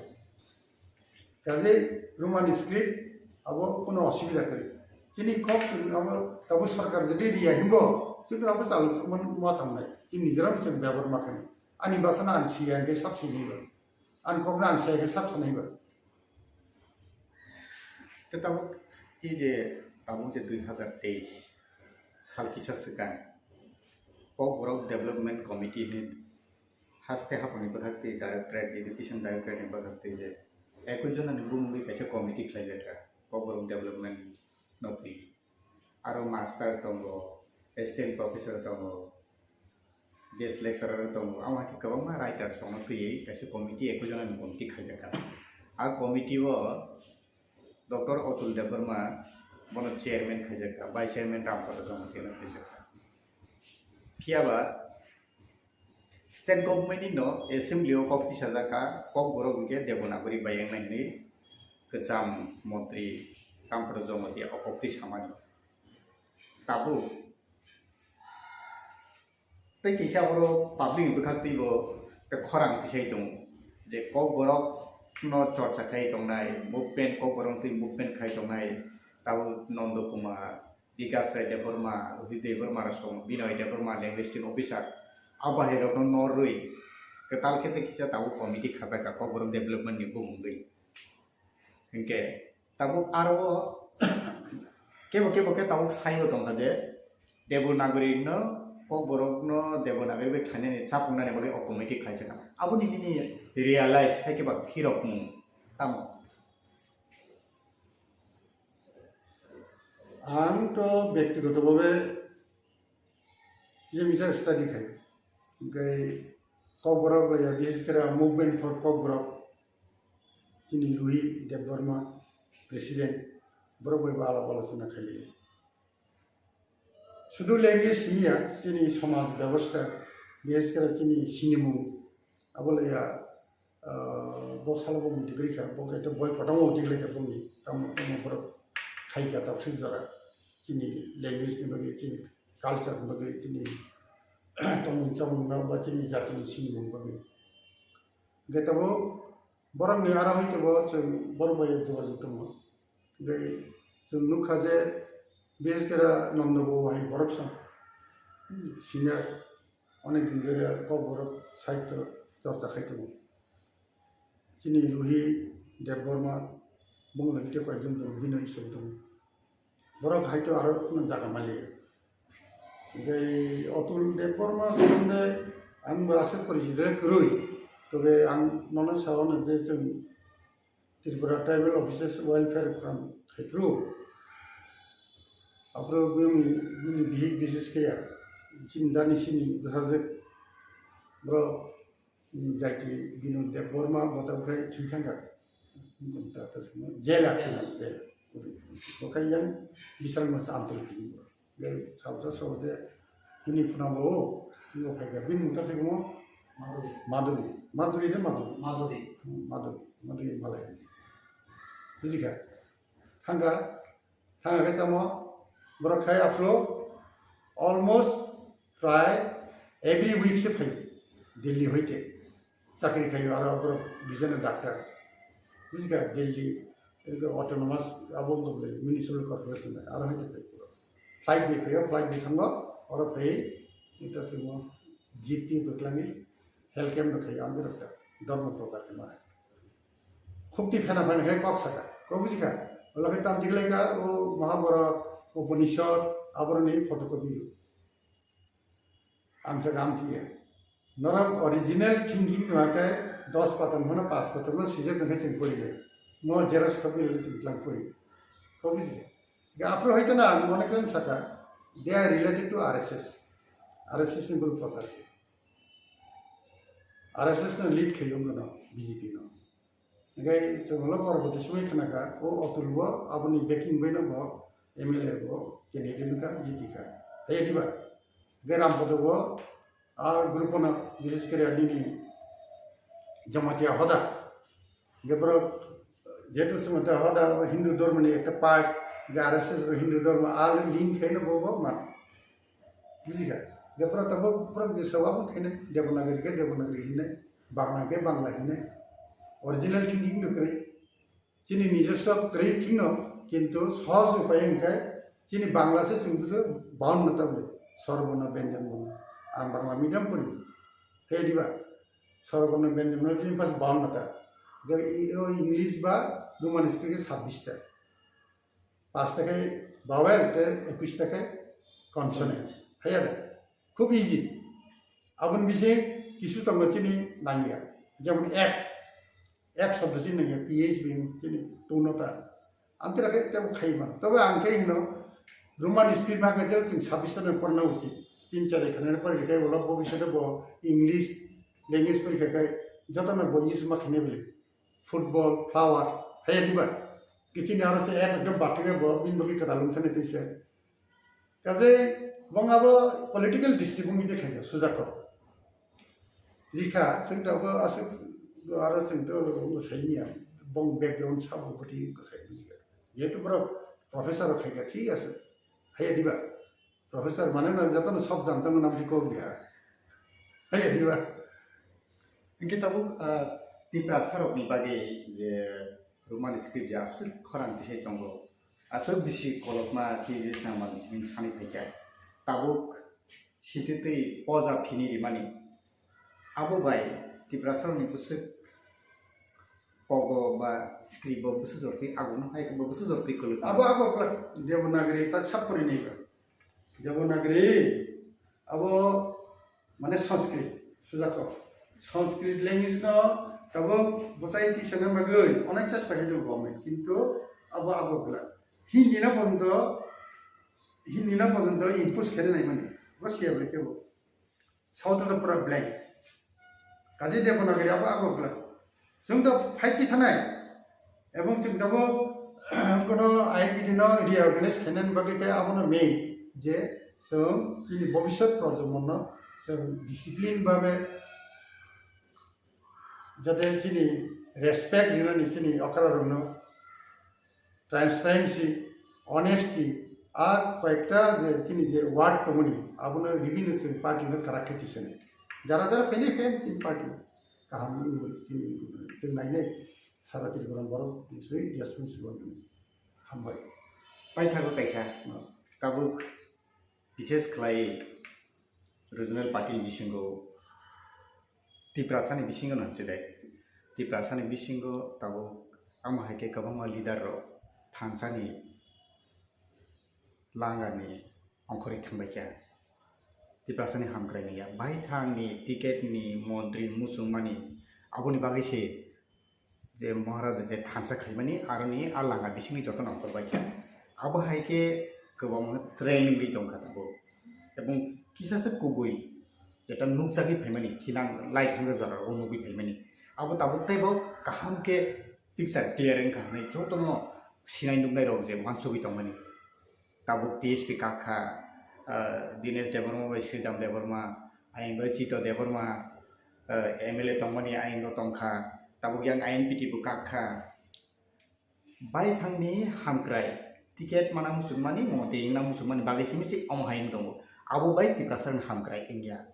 Kaje Roman script abo kono osubida kwrwi. Chini kok chwng abo tabuk sarkar jodi riya himbo chwng abo chalu man ma tangnai. Chini nijera chwng byabar ma khanai. Ani basa na ang siya hingke sab sini ba. Ang kokno ang siya hingke sab sanai ba. Khe tabuk i je tabuk je dui hazar teis sal kisa swkang Kokborok Development Committee ni haste haphangni bwkhak twi Directorate, Education Directorate ni bwkhak twi je ekoi jona ni bumungwi kaisa committee khlaijakha Kokborok Development no twi. Aro master tongo, assistant professor tongo, guest lecturer tongo, amo hai khe kwbangma writers rokno twiwi kaisa committee, ekoi jona ni committee khaijakha. A committee o Doctor Atul Debbarma bono chairman khaijakha, vice chairman Rampada Jamatia no khaijakha. Phiya ba state government ni no assembly o kok tisajak kha, Kokborok hwnkhe Devanagari bai wngnai hinwi kwcham montri Rampada Jamatia o kok tisamani. Tabuk tei kisa oro public ni bwkhak twibo tei khorang tisai tongo je Kokborok no chorcha khai tongnai, movement, Kokborok twi movement khai tongnai, tabuk Nondo Kumar, Bikas Rai Debbarma, Rohit Debbarma rok song, Binoy Debbarma, linguistic officer, a bahai rokno norwi kwtal khe tei kisa tabuk committee khajak kha Kokborok development ni bumungwi. Hinkhe tabuk aro kebo kebo khe tabuk saibo tongkha je Devanagari no Kokborok no Devanagari bai khlainani chapungnani bagwi o committee khlaijak kha. Aboni bini realize hai khe ba phirokmung tamo? Ang to bektigoto bhabe je misa study khai, hingke Kokborok laiya, bises kore Movement for Kokborok, chini Ruhi Debbarma, president, borok bai bo alap alochona khai. Sudu language simi ya, chini somaj bebostha, bises kore chini sinimung, abo laiya, ah, bo salo bo muitu kwrwi kha, bo khe boi photo bo muitu kwrwi kha boni, tamo, tamo borok khai kha, tok swijak jora. chini language ni bagwi, chini culture ni bagwi, chini tongmung chamung no ba chini jati ni sinimung bagwi. Hwnkhe tabuk borok ni aro hai tabuk chwng borok bai jogajog tongo. Hwnkhe chwng nukha je bises khe Nanda Babu hai borok sa senior, onek din dhori kok borok sahityo chorcha khai tongo. Chini Ruhi Debbarma, bongni tei koyekjon tongo, Binoy Ishwar tongo. Borok hai to aro kunu jaga mali. Tei Atul Debbarma somonde ang bo aswk porichito kwrwi. Tobe ang nono saono je chwng Tripura Tribal Officers Welfare Forum khaipru. Aphuru bini, bini bihik bises khe ya. Chini dani sini bwsajwk borok Jati Binod Debbarma bo tabuk khai thwi thangkha. Jail a, jail. Bo khai yang bisal mas amtol phini. Gai sabsa sabte hini phuna bo, bo khai kha. Bini mungta se mo Madhuri. Madhuri. Madhuri de Madhuri. Madhuri. Hmm, Madhuri. Madhuri malai. Bujikha. Thangkha. Thangkha khai tamo. Borok khai aphuru almost prai every week se phai Delhi hoite. Chakri khai aro borok bijana doctor. Bujikha Delhi, ego autonomous abo wngkha bole municipal corporation aro hoite phai. Flight bai phai, flight bai thango, oro phai, ita simo jeep ti bwkhlani health camp no khai ang borok ta. Dharma prochar khai ma. Khukti phena phena khai kok saka. Kok bujikha. Ola khai tam diglai ka o Mahabharata, Upanishad, aboroni photocopy. Ang sa gam tiya. Norok original thinking tongma khe dos patam hono pas patam no sijak tongkhe chwng pori nai. Mo xerox copy le chwng tlang pori. Kok bujikha. Ga aphuru hoito na ang onek jon saka. They are related to R S S. R S S ni bul prochar. R S S no lead khayo no B J P no. Hingke chwng ulo porborti somoi khna kha, o Atul bo aboni backing bai no bo M L A bo candidate wngkha, jiti kha. Hai diba? Hingke Rampada bo a group no, bises kore nini Jamatia Hoda. Hingke borok jehetu Jamatia Hoda Hindu dhormo ni ekta part, hingke R S S bo Hindu dhormo a link khaino bo bo ma. Bujikha? Hingke borok tabuk borok je sabo khaino Devanagari khe Devanagari hinai, Bangla khe Bangla hinai. Original thinking no kwrwi. Chini nijoswo kwrwi thikno, kintu sohoj upai hwnkhe chini Bangla se chwng bujo bound no tabule. Swarborno, Byanjanborno. Ang Bangla medium pori. Khe diba? Swarborno, Byanjanborno chini pas bound no ta. Hingke i-, o English ba Roman script khe sabbish ta. Pasta khe vowel tei ekush ta khe consonant. Haiya de. Khub easy. Aboni bising kisu tongo chini nangya. Jemon app. App shobdo chini nangya. P H B chini tungno ta. Amtwra khe tebo khai mano. Tobe ang khe hino Roman script ma khe je chwng sabbish ta no porna uchi. Tin char khana pore khe ulo bobishote bo English language pore khe jotono bo use ma khane bele. Football, flower, haiya diba? Kiching aro se app ekdom bathwkhe bo bini bagwi kwtal wngthani twi se. Kaje bong abo political district wngwi de khaikha, sujak kok. Rikha, chwng tabuk aswk aro chwng to saimanya, bong background sabo bwtwi wngkha khai bujikha. Jehetu borok professor khaikha, thik ase. Haiya diba? Professor mane na jotono sob janto mwnam di kok dia. Hai diba? Hingke tabuk, ah, Tiprasa rokni bagwi je Roman script je aswk khorang tisai tongo, aswk bisi kolokma twi nangmani hwnwi sanwi phaikha. Tabuk sititwi poja phini rimani. Abo bai Tiprasa rokni bwswk kogo ba script bo bwswk jortwi ago no hai bo bwswk jortwi kwlwk. Abo, abo kwlwk Devanagari tak sap pori nai ba. Devanagari abo mane Sanskrit, sujak kok. Sanskrit language no tabuk bwsai tisana bagwi onek chesta khe tongo government, kintu abo, abo kwlwk. Hindi no pojonto, Hindi no pojonto impose khe nai mani. Bo siya bai kebo. South to pura blank. Kaje Devanagari abo, abo blank. Chwng to fight pi thanai. Ebong chwng tamo kono I P T no reorganize khainani bagwi khe abono main je chwng chini bobiswt projomonno chwng discipline babe jate chini respect rinani chini okra rokno transparency, honesty, A koyekta je chini je ward tongmani, abono ribini chwng party no karak khe tisani. Jara jara phainai phai chini party kaham wngwi chini chwng nainai sara Tripura borok biswi responsible wngwi. Hambai. Paithago kaisa. No. Tabuk bises khlai regional party ni bisingo Tiprasani bisingo no chidai. Tiprasani bisingo tabuk amo hai khe kwbangma leader rok thansani langani ongkhorwi thangbai kha. Tiprasani hamkrai naiya. Baithangni ticket ni montri muchungmani aboni bagwi se je Maharaja je thansa khaimani aroni a langa bisingni jotono ongkhorbai kha. Abo hai khe kwbangma training ri tongkha tabuk. Ebong kisasa kubui jeta nukjagwi phaimani, thinang lai thangjak jora rogo nugwi phaimani. Abo tabuk teibo kaham khe picture clear wngkha hinwi jotono sinai nuknai rok je uansugwi tongmani. Tabuk T S P kak kha, ah, Dinesh Debbarma bai Sridham Debbarma, ayang bai Chito Debbarma, ah, M L A tongmani ayang o tongkha, tabuk yang I N P T bo kak kha. Baithangni hamkrai ticket mana muchungmani, mo tei wngna muchungmani bagwi simi se omo hai wng tongo. Abo bai Tiprasa ni hamkrai wngya.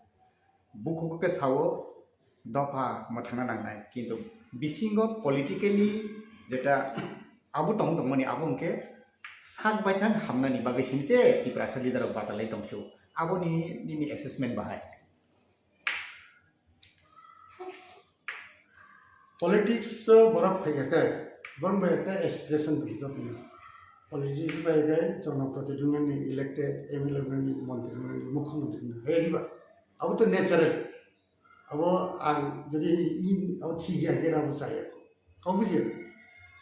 Bukhuk khe sao dopha mwthangna nangnai, kintu bisingo politically jeta abo tong tongmani abo hwnkhe sak baithang hamnani bagwi simi se Tiprasa leader rok batalai tongsu. Aboni nini assessment bahai? Politics o borok phaikha khe borok bai ekta aspiration dong jotoni. Politics bai khe jonoprotidhi wngnani, elected M L A wngnani, montri wngnani, mukhyamantri wngnani, hai diba? Abo to natural. Abo ang jodi i abo thik ya hingke abo chaya. Kau bujiya.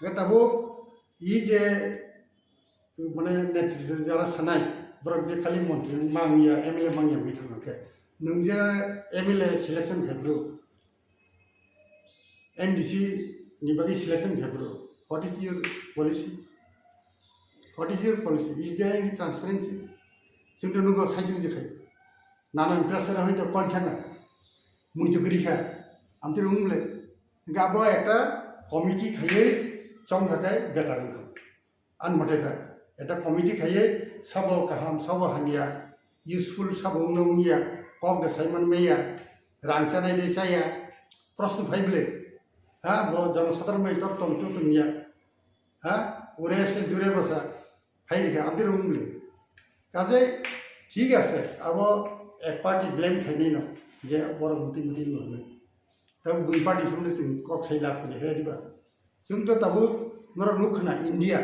Hingke tabo i je mane netritwo jara sanai borok je khali montri mangya, M L A mangya hingke thangkhe. Nwng je M L A selection khaibru, M D C ni bagwi selection khaibru. What is your policy? What is your policy? Is there any transparency? Chwngno nugo sai chwng je khai. Nanan pressure hoi to kol thanga. Mui to gri kha. Amtwi rung le. Ga bo ekta committee khaiye chong kha kai better wng kha. An mote ta. Ekta committee khaiye sabo kaham, sabo hamya, useful sabo wngno wngya, kok de saiman meya, rang chanai de chaya, proshno phai bwle. Ha, bo jono sadharon bai tor tong tu tong ya. Ha, ure se jure basa. Hai rikha, abdi rung bwle. Kaje, thik ase, abo ek party blame khainai no, je borok muti muti no hwnwi. Tabo bui party sumle chwng kok sai lab khainai, hai diba? Chwng to tabo norok nuk khna India,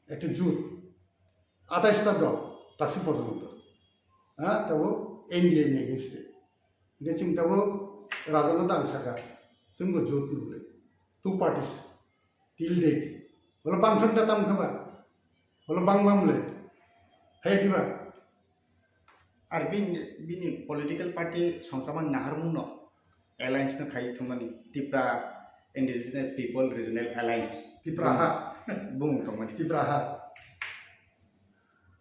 ekta jut, atais ta dol, taksi porjonto. Ha, tabo India ni against e. Hingke chwng tabo rajano dang saka, chwngbo jut nukle. Two parties, till date. Bolo bangtham da tam khaba. Bolo bang mamle. Hai diba? Ar bini, bini political party songsaman naharmung no alliance no khai thumani Tipra Indigenous People Regional Alliance. Tipra ha. Bung tongmani. Tipra ha.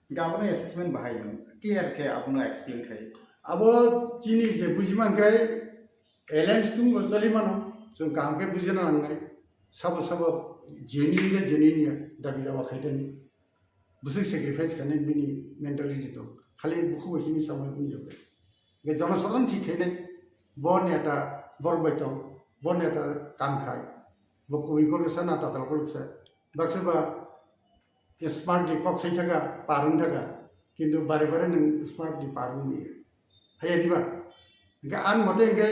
Hingke abono assessment bahai mano. Clear khe abono explain khai. Abo chini je bujiman khe alliance tungbo choli mano. Chwng kaham khe bujina nangnai. Sabo sabo genuine ya genuine ya dabi dawa khaitani. Bwswk sacrifice khainai bini mentality tong. Khali bukhuk bai simi samai bini yoke. Ge jonosadharon thik khainai. Bo neta borok bai tong. Bo neta kam khai. Bo koi kol kisa na tatal kol kisa. Baksa ba smart di kok sai thaka, parung thaka. Kintu bare bare nang smart di parung ni. Haya diba? Ge an mote ge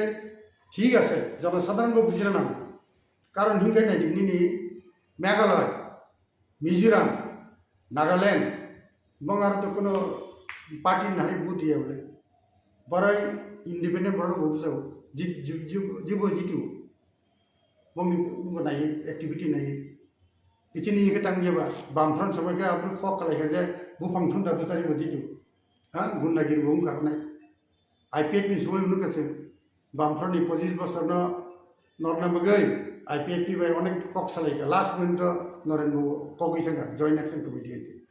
thik ase. Jonosadharon bo bujina nang. Karon hinkai nai di nini Meghalaya. Mizoram, Nagaland, bong aro to kono party ni hari vote ya bole. Borai independent borai bo bujao, jit, jit, jit, jibo jitu. Bong ni ungo nai, activity nai. Kichini ke tang ya ba, bam front samai ke apru khok kalai ke je, bu phang thun da bujari bo jitu. Ha, gundagiri bo ungkha nai. I P F ni somoi unu kase, Bamfront ni pochis bosor no norna bagwi I P F T bai onek kok salai ka. Last moment o Noren bo kok wi thangka, Joint Action Committee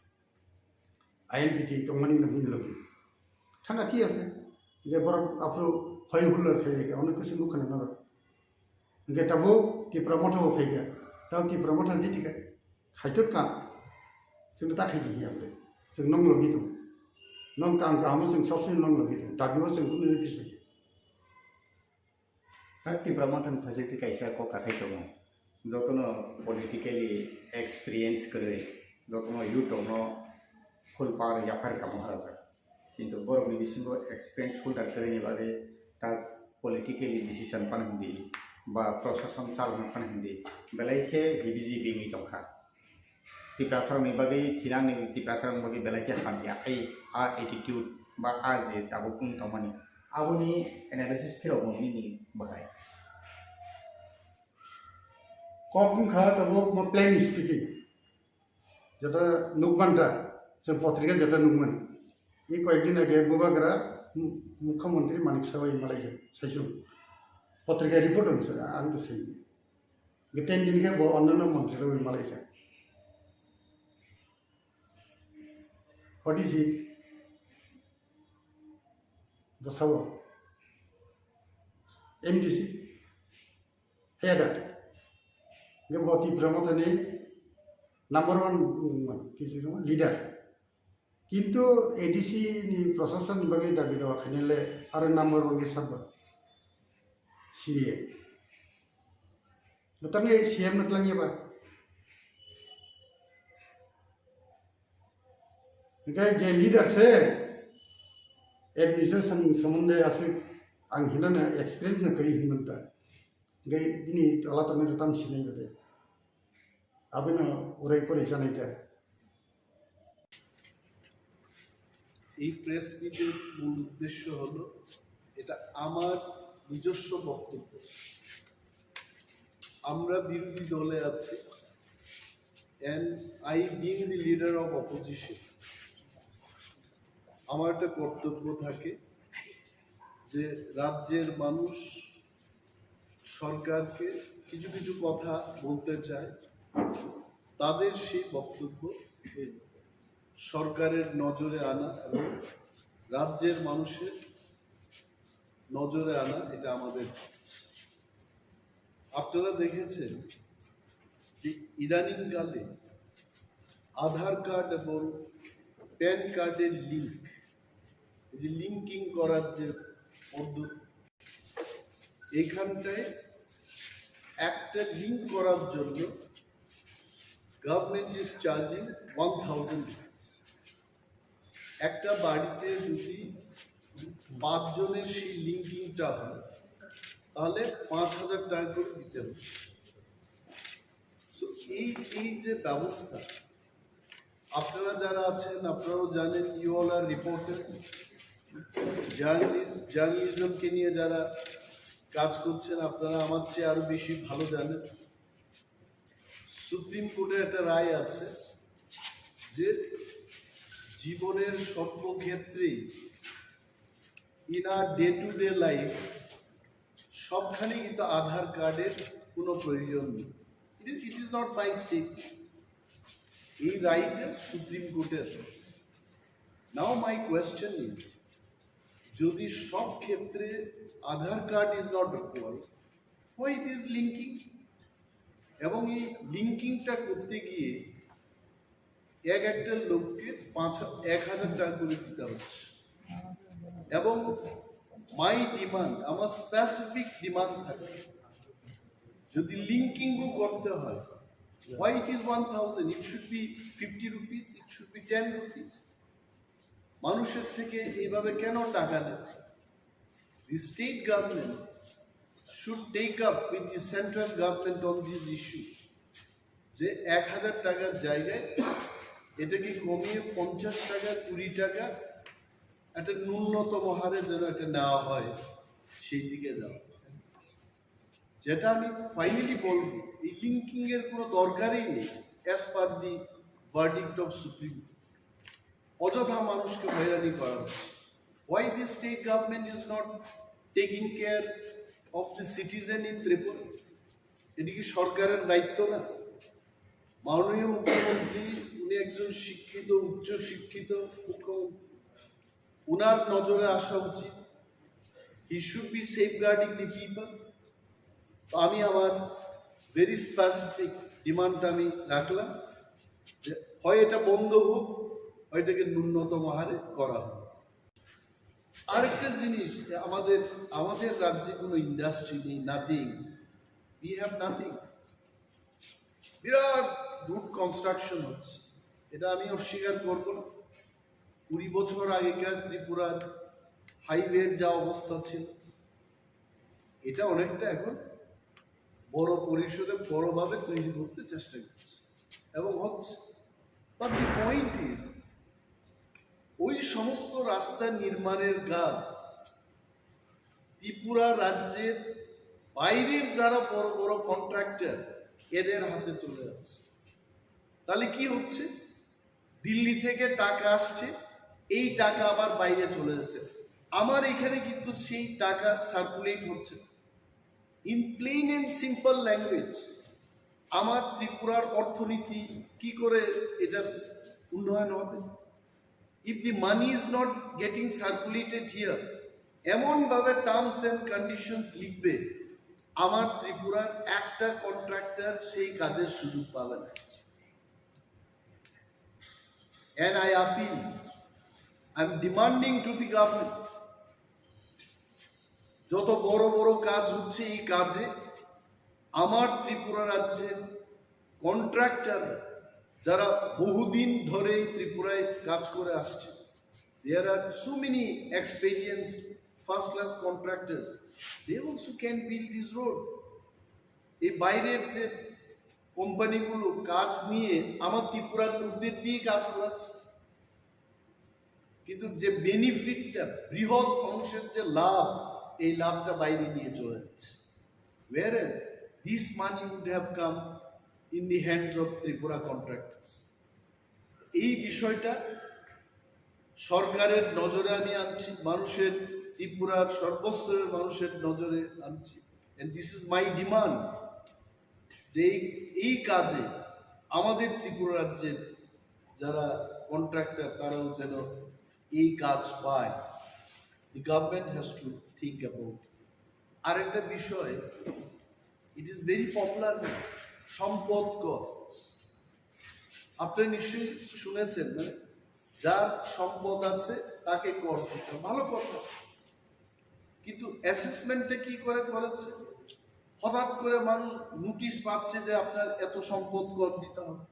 bai. I N P T tongmani no bini logi. Thangka thi ase. Je borok aphuru hoi hullor khai lai ka, onek kisi nukha na norok. Hingke tabo Tipra Motha bo phai ka. Tabo Tipra Motha jiti ka. Khaitor ka. Chwng ta khaidi hiya bre. Chwng nong logi tong. Nong kam kaham chwng sob se nong logi tong. Dabi o chwng kunu ni bising. Tak Tipra Motha ni phaising twi kaisa kok kasai tongo. Jotono politically experience kwrwi, jotono youth rokno full power yaphar kamo harajak. Kintu borokni bisingo experience holder kwrwini bagwi tak politically decision pan hindi ba prosason chalna pan hindi belai khe heavy jibi wngwi tongkha. Tiprasarokni bagwi thinani Tiprasarokni bagwi belai khe hamya ai a attitude ba a je tabuk wng tongmani aboni analysis phirokno nini bahai. Kok wngkha tabuk mo plain speaking. Jeta nukmanta, chwng potrika jeta nukman. I koyekdin age bubagra mu-, mukhyamantri Manik Saha bai malaikha, saichung. Potrika report on sir, ang to sai. Geten din ke bo onnanno mantri rok bai malaikha. What is he? Bosao. M D C. Heda. Ge bo Tipra Motha ni number one, mm, kisi leader. Kintu A D C ni prosason ni bagwi dabi dawa khainai le aro number one khe sabo C M. Bwtangni C M no twlangya ba? Hingke je leader se administration somonde aswk ang hinana experience no kwrwi hinmanta. Hingke bini tola tongmani tam sinai bade. Abino urai porai sanai ta. এই প্রেস মিটের মূল উদ্দেশ্য হলো, এটা আমার নিজস্ব বক্তব্য। আমরা বিরোধী দলে আছি, and I being the leader of opposition, আমার একটা কর্তব্য থাকে যে রাজ্যের মানুষ সরকারকে কিছু কিছু কথা বলতে চায়, তাদের সেই বক্তব্য সরকারের নজরে আনা এবং রাজ্যের মানুষের নজরে আনা, এটা আমাদের কাজ। আপনারা দেখেছেন যে ইদানিংকালে আধার কার্ড এবং প্যান কার্ডের লিংক, এই যে লিঙ্কিং করার যে পদ্ধতি, এখানটায় একটা লিংক করার জন্য government is charging one thousand rupees। একটা বাড়িতে যদি পাঁচজনের সেই লিঙ্কিংটা হয়, তাহলে পাঁচ হাজার টাকা করে দিতে হবে। So, এই, এই যে ব্যবস্থা, আপনারা যারা আছেন, আপনারাও জানেন, you all are reporters, journalist, জার্নালিজমকে নিয়ে যারা কাজ করছেন, আপনারা আমার চেয়ে আরো বেশি ভালো জানেন। সুপ্রিম কোর্টের একটা রায় আছে যে জীবনের সর্বক্ষেত্রেই, in our day to day life, সবখানে কিন্তু আধার কার্ডের কোনো প্রয়োজন নেই। It is, it is not my statement, এই রায়টা সুপ্রিম কোর্টের। Now my question is, যদি সব ক্ষেত্রে Aadhaar card is not required, why this linking? এবং এই লিঙ্কিংটা করতে গিয়ে এক একটা লোককে পাঁচ, এক হাজার টাকা করে দিতে হচ্ছে। এবং my demand, আমার স্পেসিফিক ডিমান্ড থাকে, যদি লিঙ্কিংও করতে হয়, why it is one thousand? It should be fifty rupees, it should be ten rupees। মানুষের থেকে এইভাবে কেন টাকা নেয়? The state government should take up with the central government on this issue, যে এক হাজার টাকার জায়গায় এটাকে কমিয়ে পঞ্চাশ টাকা, কুড়ি টাকা, একটা ন্যূনতম হারে যেন এটা নেওয়া হয়, সেই দিকে যাওয়া। যেটা আমি ফাইনালি বলবো, এই লিঙ্কিং এর কোনো দরকারই নেই, as per the verdict of Supreme Court। অযথা মানুষকে হয়রানি করা হচ্ছে। Why the state government is not taking care of the citizen in Tripura? এটি কি সরকারের দায়িত্ব না? মাননীয় মুখ্যমন্ত্রী, উনি একজন শিক্ষিত, উচ্চ শিক্ষিত মুখ্যমন্ত্রী, ওনার নজরে আসা উচিত। He should be safeguarding the people। তো আমি আমার ভেরি স্পেসিফিক ডিমান্ডটা আমি রাখলাম যে হয় এটা বন্ধ হোক, হয় এটাকে ন্যূনতম হারে করা হোক। আরেকটা জিনিস, আমাদের আমাদের রাজ্যে কোনো ইন্ডাস্ট্রি নেই, নাথিং। We have nothing. বিরাট রুট কনস্ট্রাকশন হচ্ছে, এটা আমি অস্বীকার করব না। কুড়ি বছর আগেকার ত্রিপুরার হাইওয়ের যা অবস্থা ছিল, এটা অনেকটা এখন বড় পরিসরে বড়ভাবে তৈরি করতে চেষ্টা করছে এবং হচ্ছে। But the point is, ওই সমস্ত রাস্তা নির্মাণের কাজ ত্রিপুরা রাজ্যের বাইরের যারা বড় বড় কন্ট্রাক্টর, এদের হাতে চলে যাচ্ছে। তাহলে কি হচ্ছে? দিল্লি থেকে টাকা আসছে, এই টাকা আবার বাইরে চলে যাচ্ছে। আমার এখানে কিন্তু সেই টাকা সার্কুলেট হচ্ছে না। In plain and simple language, আমার ত্রিপুরার অর্থনীতি কি করে এটা উন্নয়ন হবে? If the money is not getting circulated here, এমনভাবে টার্মস অ্যান্ড কন্ডিশনস লিখবে, আমার ত্রিপুরার একটা কন্ট্রাক্টর সেই কাজের সুযোগ পাবে না। And I appeal, I am demanding to the government, যত বড় বড় কাজ হচ্ছে, এই কাজে আমার ত্রিপুরা রাজ্যের কন্ট্রাক্টর, যারা বহুদিন ধরে এই ত্রিপুরায় কাজ করে আসছে, there are so many experienced first class contractors, they also can build this road. এই বাইরের যে কোম্পানিগুলো কাজ নিয়ে আমার ত্রিপুরার লোকদের দিয়ে কাজ করাচ্ছে, কিন্তু যে বেনিফিটটা, বৃহৎ অংশের যে লাভ, এই লাভটা বাইরে নিয়ে চলে যাচ্ছে। Whereas this money would have come in the hands of Tripura contractors. এই বিষয়টা সরকারের নজরে আমি আনছি, মানুষের, ত্রিপুরার সর্বস্তরের মানুষের নজরে আনছি। And this is my demand, যে এই, এই কাজে আমাদের ত্রিপুরা রাজ্যের যারা কন্ট্রাক্টর, তারাও যেন এই কাজ পায়। The government has to think about it. আরেকটা বিষয়, it is very popular, সম্পদ কর। আপনি নিশ্চয়ই শুনেছেন, মানে, যার সম্পদ আছে তাকে কর দিতে হবে। ভালো কথা, কিন্তু অ্যাসেসমেন্টটা কি করে করেছে? হঠাৎ করে মানুষ নোটিশ পাচ্ছে যে আপনার এত সম্পদ কর দিতে হবে।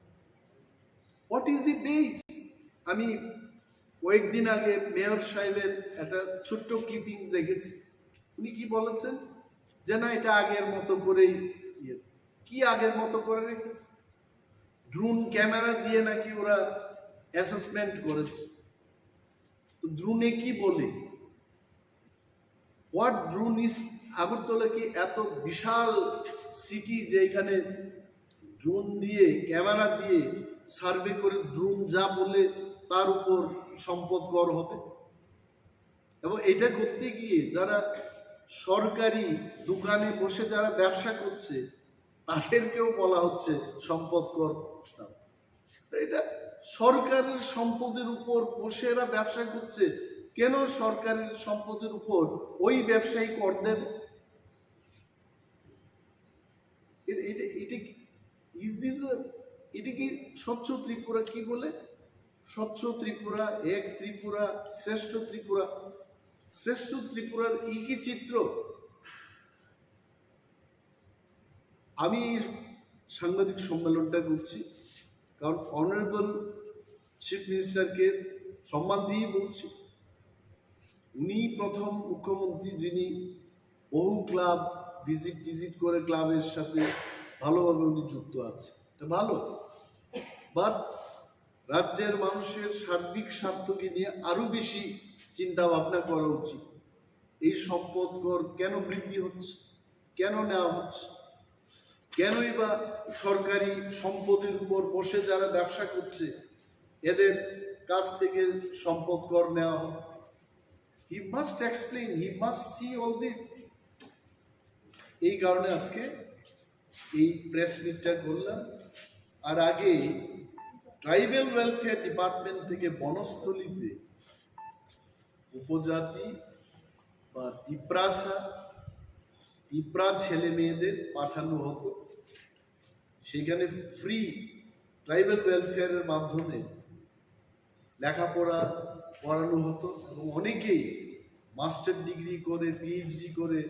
What is the base? আমি কয়েকদিন আগে মেয়র সাহেবের একটা ছোট্ট ক্লিপিংস দেখেছি। উনি কি বলেছেন যে না, এটা আগের মতো করেই ইয়ে। কি আগের মতো করে রেখেছে? ড্রোন ক্যামেরা দিয়ে নাকি ওরা অ্যাসেসমেন্ট করেছে। তো ড্রোনে কি বলে? What drone is? আগরতলা কি এত বিশাল সিটি যে এখানে ড্রোন দিয়ে, ক্যামেরা দিয়ে সার্ভে করে ড্রোন যা বলে তার উপর সম্পদ কর হবে? এবং এটা করতে গিয়ে যারা সরকারি দোকানে বসে যারা ব্যবসা করছে, তাদেরকেও বলা হচ্ছে সম্পদ কর দাও। তো এটা সরকারের সম্পদের উপর বসে এরা ব্যবসা করছে, কেন সরকারের সম্পদের উপর ওই ব্যবসায়ী কর দেবে? এটা, এটা, এটা কি, is this a, এটা কি স্বচ্ছ ত্রিপুরা? কি বলে স্বচ্ছ ত্রিপুরা, এক ত্রিপুরা, শ্রেষ্ঠ ত্রিপুরা? শ্রেষ্ঠ ত্রিপুরার এই কি চিত্র? আমি এই সাংবাদিক সম্মেলনটা করছি কারণ অনারেবল চিফ মিনিস্টারকে সম্মান দিয়েই বলছি। উনি প্রথম মুখ্যমন্ত্রী যিনি বহু ক্লাব ভিজিট টিজিট করে ক্লাবের সাথে ভালোভাবে উনি যুক্ত আছে, এটা ভালো। বাট রাজ্যের মানুষের সার্বিক স্বার্থকে নিয়ে আরো বেশি চিন্তা ভাবনা করা উচিত। এই সম্পদ কর কেন বৃদ্ধি হচ্ছে, কেন নেওয়া হচ্ছে, কেনই বা সরকারি সম্পদের উপর বসে যারা ব্যবসা করছে এদের কাছ থেকে সম্পদ কর নেওয়া হবে? He must explain, he must see all this. এই কারণে আজকে এই প্রেস মিটটা করলাম। আর আগে ট্রাইবাল ওয়েলফেয়ার ডিপার্টমেন্ট থেকে বনস্থলীতে উপজাতি বা তিপ্রাসা, তিপ্রা ছেলে মেয়েদের পাঠানো হতো। সেখানে ফ্রি ট্রাইবাল ওয়েলফেয়ারের মাধ্যমে লেখাপড়া করানো হতো এবং অনেকেই মাস্টার ডিগ্রি করে, পিএইচডি করে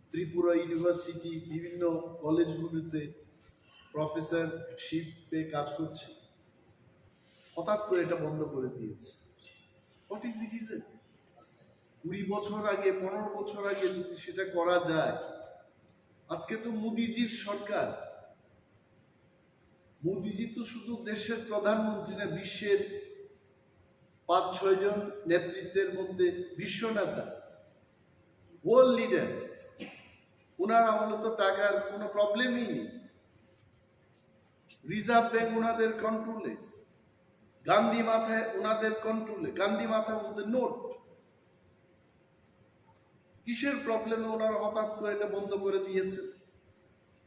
ত্রিপুরা ইউনিভার্সিটি, বিভিন্ন কলেজগুলোতে প্রফেসরশিপে কাজ করছে। হঠাৎ করে এটা বন্ধ করে দিয়েছে। What is the reason? কুড়ি বছর আগে, পনেরো বছর আগে যদি সেটা করা যায়, আজকে তো মোদিজির সরকার। মোদিজি তো শুধু দেশের প্রধানমন্ত্রী না, বিশ্বের পাঁচ ছয় জন নেতৃত্বের মধ্যে বিশ্ব নেতা, ওয়ার্ল্ড লিডার। ওনার আমলে তো টাকার কোনো প্রবলেমই নেই। রিজার্ভ ব্যাংক ওনাদের কন্ট্রোলে, গান্ধী মাথায় ওনাদের কন্ট্রোলে, গান্ধী মাথা বলতে নোট। কিসের প্রবলেমে ওনারা হঠাৎ করে এটা বন্ধ করে দিয়েছেন?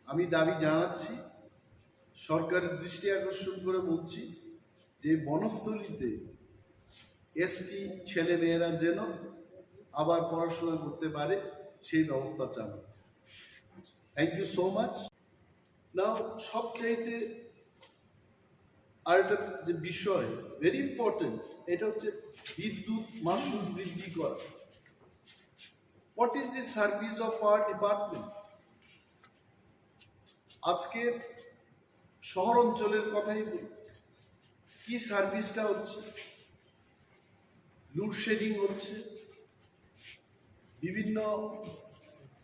আমি দাবি জানাচ্ছি, সরকারের দৃষ্টি আকর্ষণ করে বলছি যে বনস্থলীতে এসটি ছেলে মেয়েরা যেন আবার পড়াশোনা করতে পারে, সেই ব্যবস্থা চালাচ্ছে। Thank you so much. Now, সবচাইতে আরেকটা যে বিষয়, ভেরি ইম্পর্টেন্ট, এটা হচ্ছে বিদ্যুৎ মাশুল বৃদ্ধি করা। What is the service of our department? আজকে শহর অঞ্চলের কথাই বলি, কি সার্ভিসটা হচ্ছে? লোডশেডিং হচ্ছে, বিভিন্ন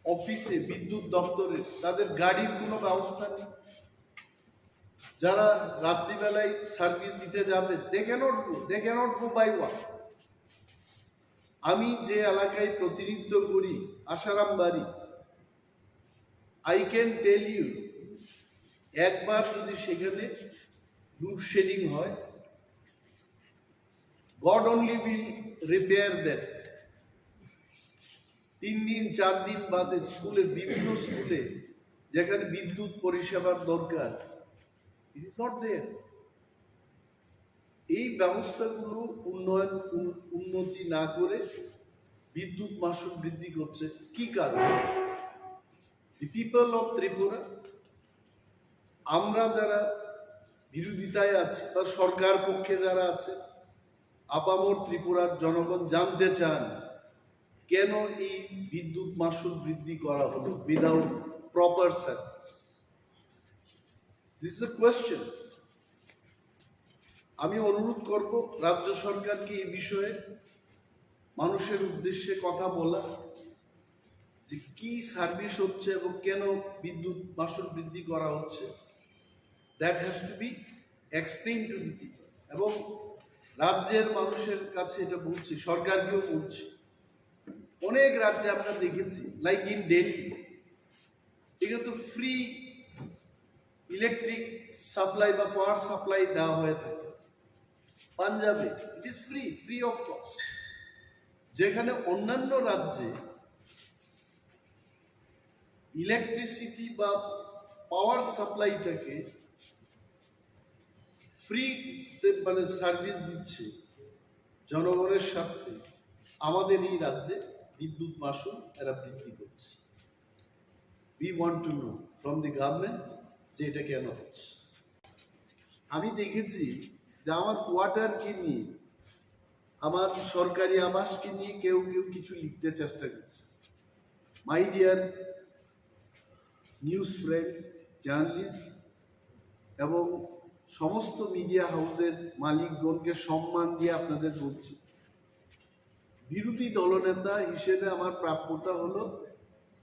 অফিসে, বিদ্যুৎ দপ্তরে তাদের গাড়ির কোনো ব্যবস্থা নেই। যারা রাত্রিবেলায় সার্ভিস দিতে যাবে, they cannot go, they cannot go by walk. আমি যে এলাকায় প্রতিনিধিত্ব করি, আশারাম বাড়ি, I can tell you, একবার যদি সেখানে লোডশেডিং হয়, God only will repair that. তিন দিন, চার দিন বাদে স্কুলের, বিভিন্ন স্কুলে যেখানে বিদ্যুৎ পরিষেবার দরকার, it is not there. এই ব্যবস্থাগুলো উন্নয়ন, উন- উন্নতি না করে বিদ্যুৎ মাশুল বৃদ্ধি করছে কি কারণে? The people of Tripura, আমরা যারা বিরোধিতায় আছি বা সরকার পক্ষে যারা আছে, আপামর ত্রিপুরার জনগণ জানতে চান কেন এই বিদ্যুৎ মাশুল বৃদ্ধি করা হলো without proper service. This is a question. আমি অনুরোধ করব রাজ্য সরকারকে এই বিষয়ে মানুষের উদ্দেশ্যে কথা বলা, যে কি সার্ভিস হচ্ছে এবং কেন বিদ্যুৎ মাশুল বৃদ্ধি করা হচ্ছে, that has to be explained to the people. এবং রাজ্যের মানুষের কাছে এটা বলছি, সরকারকেও বলছি। অনেক রাজ্যে আমরা দেখেছি, like in Delhi, এখানে তো ফ্রি ইলেকট্রিক সাপ্লাই বা পাওয়ার সাপ্লাই দেওয়া হয়ে থাকে। পাঞ্জাবে it is free, free of cost. যেখানে অন্যান্য রাজ্যে ইলেকট্রিসিটি বা পাওয়ার সাপ্লাইটাকে ফ্রিতে, মানে, সার্ভিস দিচ্ছে জনগণের স্বার্থে, আমাদের এই রাজ্যে বিদ্যুৎ মাশুল এরা বৃদ্ধি করছে। We want to know from the government যে এটা কেন হচ্ছে। আমি দেখেছি যে আমার কোয়ার্টার কিনি, আমার সরকারি আবাস কিনি, কেউ কেউ কিছু লিখতে চেষ্টা করছে। My dear news friends, journalist এবং সমস্ত মিডিয়া হাউসের মালিকগণকে সম্মান দিয়ে আপনাদের বলছি, বিরোধী দলনেতা হিসেবে আমার প্রাপ্যটা হলো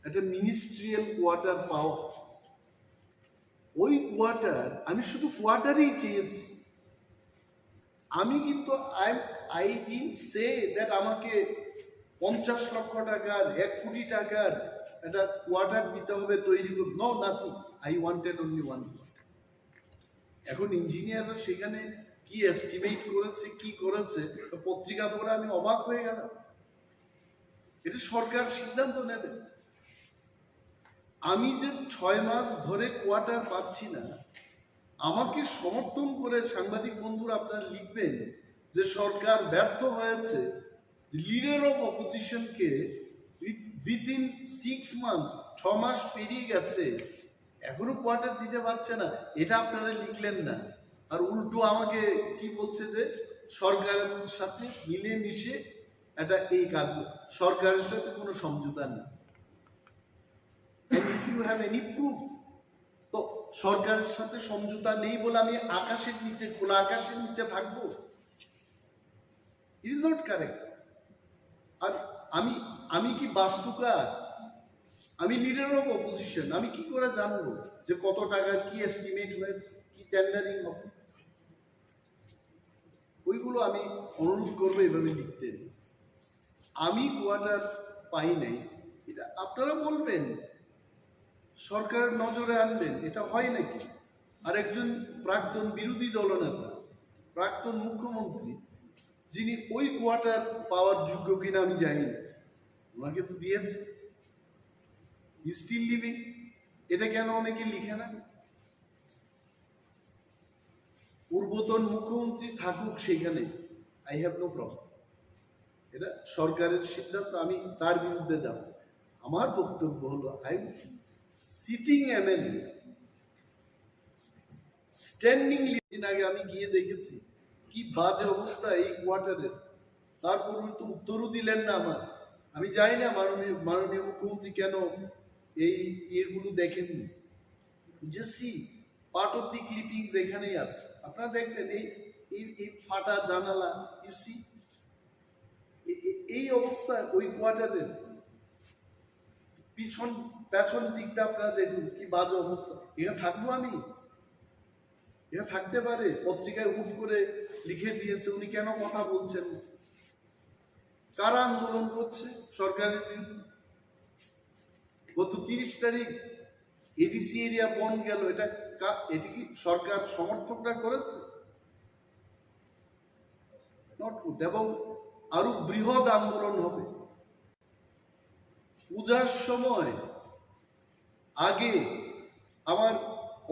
একটা মিনিস্ট্রিয়াল কোয়ার্টার পাওয়া। ওই কোয়ার্টার, আমি শুধু কোয়ার্টারই চেয়েছি। আমি কিন্তু, I, I didn't say that আমাকে পঞ্চাশ লক্ষ টাকার, এক কোটি টাকার একটা কোয়ার্টার দিতে হবে তৈরি করতে। No, nothing. I wanted only one quarter. এখন ইঞ্জিনিয়াররা সেখানে কি এস্টিমেট করেছে, কি করেছে, তো পত্রিকা পড়ে আমি অবাক হয়ে গেলাম। এটা সরকার সিদ্ধান্ত নেবে। আমি যে ছয় মাস ধরে কোয়ার্টার পাচ্ছি না, আমাকে সমর্থন করে সাংবাদিক বন্ধুরা আপনারা লিখবেন যে সরকার ব্যর্থ হয়েছে, যে লিডার অফ অপোজিশনকে উইথিন সিক্স মান্থস, ছ মাস পেরিয়ে গেছে, এখনো কোয়ার্টার দিতে পারছে না, এটা আপনারা লিখলেন না। আর উল্টো আমাকে কি বলছে যে সরকারের সাথে মিলেমিশে এটা এই কাজ, সরকারের সাথে কোনো সমঝোতা নেই। And if you have any proof, তো সরকারের সাথে সমঝোতা নেই বলে আমি আকাশের নিচে, খোলা আকাশের নিচে থাকবো? It is not correct. আর আমি, আমি কি বাস্তুকার? আমি লিডার অফ অপোজিশন, আমি কি করে জানবো যে কত টাকার কি এস্টিমেট হয়েছে, কি টেন্ডারিং হবে? ওইগুলো আমি অনুরোধ করবো এইভাবে লিখতে। আমি কোয়ার্টার পাই নাই, এটা আপনারা বলবেন, সরকারের নজরে আনবেন, এটা হয় নাকি? আর একজন প্রাক্তন বিরোধী দলনেতা, প্রাক্তন মুখ্যমন্ত্রী, যিনি ওই কোয়ার্টার পাওয়ার যোগ্য কিনা আমি জানি না, ওনাকে তো দিয়েছে, হি স্টিল লিভিং। এটা কেন অনেকে লিখে না? পূর্বতন মুখ্যমন্ত্রী থাকুক সেখানে, আই হ্যাভ নো প্রবলেম। এটা সরকারের সিদ্ধান্ত, আমি তার বিরুদ্ধে যাব। আমার বক্তব্য হলো, I am sitting MLA, standing. দিন আগে আমি গিয়ে দেখেছি কি বাজে অবস্থা এই কোয়ার্টারের। তারপর উনি তো উত্তরও দিলেন না আমার। আমি জানি না মাননীয়, মাননীয় মুখ্যমন্ত্রী কেন এই ইয়েগুলো দেখেননি। যে সি পার্ট অফ দি ক্লিপিং যেখানেই আছে, আপনারা দেখবেন এই, এই, এই ফাটা জানালা, ইউ সি, এই অবস্থা ওই কোয়ার্টারের। পিছন, পেছন দিকটা আপনারা দেখুন কি বাজে অবস্থা। এখানে থাকবো আমি? এখানে থাকতে পারে? পত্রিকায় হুট করে লিখে দিয়েছে, উনি কেন কথা বলছেন না? কারা আন্দোলন করছে সরকারের বিরুদ্ধে? গত তিরিশ তারিখ এডিসি এরিয়া বন্ধ গেল, এটা কা-, এটা কি সরকার সমর্থকরা করেছে? Not good. এবং আরো বৃহৎ আন্দোলন হবে। পূজার সময় আগে আমার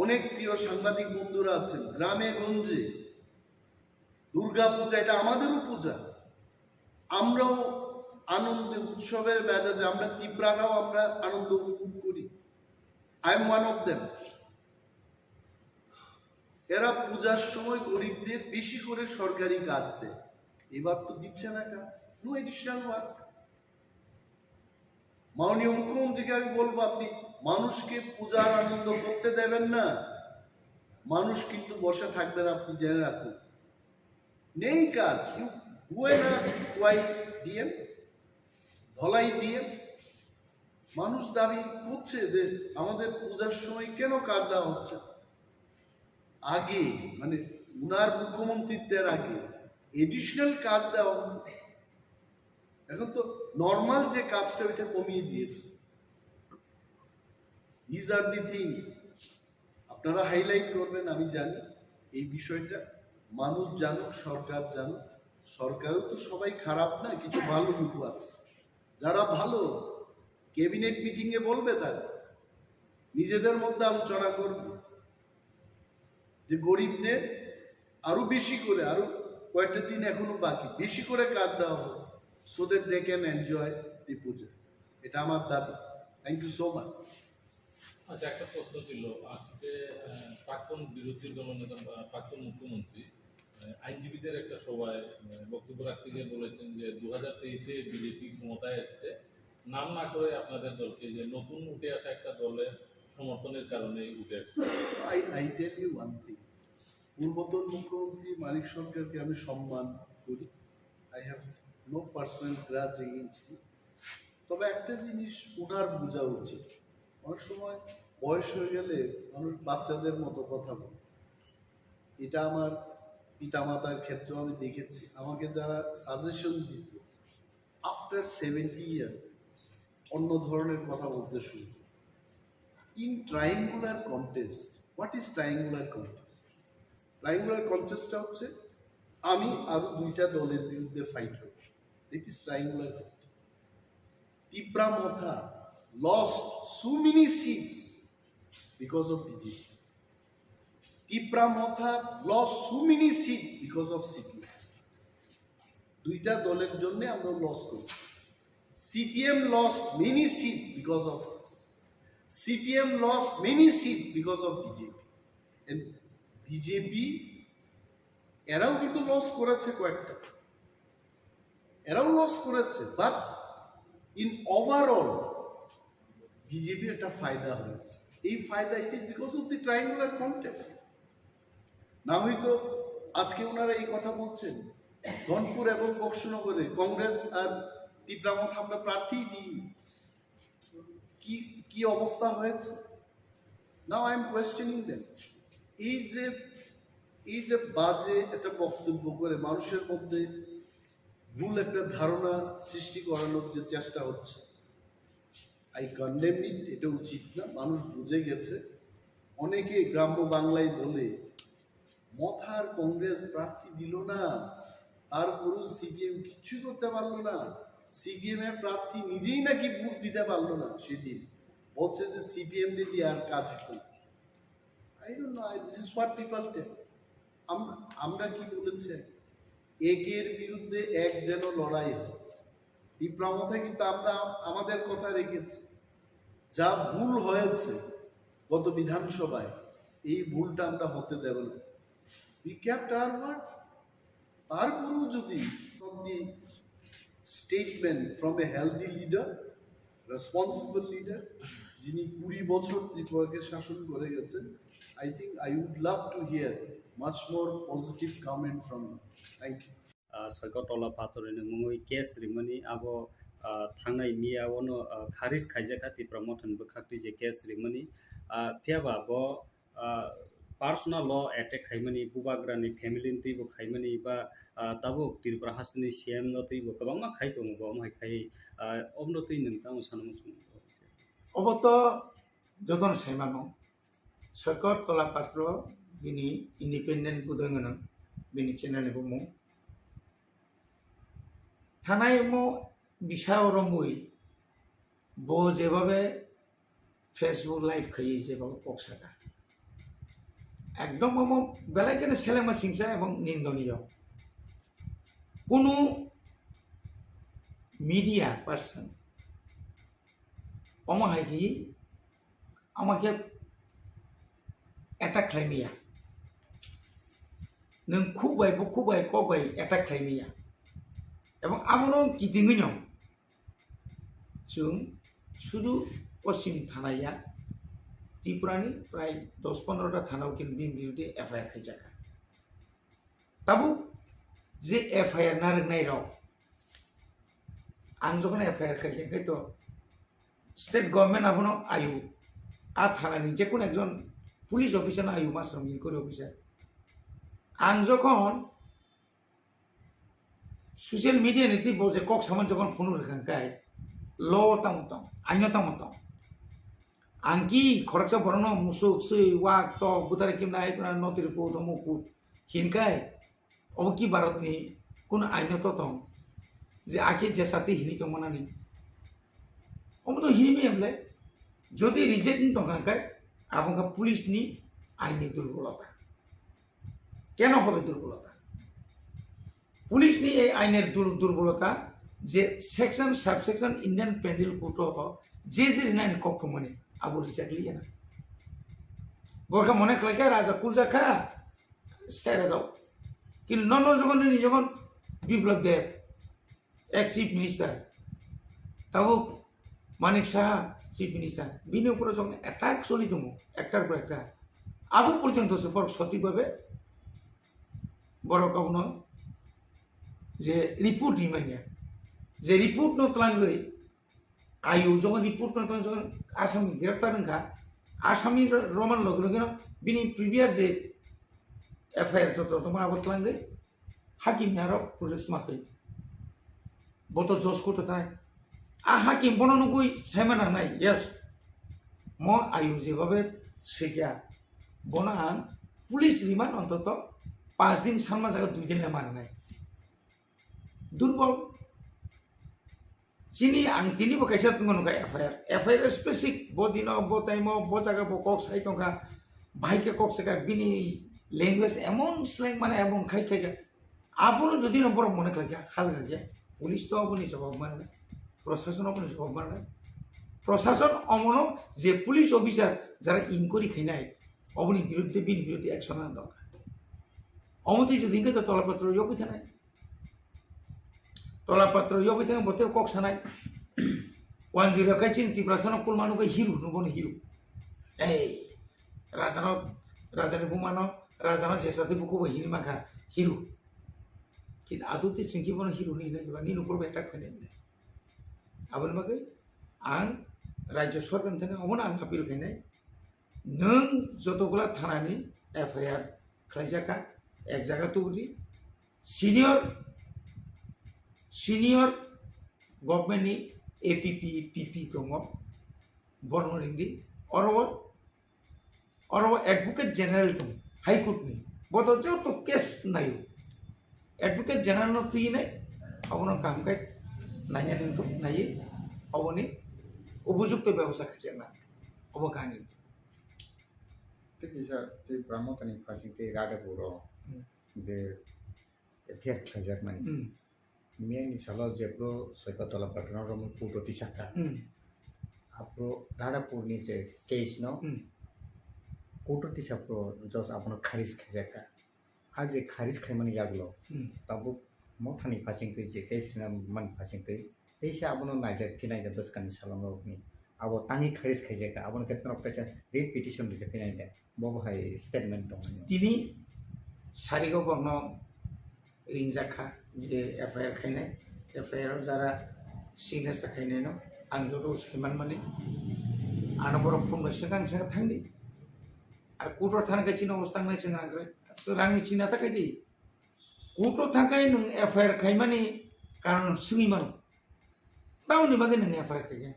অনেক প্রিয় সাংবাদিক বন্ধুরা আছেন, গ্রামে গঞ্জে দুর্গা পূজা, এটা আমাদেরও পূজা, আমরাও আনন্দে উৎসবের মেজাজে, আমরা তিপ্রারাও আমরা আনন্দ উপভোগ করি। I am one of them. এরা পূজার সময় গরিবদের বেশি করে সরকারি কাজ দেয়, এবার তো দিচ্ছে না কাজ, নো এডিশনাল ওয়ার্ক। মাননীয় মুখ্যমন্ত্রীকে আমি বলবো, আপনি মানুষকে পূজার আনন্দ করতে দেবেন না, মানুষ কিন্তু বসে থাকবে না, আপনি জেনে রাখুন। নেই কাজ, you go and ask why DM, Dhalai DM. মানুষ দাবি করছে যে আমাদের পূজার সময় কেন কাজ দেওয়া হচ্ছে। আগে মানে উনার মুখ্যমন্ত্রিত্বের আগে এডিশনাল কাজ দেওয়া হতো। এখন তো নর্মাল যে কাজটা, ওইটা কমিয়ে দিয়েছে। These are the things আপনারা হাইলাইট করবেন, আমি জানি এই বিষয়টা। মানুষ জানুক, সরকার জানুক। সরকারও তো সবাই খারাপ না, কিছু ভালো লোক আছে। যারা ভালো, ক্যাবিনেট মিটিং এ বলবে, তারা নিজেদের মধ্যে আলোচনা করবে যে গরিবদের আরো বেশি করে, আরো কয়েকটা দিন এখনো বাকি, বেশি করে কাজ দেওয়া হোক, so that they can enjoy the puja। এটা আমার দাবি। Thank you so much। আচ্ছা, একটা প্রশ্ন ছিল, আজকে আহ, প্রাক্তন বিরোধী দলনেতা বা প্রাক্তন মুখ্যমন্ত্রী আহ, আইনজীবীদের একটা সভায় আহ, বক্তব্য রাখতে গিয়ে বলেছেন যে দু হাজার তেইশে বিজেপি ক্ষমতায় এসছে, নাম না করে আপনাদের দলকে, যে নতুন উঠে আসা একটা দলের সমর্থনের কারণে উঠে আসছে। I, I tell you one thing, পূর্বতন মুখ্যমন্ত্রী মানিক সরকারকে আমি সম্মান করি, I have no personal grudge against him। তবে একটা জিনিস ওনার বোঝা উচিত, অনেক সময় বয়স হয়ে গেলে মানুষ বাচ্চাদের মতো কথা বলে। এটা আমার পিতামাতার ক্ষেত্রেও আমি দেখেছি। আমাকে যারা সাজেশন দিত, আফটার সেভেন্টি ইয়ার্স অন্য ধরনের কথা বলতে শুরু করে। In triangular contest, what is triangular contest? Triangular কন্টেস্টটা হচ্ছে আমি আরো দুইটা দলের বিরুদ্ধে ফাইট করব। That is triangular contest. Tipra Motha lost so many seats because of BJP. Tipra Motha lost so many seats because of CPM. দুইটা দলের জন্য আমরা লস করি। CPM lost many seats because of us. CPM lost many seats because of BJP. And BJP এরাও কিন্তু লস করেছে কয়েকটা, এরাও লস করেছে, বাট ইন ওভারঅল বিজেপির একটা ফায়দা হয়েছে। এই ফায়দা, it is because of the triangular contest। না হয়তো আজকে ওনারা এই কথা বলছেন, ধনপুর এবং বক্সনগরে কংগ্রেস আর তিপ্রা মথা আমরা প্রার্থী দিই, কি কি অবস্থা হয়েছে? Now I am questioning them। এই যে এই যে বাজে একটা বক্তব্য করে মানুষের মধ্যে ভুল একটা ধারণা সৃষ্টি করানোর যে চেষ্টা হচ্ছে, আই কন্ডেম ইট। এটা উচিত না। মানুষ বুঝে গেছে। অনেকে গ্রাম্য বাংলায় বলে, "মথার কংগ্রেস প্রার্থী দিল না, তারপরেও সিপিএম কিচ্ছু করতে পারলো না, সিপিএম এর প্রার্থী নিজেই নাকি ভোট দিতে পারলো না সেদিন, বলছে যে সিপিএম রে দিয়ে আর কাজ হতো না।" I don't know, I, this is what people tell। আমরা আমরা কি বলেছি? একের বিরুদ্ধে এক যেন লড়াই হয়। তিপ্রা মথা কিন্তু আমরা আমাদের কথা রেখেছি। যা ভুল হয়েছে গত বিধানসভায়, এই ভুলটা আমরা হতে দেব না। We kept our word। তারপরেও যদি from the statement from a healthy leader, responsible leader, যিনি কুড়ি বছর ত্রিপুরাকে শাসন করে গেছেন, I think I would love to hear much more positive comment from you. Thank you. Ah, Soiko Tola Pator ni mungwi case rimani abo, ah, thangnai miya ono, ah, kharis khaijakha Tipra Mothani bwkhakni je case rimani. Ah, phiyaba bo, ah, personal law attack khaimani, bubagrani family ni twibo khaimani ba, ah, tabuk Tripura hasteni C M no twibo kwbangma khai tongo bo, omo hai khai, ah, omno twi nwng tamo sana muchung. Obo to jotono saimano. Soiko Tola Patro bini independent budoi gwnang bini channel ni bumung. Thanai mo bisa romwi bo jebabe Facebook live khaiwi jebabe kok saka. Ekdom omo belai kheno selengma singsa ebong nindoniyo. Kunu media person omo hai khe ama khe attack khlai maya. Nwng khuk bai bukhuk bai kok bai attack khlai maya. Ebong abono kitingwino chwng sudu poschim thanaya Tripurani prai dos pondro ta thana o khe bini biruddhe F I R khaijakha. Tabuk je F I R narwknai rok, ang jokhon F I R khaikha khe to state government abono ayu, a thanani jekun ekjon police officer no ayu, masrom inquiry officer. Ang jokhon social media ni twi bo je kok saman jokhon phone rwkha khe law tamo tong, aino tamo tong. Ang ki khoroksa borokno musuk, swi, wak, tok, butare kimna ai kuna notiri pu tomo ku hinkai, obo ki Bharatni kun aino to tong je ake je sati hini tong manani? Omo to hini me emle, jodi reject ni tong kha kai, abo kha police ni aini durbolota. Keno hobe durbolota? Police ni ei ainer dur-, durbolota je section, subsection Indian Penal Code o je je rinani kok thumani abo rijak liya na. Borkha mone khlai kha raja kulja kha sere dao. Kintu nono jogon nini jogon Biplab Deb, ex chief minister, tabuk Manik Saha chief minister, bini upore jogon attack choli tongo ektar por ekta. Abo porjonto se borok sothik bhabe borok abono je report rimanya, je report no twlangwi ayu jogon report no twlang jogon Assam ni greptar wngkha, Assam ni ro-, roman loge loge no bini previous je F I R joto tongma abo twlangwi hakim ni aro protest ma khe boto jos koto thai. A hakim bono nugui saima nangnai, yes, mo ayu jebabe swikya, bono ang police remand ontoto pas din sanma jaga dui din le mangnai. Durbol. Chini ang tini bo kaisa tongmano kha F I R. F I R specific bo dino, bo time o, bo jaga bo kok sai tongkha, bahai khe kok saka bini language emon slang mane emon khai khai kha. Abono jodi no borok mone khlai kha, hal kha khe, police to aboni jawab mane, prosason aboni jawab mane. Prosason omono je police officer jara inquiry khainai, oboni biruddhe, bini biruddhe action lana dorkar. Omo twi jodi hwnkhe to Tola Patro yogwi thanai. Tola Patro yogwi thang bo tei kok sanai. One zero kai chini Tiprasa no kulma nugwi hero no bono hero. Ei, Raja no, Raja ni buma no, Raja no jesa tei buku bo hini mangkha hero. Kit adu tei chingki bono hero ni hinai ba ni nukur bai tak khainai. Aboni bagwi ang Rajya Sorkar ni thani omono ang appeal khainai. Nwng jotogula thanani F I R khlaijak kha, ek jaga tubudi senior, senior government ni A P P, P P tongo, bono ringdi, oro, oro Advocate General tong, High Court ni, boto joto case nayo, Advocate General no twi nai, abono kaham khe naina nang tong, naiye, oboni upojukto bebosta khaijak na, obo kahini. Tei kisa tei Brahmotani phasing tei Radhapur o Hmm. je F I R khlaijakmani. Hmm. Miyani salo jephru Soikotola Patron romwi court o tisakha. Hmm. Aphuru Radhapurni je case no Hmm. court o tisaphru judge abono kharis khaijakha. A je kharis khaimani yagulo Hmm. tabuk mothani phasingtwi je case rina mani phasingtwi teisa abono naijak phinai da bwskangni salongrokni. Abo tangwi kharis khaijakha, abono khe norok teisa writ petition rikha phinai da. Bo bo hai statement tong. Tini sarigo borno ringjak kha je F I R khainai, F I R o jara signature khainai no ang joto saiman mani. Ano borok phone bai swkang swkang thangdi. Ar court o thang khe chini obostha wngnai chwng rang khe rangni china ta khaidi. Court o thang khe nwng F I R khaimani karon swngwi mano. Tamoni bagwi nwng F I R khaikha.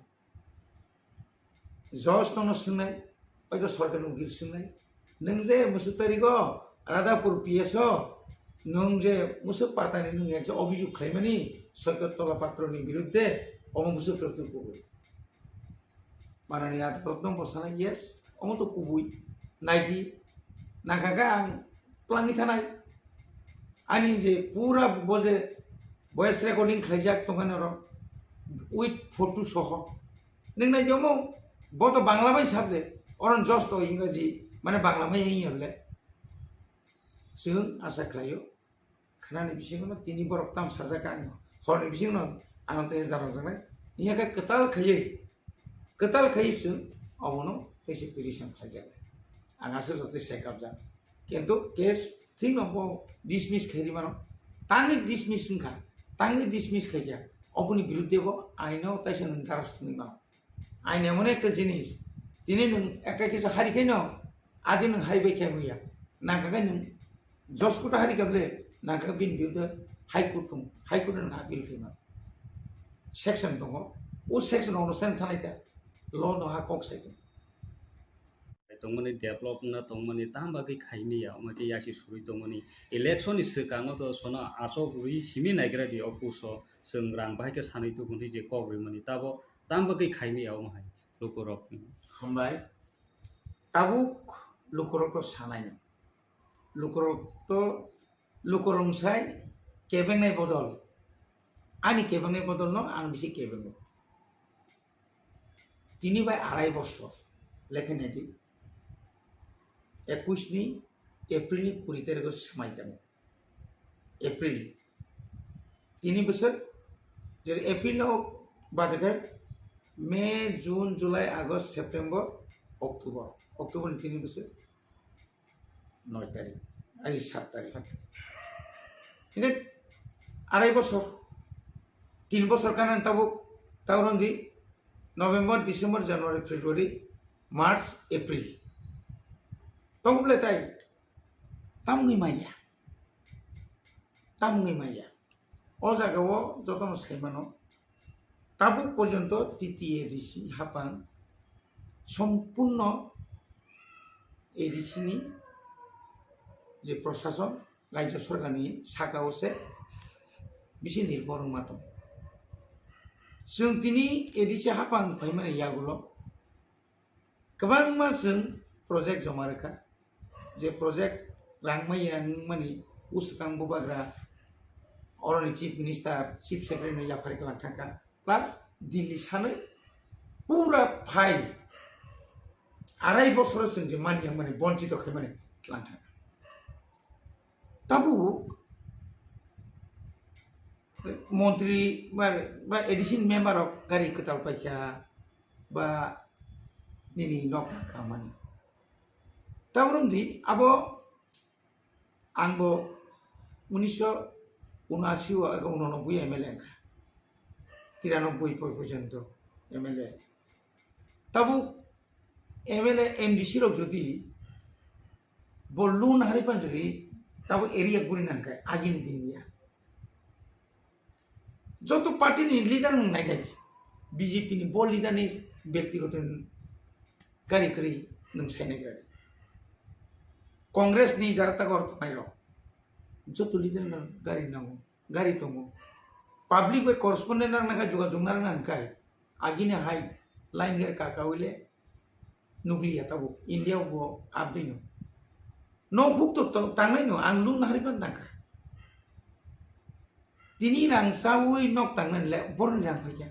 Judge nono swngnai, oito sorkar ni ukil swngnai. Nwng je mwswk tarigo Radhapur P S o nwng je mwswk patani nwng ekje obhijog khlaimani Soikot Tola Patro ni birudde omo mwswk twi kubui. Manani Adalot no bo sanai, yes, omo to kubui. Naidi, nangkha khe ang twlangwi thanai. Ani je pura bo je voice recording khlaijak tongkha norok, with photo soho. Nwng nai jomo, bo to Bangla bai sable, oron josto Ingraji, mane Bangla bai wngya bole. Chwng asa khlaio, khnani bisingo no tini borok tam sajak ang, horni bisingo no ano tei jarok jaknai. Iya khe kwtal khaiwi, kwtal khaiwi chwng obono kaisa petition khlaijaknai. Ang asa joto sai kabjak. Kintu case thik no bo dismiss khairi mano. Tangwi dismiss wngkha, tangwi dismiss khaikha, oboni birudde bo aino taisa nwng daros thwngwi mano. Ain emon ekta jinis, tini nwng ekta kisa hari khe no, adi nwng hari bai khe muya, nangkha khe nwng jos kota hari khe bole, nangkha khe bini birudde High Court tong, High Court nwng appeal khe ma. Section tongo, o section ono sen thanai ta, law no ha kok sai tong. Tongmani develop wngna tongmani tam bagwi khaimaya, omo khe yasi surwi tongmani election ni swkang no to sono asok rwi simi naigra di o puso chwng rang bahai khe sanwi tubun hi je kok rwimani tabo tam bagwi khaimaya omo hai lukurok ni. Hambai, tabuk lukurok to sanai no. Lukurok to, lukurok sai kebengnai bodol. Ani kebengnai bodol no ang bisi kebengo. Tini bai arai bosor lekhe nai di. Ekwis ni April ni kuri tarikh o swmai tongo. April. Tini bosor, je April no bade khe May, June, July, August, September, October. October ni tini bosor. Noi tarikh, ai sat tarikh. Hingke arai bosor, tin bosor kanan tabuk, tauron di November, December, January, February, March, April. Tong ble tai, tam wngwi maya, tam wngwi maya. O jaga o jotono sai mano, tabuk porjonto T T A D C hapang sompurno A D C ni je prosason, rajya sorkar ni saka o se bisi nirbhor wngma tongo. Chwng tini A D C hapang phaimani yagulo kwbangma chwng project joma rwkha. Je project rang maya wngmani bwswkang bubagra oroni chief minister, chief secretary no yaphar kwlang thangkha, plus Delhi sanwi pura file arai bosoro chwng je manya mani bonchito khaimani twlang thangkha. Tabuk montri ba, ba A D C ni member rok gari kwtal paikha ba nini nok nangkha mani. Tabuk romdi abo ang bo unisho unasi o ego unonoboi M L A wngkha. Tiranoboi porjonto M L A. Tabuk M L A, M D C rok jodi bo loan hari pan jodi tabuk area guri nangkha agini din ya. Joto party ni leader nwng nai nai. B J P ni bo leader ni byaktigoto gari kwrwi nwng sai nai gra. Congress ni jara tago tongnai rok. Joto leader no gari nango, gari tongo. Public bai correspondent rang nangkha, jogajog narang nangkha. Agini hai line gari kaka wile nukliya tabuk India bo abdino. No huk to to tangnai no ang lung nahari pan tangkha. Tini rang sawi nok tangnai le borni rang phaikya.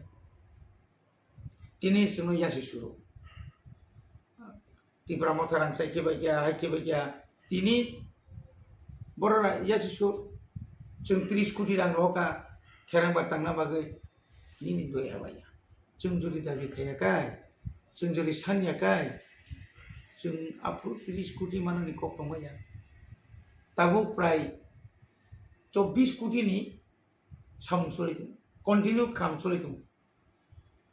Tini sunu yasi suru. Tipra motha rang sai khibai kya, hai khibai kya. Tini borok yasi sur. Chwng tris koti rang rohoka kherang ba tangna bagwi nini doi habaya. Chwng jodi dabi khaya kai, chwng jodi sanya kai, chwng aphuru tris koti manani kok tongmaya. Tabuk prai chobbish koti ni samung choli tongo, continue kham choli tongo.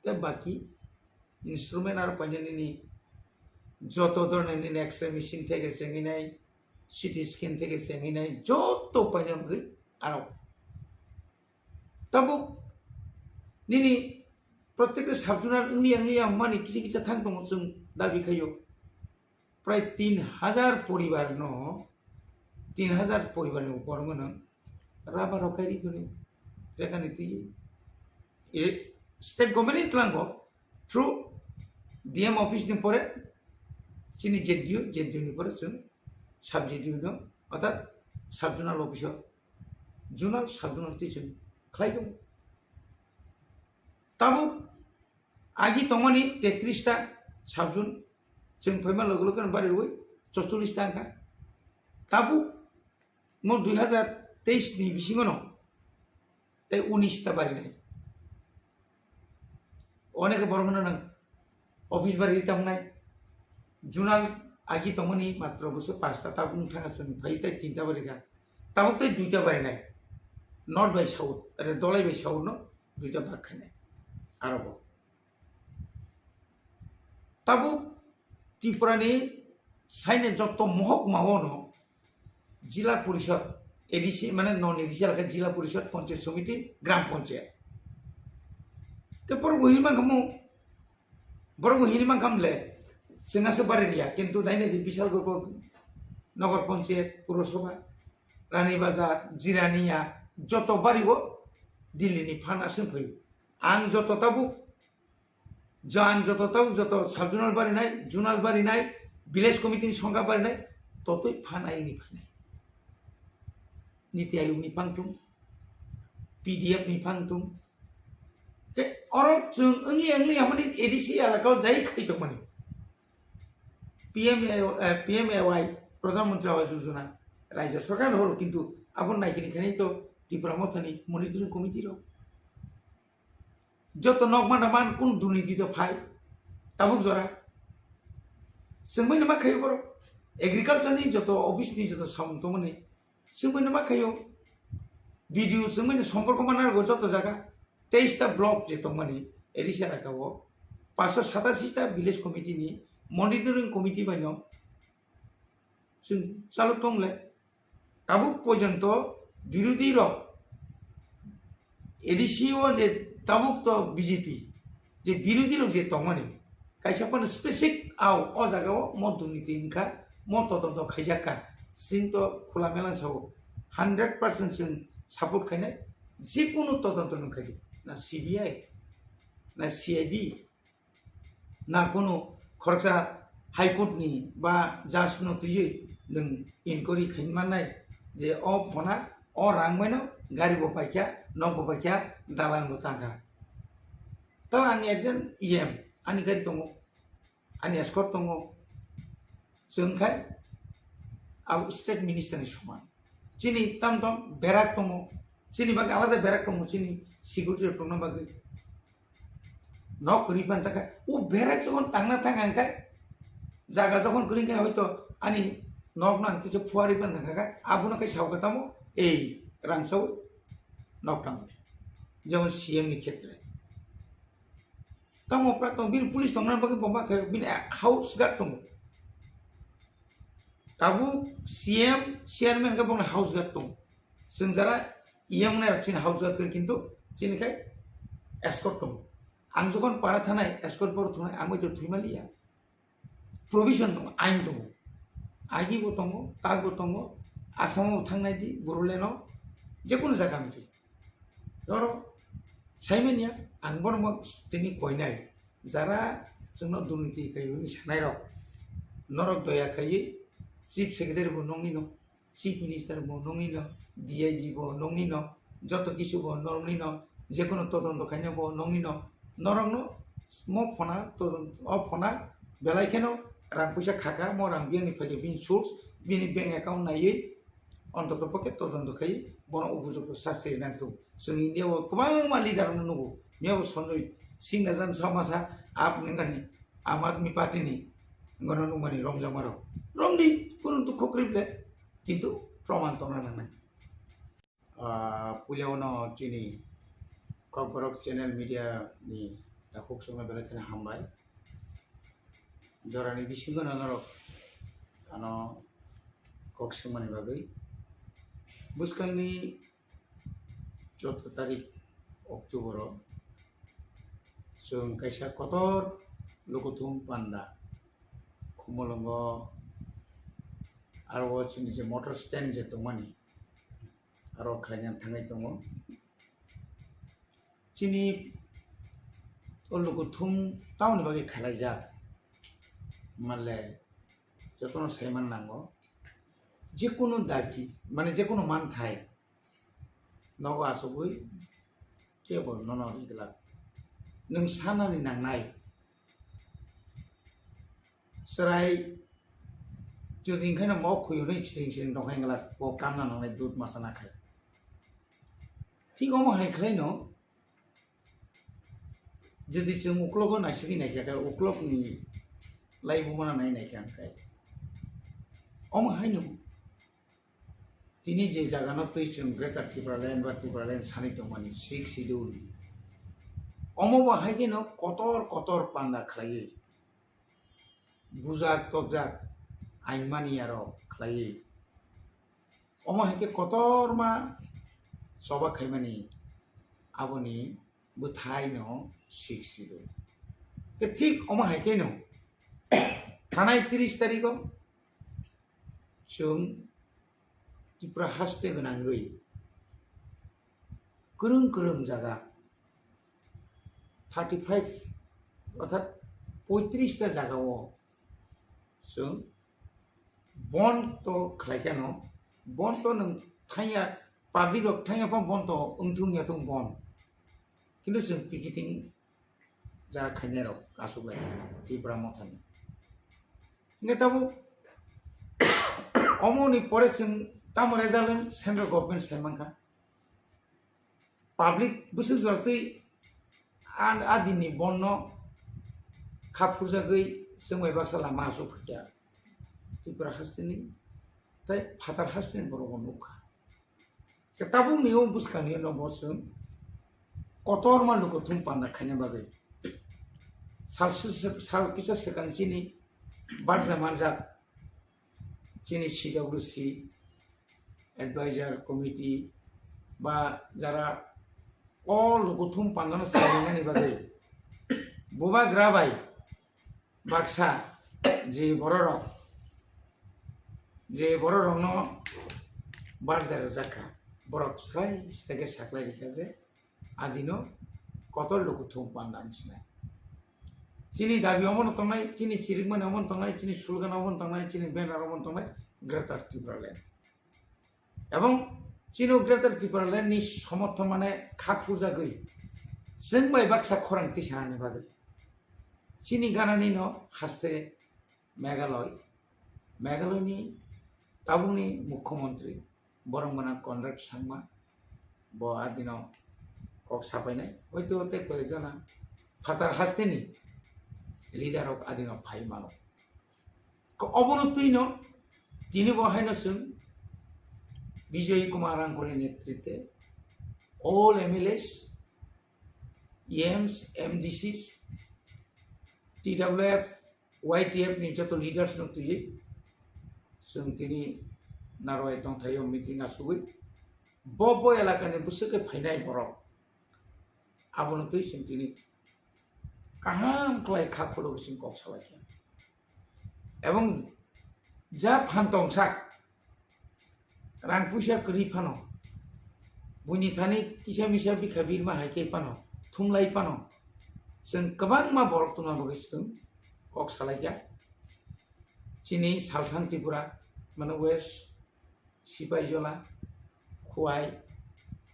Te baki instrument aro paina nini joto dhoroner nini X-ray machine theke chengwi nai, C T scan theke chengwi nai, joto paina bagwi aro. Tabuk nini protekta sub-zonal wngya wngya mani kisa kisa thang tongo chwng dabi khaio. Prai tin hajar poribar no, tin hajar poribar ni upor wngno rubber rok khai ri toni rekha ni twi. E, state government ni tlango through D M office ni pore chini Z D O, Z D O ni pore chwng sub Z D O no, orthat sub-zonal office o zonal, sub-zonal twi chwng khlai tongo. Tabuk agi tongmani tetris ta sub-zone chwng phaima loge loge no bari rwi chorchollis ta wngkha. Tabuk mo dui hajar teis ni bisingo no tei unis ta barinai. Oneke borok no nang office bari ri tamnai. Zonal agi tongmani matro bwswk pasta, tabuk wng thangkha chwng phai tei tinta bari kha. Tabuk tei duita barinai. North bai south, ere Dholai bai south no duita bak khainai. Aro bo. Tabuk Tripura ni saine jotto mohokma o no Jila Porishod, A D C mane non A D C alakha Jila Porishod, Panchayat Samiti, Gram Panchayat. Te borok bo hini mankha mo, borok bo hini mankha mle, chwng aswk bari riya, kintu nainai di Bishalgarh bo Nagar Panchayat, Purosabha, Rani Bazar, Jirania, joto bari bo Delhi ni phan aswk phaio. Ang joto tabuk Jan joto tabuk joto sub-zonal barinai, zonal barinai, village committee ni songkha barinai, totwi phan ayini phanai. Niti Ayog ni phang tung, P D F ni phang tung. Ke oro chwng wngya wngya hamani A D C alaka o jai khai tongmani. P M A, eh, P M A Y, Pradhan Mantri Awas Yojana, Rajya Sarkar horo kintu abo naikini khainai to Tipra Mothani monitoring committee rok. Joto nok mana man kun durniti to phai. Tabuk jora. Chwngbai no ma khayo borok. Agriculture ni joto office ni joto samung tongmani. Chwngbai no ma khayo. B D O chwngbai no somporko mana rwgo joto jaga. Teis ta block je tongmani. A D C alaka o. Paanso satasi ta village committee ni monitoring committee bai no. Chwng chalok tongle. Tabuk porjonto birodhi rok A D C o je tabuk to B J P je birodhi rok je tongmani kaisa phano specific au o jaga o mo durniti wngkha, mo todonto khaijakka, chwng to khula mela sao hundred percent chwng support khainai, jekunu todonto nwng khaidi na C B I na C I D. Na kunu khoroksa High Court ni ba judge no twiwi nwng inquiry khaimannai je o phona o rang bai no gari bo paikha, nok bo paikha, dalang bo tangkha. Tamo ang ekjon E M, ani gari tongo, ani escort tongo, chwng khai abo state minister ni soman. Chini tam tam berak tongo, chini bagwi alada berak tongo, chini security rok tongna bagwi. Nok kwrwi pan thangkha, o berak jokhon tangna thang hangkhe, jaga jokhon kwrwi khe hoito ani nok nang tisa phuarwi pan thangkha, abono khe sao khe tamo ei rang sao nok tang, jemon C M ni khetre. Tamo pra tong bini police tongna bagwi bomba khe bini house guard tongo. Tabuk C M, chairman khe bongni house guard tongo. Chwng jara E M nai rok chini house guard khe kintu chini khai escort tongo. Ang jokhon para thanai escort boro thunai ang bai thwi maliya. Provision tongo, ain tongo. Agi bo tongo, tak bo tongo. Asamo bo thangnai di, Bodoland o, jekunu jaga wngsi. Oro saimanya, ang bono tini koinai. Jara chwngno durniti khaiyuni sanai rok. Norok doya khaiwi, chief secretary bo nongni no. Chief Minister bo nongni no, D I G bo nongni no, joto kisu bo nongni no, jekono todonto khaina bo nongni no, norokno mo phona todonto, o phona belai kheno rang puisa khaka, mo rang biyangni phaikhe bini source, bini bank account naiwi, ontoto pokhe todonto khai bono upojukto sasti nangthung. Chwng India o kwbangma leader rokno nugo, miyabo Sanjay Singh Rajan Samasa, ap nengani, Aam Aadmi Party ni, gono nungmani romjakma rok. Romdi, kurung tu khokrib le. Kintu proman tongna nangnai. Ah, puila uno chini Kokborok channel media ni takhuk songno belai kheno hambai. Jorani bisingo no norok ano kok swngmani bagwi. Bwskangni chwddo tarik October o chwng kaisa kotor lukuthum panda Khumulwngo aro o chini je motor stand je tongmani aro khlaina thangwi tongo. Chini o lukuthum tamoni bagwi khalaijak manle jotono saiman nango. Jekunu dabi, mane jekunu manthai nogo achugwi kebo nono ri glak. Nwng sanani nangnai. Chwrai jodi hwnkhe no mok khuyunwi siring siring tongkha hwnkhe bo kamna nangnai dud masa nakhai. Thik omo hai khlaino jodi chwng uklogo naisingwi naikha khe uklokni laibumano nai naikha hwnkhe omo haino tini je jagano twi chwng Greater Tipraland ba Tipraland sanwi tongmani Sixth Schedule, omo bo hai kheno kotor kotor panda khlaiwi bujak tokjak ain mani aro khlaiwi. Omo hai khe kotorma choba khaimani aboni bwthai no Sixth Schedule. Khe thik omo hai kheno thanai tris tarikh o chwng Tripura haste gwnangwi kwrwng kwrwng jaga thirty five orthat poitris ta jaga o chwng bon to khlai khe no, bon to nwng thangya, public rok thangya pha bon to wngthung ya thung bon. Kintu chwng picketing jara khainai rok aswk lai Tipra Mothani. Hingke tabuk omo ni pore chwng tamo result wng central government sai mankha. Public bwswk jora twi a, a din ni bon no kha phurjagwi chwng bai baksa lama aswk phai kha. Tripura haste ni tei phatar haste ni borok bo nukha. Khe tabuk ni o bwskang ni no bo chwng kotorma lukuthum panda khaina bagwi sal, sal kisa swkang chini barja manjak chini C W C advisor committee ba jara o lukuthum pandano sarinani bagwi bubagra bai baksa je bororok, je bororokno barja rwjak kha, borok slai slai khe saklai rikha je adino kotor lukuthum panda wng sinai. Chini dabi omono tongnai, chini chirikmani omono tongnai, chini slogan omono tongnai, chini banner omono tongnai, Greater Tipraland. Ebong chini Greater Tipraland ni somorthon mane kha phurjagwi chwng bai baksa khorang tisanani bagwi. Chini ganani no haste Meghalaya, Meghalaya ni tabukni mukhyamantri borok mwnang Conrad Sangma, bo adino kok sapainai, hoito tei koi jana phatar hasteni leader rok adino phai mano. Ko-, obono twino tini bo haino chwng Bijoy Kumar Rangkholi netrite all M L As, E Ms, M D Cs, T W F, Y T F ni joto leaders no twiwi chwng tini Narwai tongthaio meeting asugwi bo bo elakani bwswk khe phainai borok abono twi chwng tini kaham khlai kha khulugwi chwng kok salaikha. Ebong ja phan tongsak, rang puisa kwrwi phano, buini thani kisa misa bikha birma hai khe phano, thumlai phano, chwng kwbangma borok tongna bagwi chwng kok salaikha. Chini Salthang Tripura, mane West, Sipaijola, Khowai,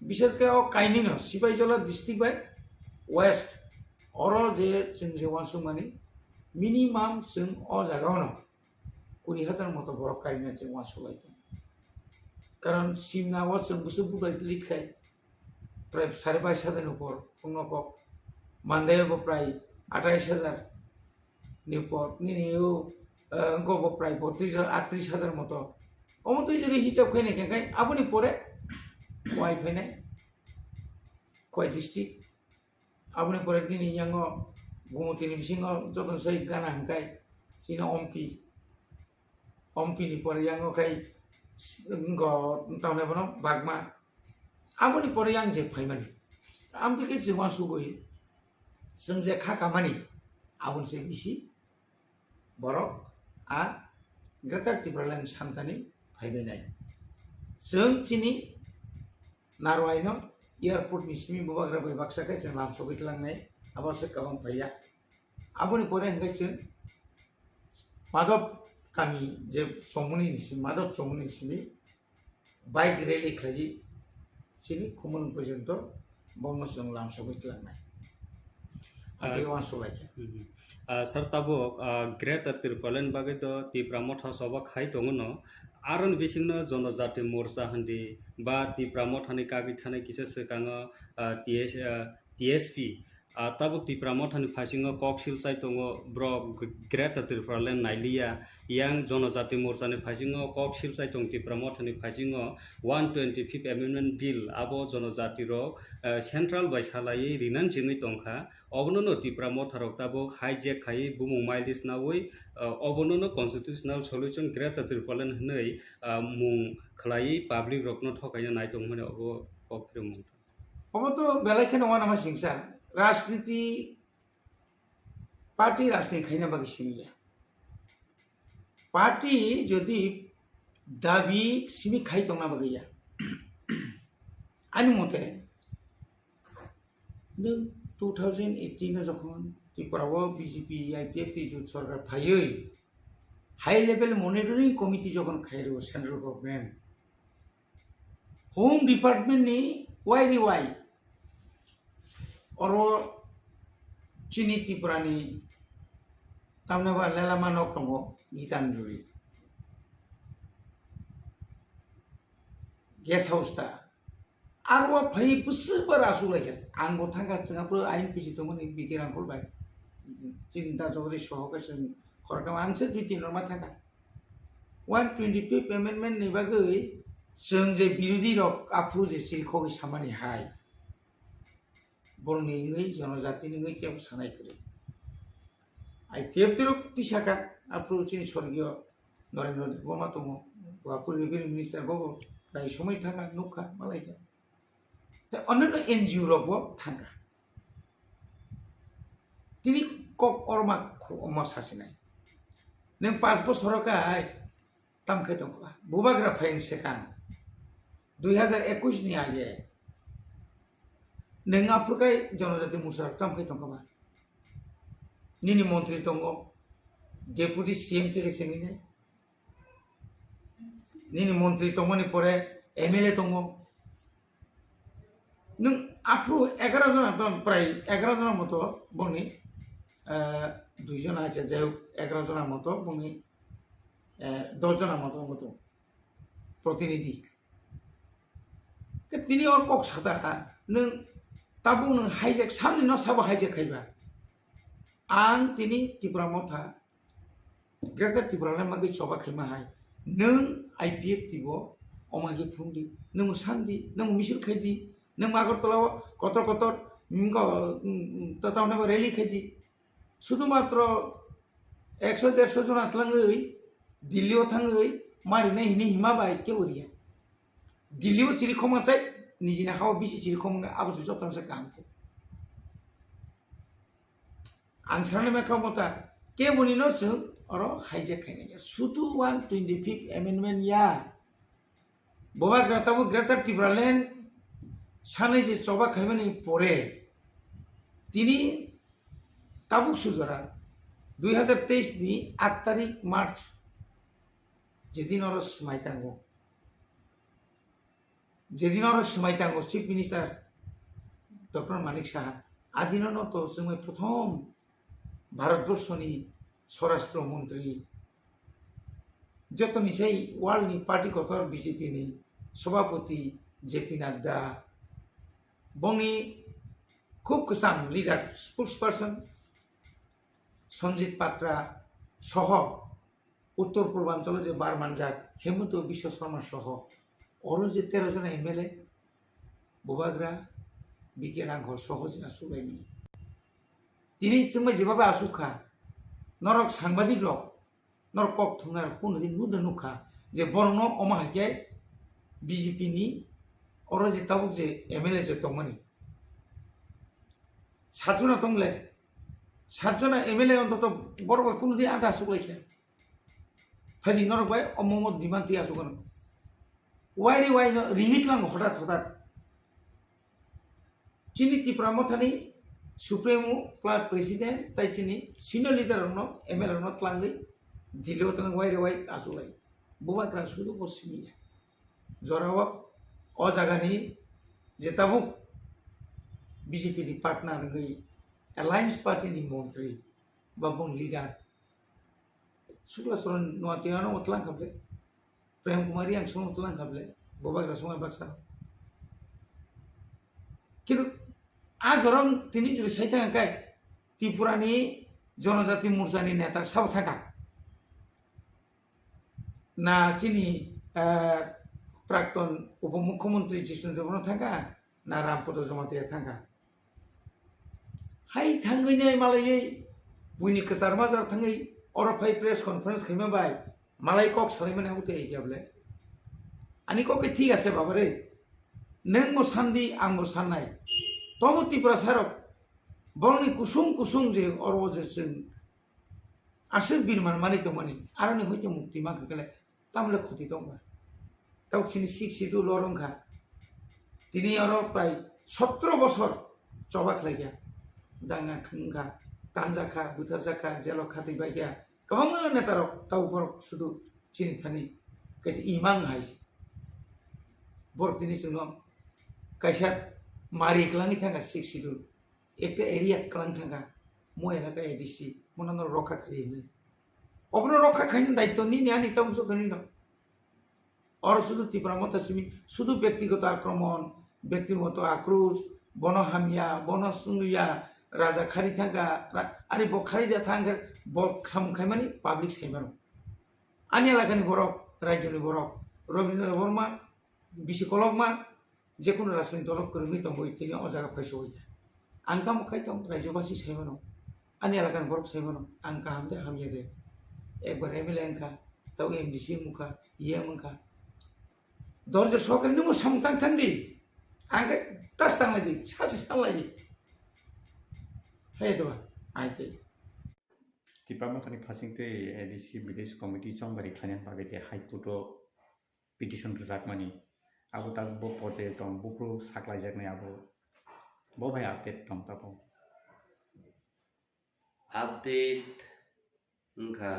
bishes khe o kainwino Sipaijola district bai West, oro je chwng je uansukmani minimum chwng o jagao no kuri hajar moto borok karina chwng uansuk lai tongo. Karon simna o chwng bwswk budai lik khai prai sare bais hajar ni upor wngno kok, Mandai bo prai atais hajar ni upor, nini o, eh, wngkha bo prai botris hajar, atris hajar moto. Omo twi jodi hisab khaina khe khai, aboni pore Khowai phainai, Khowai district. Aboni pore nini yango Gumutini bisingo jotono sai gana hwnkhai chini Ompi. Ompi ni pore yango khai s-, wngkha tamni bono Bagma. Aboni pore yang je phaimani. Amtwi khe chwng uansugwi chwng je kha kamani aboni se bisi borok a Greater Tipraland samtani phaibainai. Chwng chini Narwaino airport ni simi bubagra bai baksa khe chwng lamsogwi tlangnai, abo se kabang phaiya. Aboni pore hwnkhe chwng Madhop kami je chongmani ni simi, Madhop chongmani ni simi bike rally khlaiwi chini Khumulwng porjonto bono chwng lamsogwi tlangnai. Ah, Amtwi uansuk lai khe. Mhm. Ah, sir, tabuk, ah, Greater Tipraland bagwi do Tipra Motha soba khai tongo no. Aroni bisingno Jonojati Morcha hindi ba Tipra Mothani kagwi thanai kisa swkango, ah, T S, ah, T S P. Ah, tabuk Tipra Mothani phaisingo kok silchai tongo, borok Greater Tipraland nailiya. Yang Jonojati Morchani phaisingo kok silchai tong Tipra Mothani phaisingo one twenty-fifth Amendment Bill, abo Jonojati rok, eh, Central bai salaiwi rinani chengwi tongkha. Obono no Tipra Motha rok tabuk hijack khaiwi bumung mileage nawi, eh, obono no constitutional solution Greater Tipraland hwnwi, ah, mung khlaiwi public rokno thokaina nai tongmani obo kok phiromung. Obo to belai kheno uanama singsa, rajniti party rajniti khaina bagwi simi ya. Party jodi dabi simi khai tongna bagwi ya. Ani mote, nwng two thousand eighteen o jokhon Tripura o B J P I P F T jut sorkar phaiwi high level monitoring committee jokhon khairo central government, Home Department ni wai ri wai oro chini Tripura ni tamni ba lelama nok tongo Gitanjali guest house ta. Aro phai bwswk ba rasuk lai kha. Ang bo thangkha, chwng aphuru ayang piji tongmani B K Rangkhol bai. Chini da jogori soho khe chwng khoroknwi ang se dui tin rok ma thangkha. One twenty-fifth amendment ni bagwi chwng je birodhi rok aphuru je chirikhogwi samani hai. Borokni wngwi, jonojatini wngwi kebo sanai kwrwi. I P F T rok tisaka aphuru chini sorgiyo Narendra Debbarma tongo, bo aphuru revenue minister bo, bo rai somoi thangkha, nukha, malaikha. Tei onno N G O rok bo thangkha. Tini kok orma khu-, omo sasinai. Nwng panch bosoro kai tam khai tongkha. Bubagra phaiyani swkang dui hazar ekush ni age nwng aphuru kai Jonojati Morcha rok tam khai tongkha ba? Nini montri tongo, Deputy C M theke sengwi nai. Nini montri tongmani pore M L A tongo. Nwng aphuru egaroh jona ton, prai egaroh jona moto bongni, eh, dui jona, acha, jai hok, egaroh jona moto bongni, eh, dos jona moto wngwi tongo protinidhi. Ke tini or kok sata kha, nwng tabuk nwng hijack, samni no sabo hijack khaiba. Ang tini Tipra Motha, Greater Tipra Land magwi choba khaima hai. Nwng I P F T bo omo hai khe phung di, nwng san di, nwng misil khai di, nwng Agartala o kotor kotor, mm, ko, mm, mm, ta-, ta-, ta-, rally khai di. Sudhumatro ekso derso jona tlangwi Delhi o thangwi marinai hini hima bai kebo riya. Delhi o chiri khoma chai, nijini hao bisi chiri khoma abo se joto se kaham khe. Ang sana me kamo ta keboni no chwng oro hijack khainai. Sudhu one twenty-fifth amendment ya. Bubagra tabuk Greater Tipraland sanai je choba khaimani pore tini tabuk sujora dui hazar teis ni aat tarik March, jedin oro swmai tango, jedin oro swmai tango Chief Minister Doctor Manik Saha, adino no to chwngmai prothom Bharatborshoni Swarashtra Montri, jotoni sai world ni party kotor B J P ni Sabhapati J P Nadda, bongni khub kwcham leader, spokesperson Sanjit Patra soho Uttor Purbanchalo je bar manjak Hemanta Biswa Sarma soho oro je tero jona M L A, Bubagra, B K Ranghor soho je asuk laimani. Tini chwngbai jeba bai asuk kha, norok sangbadik rok, norok kok thumnai rok, kunu din nuda nukha je borokno omo hai khe B J P ni oro je tabuk je M L A je tongmani. Satjona tongle, satjona M L A ontoto borok bai kunu din ada asuk lai kha. Phaidi norok bai omo omo demand twi asuk ano. Wai re wai no ringit lang hodat hodat. Chini Tipra Mothani Supremo, Club President, tai chini senior leader rokno, M L A rokno tlangwi Delhi o tlangwi wai re wai achuklai. Bubagra sudu bo simi ya. Jorao o jagani je tabuk B J P ni partner wngwi Alliance Party ni montri ba bung leader Sukla Saran Noatia no tlang kha ble. Prem Kumar Reang song tlang kha ble. Bubagra song baksa. Kintu a jorong tini juri sai tang kai Tripura ni Jonojati Morcha ni neta sabo thaka. Na chini, eh, Prakton Upomukhyamantri Jishnu Debbarma thangkha, na Rampada Jamatia thangkha. Hai thangwi nai malaiwi buini kwchar majra thangwi oro phai press conference khaima bai malai kok salaimani abo tei ya ble. Ani kok khe thik ase baba re. Nwng bo sandi, ang bo sannai. Tobo Tiprasa rok borokni kusung kusung je oro je chwng aswk bini man manwi tongmani, aroni hoite mukti mankha kele, tamle khuti tongba. Tau chini sik situ lor wngkha. Tini oro prai sotro bosor choba khlaikha. Danga wngkha, tanjakha, butharjakha, jelo khatwi baikha. Kwbangma netarok tau borok sudu chini thani kaisa imang hai. Borok tini chwngno kaisa mari kwlangwi thangkha sik situ. Ekta area kwlang thangkha, mo elaka A D C, mo nang rokha khairi hinwi. Obono rokha khaini daityo nini ani tamo joto nino. Oro sudu Tipra Motha simi, sudu byaktigoto akromon, byaktigoto akros, bono hamya, bono swngliya, raja khari thangkha, ra-, ani bo khari ja thangkha, bo samung khaimani public saimano. Ani elakani borok, rajyoni borok, Rabindra Debbarma, bisi kolokma, jekunu rajniti dolo kwrwngwi tongwi tini o jaga phaiso wngya. Ang tamo khai tong, rajyobasi saimano, ani elakani borok saimano, ang kaham de hamya de. Ekbar M L A wngkha, tau M D C wngkha, E M wngkha. Dorjo sokre nungbo samung tang thang di. Ang khe tas tang lai di, sachi sal lai di. Hai doba, ai tei. Tipra Mothani phasing tei A D C Village Committee chongbari khlainani bagwi je High Court o petition rwjakmani, abo tabuk bo porjaio tong, buphuru saklaijaknai abo, bo bai update tong tabuk. Update wngkha,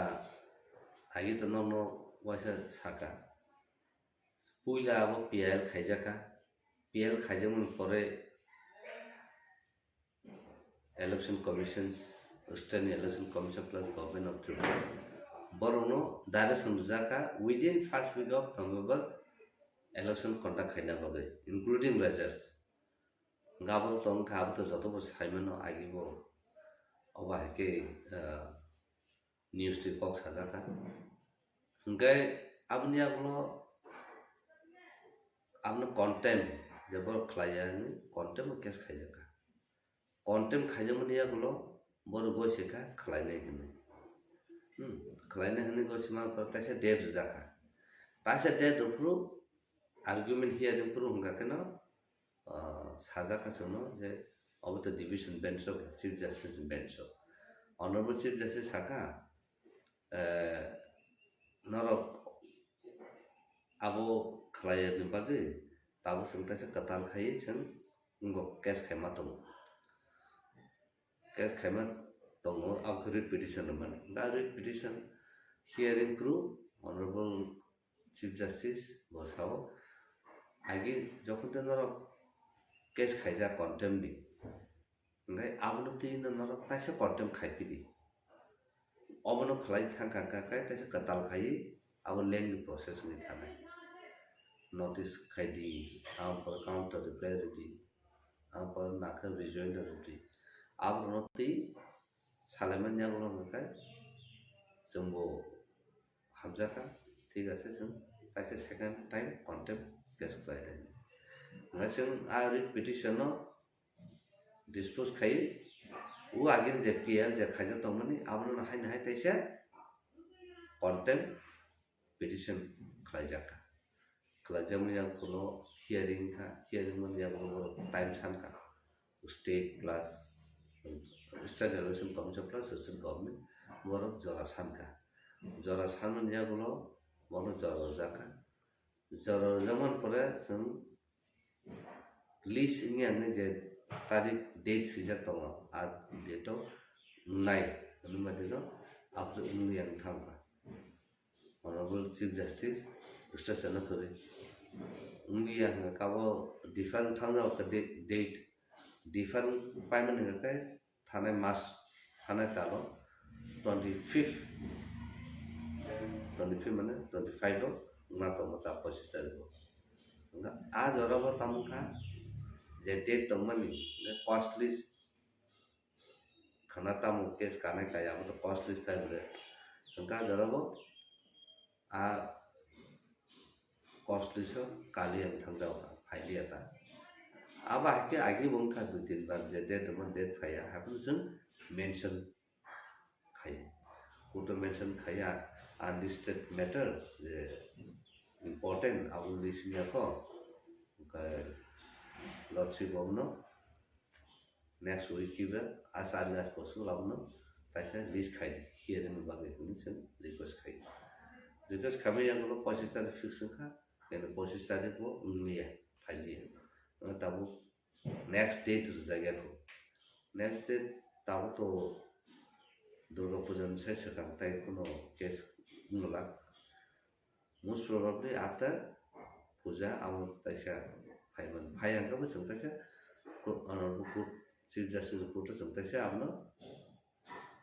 agi to nono waisa saka. Puila abo P I L khaijakha, P I L khaijakmani pore Election Commission, State Election Commission plus Government of Tripura borokno direction rwjakha within first week of November election conduct khaina bagwi, including results. Gabon tong kha, abo to joto bo sai mano, agi bo obo hai khe, ah, news twi kok sajak kha. Hwnkhe aboni yagulo abono contempt, je borok khlai ya hwnwi contempt o case khaijak kha. Contempt khaijakmani yagulo borok goi se kha khlainai hwnwi. Hmm, khlainai hwnwi goi se ma taisa date rijak kha. Taisa date rwphuru argument hearing phuru hwnkha kheno, ah, sajak kha chwngno je obo to division bench o, Chief Justice bench o. Honorable Chief Justice sakha, eh, norok abo khlai ya ni bagwi tabuk chwng taisa kwtal khai chwng wngkok case khaima tongo. Case khaima tongo, abo khe writ petition rwmani. Da writ petition hearing phuru Honorable Chief Justice bo sao, agi jokhon tei norok case khaijak contempt ni, hwnkhe abono twi no norok taisa contempt khai phidi. Obono khlai thang kha kha khe taisa kwtal khai abo lengni process wngwi thanai. Notice khai di, abo counter reply rw di, abo nakhe rejoinder rw di. Abono twi salaimani yagulo hwnkhe chwngbo hamjakha, thik ase, chwng kaisa second time contempt case khlai di. Hwnkhe chwng a writ petition no dispose khai, o agini je P L je khaijak tongmani, abono haino hai taisa contempt petition khlaijak kha. Khlaijakmani yagulo hearing kha, hearing mani yagulo borok time san kha. State plus State Election Commission plus state government borok jora san kha. Jora sanmani yagulo borok jora rwjak kha. Jora rwjakmani pore chwng list wngya hwnwi je tarik date swijak tongo, a date o wngnai hwnwi ma dino aphrwng wngya wng thang kha. Honorable Chief Justice Ustad Chana Thuri wngya hwnwi kabo different thang jao kha date, date different paimani hwnkha khe thanai mas, thanai talo twenty fifth, twenty fifth mane twenty five o wngna tongo ta pochis tarik o. Hwnkha a jora bo tamo kha je date tongmani hwnkhe cost list khana tamo case kanai kaya abo to cost list file de. Hwnkha a jora bo a cost list o kali ang thang jao kha, phailiya ta. Abo hai khe agi bo wngkha dui tin bar je date tongma date phaiya, haphano chwng mention khai. Court o mention khaiya unlisted matter je important abo list wngya kho. Hwnkhe lotsi bo wngno next week kiba a chari gas poso labno taisa list khai di, hearing ni bagwi hwnwi chwng request khai. Request khaimani yagulo pochis tarik fix wngkha, kene pochis tarik bo wngliya, phailiya. Wngkha tabuk next date rwjak ya kho. Next date tabuk to Durga Puja ni sai swkang tai kuno case wngla. Most probably after puja abo taisa phaiman. Phai hwnkhe bo chwng taisa court, ano court, Chief Justice court o chwng taisa abono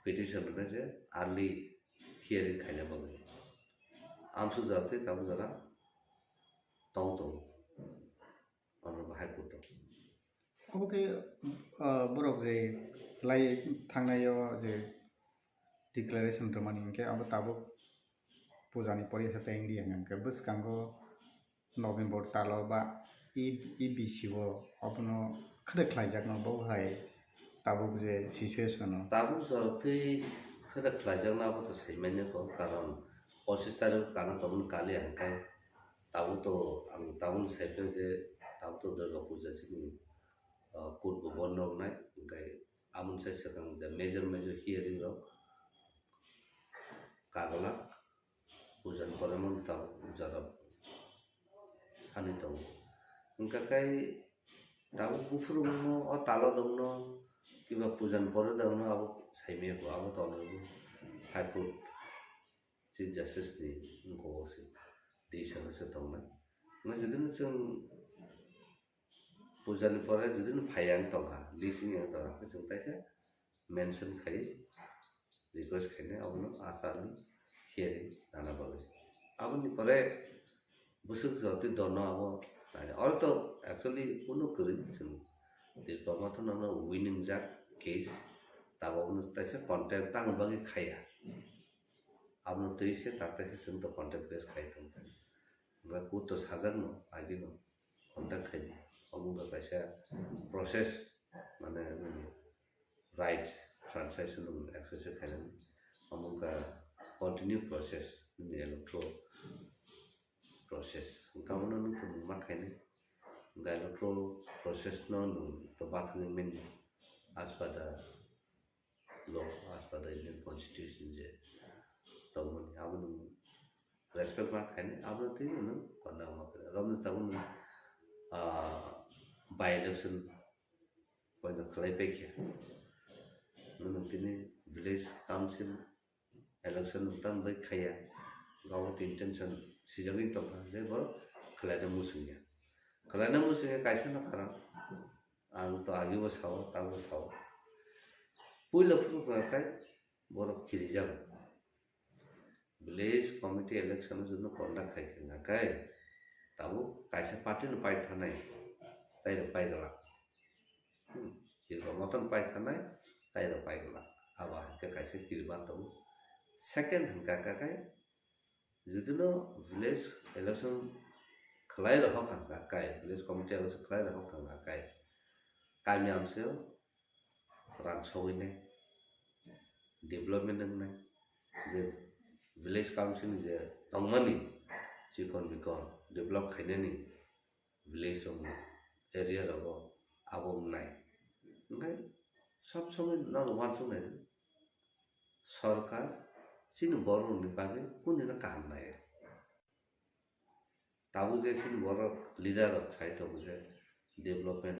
petition rwna je early hearing khaina bagwi. Amsuk jora tei tabuk jora tong tongo. Ano bo High Court o. Obo khe, ah, borok je lai thangnai o je declaration rwmani hwnkhe abo tabuk puja ni pore se tei wngya hwnkhe bwskango November talo ba E, E B C o obono khede khlaijakno bo hai tabuk je situation o. Tabuk jora twi khede khlaijakno abo to saimanya kho, karon pochis tarik kana tongmani kali hwnkhe tabuk to ang tabuk sai phai je tabuk to Durga Puja chini, ah, court bo bondo wngnai, hwnkhe aboni sai swkang je major major hearing rok kaglak puja ni pore mano tabuk jora sani tongo. Hwnkha khe tabuk buphuru wngno o talo dongno kiba puja ni pore dongno abo saimaya kho, abo tongo High Court Chief Justice ni wngkho o se decision o se tongnai. Hwnkhe jodi no chwng puja ni pore jodi no phai yang tongkha, list wng yang tongkha, hwnkhe chwng taisa mention khai request khainai abono achar ni hearing nana bagwi. Aboni pore Bwswk jotwi dono abo naina. Oro to actually kunu kwrwi chwng Tipra Motha no winning jak case. Tabok no taisa contact tang bagwi khaiya. Abono twi se tak taisa chwng to contact base khai tong. Hwnkhe court to sajak no, agi no contact khai di. Omo wngkha kaisa process, mane nini right franchise no exercise khainani. Omo wngkha continue process, nini electoral process. Hwnkhe omo no nwng tongmung ma khainai. Hwnkhe electoral process no nwng to bathangwi manya as per the law, as per the Indian Constitution je tongmani, abo nwng respect ma khainai, abo twi nwng konna ma khainai. Romni tabuk nwng, ah, by election poino khlai paikha. Nwng tini village council election nwng tamo bai khaiya. Gabon intention sijagwi tongkha je borok khlaina muchungya. Khlaina muchungya kaisa no karon. Ang to agi bo sao, tabo sao. Puila phuru khai borok kirijago. Village committee election no jono conduct khai khe hwnkha khe, tabuk kaisa party no pai thanai, tai rok pai glak. Hmm, Tipra Motha no pai thanai, tai rok pai glak. Abo hai khe kaisa kirima tongo. Second hwnkha khe, jodi no village election khlai rok hwnkha khe, village committee election khlai rok hwnkha khe, kami amsio rang sogwi nai, development wngnai, je village council ni je tongmani chikon mikon develop khainani village rok area rogo abo wngnai. Hwnkhe sob somoi nono uansuknai sorkar chini borok rokni bagwi kundino kaham nai. Tabuk je chini borok leader rok sai tongo je development